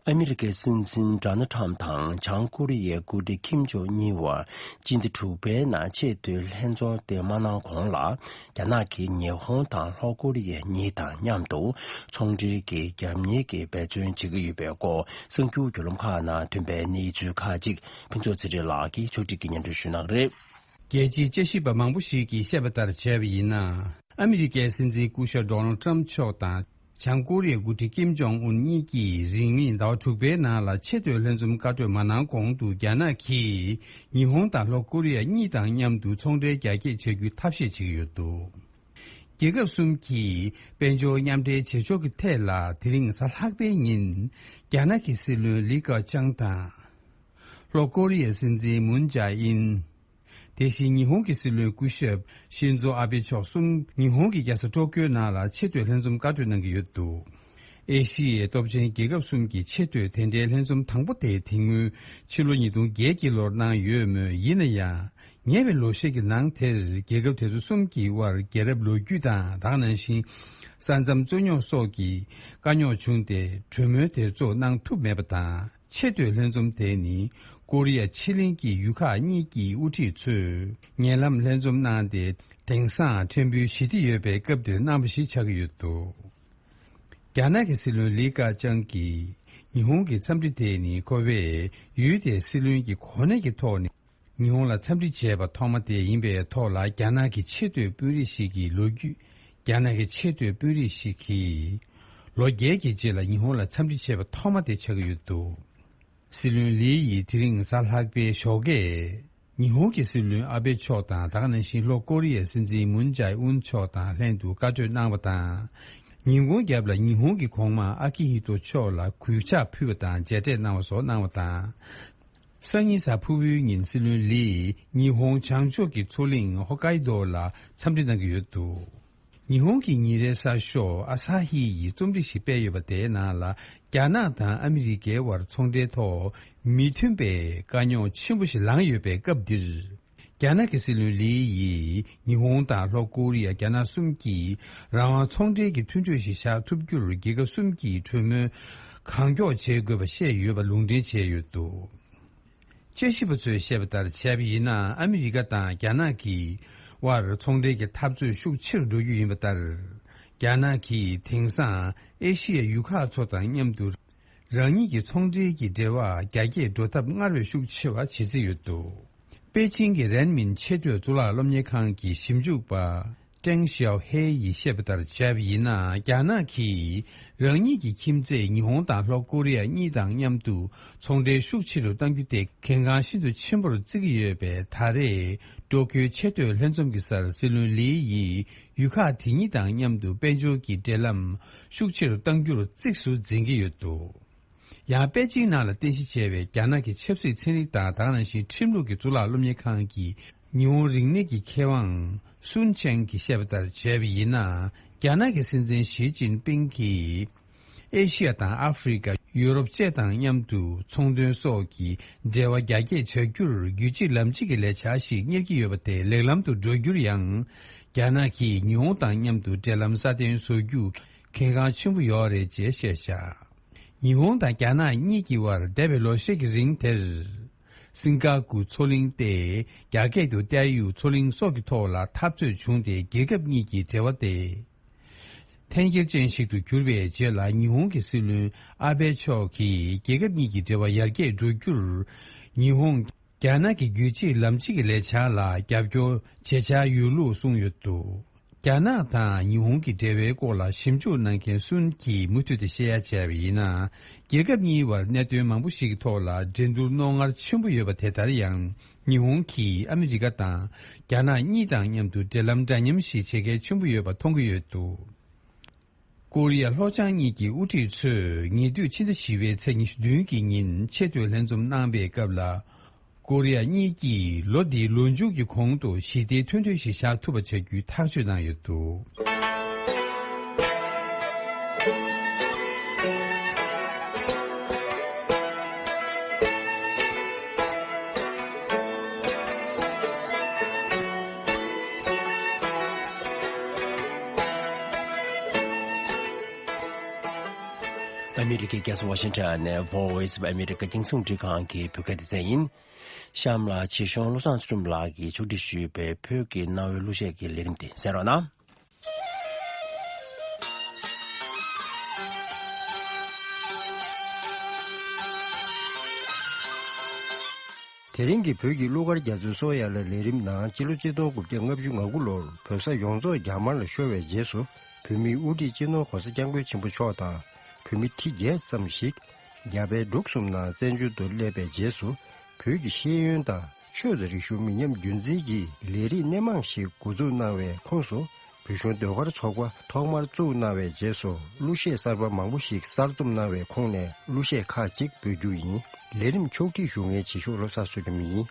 ཨ་མི་རི་ཀའི་སྲིད་འཛིན་ཌོ་ནལ་ཊམ་དང་བྱང་ཀོ་རི་ཡའི་འགོ་ཁྲིད་ཁིམ་ཇོང་གཉིས་བར་སྤྱི་ཟླ་དྲུག་པའི་ནང་ཆེས་མཐོའི་ལྷན་འཛོམས་དེ་མ་གནང་གོང་ལ། རྒྱ་ནག་གིས་ཉི་ཧོང་དང་ལྷོ་ཀོ་རི་ཡ་གཉིས་དང་མཉམ་དུ་ཚོང་འབྲེལ་གྱི་རྒྱབ་གཉེར་གྱི་འབད་བརྩོན་བྱེད་ཀྱི་ཡོད་པའི་སྐོར་གསར་འགྱུར་བརྒྱུད་ལམ་ཁག་ནང་ཐོན་པའི་གནས་ཚུལ་ཁག་ཅིག་ཕུན་ཚོགས་ཚེ་རིང་ལགས་ཀྱིས་ཕྱོགས་སྒྲིག་གིས་སྙན་སྒྲོན་ཞུ་གནང་གི་རེད། རྒྱལ་སྤྱིའི་དཔྱད་ཞིབ་པ་མང་པོ་ཞིག་གིས་བཤད་པ་ལྟར་བྱས་པ་ཡིན་ན། ཨ་མི་རི་ཀའི་སྲིད་འཛིན་སྐུ་ཞབས་ཌོ་ནལ་ཊམ་མཆོག་དང་། བྱང་ཀོ་རི་ཡའི་འགོ་ཁྲིད་ཀིམ་ཇོང་ཨུན་གཉིས་ཀྱིས་རིང་མིན་ཟླ་བ་དྲུག་པའི་ནང་ལ་ཆེས་མཐོའི་ལྷན་འཛོམས་བཀའ་གྲོས་མ་གནང་གོང་དུ། རྒྱ་ནག་གིས་ཉི་ཧོང་དང་ལྷོ་ཀོ་རི་ཡ་གཉིས་དང་མཉམ་དུ་ཚོང་འབྲེལ་རྒྱ་སྐྱེད་བྱ་རྒྱུའི་ཐབས་ཤེས་བྱེད་ཀྱི་ཡོད་འདུག་རྒྱལ་ཁབ་གསུམ་གྱིས་དཔལ་འབྱོར་མཉམ་འབྲེལ་བྱེད་ཕྱོགས་ཀྱི་ཐད་ལ། དེ་རིང་གཟའ་ལྷག་པའི་ཉིན་རྒྱ་ནག་གི་སྲིད་བློན་ལི་ཁེ་ཆང་དང་། ལྷོ་ཀོ་རི་ཡའི་སྲིད་འཛིན་མུན་ཇཱ་ཨིན། དེ་བཞིན་ཉི་ཧོང་གི་སྲིད་བློན་སྐུ་ཞབས་ཤིན་ཛོ་ཨ་བྷེ་མཆོག་གསུམ་ཉི་ཧོང་གི་རྒྱལ་ས་ཊོ་ཀྱོའི་ནང་ལ་ཆེས་མཐོའི་ལྷན་འཛོམས་བཀའ་གྲོས་གནང་གི་ཡོད་འདུག་ཨེ་ཤི་ཡའི་སྟོབས་ཆེན་རྒྱལ་ཁབ་གསུམ་གྱི་ཆེས་མཐོའི་དེ་འདྲའི་ལྷན་འཛོམས་དང་པོ་དེ་དེ་སྔོན་ཕྱི་ལོ་ཉིས་སྟོང་བརྒྱད་ཀྱི་ལོར་གནང་ཡོད་མོད། ཡིན་ན་ཡང་། ཉེ་བའི་ལོ་ཤས་ཀྱི་ནང་དེར་རྒྱལ་ཁབ་དེ་ཚོ་གསུམ་གྱི་དབར་རྒྱལ་རབས་ལོ་རྒྱུས་དང་། དེ་ནང་བཞིན་ས་མཚམས་རྩོད་རྙོག་སོགས་ཀྱི་དཀའ་རྙོག་བྱུང་སྟེ། གྲོས་མོལ་དེ་གཙོ་གནང་ཐུབ་མེད་པ་དང་། ཆེས་མཐོའི་ལྷན་འཛོམས་དེ་ནི་ཀོ་རི་ཡ་ཕྱེད་གླིང་གི་ཡུལ་ཁག་གཉིས་ཀྱི་དབུ་ཁྲིད་ཚོས་ཉེ་ལམ་ལྷན་འཛོམས་གནང་སྟེ། དེང་སང་ཕྲན་བུ་ཞི་བདེ་ཡོད་པའི་སྐབས་འདིར་གནང་བ་ཞིག་ཆགས་ཀྱི་ཡོད་འདུག་རྒྱ་ནག་གི་སྲིད་བློན་ལི་ཁེ་ཆང་གིས་ཉི་ཧོང་གི་འཚམས་འདྲི་དེ་ནི་ཁོ་པས་ཡུལ་དེའི་སྲིད་བློན་གྱི་གོ་གནས་ཀྱི་ཐོག་ནས་ཉི་ཧོང་ལ་འཚམས་འདྲི་བྱས་པ་ཐོག་མ་དེ་ཡིན་པའི་ཐོག་ལ། རྒྱ་ནག་གི་ཆེས་མཐོའི་དཔོན་རིགས་ཤིག་གི་ལོ་རྒྱུས། རྒྱ་ནག་གི་ཆེས་མཐོའི་དཔོན་རིགས་ཤིག་གིས་ལོ་བརྒྱད་ཀྱི་རྗེས་ལ་ཉི་ཧོང་ལ་འཚམས་འདྲི་བྱས་པ་ཐོག་མ་དེ་ཆགས་ཀྱི་ཡོད་འདུག་སྲིད་བློན་ལི་ཡིས་དེ་རིང་གཟའ་ལྷག་པའི་ཞོགས་ཀས། ཉི་ཧོང་གི་སྲིད་བློན་ཨ་བྷེ་མཆོག་དང་། དེ་ག་ནང་བཞིན་ལྷོ་ཀོ་རི་ཡའི་སྲིད་འཛིན་མུན་ཇའེ་ཨུན་མཆོག་དང་ལྷན་དུ་བཀའ་གྲོས་གནང་བ་དང་། ཉིན་གུང་རྒྱབ་ལ་ཉི་ཧོང་གི་གོང་མ་ཨ་ཀི་ཧི་ཏོ་མཆོག་ལ་གུས་ཕྱག་ཕུལ་བ་དང་། མཇལ་འཕྲད་གནང་བ་སོགས་གནང་བ་དང་། སང་ཉིན་གཟའ་ཕུར་བུའི་ཉིན་སྲིད་བློན་ལིས་ཉི་ཧོང་བྱང་ཕྱོགས་ཀྱི་མཚོ་གླིང་ཧོ་ཀའི་ཏོ་ལ་འཚམས་འདྲི་གནང་གི་ཡོད་འདུག་ཉི་ཧོང་གི་ཉིན་རེའི་གསར་ཤོག་ཨ་ས་ཧི་ཡིས་རྩོམ་སྒྲིག་ཞིག་སྤེལ་ཡོད་པ་དེའི་ནང་ལ། རྒྱ་ནག་དང་ཨ་མི་རི་ཀའི་དབར་ཚོང་འབྲེལ་ཐོག་མི་མཐུན་པའི་དཀའ་རྙོག་ཆེན་པོ་ཞིག་ལངས་ཡོད་པའི་སྐབས་འདིར། རྒྱ་ནག་གི་སྲིད་བློན་ལི་ཡིས་ཉི་ཧོང་དང་ལྷོ་ཀོ་རི་ཡ། རྒྱ་ནག་གསུམ་གྱིས་རང་དབང་ཚོང་འབྲེལ་གྱི་མཐུན་གྲོས་ཤིག་བཞག་ཐུབ་རྒྱུར་རྒྱལ་ཁབ་གསུམ་གྱིས་གྲོས་མོལ་གང་མགྱོགས་བྱེད་དགོས་པ་བཤད་ཡོད་པ་ལུང་འདྲེན་བྱས་ཡོད་འདུག་དཔྱད་ཞིབ་པ་ཚོས་བཤད་པ་ལྟར་བྱས་པ་ཡིན་ན། ཨ་མི་རི་ཀ་དང་རྒྱ་ནག་གི་དབར་ཚོང་འབྲེལ་གྱི་འཐབ་རྩོད་ཤུགས་ཆེ་རུ་འགྲོ་རྒྱུ་ཡིན་པ་ལྟར། རྒྱ་ནག་གིས་དེང་སང་ཨེ་ཤི་ཡའི་ཡུལ་ཁག་ཚོ་དང་མཉམ་དུ་རང་ཉིད་ཀྱི་ཚོང་འབྲེལ་གྱི་འབྲེལ་བ་རྒྱ་སྐྱེད་འགྲོ་ཐབས་སྔར་བས་ཤུགས་ཆེ་བ་བྱེད་རྩིས་ཡོད་འདུག་པེ་ཅིང་གི་རན་མིན་ཆེས་མཐོའི་གཙུག་ལག་སློབ་གཉེར་ཁང་གི་ཞིབ་འཇུག་པ་ཀྲེང་ཞའོ་ཧེ་ཡིས་བཤད་པ་ལྟར་བྱས་པ་ཡིན་ན། རྒྱ་ནག་གིས་རང་ཉིད་ཀྱི་ཁྱིམ་མཚེས་ཉི་ཧོང་དང་ལྷོ་ཀོ་རི་ཡ་གཉིས་དང་མཉམ་དུ་ཚོང་འབྲེལ་ཤུགས་ཆེ་རུ་གཏང་རྒྱུ་དེ་གལ་འགངས་ཤིན་ཏུ་ཆེན་པོར་བརྩི་གི་ཡོད་པས། ད་རེས་ཀྲོ་ཀིའོ་ཆེས་མཐོའི་ལྷན་འཛོམས་ཀྱི་སར་སྲིད་བློན་ལི་ཡིས་ཡུལ་ཁག་དེ་གཉིས་དང་མཉམ་དུ་དཔལ་འབྱོར་གྱི་འབྲེལ་ལམ་ཤུགས་ཆེ་རུ་གཏང་རྒྱུར་གཙིགས་སུ་འཛིན་གྱི་ཡོད་འདུག་ཡང་པེ་ཅིང་ནང་ལ་རྟེན་གཞི་བྱས་པའི་རྒྱ་ནག་གི་ཆབ་སྲིད་ཚན་རིག་དང་། དེ་ནང་བཞིན་ཁྲིམས་ལུགས་ཀྱི་གཙུག་ལག་སློབ་གཉེར་ཁང་གི་ཉི་ཧོང་རིག་གནས་ཀྱི་མཁས་དབང་སུན་ཆན་གྱིས་བཤད་པ་ལྟར་བྱས་པ་ཡིན་ན། རྒྱ་ནག་གི་སྲིད་འཛིན་ཞི་ཅིན་ཕིང་གིས་ཨེ་ཤི་ཡ་དང་ཨ་ཧྥེ་རི་ཀ། ཡུ་རོབ་བཅས་དང་མཉམ་དུ་ཚོང་དོན་སོགས་ཀྱི་འབྲེལ་བ་རྒྱ་སྐྱེད་བྱ་རྒྱུར་རྒྱུད་གཅིག་ལམ་གཅིག་གི་ལས་འཆར་ཞིག་གཉེར་གྱི་ཡོད་པ་དེ་ལེགས་ལམ་དུ་འགྲོ་རྒྱུར་ཡང་། རྒྱ་ནག་གིས་ཉི་ཧོང་དང་མཉམ་དུ་འབྲེལ་ལམ་སྲ་བརྟན་བཟོ་རྒྱུ་གལ་འགངས་ཆེན་པོ་ཡོད་རེད་ཅེས་བཤད་བཞག་ཉི་ཧོང་དང་རྒྱ་ནག་གཉིས་ཀྱི་དབར་འདས་པའི་ལོ་ཤས་ཀྱི་རིང་དེར། སིང་ག་པུར་མཚོ་གླིང་སྟེ། རྒྱ་སྐད་དུ་ཏའེ་ཡུས་མཚོ་གླིང་སོགས་ཀྱི་ཐོག་ལ་འཐབ་རྩོད་བྱུང་སྟེ། རྒྱལ་ཁབ་གཉིས་ཀྱི་འབྲེལ་བ་དེ་འཐེན་འཁྱེར་ཅན་ཞིག་ཏུ་གྱུར་བའི་རྗེས་ལ། ཉི་ཧོང་གི་སྲིད་བློན་ཨ་བྷེ་མཆོག་གིས་རྒྱལ་ཁབ་གཉིས་ཀྱི་འབྲེལ་བ་ཡར་རྒྱས་འགྲོ་རྒྱུར། ཉི་ཧོང་རྒྱ་ནག་གི་རྒྱུད་གཅིག་ལམ་གཅིག་གི་ལས་འཆར་ལ་རྒྱབ་སྐྱོར་བྱེད་འཆར་ཡོད་ལུགས་གསུངས་ཡོད་འདུག་རྒྱ་ནག་དང་ཉི་ཧོང་གི་འབྲེལ་བའི་སྐོར་ལ་ཞིབ་འཇུག་གནང་མཁན་སུན་གྱིས་མུ་མཐུད་དུ་བཤད་ཡ་བྱས་པ་ཡིན་ན། རྒྱལ་ཁབ་གཉིས་བར་གནད་དོན་མང་པོ་ཞིག་གི་ཐོག་ལ་འགྲན་བསྡུར་རྣོ་ངར་ཆེན་པོ་ཡོད་པ་དེ་ལྟར་ཡང་། ཉི་ཧོང་གིས་ཨ་མི་རི་ཀ་དང་རྒྱ་ནག་གཉིས་དང་མཉམ་དུ་འབྲེལ་ལམ་འདྲ་མཉམ་ཞིག་བྱེད་གལ་ཆེན་པོ་ཡོད་པ་མཐོང་གི་ཡོད་འདུག་ཀོ་རི་ཡ་ལྷོ་བྱང་གཉིས་ཀྱི་དབུ་ཁྲིད་ཚོས་ཉེ་དུས་ཕྱི་ཟླ་བཞི་པའི་ཚེས་ཉི་ཤུ་བདུན་གྱི་ཉིན་ཆེས་མཐོའི་ལྷན་འཛོམས་གནང་པའི་སྐབས་ལ། ཀོ་རི་ཡ་གཉིས་ཀྱིས་ལོ་འདིའི་ལོ་མཇུག་གི་གོང་དུ་ཞི་བདེ་མཐུན་གྲོས་ཤིག་བཞག་ཐུབ་པ་བྱ་རྒྱུའི་ཐག་གཅོད་གནང་ཡོད་འདུག་ཨ་མི་རི་ཀའི་རྒྱལ་ས་ཝ་ཤིང་ཊོན་ནས་Voice of America རྒྱང་སྲིང་རླུང་འཕྲིན་ཁང་གི་བོད་སྐད་སྡེ་ཚན་ཡིན། གཤམ་ལ་ཆེ་ཤོང་བློ་བཟང་ཚུལ་ཁྲིམས་ལགས་ཀྱིས་ཕྱོགས་སྒྲིག་ཞུས་པའི་བོད་ཀྱི་གནའ་བོའི་གླུ་གཞས་ཀྱི་ལས་རིམ་དེ་གསན་རོགས་གནང་། དེ་རིང་གི་བོད་ཀྱི་གླུ་གར་རྒྱ་མཚོའི་སོ་ཡ་ལ་ལས་རིམ་ནང་སྤྱི་ལོ་ཆིག་སྟོང་དགུ་བརྒྱ་ལྔ་བཅུ་ང་དགུ་ལོར་བོད་ས་ཡོངས་རྫོགས་རྒྱ་དམར་ལ་ཤོར་བའི་རྗེས་སུ། བོད་མིའི་དབུ་ཁྲིད་སྤྱི་ནོར་༧གོང་ས་༧སྐྱབས་མགོན་ཆེན་པོ་མཆོག་དང་། བོད་མི་ཁྲི་བརྒྱད་ཙམ་ཞིག་རྒྱ་བལ་འབྲུག་གསུམ་ནང་བཙན་བྱོལ་དུ་སླེབས་པའི་རྗེས་སུ། བོད་ཀྱི་ཤེས་ཡོན་དང་ཆོས་དང་རིག་གཞུང་མི་ཉམས་རྒྱུན་འཛིན་གྱི་ལས་རིགས་སྣེ་མང་ཞིག་འགོ་འཛུགས་གནང་བའི་ཁོངས་སུ། བོད་གཞུང་ཟློས་གར་ཚོགས་པ་ཐོག་མར་བཙུགས་གནང་བའི་རྗེས་སུ། གླུ་གཞས་གསར་པ་མང་པོ་ཞིག་གསར་རྩོམ་གནང་བའི་ཁོངས་ནས་གླུ་གཞས་ཁག་ཅིག་འབུལ་རྒྱུ་ཡིན། ལས་རིམ་ཕྱོགས་སྒྲིག་ཞུ་མཁན་བྱེད་ཤོག་བློ་བཟང་ཚུལ་ཁྲིམས་ཡིན།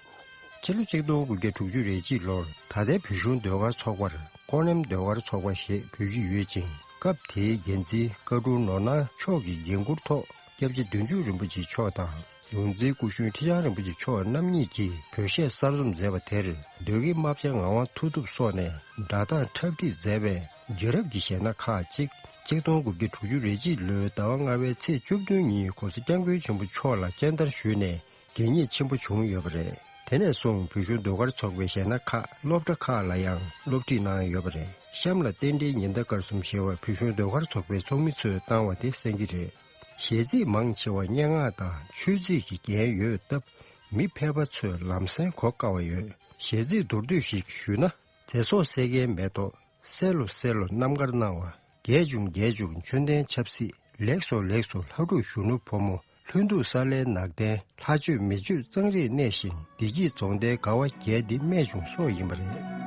ཕྱི་ལོ་ཆིག་སྟོང་དགུ་བརྒྱ་དྲུག་ཅུ་རེ་གཅིག་ལོར་ད་ལྟའི་བོད་གཞུང་ཟློས་གར་ཚོགས་པར་ཀོ་ནེམ་ཟློས་གར་ཚོགས་པ་ཞེས་འབོད་ཀྱི་ཡོད་ཅིང་། སྐབས་དེའི་འགན་འཛིན་བཀའ་དྲུང་ནོར་གནང་མཆོག་གི་འགན་འཁུར་ཐོག་སྐྱབས་རྗེ་བདུད་འཇོམས་རིན་པོ་ཆེ་མཆོག་དང་། ཡོངས་འཛིན་སྐུ་གཞོན་ཁྲི་བྱང་རིན་པོ་ཆེ་མཆོག་རྣམ་གཉིས་ཀྱིས་བོད་གཞས་གསར་རྩོམ་མཛད་པ་དེར། ཟློས་དགེ་རྨ་བྱ་ངག་དབང་མཐུ་སྟོབས་སོགས་ནས་སྒྲ་གདངས་འཁྲབ་ཁྲིད་མཛད་པའི་རྒྱལ་རབས་ཀྱི་གཞས་སྣ་ཁག་ཅིག་ཆིག་སྟོང་དགུ་བརྒྱ་དྲུག་ཅུ་རེ་གཅིག་ལོའི་ཟླ་བ་ལྔ་པའི་ཚེས་བཅུ་བདུན་ཉིན་༧གོང་ས་༧སྐྱབས་མགོན་ཆེན་པོ་མཆོག་ལ་སྤྱན་བསྟར་ཞུས་ནས། གད་སྙིགས་ཆེན་པོ་བྱུང་ཡོད་པ་རེད། དེ་ནས་བཟུང་བོད་གཞུང་ཟློས་གར་ཚོགས་པའི་གཞས་སྣ་ཁག་སློབ་གྲྭ་ཁག་ལ་ཡང་སློབ་ཁྲིད་གནང་ཡོད་པ་རེད། གཤམ་ལ་རྟེན་འབྲེལ་ཉི་ཟླ་སྐར་གསུམ་ཞེས་པ་བོད་གཞུང་ཟློས་གར་ཚོགས་པའི་ཚོགས་མི་ཚོས་བཏང་བ་དེ་གསན་གྱི་རེད། གཞས་ཚིག་མང་ཆེ་བ་སྙན་ངག་དང་ཆོས་ཚིག་གི་རྒྱན་ཡོད་སྟབས། མི་ཕལ་པ་ཚོས་ལམ་སེང་གོ་དཀའ་བ་ཡོད། གཞས་ཚིག་མདོར་བསྡུས་ཤིག་ཞུས་ན། ཚེ་སྲོག་སད་ཀའི་མེ་ཏོག་གསལ་ལོ་གསལ་ལོ་རྣམ་དཀར་སྣང་བ། རྒྱས་བྱུང་རྒྱས་བྱུང་མཆོད་རྟེན་ཆབ་སྲིད། ལེགས་སོ་ལེགས་སོ་ལྷ་ཕྲུག་གཞོན་ནུ་ཕོ་མོ། ལྷུན་སྡུག་ས་ལའི་ནགས་གདན། ལྷ་མཆོད་མི་མཆོད་གཙང་རིས་གནས་ཤིང་། བདེ་སྐྱིད་རྫོང་མདའི་དགའ་བ་རྒྱས་འདི་རྨད་བྱུང་སོགས་ཡིན་པ་རེད།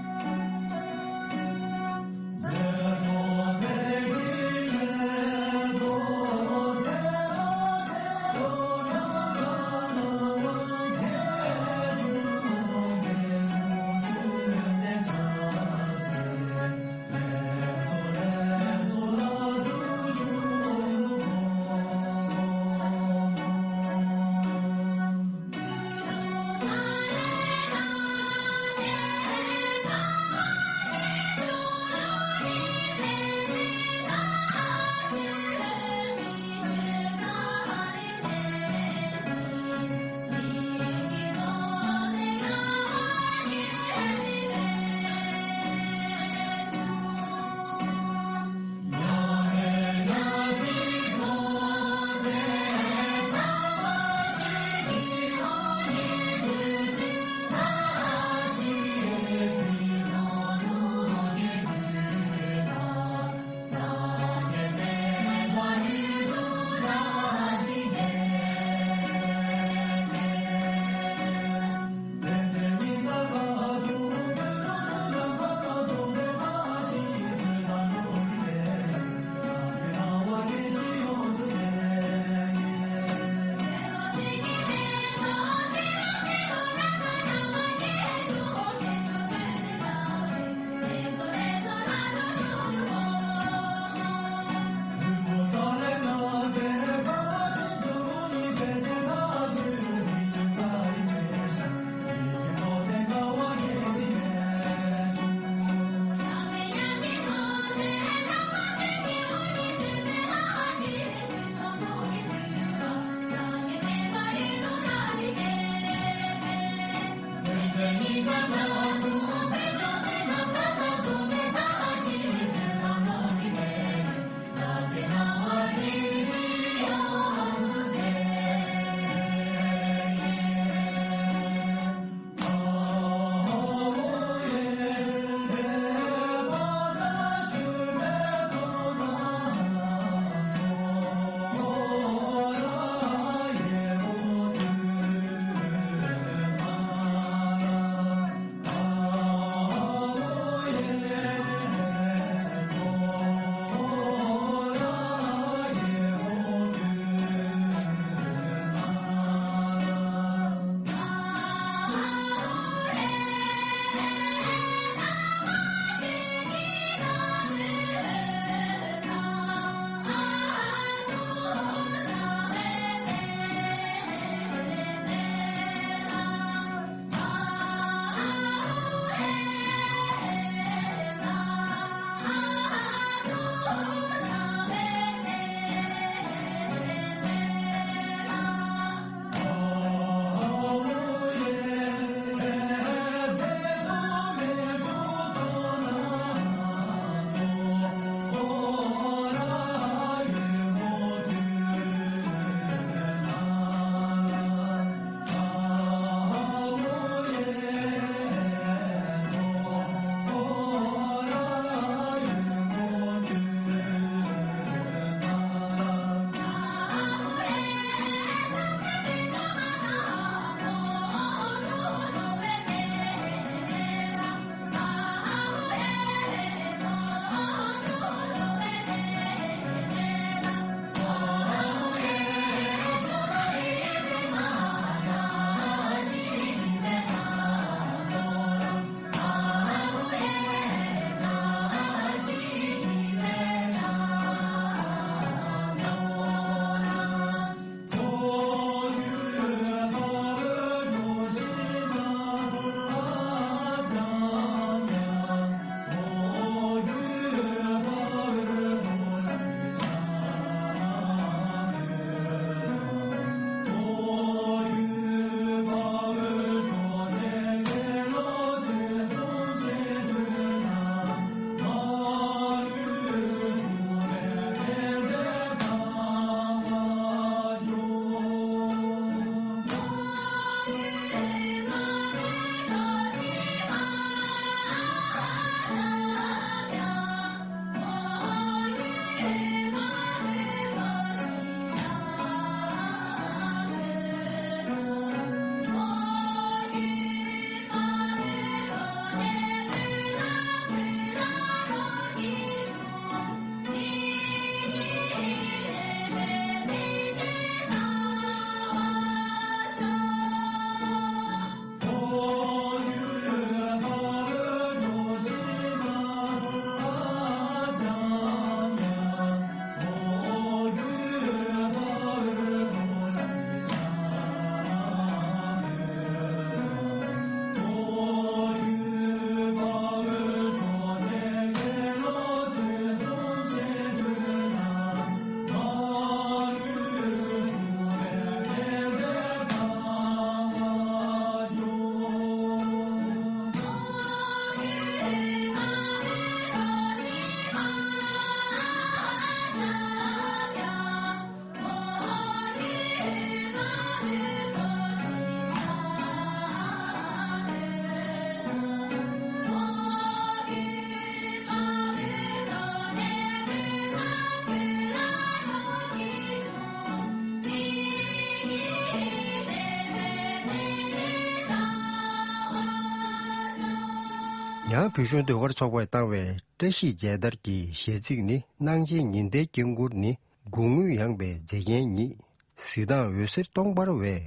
ཡང་བོད་གཞུང་ཟློས་གར་ཚོགས་པས་བཏང་བའི་བཀྲ་ཤིས་མཇལ་དར་གྱི་གཞས་ཚིག་ནི། སྣང་བྱེད་ཉི་ཟླའི་དཀྱིལ་འཁོར་ནི། དགུང་སྔོན་ཡངས་པའི་མཛེས་རྒྱན་ཉིད། གཟི་མདངས་འོད་ཟེར་སྟོང་འབར་བས།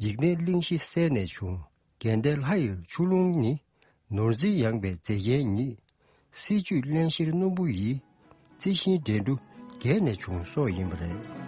འཇིག་རྟེན་གླིང་བཞི་གསལ་ནས་བྱུང་། དགའ་ལྡན་ལྷ་ཡི་ཆུ་ཀླུང་ནི། ནོར་རྫས་ཡངས་པའི་མཛེས་རྒྱན་ཉིད། སྲིད་བྱུས་རླན་གཤེར་སྣུམ་པོ་ཡིས། རྩི་ཤིང་འགྲན་བསྡུར་རྒྱས་ནས་བྱུང་སོགས་ཡིན་པ་རེད།